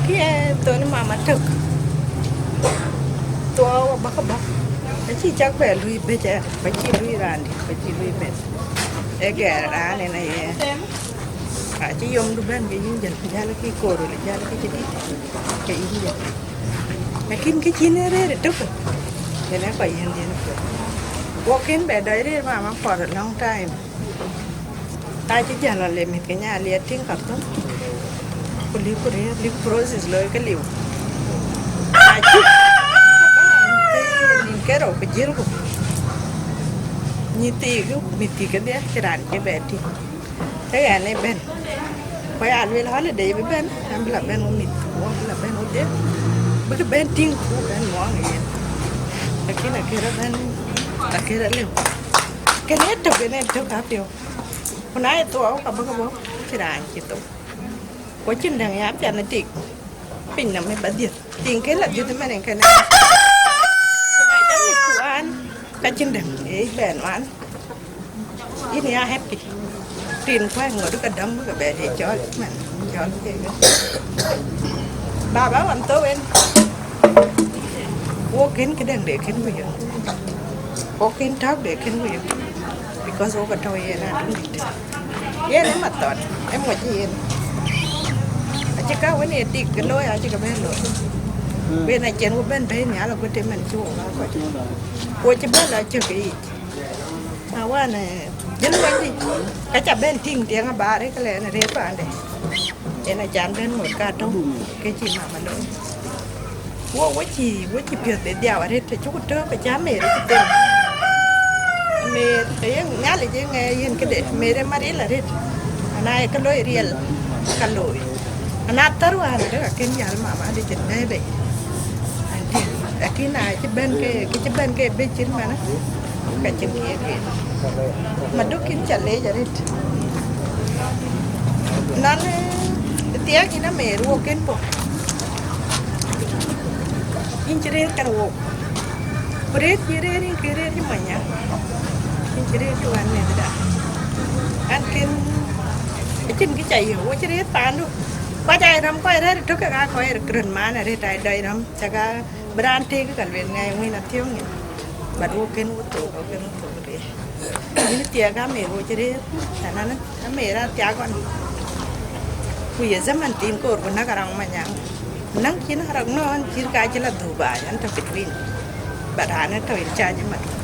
kë ye thon mama tök. Thuɔɔu abäk abäk. Acï cak bɛ luui bëc ë, ba cï luui raandït, ba cï luui bɛ̈n. Ee gɛɛr raan en aye. Acï yomdu bɛ̈n ke yïn jäl, jäl kï koor, wala jäl kï cï dït, ke yïn jäl. Lakin kë cïn ë rëër ëtök, yen ë kɔc yen dhiën ëtök. Wok kën bɛ dɔc rëër mama for a long time. Acï jäl lɔ le mïth ke nya liɛt tïŋ Khartoum. Ku liu ku rëër, liu process looi ke liu. Acï nïn ke rou ku jiëlku. Nyi thiik, mïth thiik kedhie, cï raan cï bɛ tïŋ. Ke ɣɛn ë bɛ̈n. Ku ya lueel holiday bï bɛ̈n, an bï la bɛ̈n wo mïth, wo bï la bɛ̈n wo dhiëth. Bïkï bɛ̈n tïŋ, ku bɛ̈n muɔɔŋ ë yen. Lakin akërë bɛ̈n, akërë lëu. Kënë ë tök, kënë ë tök apiɔ̈u. Ku na ye thuɔɔu, ka bïkï bɔ̈, cï raan cï thou. Ku acïn däŋ ya piɛth ë tik. Piny nɔm ë ba dhiëth. Tiŋ ke la dhiëth ëmën en kënë. Ku na jam mïth ku an, ka cïn däŋ, ë bɛ̈n wan. Yïn ya happy. Rin kuany ŋot ka däŋ bï ke bɛ de cɔl, man, cɔl ke. Baba wan thou en. Wo kën këdäŋ de kën ku yök. Wo kën tɔ̈k de kën ku yök. Because wo ka tɔ̈u yen a dun dït. Yen ë mathɔn, ë moc yen. Acï ka wën ye tik ke looi, acï ke bɛ̈n looi. Ku yen acïn ku bɛ̈n bɛ̈i nhial agut ëmën cï wo ŋa kɔc. Ku cï bɛ̈n la cök ke yic. Na wan, eh, Jël wëndï, ka ca bɛ̈n tïŋ tiɛŋ abaar ë këlɛn rëër paande. Yen acan bɛ̈n ŋot ka tɔ̈u, ke cï mama looi. Wo, wo cï, wo cï piɔ̈th de dhiau arëët, të cuk tök, ke cä Mary cï them. Mary, ke yen Nhialic ë ŋɛɛr yen këde, Mary ë mat ril arëët. Ana ye ke loi riɛl, ka looi. Ana thär wään, ke ka kën jäl mama, adï cïn bɛ̈ɛ̈i bei. Lakin na cï bɛ̈n ke, kë cï bɛ̈n ke bec cït manë, ka cïn kë ye kën. Maduk, yïn ca leec arëët. Nɔn, eh, thiɛɛk yïn Amer, wok kën puɔ̈k. Yïn cï rëër kɛn wok. Ku rëër cï rëër yïn ke rëër cï mony nyan. Yïn cï rëër cï wään mɛ̈thda. An kën, acïn kë ca yök, wo cï rëër paandu. Kɔc aa rɔm, kɔc rɛ̈ɛ̈r ëtök kek aa kɔc röt man arëët aa dɔc rɔm, cak aa bï raan tëëk ka lueel ŋɛɛi wën athiɔ̈ŋ nyin. But wok kën wo thok, wok kën wo thok rëër. Yïn thiɛɛk Amer wo cï rëër, tɛ̈n an, Amer athiak ɣɔn. Ku ye zaman thiin koor ku näk Arɔk Manyaŋ. Ku näŋ cïn Arɔk nɔn cït ka cï la dhuk baai, an tɔ̈ between. But raan ë tɔ̈ in charge Maduk.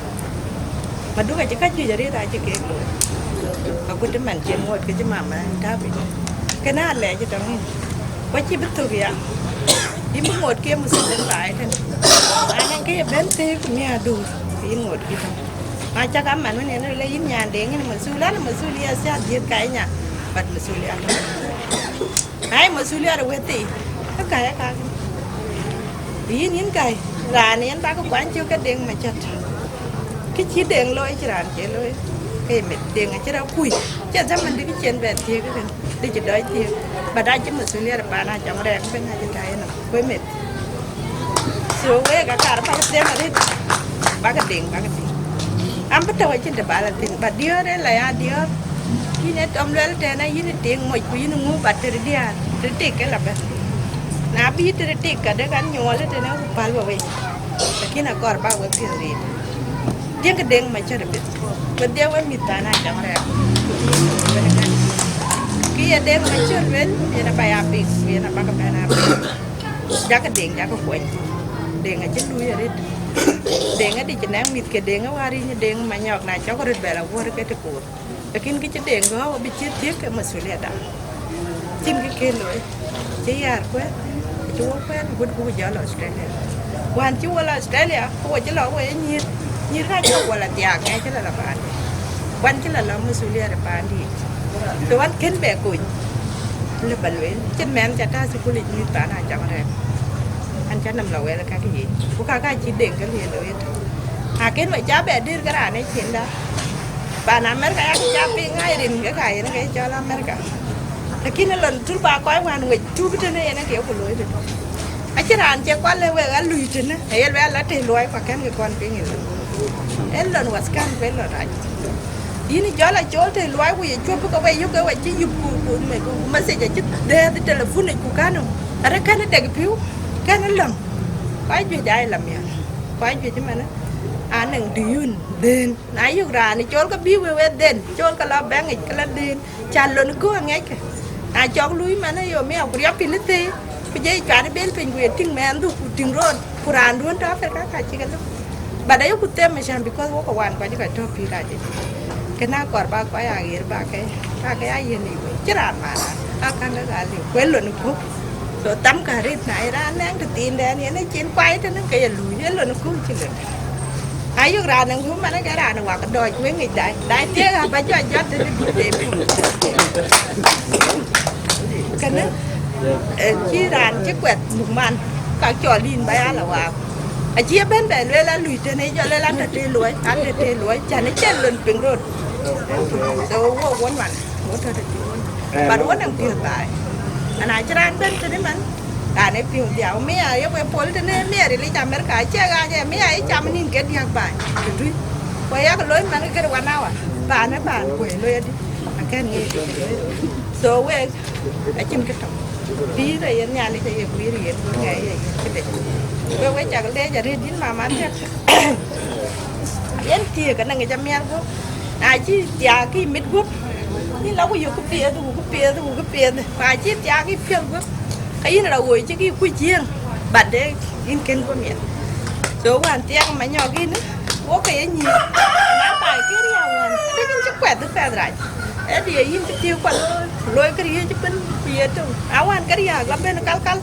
Maduk acï ka juëc arëët acï keek looi. Agut man cïn ŋot ke cï mama tääu piny. Kënë alɛɛc tɔŋ yïn. Ku acï bï thök ya. Yïn bï ŋot ke musul baai tën. Anɛŋ ke ye bɛ̈n thëëk ku miäk aduur, ke yïn ŋot kï tɔŋ. Ma cak aman wën yen le yïn nyan Deŋ yïn musul, an musul ya sia dhiëth ka nya, but musul ya tɔŋ. Ai, masulia de wëthii, ë gäi ë kakë. Yïn, yïn gäi, raan yen bäk kuany cök ke Deŋ Macät. Kë cï Deŋ looi, cï raan cie looi, ke meth Deŋ acï rɔt kuc. Cie zaman dï kë cien bɛ thiëëk kën, dï cï dɔc thiëëk. But acï masulia de paan acɔŋ rɛɛk bɛ̈n acï tɛ̈ yenɔm, ku ë meth. So wek akar bäk them arëët, bäk Deŋ, bäk Deŋ. An bï tɔ̈u acïn të bal athïn, but diäär ë la ya diäär. Yïn ë tɔm luɛl tɛ̈n, a yïn ë tik moc, ku yïn ë ŋu, but tëde diäär, tëde tik ke la bɛ̈n. Na bï tëde tik, ka dek an nyuɔɔl ë tënë, ku päl wä wei. Lakin akɔɔr bäk we piɔ̈ɔ̈th riit. Tiëŋkë Deŋ Macät ëbɛ̈n. Wedhie we mïth thaana cam rɛɛk. Kë ye Deŋ Macät luel, yen aba ya piŋ, ku yen aba ke bɛ̈n a piŋ. Jakï Deŋ, jakï kuɔny. Deŋ acï luui arëët. Deŋ adï cï nɛ̈ŋ mïth ke Deŋ ë wäär yïn Deŋ Manyɔk, na cɔk röt bɛ la wuɔ̈r ke të koor. Lakin kë cï Deŋ gɔ̈ɔ̈u abï cï thiëk ke masulia da. Cïn kë kën looi. Cï yäär kuɛ̈n, acï wok kuɛ̈n, gut buk jɔl Australia. Wään cï wok la Australia, ku wo cï lɔ wo ye nyïïr, nyïïr ka cï wok la thiaak, ŋɛk cï la la paandï. Wään cï la la masulia de paandï. Të wään kën bɛ kony. Lë ba lueel, cïn mɛn ca tääu thukul yic mïth paan acam rɛɛk. An ca nɔm la wɛl kakë yic. Ku kakë acï Deŋ ke lueel lueel. Akën we ca bɛ dïr ke raan ë cinda. Pan Amerika yak ca piŋ aa rin ke ka yen ke cɔl Amerika. Lakin ë lon tul ba kɔc wään wec tup tënë yen ke ku looi tënë. Acïn raan cie kual ë wek alui tënë, aye luɛɛl la të luɔi ku akɛ̈n ke kɔn piŋ ë lon. Ë lon wathkan ku ë lon rac. Yïn jɔl a cɔl të luɔi ku ye cuɔp ke we yök ke we cï yup ku, ku me, ku message acï dɛɛth ë telephone yic ku kanu. Arë kɛn dek piu, kɛn läm. Kɔc juëc aa ye la miäk. Kɔc juëc ëmënë, anɛŋ duyun dhën. Na yök raan cɔl ke bï we we dhën, cɔl ke la bɛ̈ŋ yic ke la dhën. Ca lon kö aŋiɛckë. Na cɔk luui man ë yo miäk ku riɔp pil ë thëi, ku jɔ ye cuat ë bel piny ku ye tïŋ mɛɛndhuk ku tïŋ rot, ku raanduön tɔ̈ Africa ka cï ke lëu. But ayeku them ë cän because wok ke wan kɔc ë ka tɔ̈ pïïr rac yic. Kënë akɔɔr bä kɔc aɣeer bä ke, bä ke ya yiën yic wei. Cï raan man raan, aa käŋ ke ɣal yic. Ku ë lon ë kuk. So thamkë arëët, na ye raan nɛŋ tëthiindɛn yen ë cin kuai tënë ke ye luui, ë lon ë kuk cï lon. Na yök raan ë ŋum man ke raan ë wak dɔɔc wek ŋic dai, dai thiëëk abä jɔ jɔt tënë dut de piny. Kënë, eh, cï raan cï kuɛth muk man, ka cɔl yïn bä ya la waak. Acï ëbɛ̈n bɛ lueel alui tënë, jɔ lueel an tɔ̈ të luɔi, an tɔ̈ të luɔi, cän ë cïn lon piŋ rot. So wo won man, wo tɔ̈ të won. But wo nɔŋ piɔ̈ɔ̈th baai. Ana cï raan bɛ̈n tënë man, raan ë piɔ̈ɔ̈th dhiau. Mia ye we pol tënë mia ril yic Amerika, acie ɣaac ë mia ye cam nïn ke diäk baai. Të tui. Ku yak looi man ke kën one hour. Paan ë paan kuëë looi adï. Akɛ̈n ŋic. So wek, acïn kë tɔ̈. Pïïr aye Nhialic aye guiir yen, ku ŋɛk aye yen këde. Wek we cak leec arëët yïn mama thiak. Yen thiëëk anɔŋ ŋic amiɛt guöp. Na cï thiaak kï mit guöp, yïn la ku yök kë piɛth, ku kë piɛth, ku kë piɛth. Ku acï thiaak kï piɔ̈l guöp, ke yïn rɔt woi cï kï kuc cieŋ, but de yïn kën guöp miɛt. So wään thiaak Manyɔk yïn, wok ke ye nyïïr. Na baai kë riau wään. Yïn cï kuɛth ë pɛth rac. Ë dië yïn cï tiëëk kuat looi, ku looi këriëëc ëbën, ku ye tök. Na wään ke riääk la bɛ̈n kalkal,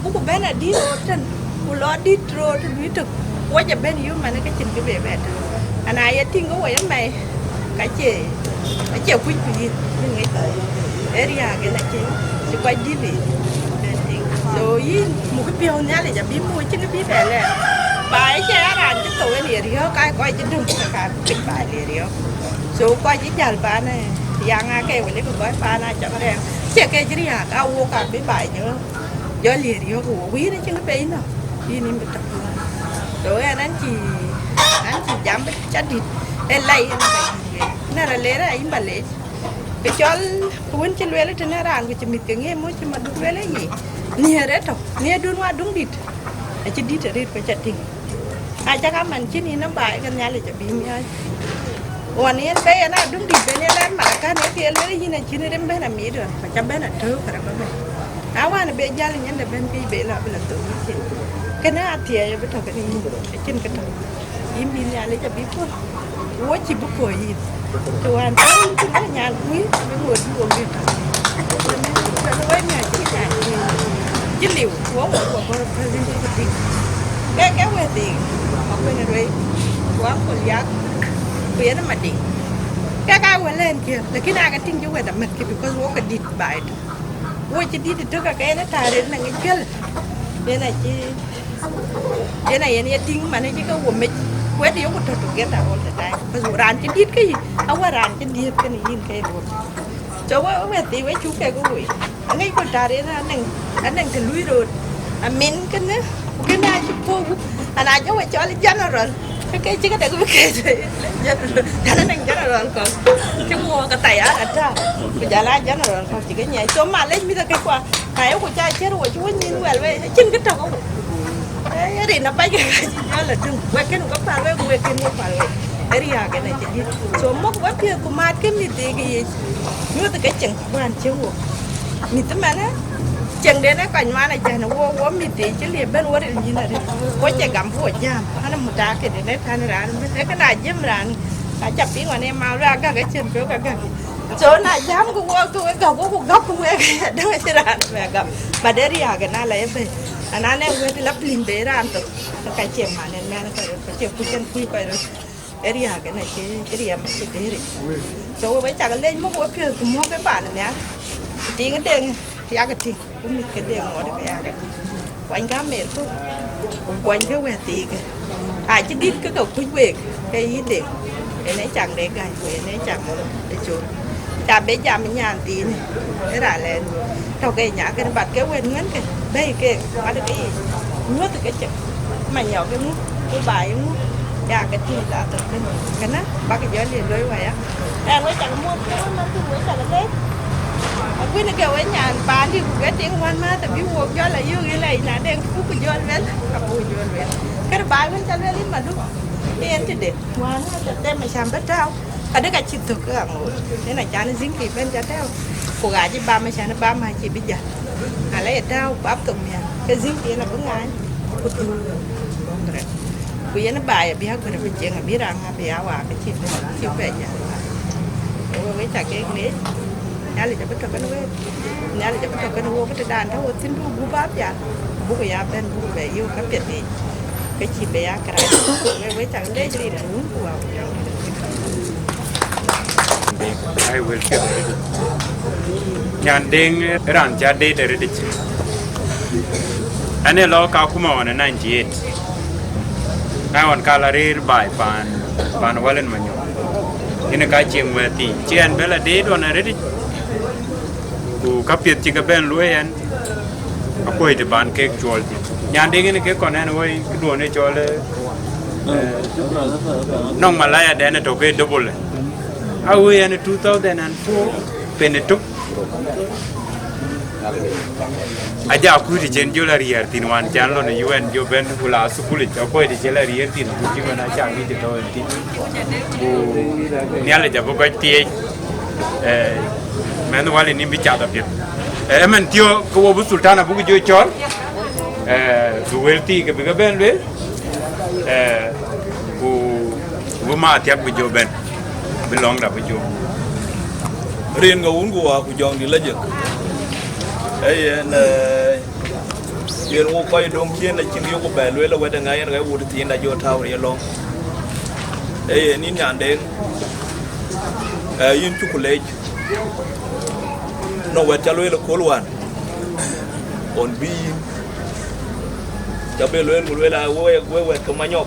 buku bɛ̈n adït röör tën, ku lɔ dït röör tëdu tök. Wec abɛ̈n yum manë ke cïn kë be bɛ tök. Ana ye tïŋ ke woi ëmɛi, ka cie, acie kuc ku yïn, yïn ŋic. Ë riääk en acie, cï kɔc dït yiic. So yïn mukï piɔ̈u Nhialic abï muk cïn kë bï bɛ lɛɛr. Ba ë cie ya raan cï thou en ye riɔ̈ɔ̈k, ka kɔc cï döŋ ka ka piny ba le riɔ̈ɔ̈k. So kɔc cï jäl panë, yaŋ ake wël ke kɔc panë acam rɛɛm. Cie ke cï riääk, a wok abï ba jɔ, jɔ le riɔ̈ɔ̈k wok. Ku yïn acïn kë pei nɔ̈, yïn yïn bï tɔ̈. So ɛn, ɛn cï, ɛn cï jam bï ca dït, ë lɛi en ba yïn wek. Në rɔ le rɛɛc yïn ba lec. Kë cɔl wën cï lueel tënë raan ku cï mïth ke ŋiëë mɔ̈c cï maduk lueel ë yic. Nhiëër ë tɔ̈, nhiëërdun wa duŋ dït. Acï dït arëët ku ca tïŋ. Acä ka man cïn yïn ë baai ke Nhialic abï miɔɔc. Ɣɔn yen ke yen a duŋ dït ben ye lɛɛr Marekani, ke ye lueel yïn acïn rim bɛ̈n amit ɣɔn, ku ca bɛ̈n atök kërɛ bä bɛ̈n. Na wään be jäl nyin de bɛ̈n ke yï be lɔ bï lɔ thok yïn cin. Kënë athiɛɛi abï tɔ̈ kënë yïn, acïn kë tɔ̈. Yïn bï Nhialic abï puɔ̈l, wo cï bï puɔ̈l yïn. Të wään tɔ̈ yïn thïn ke nyan kuc, bï ŋot bï wo bï tɔ̈. Tënë wek ŋiɛc cï nyan kuc, cï liu, wo wo wo bɔ̈ president ku tik. Ke ke wëëthiik, Makuën Ruei, ku Uncle Yak, ku yen Madiŋ. Ke ka wël en kië, lakin ake tïŋ cï wɛ̈t amäthkï because wo ke dït baai tɔ̈. Wo cï dït tök ake en ë taar en naŋ ë juël. Yen acï Yen ayen ye tïŋ man cï ke wo mec, wɛ̈t yok ku tɔ̈ together all the time. Bas raan cï dït ke yï, awär raan cï dhiëëth kënë yïn ke duɔ̈k. So we, we thii we cuk kek woi. Aŋic ku tar yen anɛŋ, anɛŋ të lui rot. Amin kënë, ku kënë acï puɔ̈u, ana jɔ we cɔl general. Ke ke cï ke dek bï ke general. Yan anɛŋ general kɔ̈k. Cï ŋuɔɔk ke thayar ata. Ku jɔl a general kɔ̈k cï ke nyiɛc. So malec mïth ke kua. Na ye ku ca ciɛ̈r wo cï wä nyïn wɛl we, acïn kë tɔ̈ ke we. Ee, rin apac ke ka cï jɔl la dum. Wek kën we päl wek, wek kën we päl wek. Ee riääk en acï dït. So mɔ̈k we piɛth ku maat ke mïth thii ke yic. Nyuɔ̈th ke cieŋ wään cieŋ wo. Mïth ëmɛnë, cieŋden ee kɔc nuan acän wo, wo mïth thii cï liep bɛ̈n wo ril nyïn aril. Wo cie gam bï wo jam. An, mutakit en ee tän raan bï, ee këna jiëm raan. Ka ca piŋ ɣɔn ee ma lɔ agak acïn piɔ̈u ka gak. So na jam ku wok ke wek gak, ku gak ku wek, dëŋ acï raan bɛ gam. But ee riääk en ala ye bɛ̈i. Ana ne wet la piŋ be raan thok, ka cie man en mɛn kɔc röt, ka cie kuc en kuc kɔc röt. Ee riääk en acï, cï riɛm acï dëëric. So we cak lec muk we piɔ̈th ku muk ke paan nhial. Tiŋ deŋ, yak tiŋ. Ku mïth ke dek ŋuɔt ke ya ke kuany ka mer ku kuany ke wɛ̈t thiik. Acï dït ke ke kuc week ke yï dek. Yen ee cak de gäny ku yen ee cak de col. Ca be jam nyan thiinë, ë raan lɛɛr tɔ̈ ke nya kën bat ke wɛ̈t ŋuɛ̈n ke bɛ̈i ke mat ke yic. Nyuɔ̈th ke cek manyɔk ëŋu, ku baai ëŋu, ya ke tïŋ la thok kënë. Kënë bäk jɔ liel loi waya. Ɛn we cak muɔ̈th ke we man thïn we cak lec. Akuën ke we nyan paandï ku ke tiŋ wän mäth abï wok jɔl ayök yï lɛc na dek ku ku jɔl luel, abuk jɔl luel. Kër baai wën ca luel yïn maduk. Yen tëde. Wään wën ca them acän bï tääu. Ka dek acï thök ke aŋoot. Yen acan ziŋ kï bɛ̈n ca tääu. Ku ɣaac bam acän bam acï bï jäl. Na la ye tääu bap thok miäk. Ke ziŋ kï yen abï ŋaany. Ku tuur. Ku yen baai abï aguër abï cieŋ abï raŋ abï a waak acï bï cï bɛ jäl. Ke we we ca kek leec. Nhialic abï tɔ̈ kënë wek. Nhialic abï tɔ̈ kënë wok tëdan tɔ̈ wo thïn bï gup a pial. Buk ya bɛ̈n buk bɛ yök ka piɛth yic. Ke cï bɛ ya kërac. We we ca leec rin wun ku wa. Ai wël piɛth arëtic. Nyan Deŋ ë raan ca deet arëtic. Ɛn ë lɔ Kakuma ɣɔn ë ninety eight. Na ɣɔn ka la rëër baai paan, paan Walen Manyok. Yen ë ka cieŋ wɛ̈ɛ̈t thii. Cï ɛn bɛ la deet ɣɔn arëtic. Ku ka piɛth cï ke bɛ̈n luöi ɛn. Akuɔ̈c të ban kek cuɔl thïn. Nyan Deŋ yen ë kek kɔn ɛn woi këduɔ̈n ë cɔl, eh, nɔŋ malaya dɛn ë tök ke double. A woi ɛn ë two thousand and four pen ë tök. Aja kuc të cen jɔl ariɛɛr thïn wään can lɔ në U N jɔ bɛ̈n ku la thukulic, akuɔ̈c të cen ariɛɛr thïn ku cï man aca ŋic të tɔ̈u ën thïn. Ku Nhialic abï kɔc thiëëc, eh, mɛnh Walen nïm bï cath apiɛth. Eh, ëmɛn thiɔ̈k ke wo bï Sultan abuk jɔ cɔl, eh, bï wël thii ke bï ke bɛ̈n lueel, eh, ku, ku bï ma thiak bï jɔ bɛ̈n. Bï lɔ̈ŋda bï cök. Rin ke wun ku wä ku jɔŋdït lajik. Ee yen, ee, yen wok kɔc döŋ ciëën acïn yoku bɛ lueel, wɛ̈t ë ŋa yen ɣɛn wut thiinda jɔ tääu riɛl lɔ̈ŋ. Ee yen yïn nyandeŋ, ee, yïn cuk leec. Nɔŋ wɛ̈t ca lueel ëkööl wään, ɣɔn bï yïn, ca bï lueel ku lueel, aa, we, we wɛ̈t ke Manyɔk.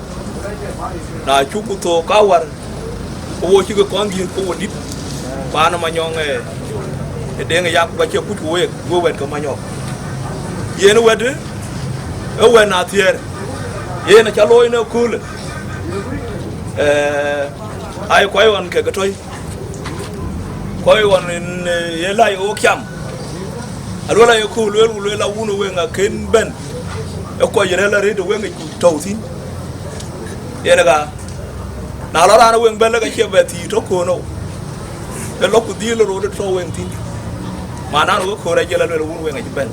Na cuk ku thok ka wär, ku wo cï ke kɔn dhiëëth ke wo dït, paan ë Manyɔk, ee, ë Deŋ Yak, ku acie kuc ku week, we wɛ̈t ke Manyɔk. Yen wɛ̈t, ee wɛ̈t na thiëër, yen aca looi në ëköölë. Ee, ai kɔc ɣɔn kek tɔ̈i, kɔc ɣɔn yen, ee, ye läi ɣok cam. Aluel aye ku lueel, ku lueel awun ë weŋ akën bɛ̈n, ë kɔc rɛ̈l arëët ë weŋic ku tɔ̈u thïn. Yen ë ka, na lɔ raan ë weŋ bɛ̈n, lek acie bɛ thiëc tɔ̈ köön ɣou, ë lɔ ku dhil röt ë tɔ̈ weŋ thïn. Manan ɣok köör ajiël aluel awun weŋ acï bɛ̈n.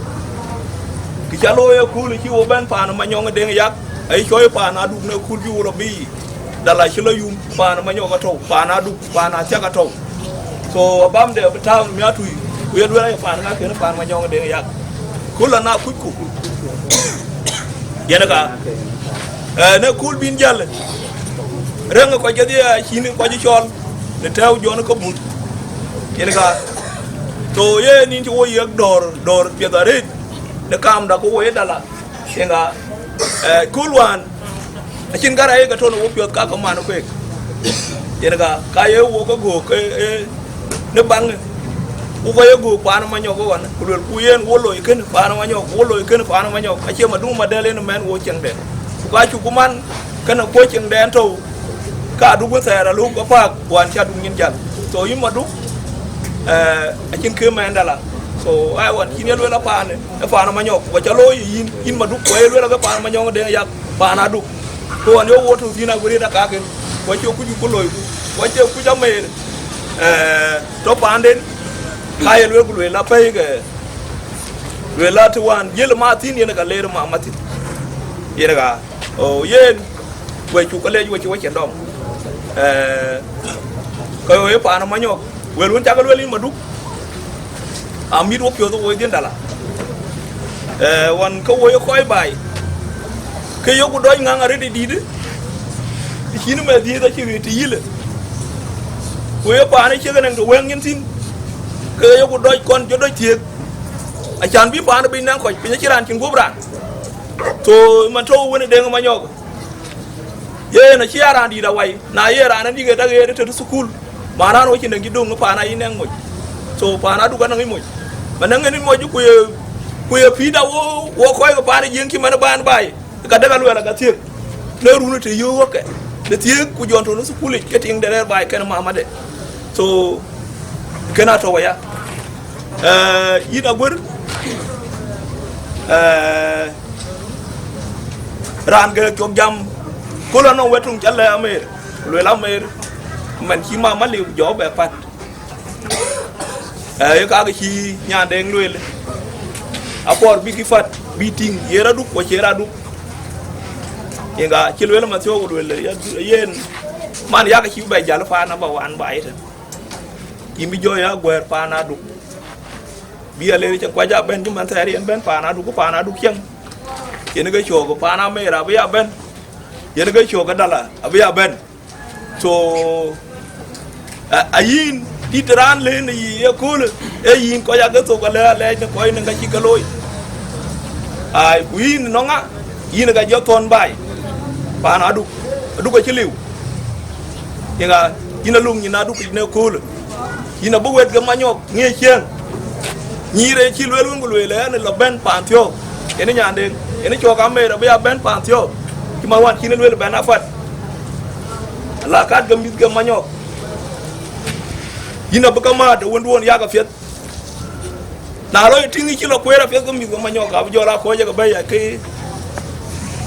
Kë ca looi ëköölë cï wo bɛ̈n paan ë Manyɔk ë Deŋ Yak, aye cɔɔi paan Aduk në ëkööl bï wo lɔ bï. Dala cï lɔ yum, paan ë Manyɔk atɔ̈u, paan Aduk, paan Athiak atɔ̈u. So abamde abï tääu në miäk tui, ku ye lueel aye paan ŋa kën paan Manyɔk ë Deŋ Yak. Ku lɔ na kucku. Yen ë ka, ee, në ëkööl bïn jäl, rɛ̈ŋ ë kɔc kedhie acïn kɔc cɔl në tɛ̈ɛ̈u jɔn ke buth. Yen ë ka, so yen yïn cï wo yiëk dɔ̈ɔ̈r, dɔ̈ɔ̈r piɛth arëët në kaamda ku wo ye dala. Yen ë ka, ee, ëkööl wään, acïn kärɛc ke tɔ̈ në wopiɔ̈ɔ̈th ka ke man kueek. Yen ë ka, ka ye wo ke göök, ee, ee, në baŋ, ku ke ye göök paan ë Manyɔk ë ɣɔn, ku luelku yen wo loi kënë paan ë Manyɔk, wo loi kënë paan ë Manyɔk, acie Maduk Madɛl yen ë mɛn wo cieŋdɛn. Ku ka cuk ku man, kënë kuɔ̈c cieŋdɛn tɔ̈u, ka Aduk wën thɛɛr aluk apaak, wään cï Aduk nyin jäl. So yïn Maduk, ee, acïn kë mɛn dala. So ai ɣɔn cïn ye lueel apaanë, ë paan ë Manyɔk, ku aca looi yïn, yïn Maduk, ku aye lueel ake paan ë Manyɔk ë Deŋ Yak, paan Aduk. Ku ɣɔn ye wo tɔ̈u thïn aguëriet akaken, ku acie kuc ku loiku, ku acie kuc ameer, ee, tɔ̈ paanden, ka ye lueel ku lueel apɛ̈i ke, lueel la të wään jiël ma thïn yen ka leer ma ma thïn. Yen ka, o, yen, we cuk ke leec we cï we cïn dɔm. Ee, ke we paan ë Manyɔk, wël wën cak lueel yïn Maduk, amit wo piɔ̈ɔ̈th wo dhiën dala. Ee, wan ke wo ye kɔc baai, ke yoku dɔc ŋaŋ arëët ë dïïtë, të cïn mɛ dhiëëth acï ɣet të yïlë. Ku ye paan ë ciek ënɛŋ të wɛ̈ŋ nyin thïn, ke yoku dɔc kɔn jɔ dɔc thiëëk. Acan bï paan ë piny nɛŋ kɔc, piny acïn raan cïn guöp raan. So man tɔ̈u wën ë Deŋ Manyɔk, yen acï ya raan dït awai, na ye raan adï ɣet aɣeer ë tëtë thukul, man raan wo cïn dɛŋ cï döŋ ë paan ayï nɛŋ moc. So paan Aduk anɔŋ yic moc. Man nɛŋ yen yic moc ku ye, ku ye pïïrda wo, wo kɔc ke paan ë Jiëŋ cï man ë baan baai, ka dek aluɛl aka thiëëk, le run ë të yöök wekë, le thiëëk ku jɔn tɔ̈ në thukulic ke tiŋ de rɛɛr baai kɛn mamade. So kën atɔ̈u aya. Ee, yïn aguër, ee, raan ke cok jam, ku lɔ nɔŋ wɛ̈t tuŋ ca lɛ̈k ameer, lueel ameer, man cï mama liu jɔ bɛ pat. Ee, ye kak cï nyandeŋ lueel, akɔɔr bï kï pat, bï tïŋ, ye rɔt Aduk, ku acie rɔt Aduk. Yen ka cï lueel mathiɔ̈k, ku lueel, ya, yen, man yak cï bɛ jäl paan aba wan baai tën. Yïn bï jɔ ya guɛ̈ɛ̈r paan Aduk. Bï alëër cï kuac abɛ̈n cï man thɛɛr yen bɛ̈n paan Aduk, ku paan Aduk cieŋ. Yen ke cöök paan ameer abï ya bɛ̈n. Yen ke cöök dala abï ya bɛ̈n. So, a, a yïn dït raan lëën ë yï ëköölë, ee yïn kɔc ake thok alɛ alɛɛc në kɔc në ka cï ke looi. Ai, ku yïn nɔŋ ŋa, yïn ka jɔ thɔ̈n baai, paan Aduk, Aduk acï liu. Yen ka, yïn aluk nyin Aduk yic në ëköölë. Yïn abï wɛ̈t ke Manyɔk ŋiëc ciëëŋ. Nyïïr ë cï lueel wën ku lueel ë ɣɛn lɔ bɛ̈n paanthiɔ̈k. Yen ë nyandeŋ, yen ë cɔk ameer abï ya bɛ̈n paanthiɔ̈k. Cï man wään cïn ë lueel bɛ̈n apat. La kat ke mïth ke Manyɔk. Yïn abï ke määt ë wënduön yak apiɛth. Na lɔ ye tïŋ yï cï lɔ kueer apiɛth ke mïth ke Manyɔk, abï jɔl aa kɔc ye ke bɛ̈i, akë,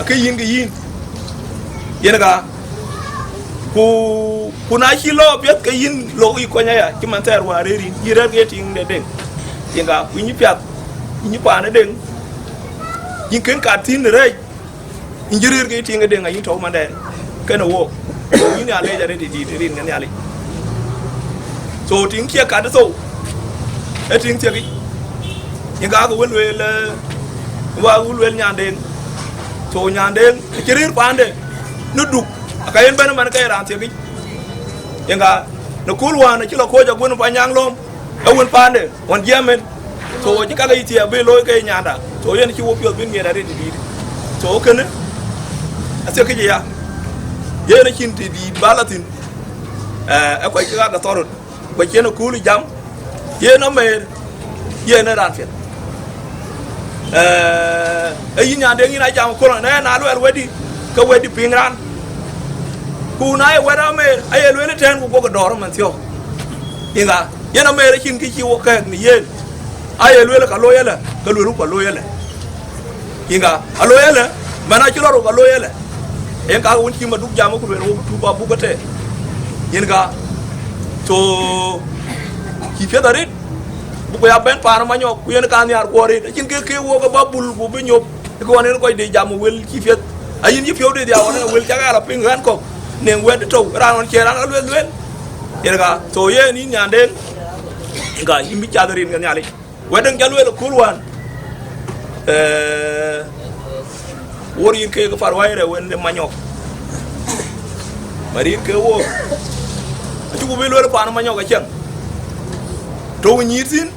akë yïn ke yïn. Yen ka, ku, ku na cï lɔ apiɛth ke yïn lok yï kony aya, cï man thɛɛr wäär rëër yïn, yï rɛ̈ɛ̈r ke ye tiiŋ de Deŋ. Yen ka, ku yïn piath, yïn paan ë Deŋ, yïn kën kat thïn rɛɛc. Yïn cï rëër ke yï tiiŋ ë Deŋ ayï tɔ̈u mandɛn, kënë wook. Ku yïn Nhialic arëët ë dït rin ke Nhialic. So tiŋ cie kat thou, e tiŋ thiekic. Yen ka ke wël lueel, eh, wa wël lueel Nyandeŋ. So Nyandeŋ acï rëër paande në Duk, aka yen bɛ̈n man ke ye raan thiekic. Yen ka në kööl wään acï lɔ kɔ̈ɔ̈c aguën Panyaŋ lɔ̈ɔ̈m, e wën paande ɣɔn jiɛɛm en. So acï kake yï thiëëk bï looi ke ye nyanda. So yen acï wo piɔ̈th bï miɛt arëët dïït. So kënë athiekic aya, yen acïn të dïït ba la thïn. Eh, e kɔc kek aa ke thɔ̈r röt, ku cïn ë kööl jam, yen amer, yen ë raan piɛth. Eh, e yïn Nyandeŋ, yïn a jam kööl, na na luɛl wɛ̈tdï, ke wɛ̈tdï piŋ raan. Ku na ye wɛ̈t amer, aye lueel ëtɛ̈ɛ̈n, ku guɔkï dɔ̈ɔ̈r ëmën thiɔ̈k. Yen ka, yen amer acïn kë cï wo kɛ̈ɛ̈k në yen. Aye lueel ka looi ëlë, ke lueel ku ka looi ëlë. Yen ka, a looi ëlë, man acï lɔ rou ka looi ëlë. Yen ka wën cï Maduk jam ku lueel wo bï tup abuk ëtɛ̈ɛ̈n. Yen ka, so cï piɛth arëët, buku ya bɛ̈n paan Manyɔk, ku yen ka nhiaar kuɔ arëët. Acïn kë ke wo ke ba bul ku bï nyop, ke ɣɔn yen kɔc de jam wël cï piɛth. Ayïn cï piɔ̈u de dhiau ɣɔn wël cak a la piŋ ɣän kɔ̈k, neŋ wɛ̈t tɔ̈u, raan ɣɔn cie raan ka lueel lueel. Yen ka, so yen yïn Nyandeŋ, yen ka yïn bï cath rin ke Nhialic. Wɛ̈t däŋ ca lueel ë kööl wään, eh, wor yïn keek Paruac rɛ̈ wën de Manyɔk. Ba rin ke wook, acuku bï lueel paan Manyɔk acäŋ. Tɔ̈u nyïïr thïn,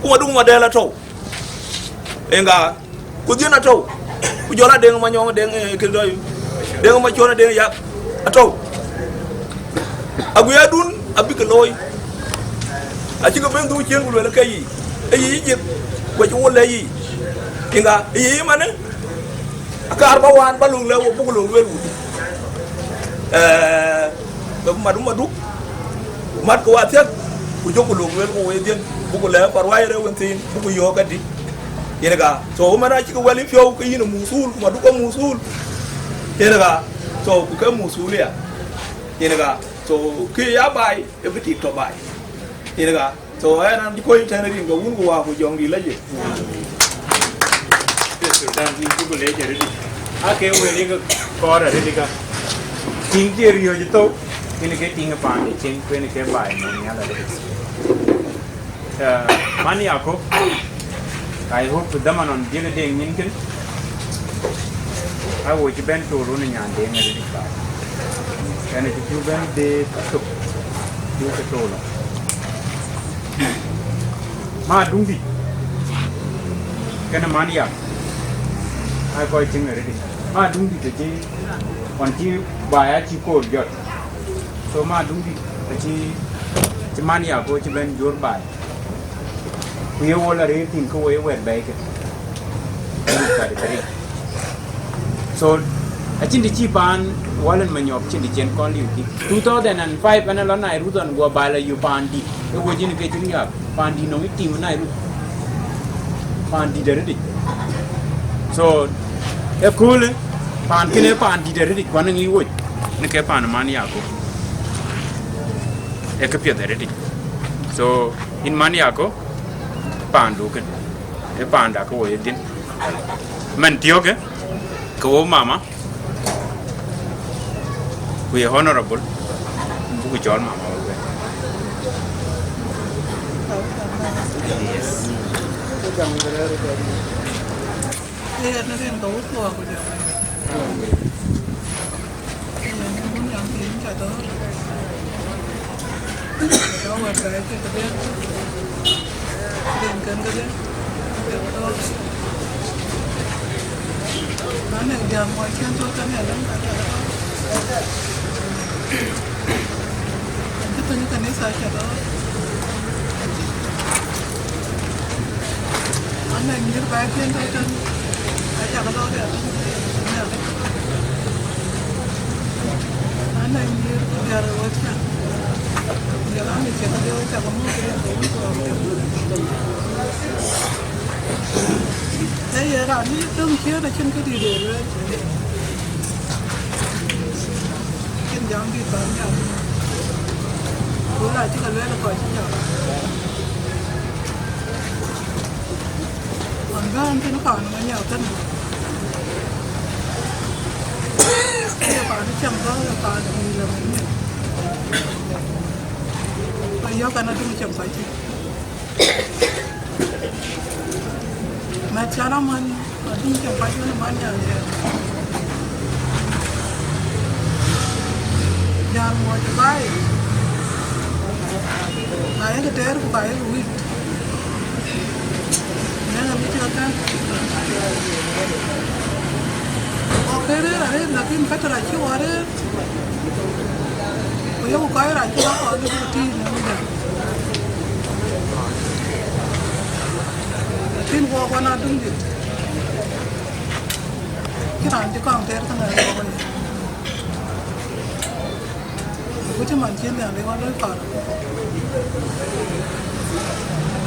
ku Maduk Madɛl atɔ̈u. Yen ka, ku dhiën atɔ̈u, ku jɔl a Deŋ Manyɔŋ, Deŋ, eh, kë dɔ̈i, Deŋ Macɔn, Deŋ Yak atɔ̈u. Aguiɛɛrdun abï ke looi. Acï ke bɛ̈n dhuk ciëën ku lueel ke yï, e yï yï jith, ku acï wo lɛ̈k yï. Yen ka, e yï yï manë, akaar ba wään ba lok lɛ̈k wo, buk lok lueel wut. Eh, Mat Maduk, mat ke wa thiäk, ku jɔku lok lueel ku wëëthiën, buku lɛ̈k Paruac rɛ̈ wën thiin, buku yɔ̈ɔ̈k adï. Yen ka, so ëmën acï ke wɛl yï piɔ̈u ke yïn ë muthul, ku Maduk ke muthul. Yen ka, so ku ke muthulia. Yen ka, so kë ya baai, e bï tik tɔ baai. Yen ka, so ɣɛn an cï kɔc tɛ̈n rin ke wun ku wa ku jɔŋdït lɔ je. Sultan, yïn cuk leec arëëtic. Aa ke wël yï ke kɔɔr arëëtic ka. Tiŋ cï riɔ̈ɔ̈c thou, yen ke tiŋ ë paande cieŋ, ku yen ke baai mony nhial arëëtic. Eh, man Yakop, I hope dhaman ɣɔn dhiëk ë Deŋ nyin kën, a wo cï bɛ̈n tol wun ë Nyandeŋ arëëtic baai. Ɣɛn acï piɔ̈u bɛ̈n de thok, piɔ̈u ke tol. Ma Duŋdït kenë man Yak, aa kɔc cieŋ arëëtic. Ma Duŋdït acï, ɣɔn cï baai acï koor jɔt. So ma Duŋdït acï, cï man Yakop cï bɛ̈n jur baai. Ku ye wo la rëër thïn ke wo ye wɛ̈t bɛ̈ɛ̈i ke. So acïn të cï paan Walɛn Manyɔk cïn të cïn kɔn liu thïn. Two thousand and five ënë lɔ Nairobi ɣɔn guɔ baai la yök paandït, e wo cïn ke cï riääk, paandït nɔŋ ë tim Nairobi. Paandït arëëtic. So ëköölë, paan kënë paandït arëëtic, ku anɔŋ yic woc në ke paan man Yakop. Ee këpiɛth arëëtic. So yïn man Yakop, paandu kën, ee paanda ke wo ye dhïn. Mɛn thiɔ̈kë, ke wo mama, ku ye honorable, buku cɔl mama wek. Yes. Yen rin ke wut kuɔ ku jɔ. Yen wun yam piny ca dɔ̈ɔ̈r. Ca dɔ̈ɔ̈r wɛ̈t bɛ̈ɛ̈i cï këdï. Rin kën këdï. Ca dɔ̈ɔ̈r. Na nɛ̈k jam mɔc cïn tɔ̈ tënë ë lëŋ ka ca dɔ̈ɔ̈r. Cï piny kanitha ca dɔ̈ɔ̈r. Anɛ̈k nyïïr bɛ̈ɛ̈i piɛ̈n tɔ̈ tën, acak lɔ riɛl tën, anɛ̈k nyïïr ku diäär ë wɛ̈t cä. Diäär anï cï këdï wek cak muk riɛl tën ku rɔt tën. Ee ye raan yï döŋ ciëën acïn këdï de lueel. Cïn jam dït bän jam. Ku la cï ke lueel kɔc cï jam. Ɣɔn bɛ̈n thïn paan Manyɔk kënë. Ee paan cäŋ bä, ee paan pïïr la Manyɔk. Ku Yɔ̈k ɛn adum cem kɔc. Mɛt cän amän, adum cem kɔc wën man nyan cɛ. Jal muɔc ë baai. Na yek teer ku ka yek wït. Nɛn amit cï kake. Kɔk ke rëër arëët, lakin ka tɔ̈ rac cï wɔ rëër. Ku yeku kɔc rac cï wɔ kɔɔr bï ku tïït në wudë. Lakin wɔ kɔn adum dït. Cï raan cï kɔŋ teer kënë ë wɔ ye. Ku cï man cï Nhialic wɔ loi kɔɔr.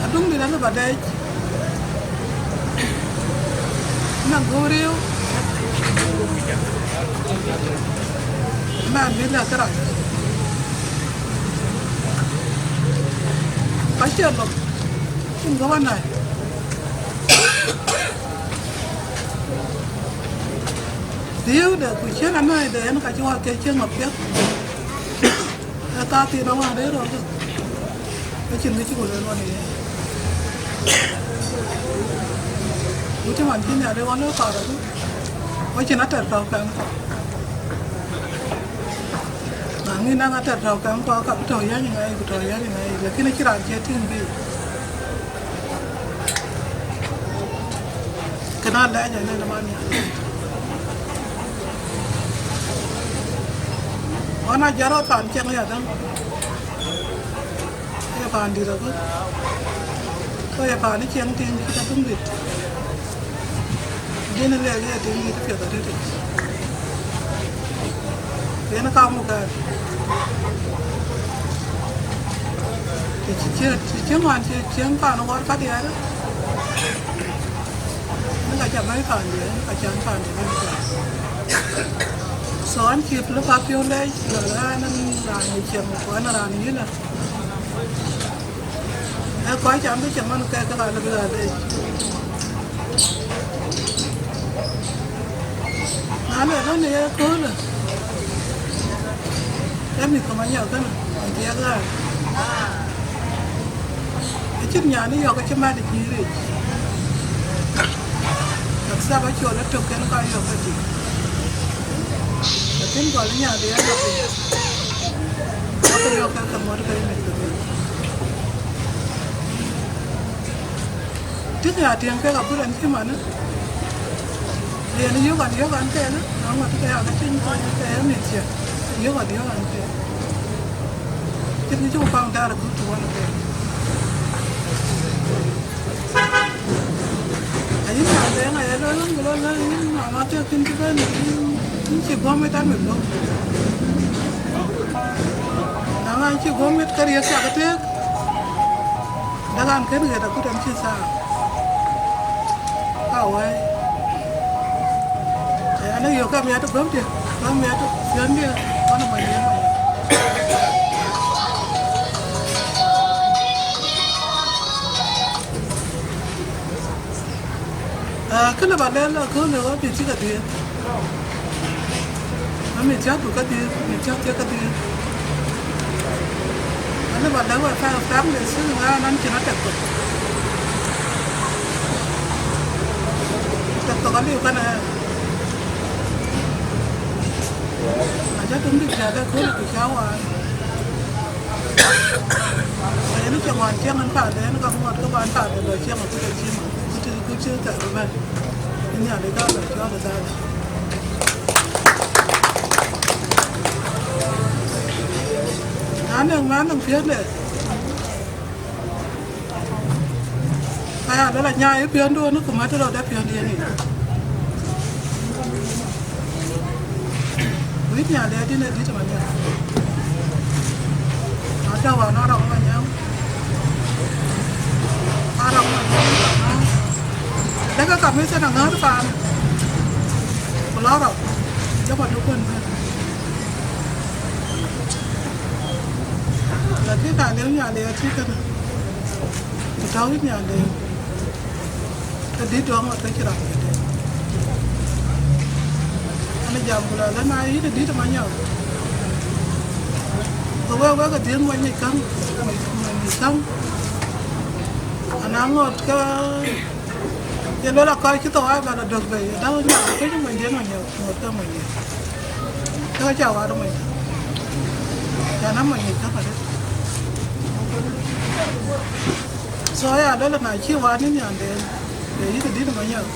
Adum dït alë ba dɛɛc. Na gɔ̈u riëëu. Mɛn bï lɛ̈k kërac. Ka cie lok. Cïn gɔ̈u anai. Riëëu de ku cïn anai de en ka cï wɔ ke cieŋ apiɛth. Ee ka thiin awään rëër rɔt. Acïn kë cï ku lueel wan ë yen. Ku cï man cï Nhialic wan lɔ kaar adï. Acïn atɛr tɔ̈u kɛm kɔ̈u. Na ŋïn naŋ atɛr tɔ̈u kɛm kɔ̈u, ka bï tɔ̈u yäny ŋai, ku tɔ̈u yäny ŋai, lakin acïn raan cie tïŋ bï. Kënë alɛɛc ënë man Nhialic. Ɣɔn a jɔt rɔt paan ciɛŋ yadäŋ. Ye paan dït agut. Ku ye paan ë ciɛŋ tiiŋ cït adum dït. Dïn ë lek ye tiiŋ dït piɛth arëët. Yen ka muk kɛ̈ɛ̈r. Të cï, të cï ŋuan cï cieŋ paan ë ɣɔr kadiäär. Yen ka ca bɛ̈i paandiɛ̈, yen ka can paandiɛ̈ bɛ̈i paandiɛ̈. So an cï lëk apiɔ̈u lɛc, lɔ raan, raan ë ciɛŋ, ku an raan yïlë. Ee kɔc cam bï cam man kɛk, ke ka lëk raan lɛc. Na le lɔ në ye köölë, ee mïth ke Manyɔk kënë, anhiɛk ɣään. Acïn nyan ë yɔ̈k acï mat ë cïï ric. Except acol ë tök kën ka yɔ̈k ke tik. Lakin gɔl ë nyan de yɔ̈k piny. Ka ke yɔ̈k ke ke ŋuɔt ke yï mïth ke dhil. Tik ya tiɛŋ kek abï rɛn cï manë. Yen yök an, yök an kɛn, na ŋuɔt ke ya ke cïn kɔc ke ya mïth ciɛk. Yök an, yök an kɛn. Cïn kë cï ku kaŋ daar akut tuɔɔn kɛn. Ayï na dɛŋ aye lɔ yum, ku lɔ lɔ yum, mama ke kïn cï bɛ̈n, yïn, yïn cï guɔ̈m mit an mit guɔ̈m. Na ŋa cï guɔ̈m mit ke riëk cak ë tëëk. Dagan kën ɣet akut an cï thaa. Ka wai. Aya na yök ka miɛt guɔ̈mdiɛ̈, ka miɛt piɔ̈ndiɛ̈, wan ë mony yen mony. Ah, kë lë ba lɛ̈l akööl ë ɣɔ̈k cï ke dhiëëth. Amit cä duk kedhie, mit cä thiëk kedhie. Alë ba lɛ̈k wek, fa-, family thïn ŋa nɔn cïn atɛk thok. Tɛk thok aliu kënë. Acä dum dït jäl ëkööl ku cä waan. Yen cï ŋuan cieŋ ën paande, yen ka ŋuɔt ke ban paande lɔ cieŋ akut acï ma. Ku cï, ku cï thɛɛr ëbɛ̈n. Nhialic ka lɔ cɔɔl ë dhal. Na nɛŋ, na nɛŋ piɛ̈nde, ka ya lɔ la nyaai ë piɔ̈nduön, ku mat rɔt ë piɔ̈ndiɛ̈n yic. Ku yïn Nhialic adïn ë dït ëmënë. Ada wään arɔk manyaŋ. Arɔk manyaŋ. Dek ka kamisen aŋäär paan. Ku lɔ rɔk. Jɔk adukun bɛ̈n. Lakin na lëu Nhialic atï kënë. Ku tɔ̈u yïn Nhialic. Ë dït duɔŋ ë ke cï raan këde. An, jam ku lɔ lë na yïn ë dït Manyɔk. Ke wek, wek adhil mony ŋic käŋ, mony ŋic käŋ. Ana ŋot ke ye luel akɔc cï thou aa bɛ lɔ dök bei, ë däŋ nyan ke cï monydiën mony ŋot ke monydiën. Ke ka ca wat mony. Can a mony ŋic käŋ arëët. So, ya luel na cï wan ë nyanden, ke yïk dït monyɔk.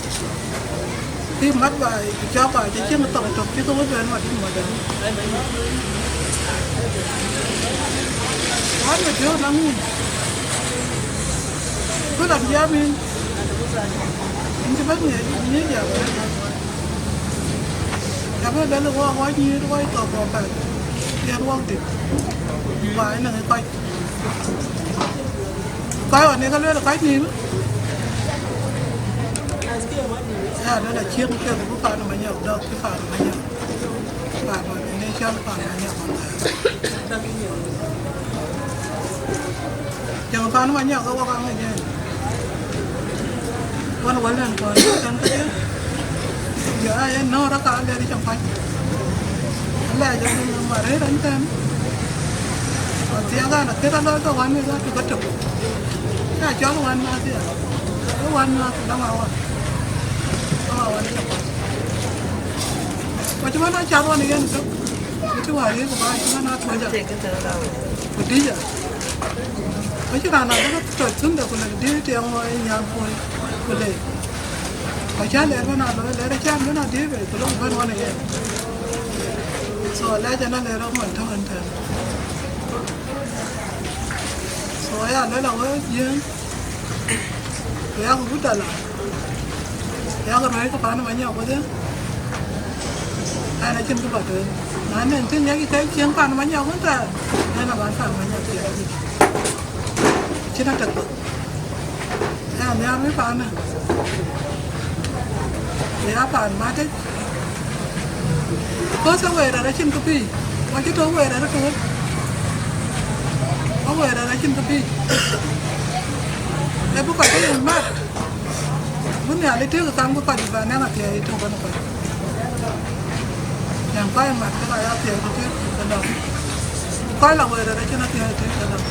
Kï mat ba, ku cɔk ba, cï cïn thok tök cï ke wël bɛ̈n mat dït monyɔk. Wan ë piɔ̈u na ŋum. Ku lam jam yïn. Yïn cï bɛ̈n ŋiɛc, yïn jam. Ka bï lël wɔ, wɔ nyïïr, wɔ thok, wɔ pɛ̈l. Yen wɔ dït. Ba ënɔŋ ë kɔc. Kɔc ɣɔn ye ke lueel kɔc nïïm. Ya lueel acieŋ ke ku bï paan ë Manyɔk dɔ̈k cï paan ë Manyɔk. Paan ɣɔn ë cɔl paan ë Manyɔk ɣɔn thɛɛr. Cäŋ paan ë Manyɔk ke wok aŋic en. Wan wël nɛn kɔn tɛ̈n kedhie. Jɔ aa yen nɔ̈ɔ̈r aka lɛɛr cam pac. Lɛc ë ma rëër ɛn tɛ̈n. Ku thiëëk an, akëth alɔɔc ke wan wek atu ke tök. Ya cɔl wan na thiëëk. Ë wan na thiëëk däŋ awan. Däŋ awan cam pac. Ku cï man acath wan yen tök. Ku cï wäär yen ku ba cï man atuɔ̈c a. Ku dïc a. Ku cï raan abï ke tɔ̈c thïn de ku lek dïït tiɛŋ ɣɔɔc nyan puɔ̈i ku lec. Ku acä lɛɛr bɛ̈n a looi, lɛɛr acä bɛ̈n a dïït bei, ku lok bɛ̈n ɣɔn ë yen. So, lɛc ɛn alɛɛr ë man tɔ̈ ɛn tɛ̈n. So, aya luel a wek jiëëŋ. Ku yak wut ala. Yak ruɛ̈i ke paan ë Manyɔk wedhie. Ɛn acïn kë ba tueŋ. Na nɛn cïn yak kɛ̈ɛ̈c cieŋ paan ë Manyɔk wën thɛɛr, ɛn aban paan ë Manyɔk cieŋ. Cïn atek thok. Ɛn nhiaar wï paanë. Ku ya paan matic. Because awëër rɛ̈t acïn kë pïïr. Wa cï tɔ̈u wëër rɛ̈t ëtök. Awëër rɛ̈t acïn kë pïïr. Ee bï kɔc ke yen mat. Bï Nhialic tëëk kam bï kɔc bï bɛ̈n nɛ̈ŋ athiɛɛi tök ënë kɔc. Yɛn kɔc mat ke ka ya thiɛɛi tëtëk ke dɔm. Ku kɔc la wëër rɛ̈t acïn athiɛɛi tëtëk ke dɔm.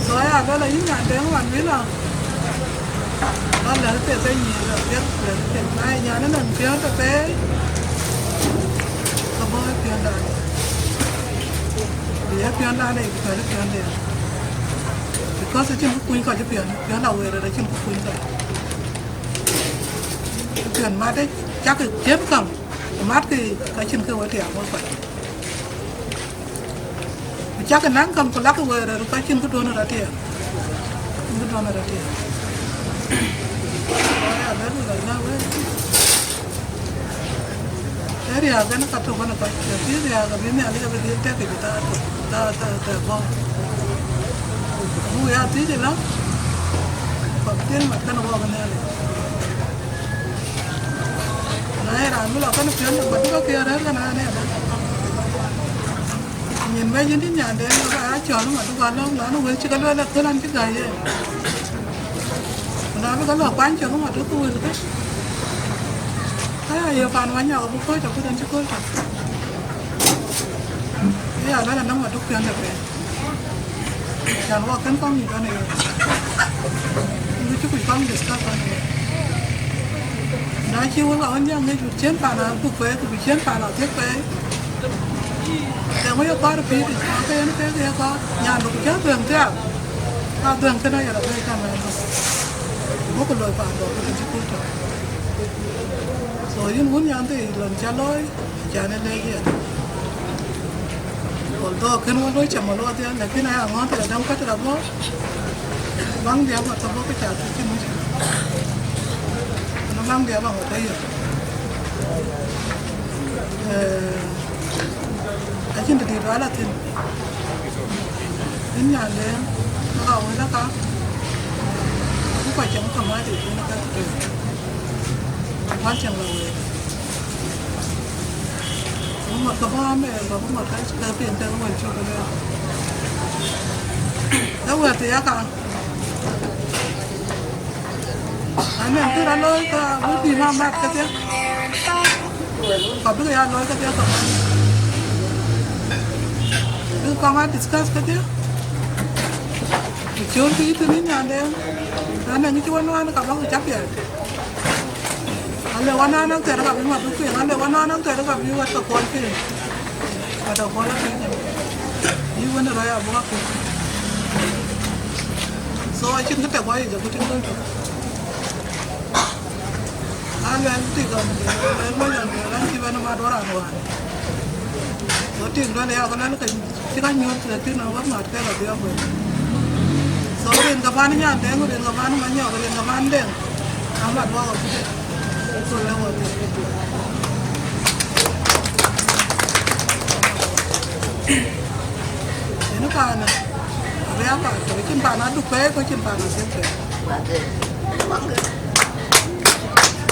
So aya luel ayï nyan Deŋ wan bï la. Ba lɛ̈k ke ke nyïïr apiɛth, lɛ̈k ke. Na ye nyan ënɔŋ piɔ̈n tëtëi, ke bɔ̈ piɔ̈ndan. Bï ya piɔ̈ndan ë, ku pɛ̈l piɔ̈nde. Because acïn kë kuny kɔc piɔ̈n, piɔ̈n la wëër rɛ̈t acïn kë kuny kɔc. Piɔ̈n mat ë, cak cïn käŋ, mat kë ka cïn kë wek tiaam wek kɔc. Ku cak naŋ käŋ ku lak wëër rɛ̈t ka cïn këduɔ̈n rɔt tiɛɛl. Cïn këduɔ̈n rɔt tiɛɛl. Aya bɛ̈n ku lɔ na wëër. Ee riääk kën ka tök kën kɔc, lakin riääk abï Nhialic abï dhil tɛ̈k yic thaa tök, thaa, thaa, thaa bɔ̈. Abuk ya thiëc ëlä, kɔc thïn mat kën wɔɔk Nhialic. Na ye raan bï lɔ kën piɔ̈n, mat bï ka kiɛɛr rɛ̈ɛ̈r kën aa nɛn. Nyin bɛ yïn dï nyanden, ka ya cɔl mat bï ka lɔ̈ŋ, lɔn wël cï ke lueel aköl an cï gäi yen. Ku na bï ke lɔ kuany cök mat bï ke wël ke. Aya ye paan Manyɔk abï kɔ̈ɔ̈c akut an cï kööl tök. Aya lɛ̈k anɔŋ aduk piɔ̈n de pɛɛi. Can wɔ kën kɔŋ yï kɔn ë ye. Yïn cï kuc kɔŋ discuss kɔn ë ye. Na cï wël ka wën jam ŋic ku cien paan aduk pɛɛi, ku cien paan adhiëk pɛɛi. Eeŋö ye kɔɔr pïïr yic, ke yen kek ye kɔɔr. Nyandu ku cä dhuëëŋ thiaak, ka dhuëëŋ kënë ayek abɛ̈ɛ̈i cam ɛn. Buk loi paandɔ ku cï kul tök. So yïn wun nyan thii lon cä looi, acan ë leec yɛn. Although kën wä looi cam wä luɔth yɛn, lakin aya ŋɔ̈ɔ̈th tëde däŋ kɔc rɔt bɔ̈. Baŋ diɛ̈ bä thok bä ke ca thuk cïn muc. Në baŋ diɛ̈ bä ŋö ke yök. Eh, acïn të dït bä la thïn. Yïn nyanden, ka wël aka, ku kɔc cäŋ kɔ̈k ŋäc yic, yen aka të tëë. Wal cäŋ la wël. Ku ŋot ke bɔ̈ amɛɛr, ku ŋot ke, ke piŋ ke wël cuk ëlë. Ee wël thii aka. Anɛn kë rɔt looi ka bï bï ma mat kedhie. Ka bï ya looi kedhie ka. Kɔŋ a discuss kedhie. Ku cöl kë yï thïn ë nyanden, na nɛŋ cï wën wään ka bäk cä piɛth. Ale wën an athɛɛr ka bï mat bï piŋ, ale wën an athɛɛr ka bï wɛ̈t ke kuɔl piŋ. Wɛ̈t ke kuɔl piŋ. Yï wën ë rɔ̈c abï ka piŋ. So acïn kë tek wä yic, abï tïŋ kë tök. Aluel tik ɣɔn, aluel moc ɣɔn, aluel cï bɛ̈n mat wär an wään. Go tik duel ya, go luel ke cï ka nyuɔ̈th, lakin ɣɔn wär mat kek adhiɔ̈k wei. So rin ke pan nyan deŋ, rin ke pan manyɔk, rin ke pan deŋ. Amat wä ɣɔn kude. So le ɣɔn tik. Ënë paanë, abï a path tök, cïn paan aduk pɛɛi, ku cïn paan aduk pɛɛi.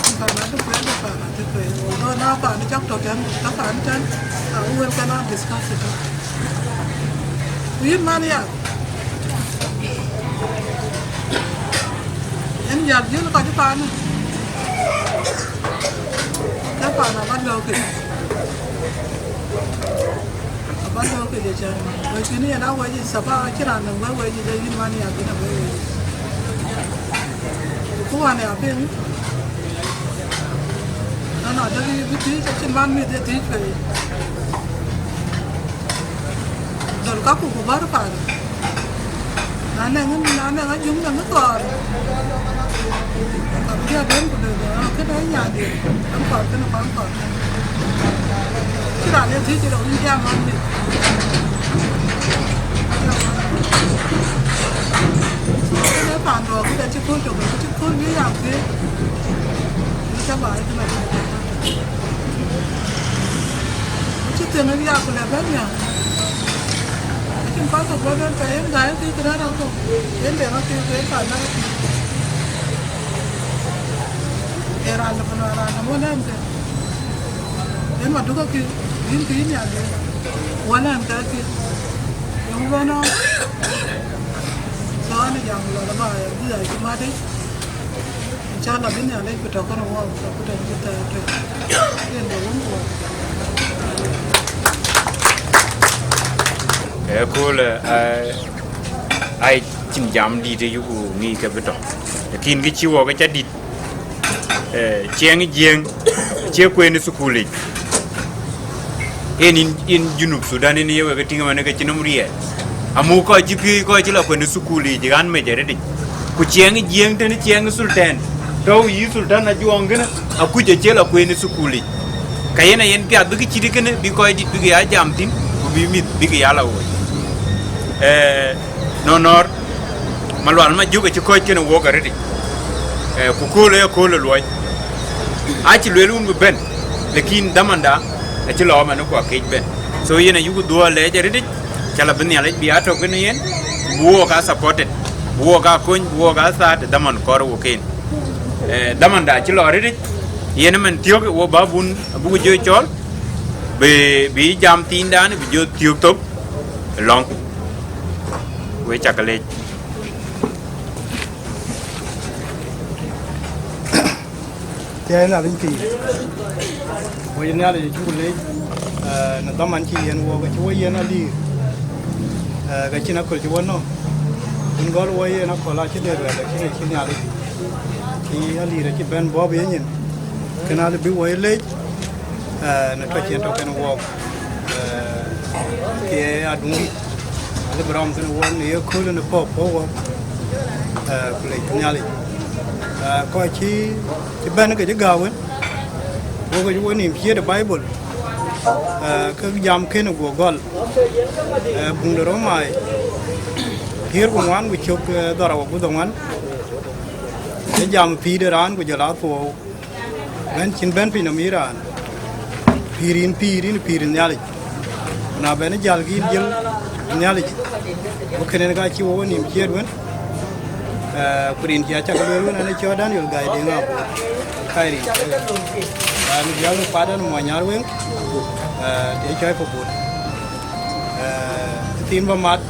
Cïn paan aduk pɛɛi, ku paan aduk pɛɛi. Although na paan cak tɔ̈ tɛ̈n, ka paan tɛ̈n, a wël kɛn a discuss it. Ku yïn man ya, yen jäl jël kɔc paanë, ke paan aba lɔ̈ɔ̈k kek. Aba lɔ̈ɔ̈k kek ëcän. Wɛ̈t kënë yen a wɛ̈c yic, thapa acïn raan nɔm wɛ̈t wɛ̈c yic, ee yïn man ya kënë wɛ̈t wɛ̈c yic. Ku kë wään ya piŋ, nɔn adek bï thiëc, acïn man mïth ye thiëc pei. Dhɔl kaku ku bär paan. Na nɛŋ, na nɛŋ ajuŋ nɛŋ kɔɔr. Ka bï jɔ den ku dödö, a kënë ë nyandiɛ̈. An kɔɔr kënë, kɔn kɔɔr kënë. Cï raan ye thiëc rɔt wïn jam an mïth. Kënë paan dɔɔk, kënë cï kööl tök, cï kööl bï ya thiëc. Cï cä baai kënë. Cï thënë riaak ku lɛ bɛ̈n nhial. Acïn kɔc kɔ̈k bɔ̈ bɛ̈n, ke yen gäi kï këdäŋ rɔt kɔ̈k. Yen de rɔt kï, ke yen paan rɔt kï. Ee raan lë bɛ̈n, raan lë wën ɛn ke. Yen ma dukë kï, yïn kï yïn nhial de. Wën ɛn ke kï. Yöŋ bɛ̈n ɔ. So an jam lɔ ba ya bï ya cï mat ic. Inshallah bï Nhialic ku tɔ̈ kënë wɔ, ku tɔ̈ ku tɔ̈ cï thɛɛr tɔ̈. Yen de wun wɔ. Ee köölë, ai, ai cïn jam dït ë yuku ŋic ke bï tɔ̈. Lakin kë cï wɔ ke cä dït, ee, ciɛɛŋ ë Jiëëŋ acie kueen ë thukul yic. Yen yïn, yïn Junub Thudan, yïn ye wek ke tïŋ ëmënë ke cïn nɔm riɛɛl. Amuk kɔc cï piööc, kɔc cï lɔ kueen ë thukul yic ɣän mec arëtic. Ku ciɛɛŋ ë Jiëëŋ tënë ciɛɛŋ ë Sultan, tɔ̈u yï Sultan Ajuɔɔŋ kënë, akuc acie lɔ kueen ë thukul yic. Ka yen ayen piath bï kë cït kënë, bï kɔc dït bï ke ya jam thïn, ku bï mïth bï ke ya lɔ ɣööc. Ee, nɔnɔɔr, Malual Majök acï kɔ̈ɔ̈c kënë wok arëtic. Ee, ku kööl ë kööl ë luɔi. Acï lueel wun bï bɛ̈n, lakin dhamanda acï lɔ ëmënë ku akëc bɛ̈n. So yen ayuku dhuɔ̈ɔ̈r lɛɛc arëtic, cä lɔ bï Nhialic bï a tök kënë yen, bï wok a supported, bï wok a kony, bï wok a thaat ë dhaman kɔɔr wok en. Ee, dhamanda acï lɔ arëtic, yen ëmën thiök wo bä bun abuk jɔ cɔl, bï, bï jam thiindan, bï jɔ thiök thok ë lɔ̈ŋ. We cak lec. Tiɛɛi Nhialic pïïr. Wec Nhialic acuk leec, eh, në dhaman cï yen wok, acï wo yen alïïr. Eh, ka cïn aköl cï wo nɔ̈k. Yïn gɔl wo yen aköl acï dɛ̈t wɛ̈t, lakin acï Nhialic. Cï alïïr acï bɛ̈n buɔ̈p ye nyin. Kën alë bï wo ye leec, eh, në tɔ̈ cïn tɔ̈ kën wok. Eh, ke aduŋ, alë bï rɔm kënë wok në ye köölë në pɔ̈k pɔ̈k wok, eh, ku lec Nhialic. Eh, kɔc cï, cï bɛ̈n ke cï gääu wën, wok cï wo nïïm ciëët ë Baibol, eh, ke jam kënë guɔ gɔl, eh, buŋ de Romai, thiëër ku ŋuan ku cök, eh, dhɔrou aguth aŋuan, ë jam pïïr de raan ku jɔl a thuɔɔu. Bɛ̈n cïn bɛ̈n piny nɔm yïn raan, pïïr yïn pïïr, yïn pïïr Nhialic. Ku na bɛ̈n jäl, ke yïn jël Nhialic. Ku kënë ka cï wo wo nïïm ciëët wën, eh, ku rin cï acak lueel wën, an, ë cɔɔt Daniel Gai Deŋ Abor, kai rin. An, biäk në padan muɔny Nyarweŋ, eh, të cɔɔi Pabot. Eh, thiin bä mat,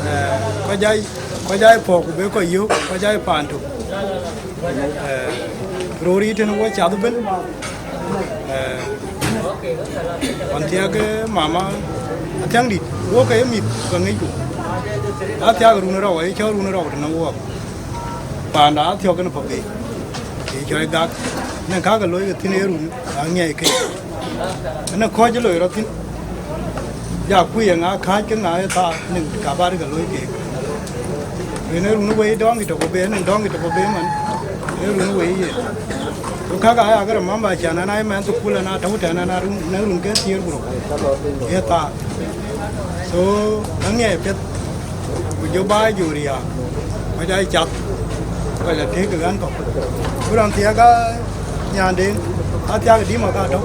eh, kɔc jai, kɔc jai pɔ̈k ku be kɔc yök, kɔc jai paan tök. Eh, röör yic tënë wo cath ëbën. Eh, ɣɔn thiääk, eh, mama, Athiäŋdït, wok ke ye mïth ke ŋicku. Athiäk run rou, aye cɔl run rou tënɔŋ wok. Paanda Athiɔ̈k kën Pɔ̈k Geek, ye cɔl Gak. Në ka ke looi ke thïn ë run aŋiɛc ke. Në kɔc loi rɔt thïn. Ja kuc ye ŋa kääc ke ŋa ë thaa në kabar ke looi keek. Yen ë run wei dɔŋ ë tɔ̈ ku be, në dɔŋ ë tɔ̈ ku be man. Ë run wei ye. Ku kaka aya ke remember can an, ai mɛn thukul an, atɔ̈ tɛ̈n an, arun, në run ke thiëër ku rou. Ye thaa. So, aŋiɛc piɛth. Ku jɔ baai jɔ riääk. Kɔc aa cath. Kɔc la tëëk ke ɣän kɔ̈k. Ku raan thiɛk aa Nyanden, Athiäk Dïm aka tɔ̈.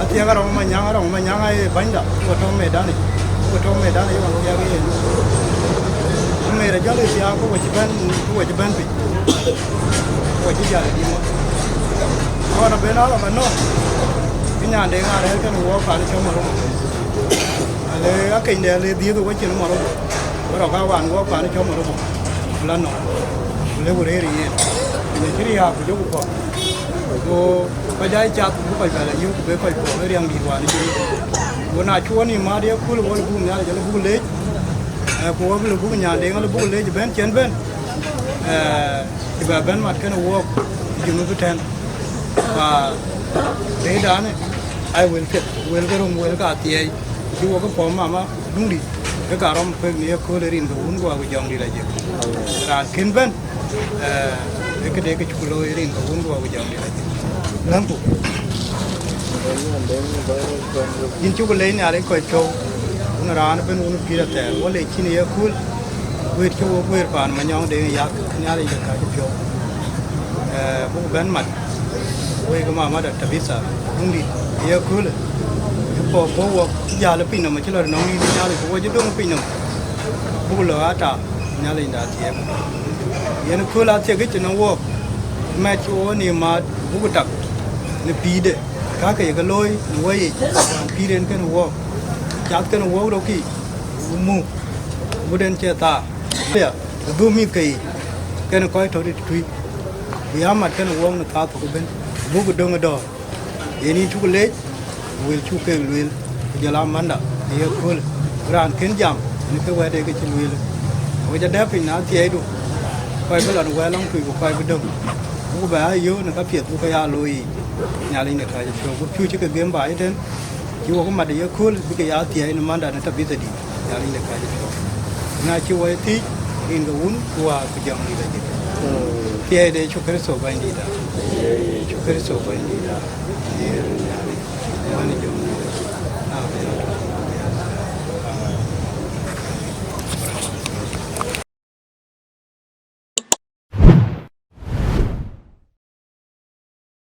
Athiäk Arɔŋ Manyaŋ, Arɔŋ Manyaŋ aye bänyda, ku tɔ̈ medanic, ku tɔ̈ medanic ɣɔn thiäk yen. Ku Mer ajɔl ë thiaak, ku wɔ cï bɛ̈n, ku wɔ cï bɛ̈n piny. Ku wɔ cï jäl ë Dïm. Ɣɔn abën ala ba nɔ̈k, ke Nyanden aa rɛ̈ɛ̈r kën wɔ pan cɔm Arɔŋ. Ale akënydɛ le dhiëëth wecin Moroko, ku rɔk a wan wɔ pan cɔm Moroko, ku la nɔm, ku le ku rëër yen, yen acï riääk ku jɔku kɔ̈k. Ku kɔc aa cath ku kɔc bɛ la yök ku be kɔc puɔ̈k ë riäŋdït wään ë jɔku. Ku na cï wɔ nïïm maat ye kööl wɔ le buk Nhialic, ale buk leec, eh, ku wɔ bï le buk Nyanden, ale buk leec bɛ̈n cïn bɛ̈n, eh, cï bɛ bɛ̈n mat kënë wɔɔk ë Junub ëtɛ̈n. Fa rëëdan ë, ai wël piɛth, wël ke röm, wël ka thiɛɛi, cï wɔ ke puɔ̈k mama Duŋdït, ke ka rɔm kuek në ye kööl ë rin ke wun guɔ ku jɔŋdït ajëk. Raan kën bɛ̈n, eh, ë këde ke cuk looi ë rin ke wun guɔ ku jɔŋdït ajëk. Läŋku. Yïn cuk leec Nhialic kɔc piɔ̈u, wun raan ëbën wun pïïr athɛɛr, wɔ le cïn ye kööl, wëët cï wok guëër paan Manyɔŋ Deŋ Yak, Nhialic de kacï piɔ̈u. Eh, buk bɛ̈n mat, wek mama da Tabitha, Duŋdït, ye köölë, ë puɔ̈k puɔ̈u wok, cï jäl ë piny nɔm, acï lɔ nɔm yïn Nhialic, ku wɔ cï döŋ piny nɔm, buk lɔ ata, Nhialic da thiëëk. Yen kööl athiëk yic tënɔŋ wok, mɛt cï wɔ nïïm maat, buk tak në pïïrde, kakë ye ke looi në wɔ yic, wään pïïr en kënë wok, cath kënë wok rɔ̈k yiic, ku muk, ku den cie thaa. Ya, ku dhuk mïthke yiic, kënë kɔc tɔ̈ tëtui, ku ya mat kënë wok në thaa thok ëbën, buk döŋ ë dɔ̈ɔ̈r. Yen yïn cuk leec, ku wël cuk keek lueel, ku jɔl a manda në ye köölë, ku raan kën jam në ke wɛ̈t ee ke cï lueel. Awec adɛ̈ piny në athiɛɛidu, kɔc bï lɔ në wɛ̈ɛ̈r lɔŋ tui ku kɔc bï döŋ, buk bɛ aa yöök në kapiɛth buk ke ya looi yiic, Nhialic në kääc ë piɔ̈u, ku piööc cï ke gem baai ëtën, cï wok mat ë ye kööl bï ke ya thiɛɛi në manda në Tabitha dït, Nhialic de kääc ë piɔ̈u. Na cï wɔ ye thiëc, rin ke wun ku wäär ku jɔŋdït ajëk. Thiɛɛi de Yecu Kërtho Bɛ̈nydïïtda. Yecu Kërtho Bɛ̈nydïïtda. Yen Nhialic.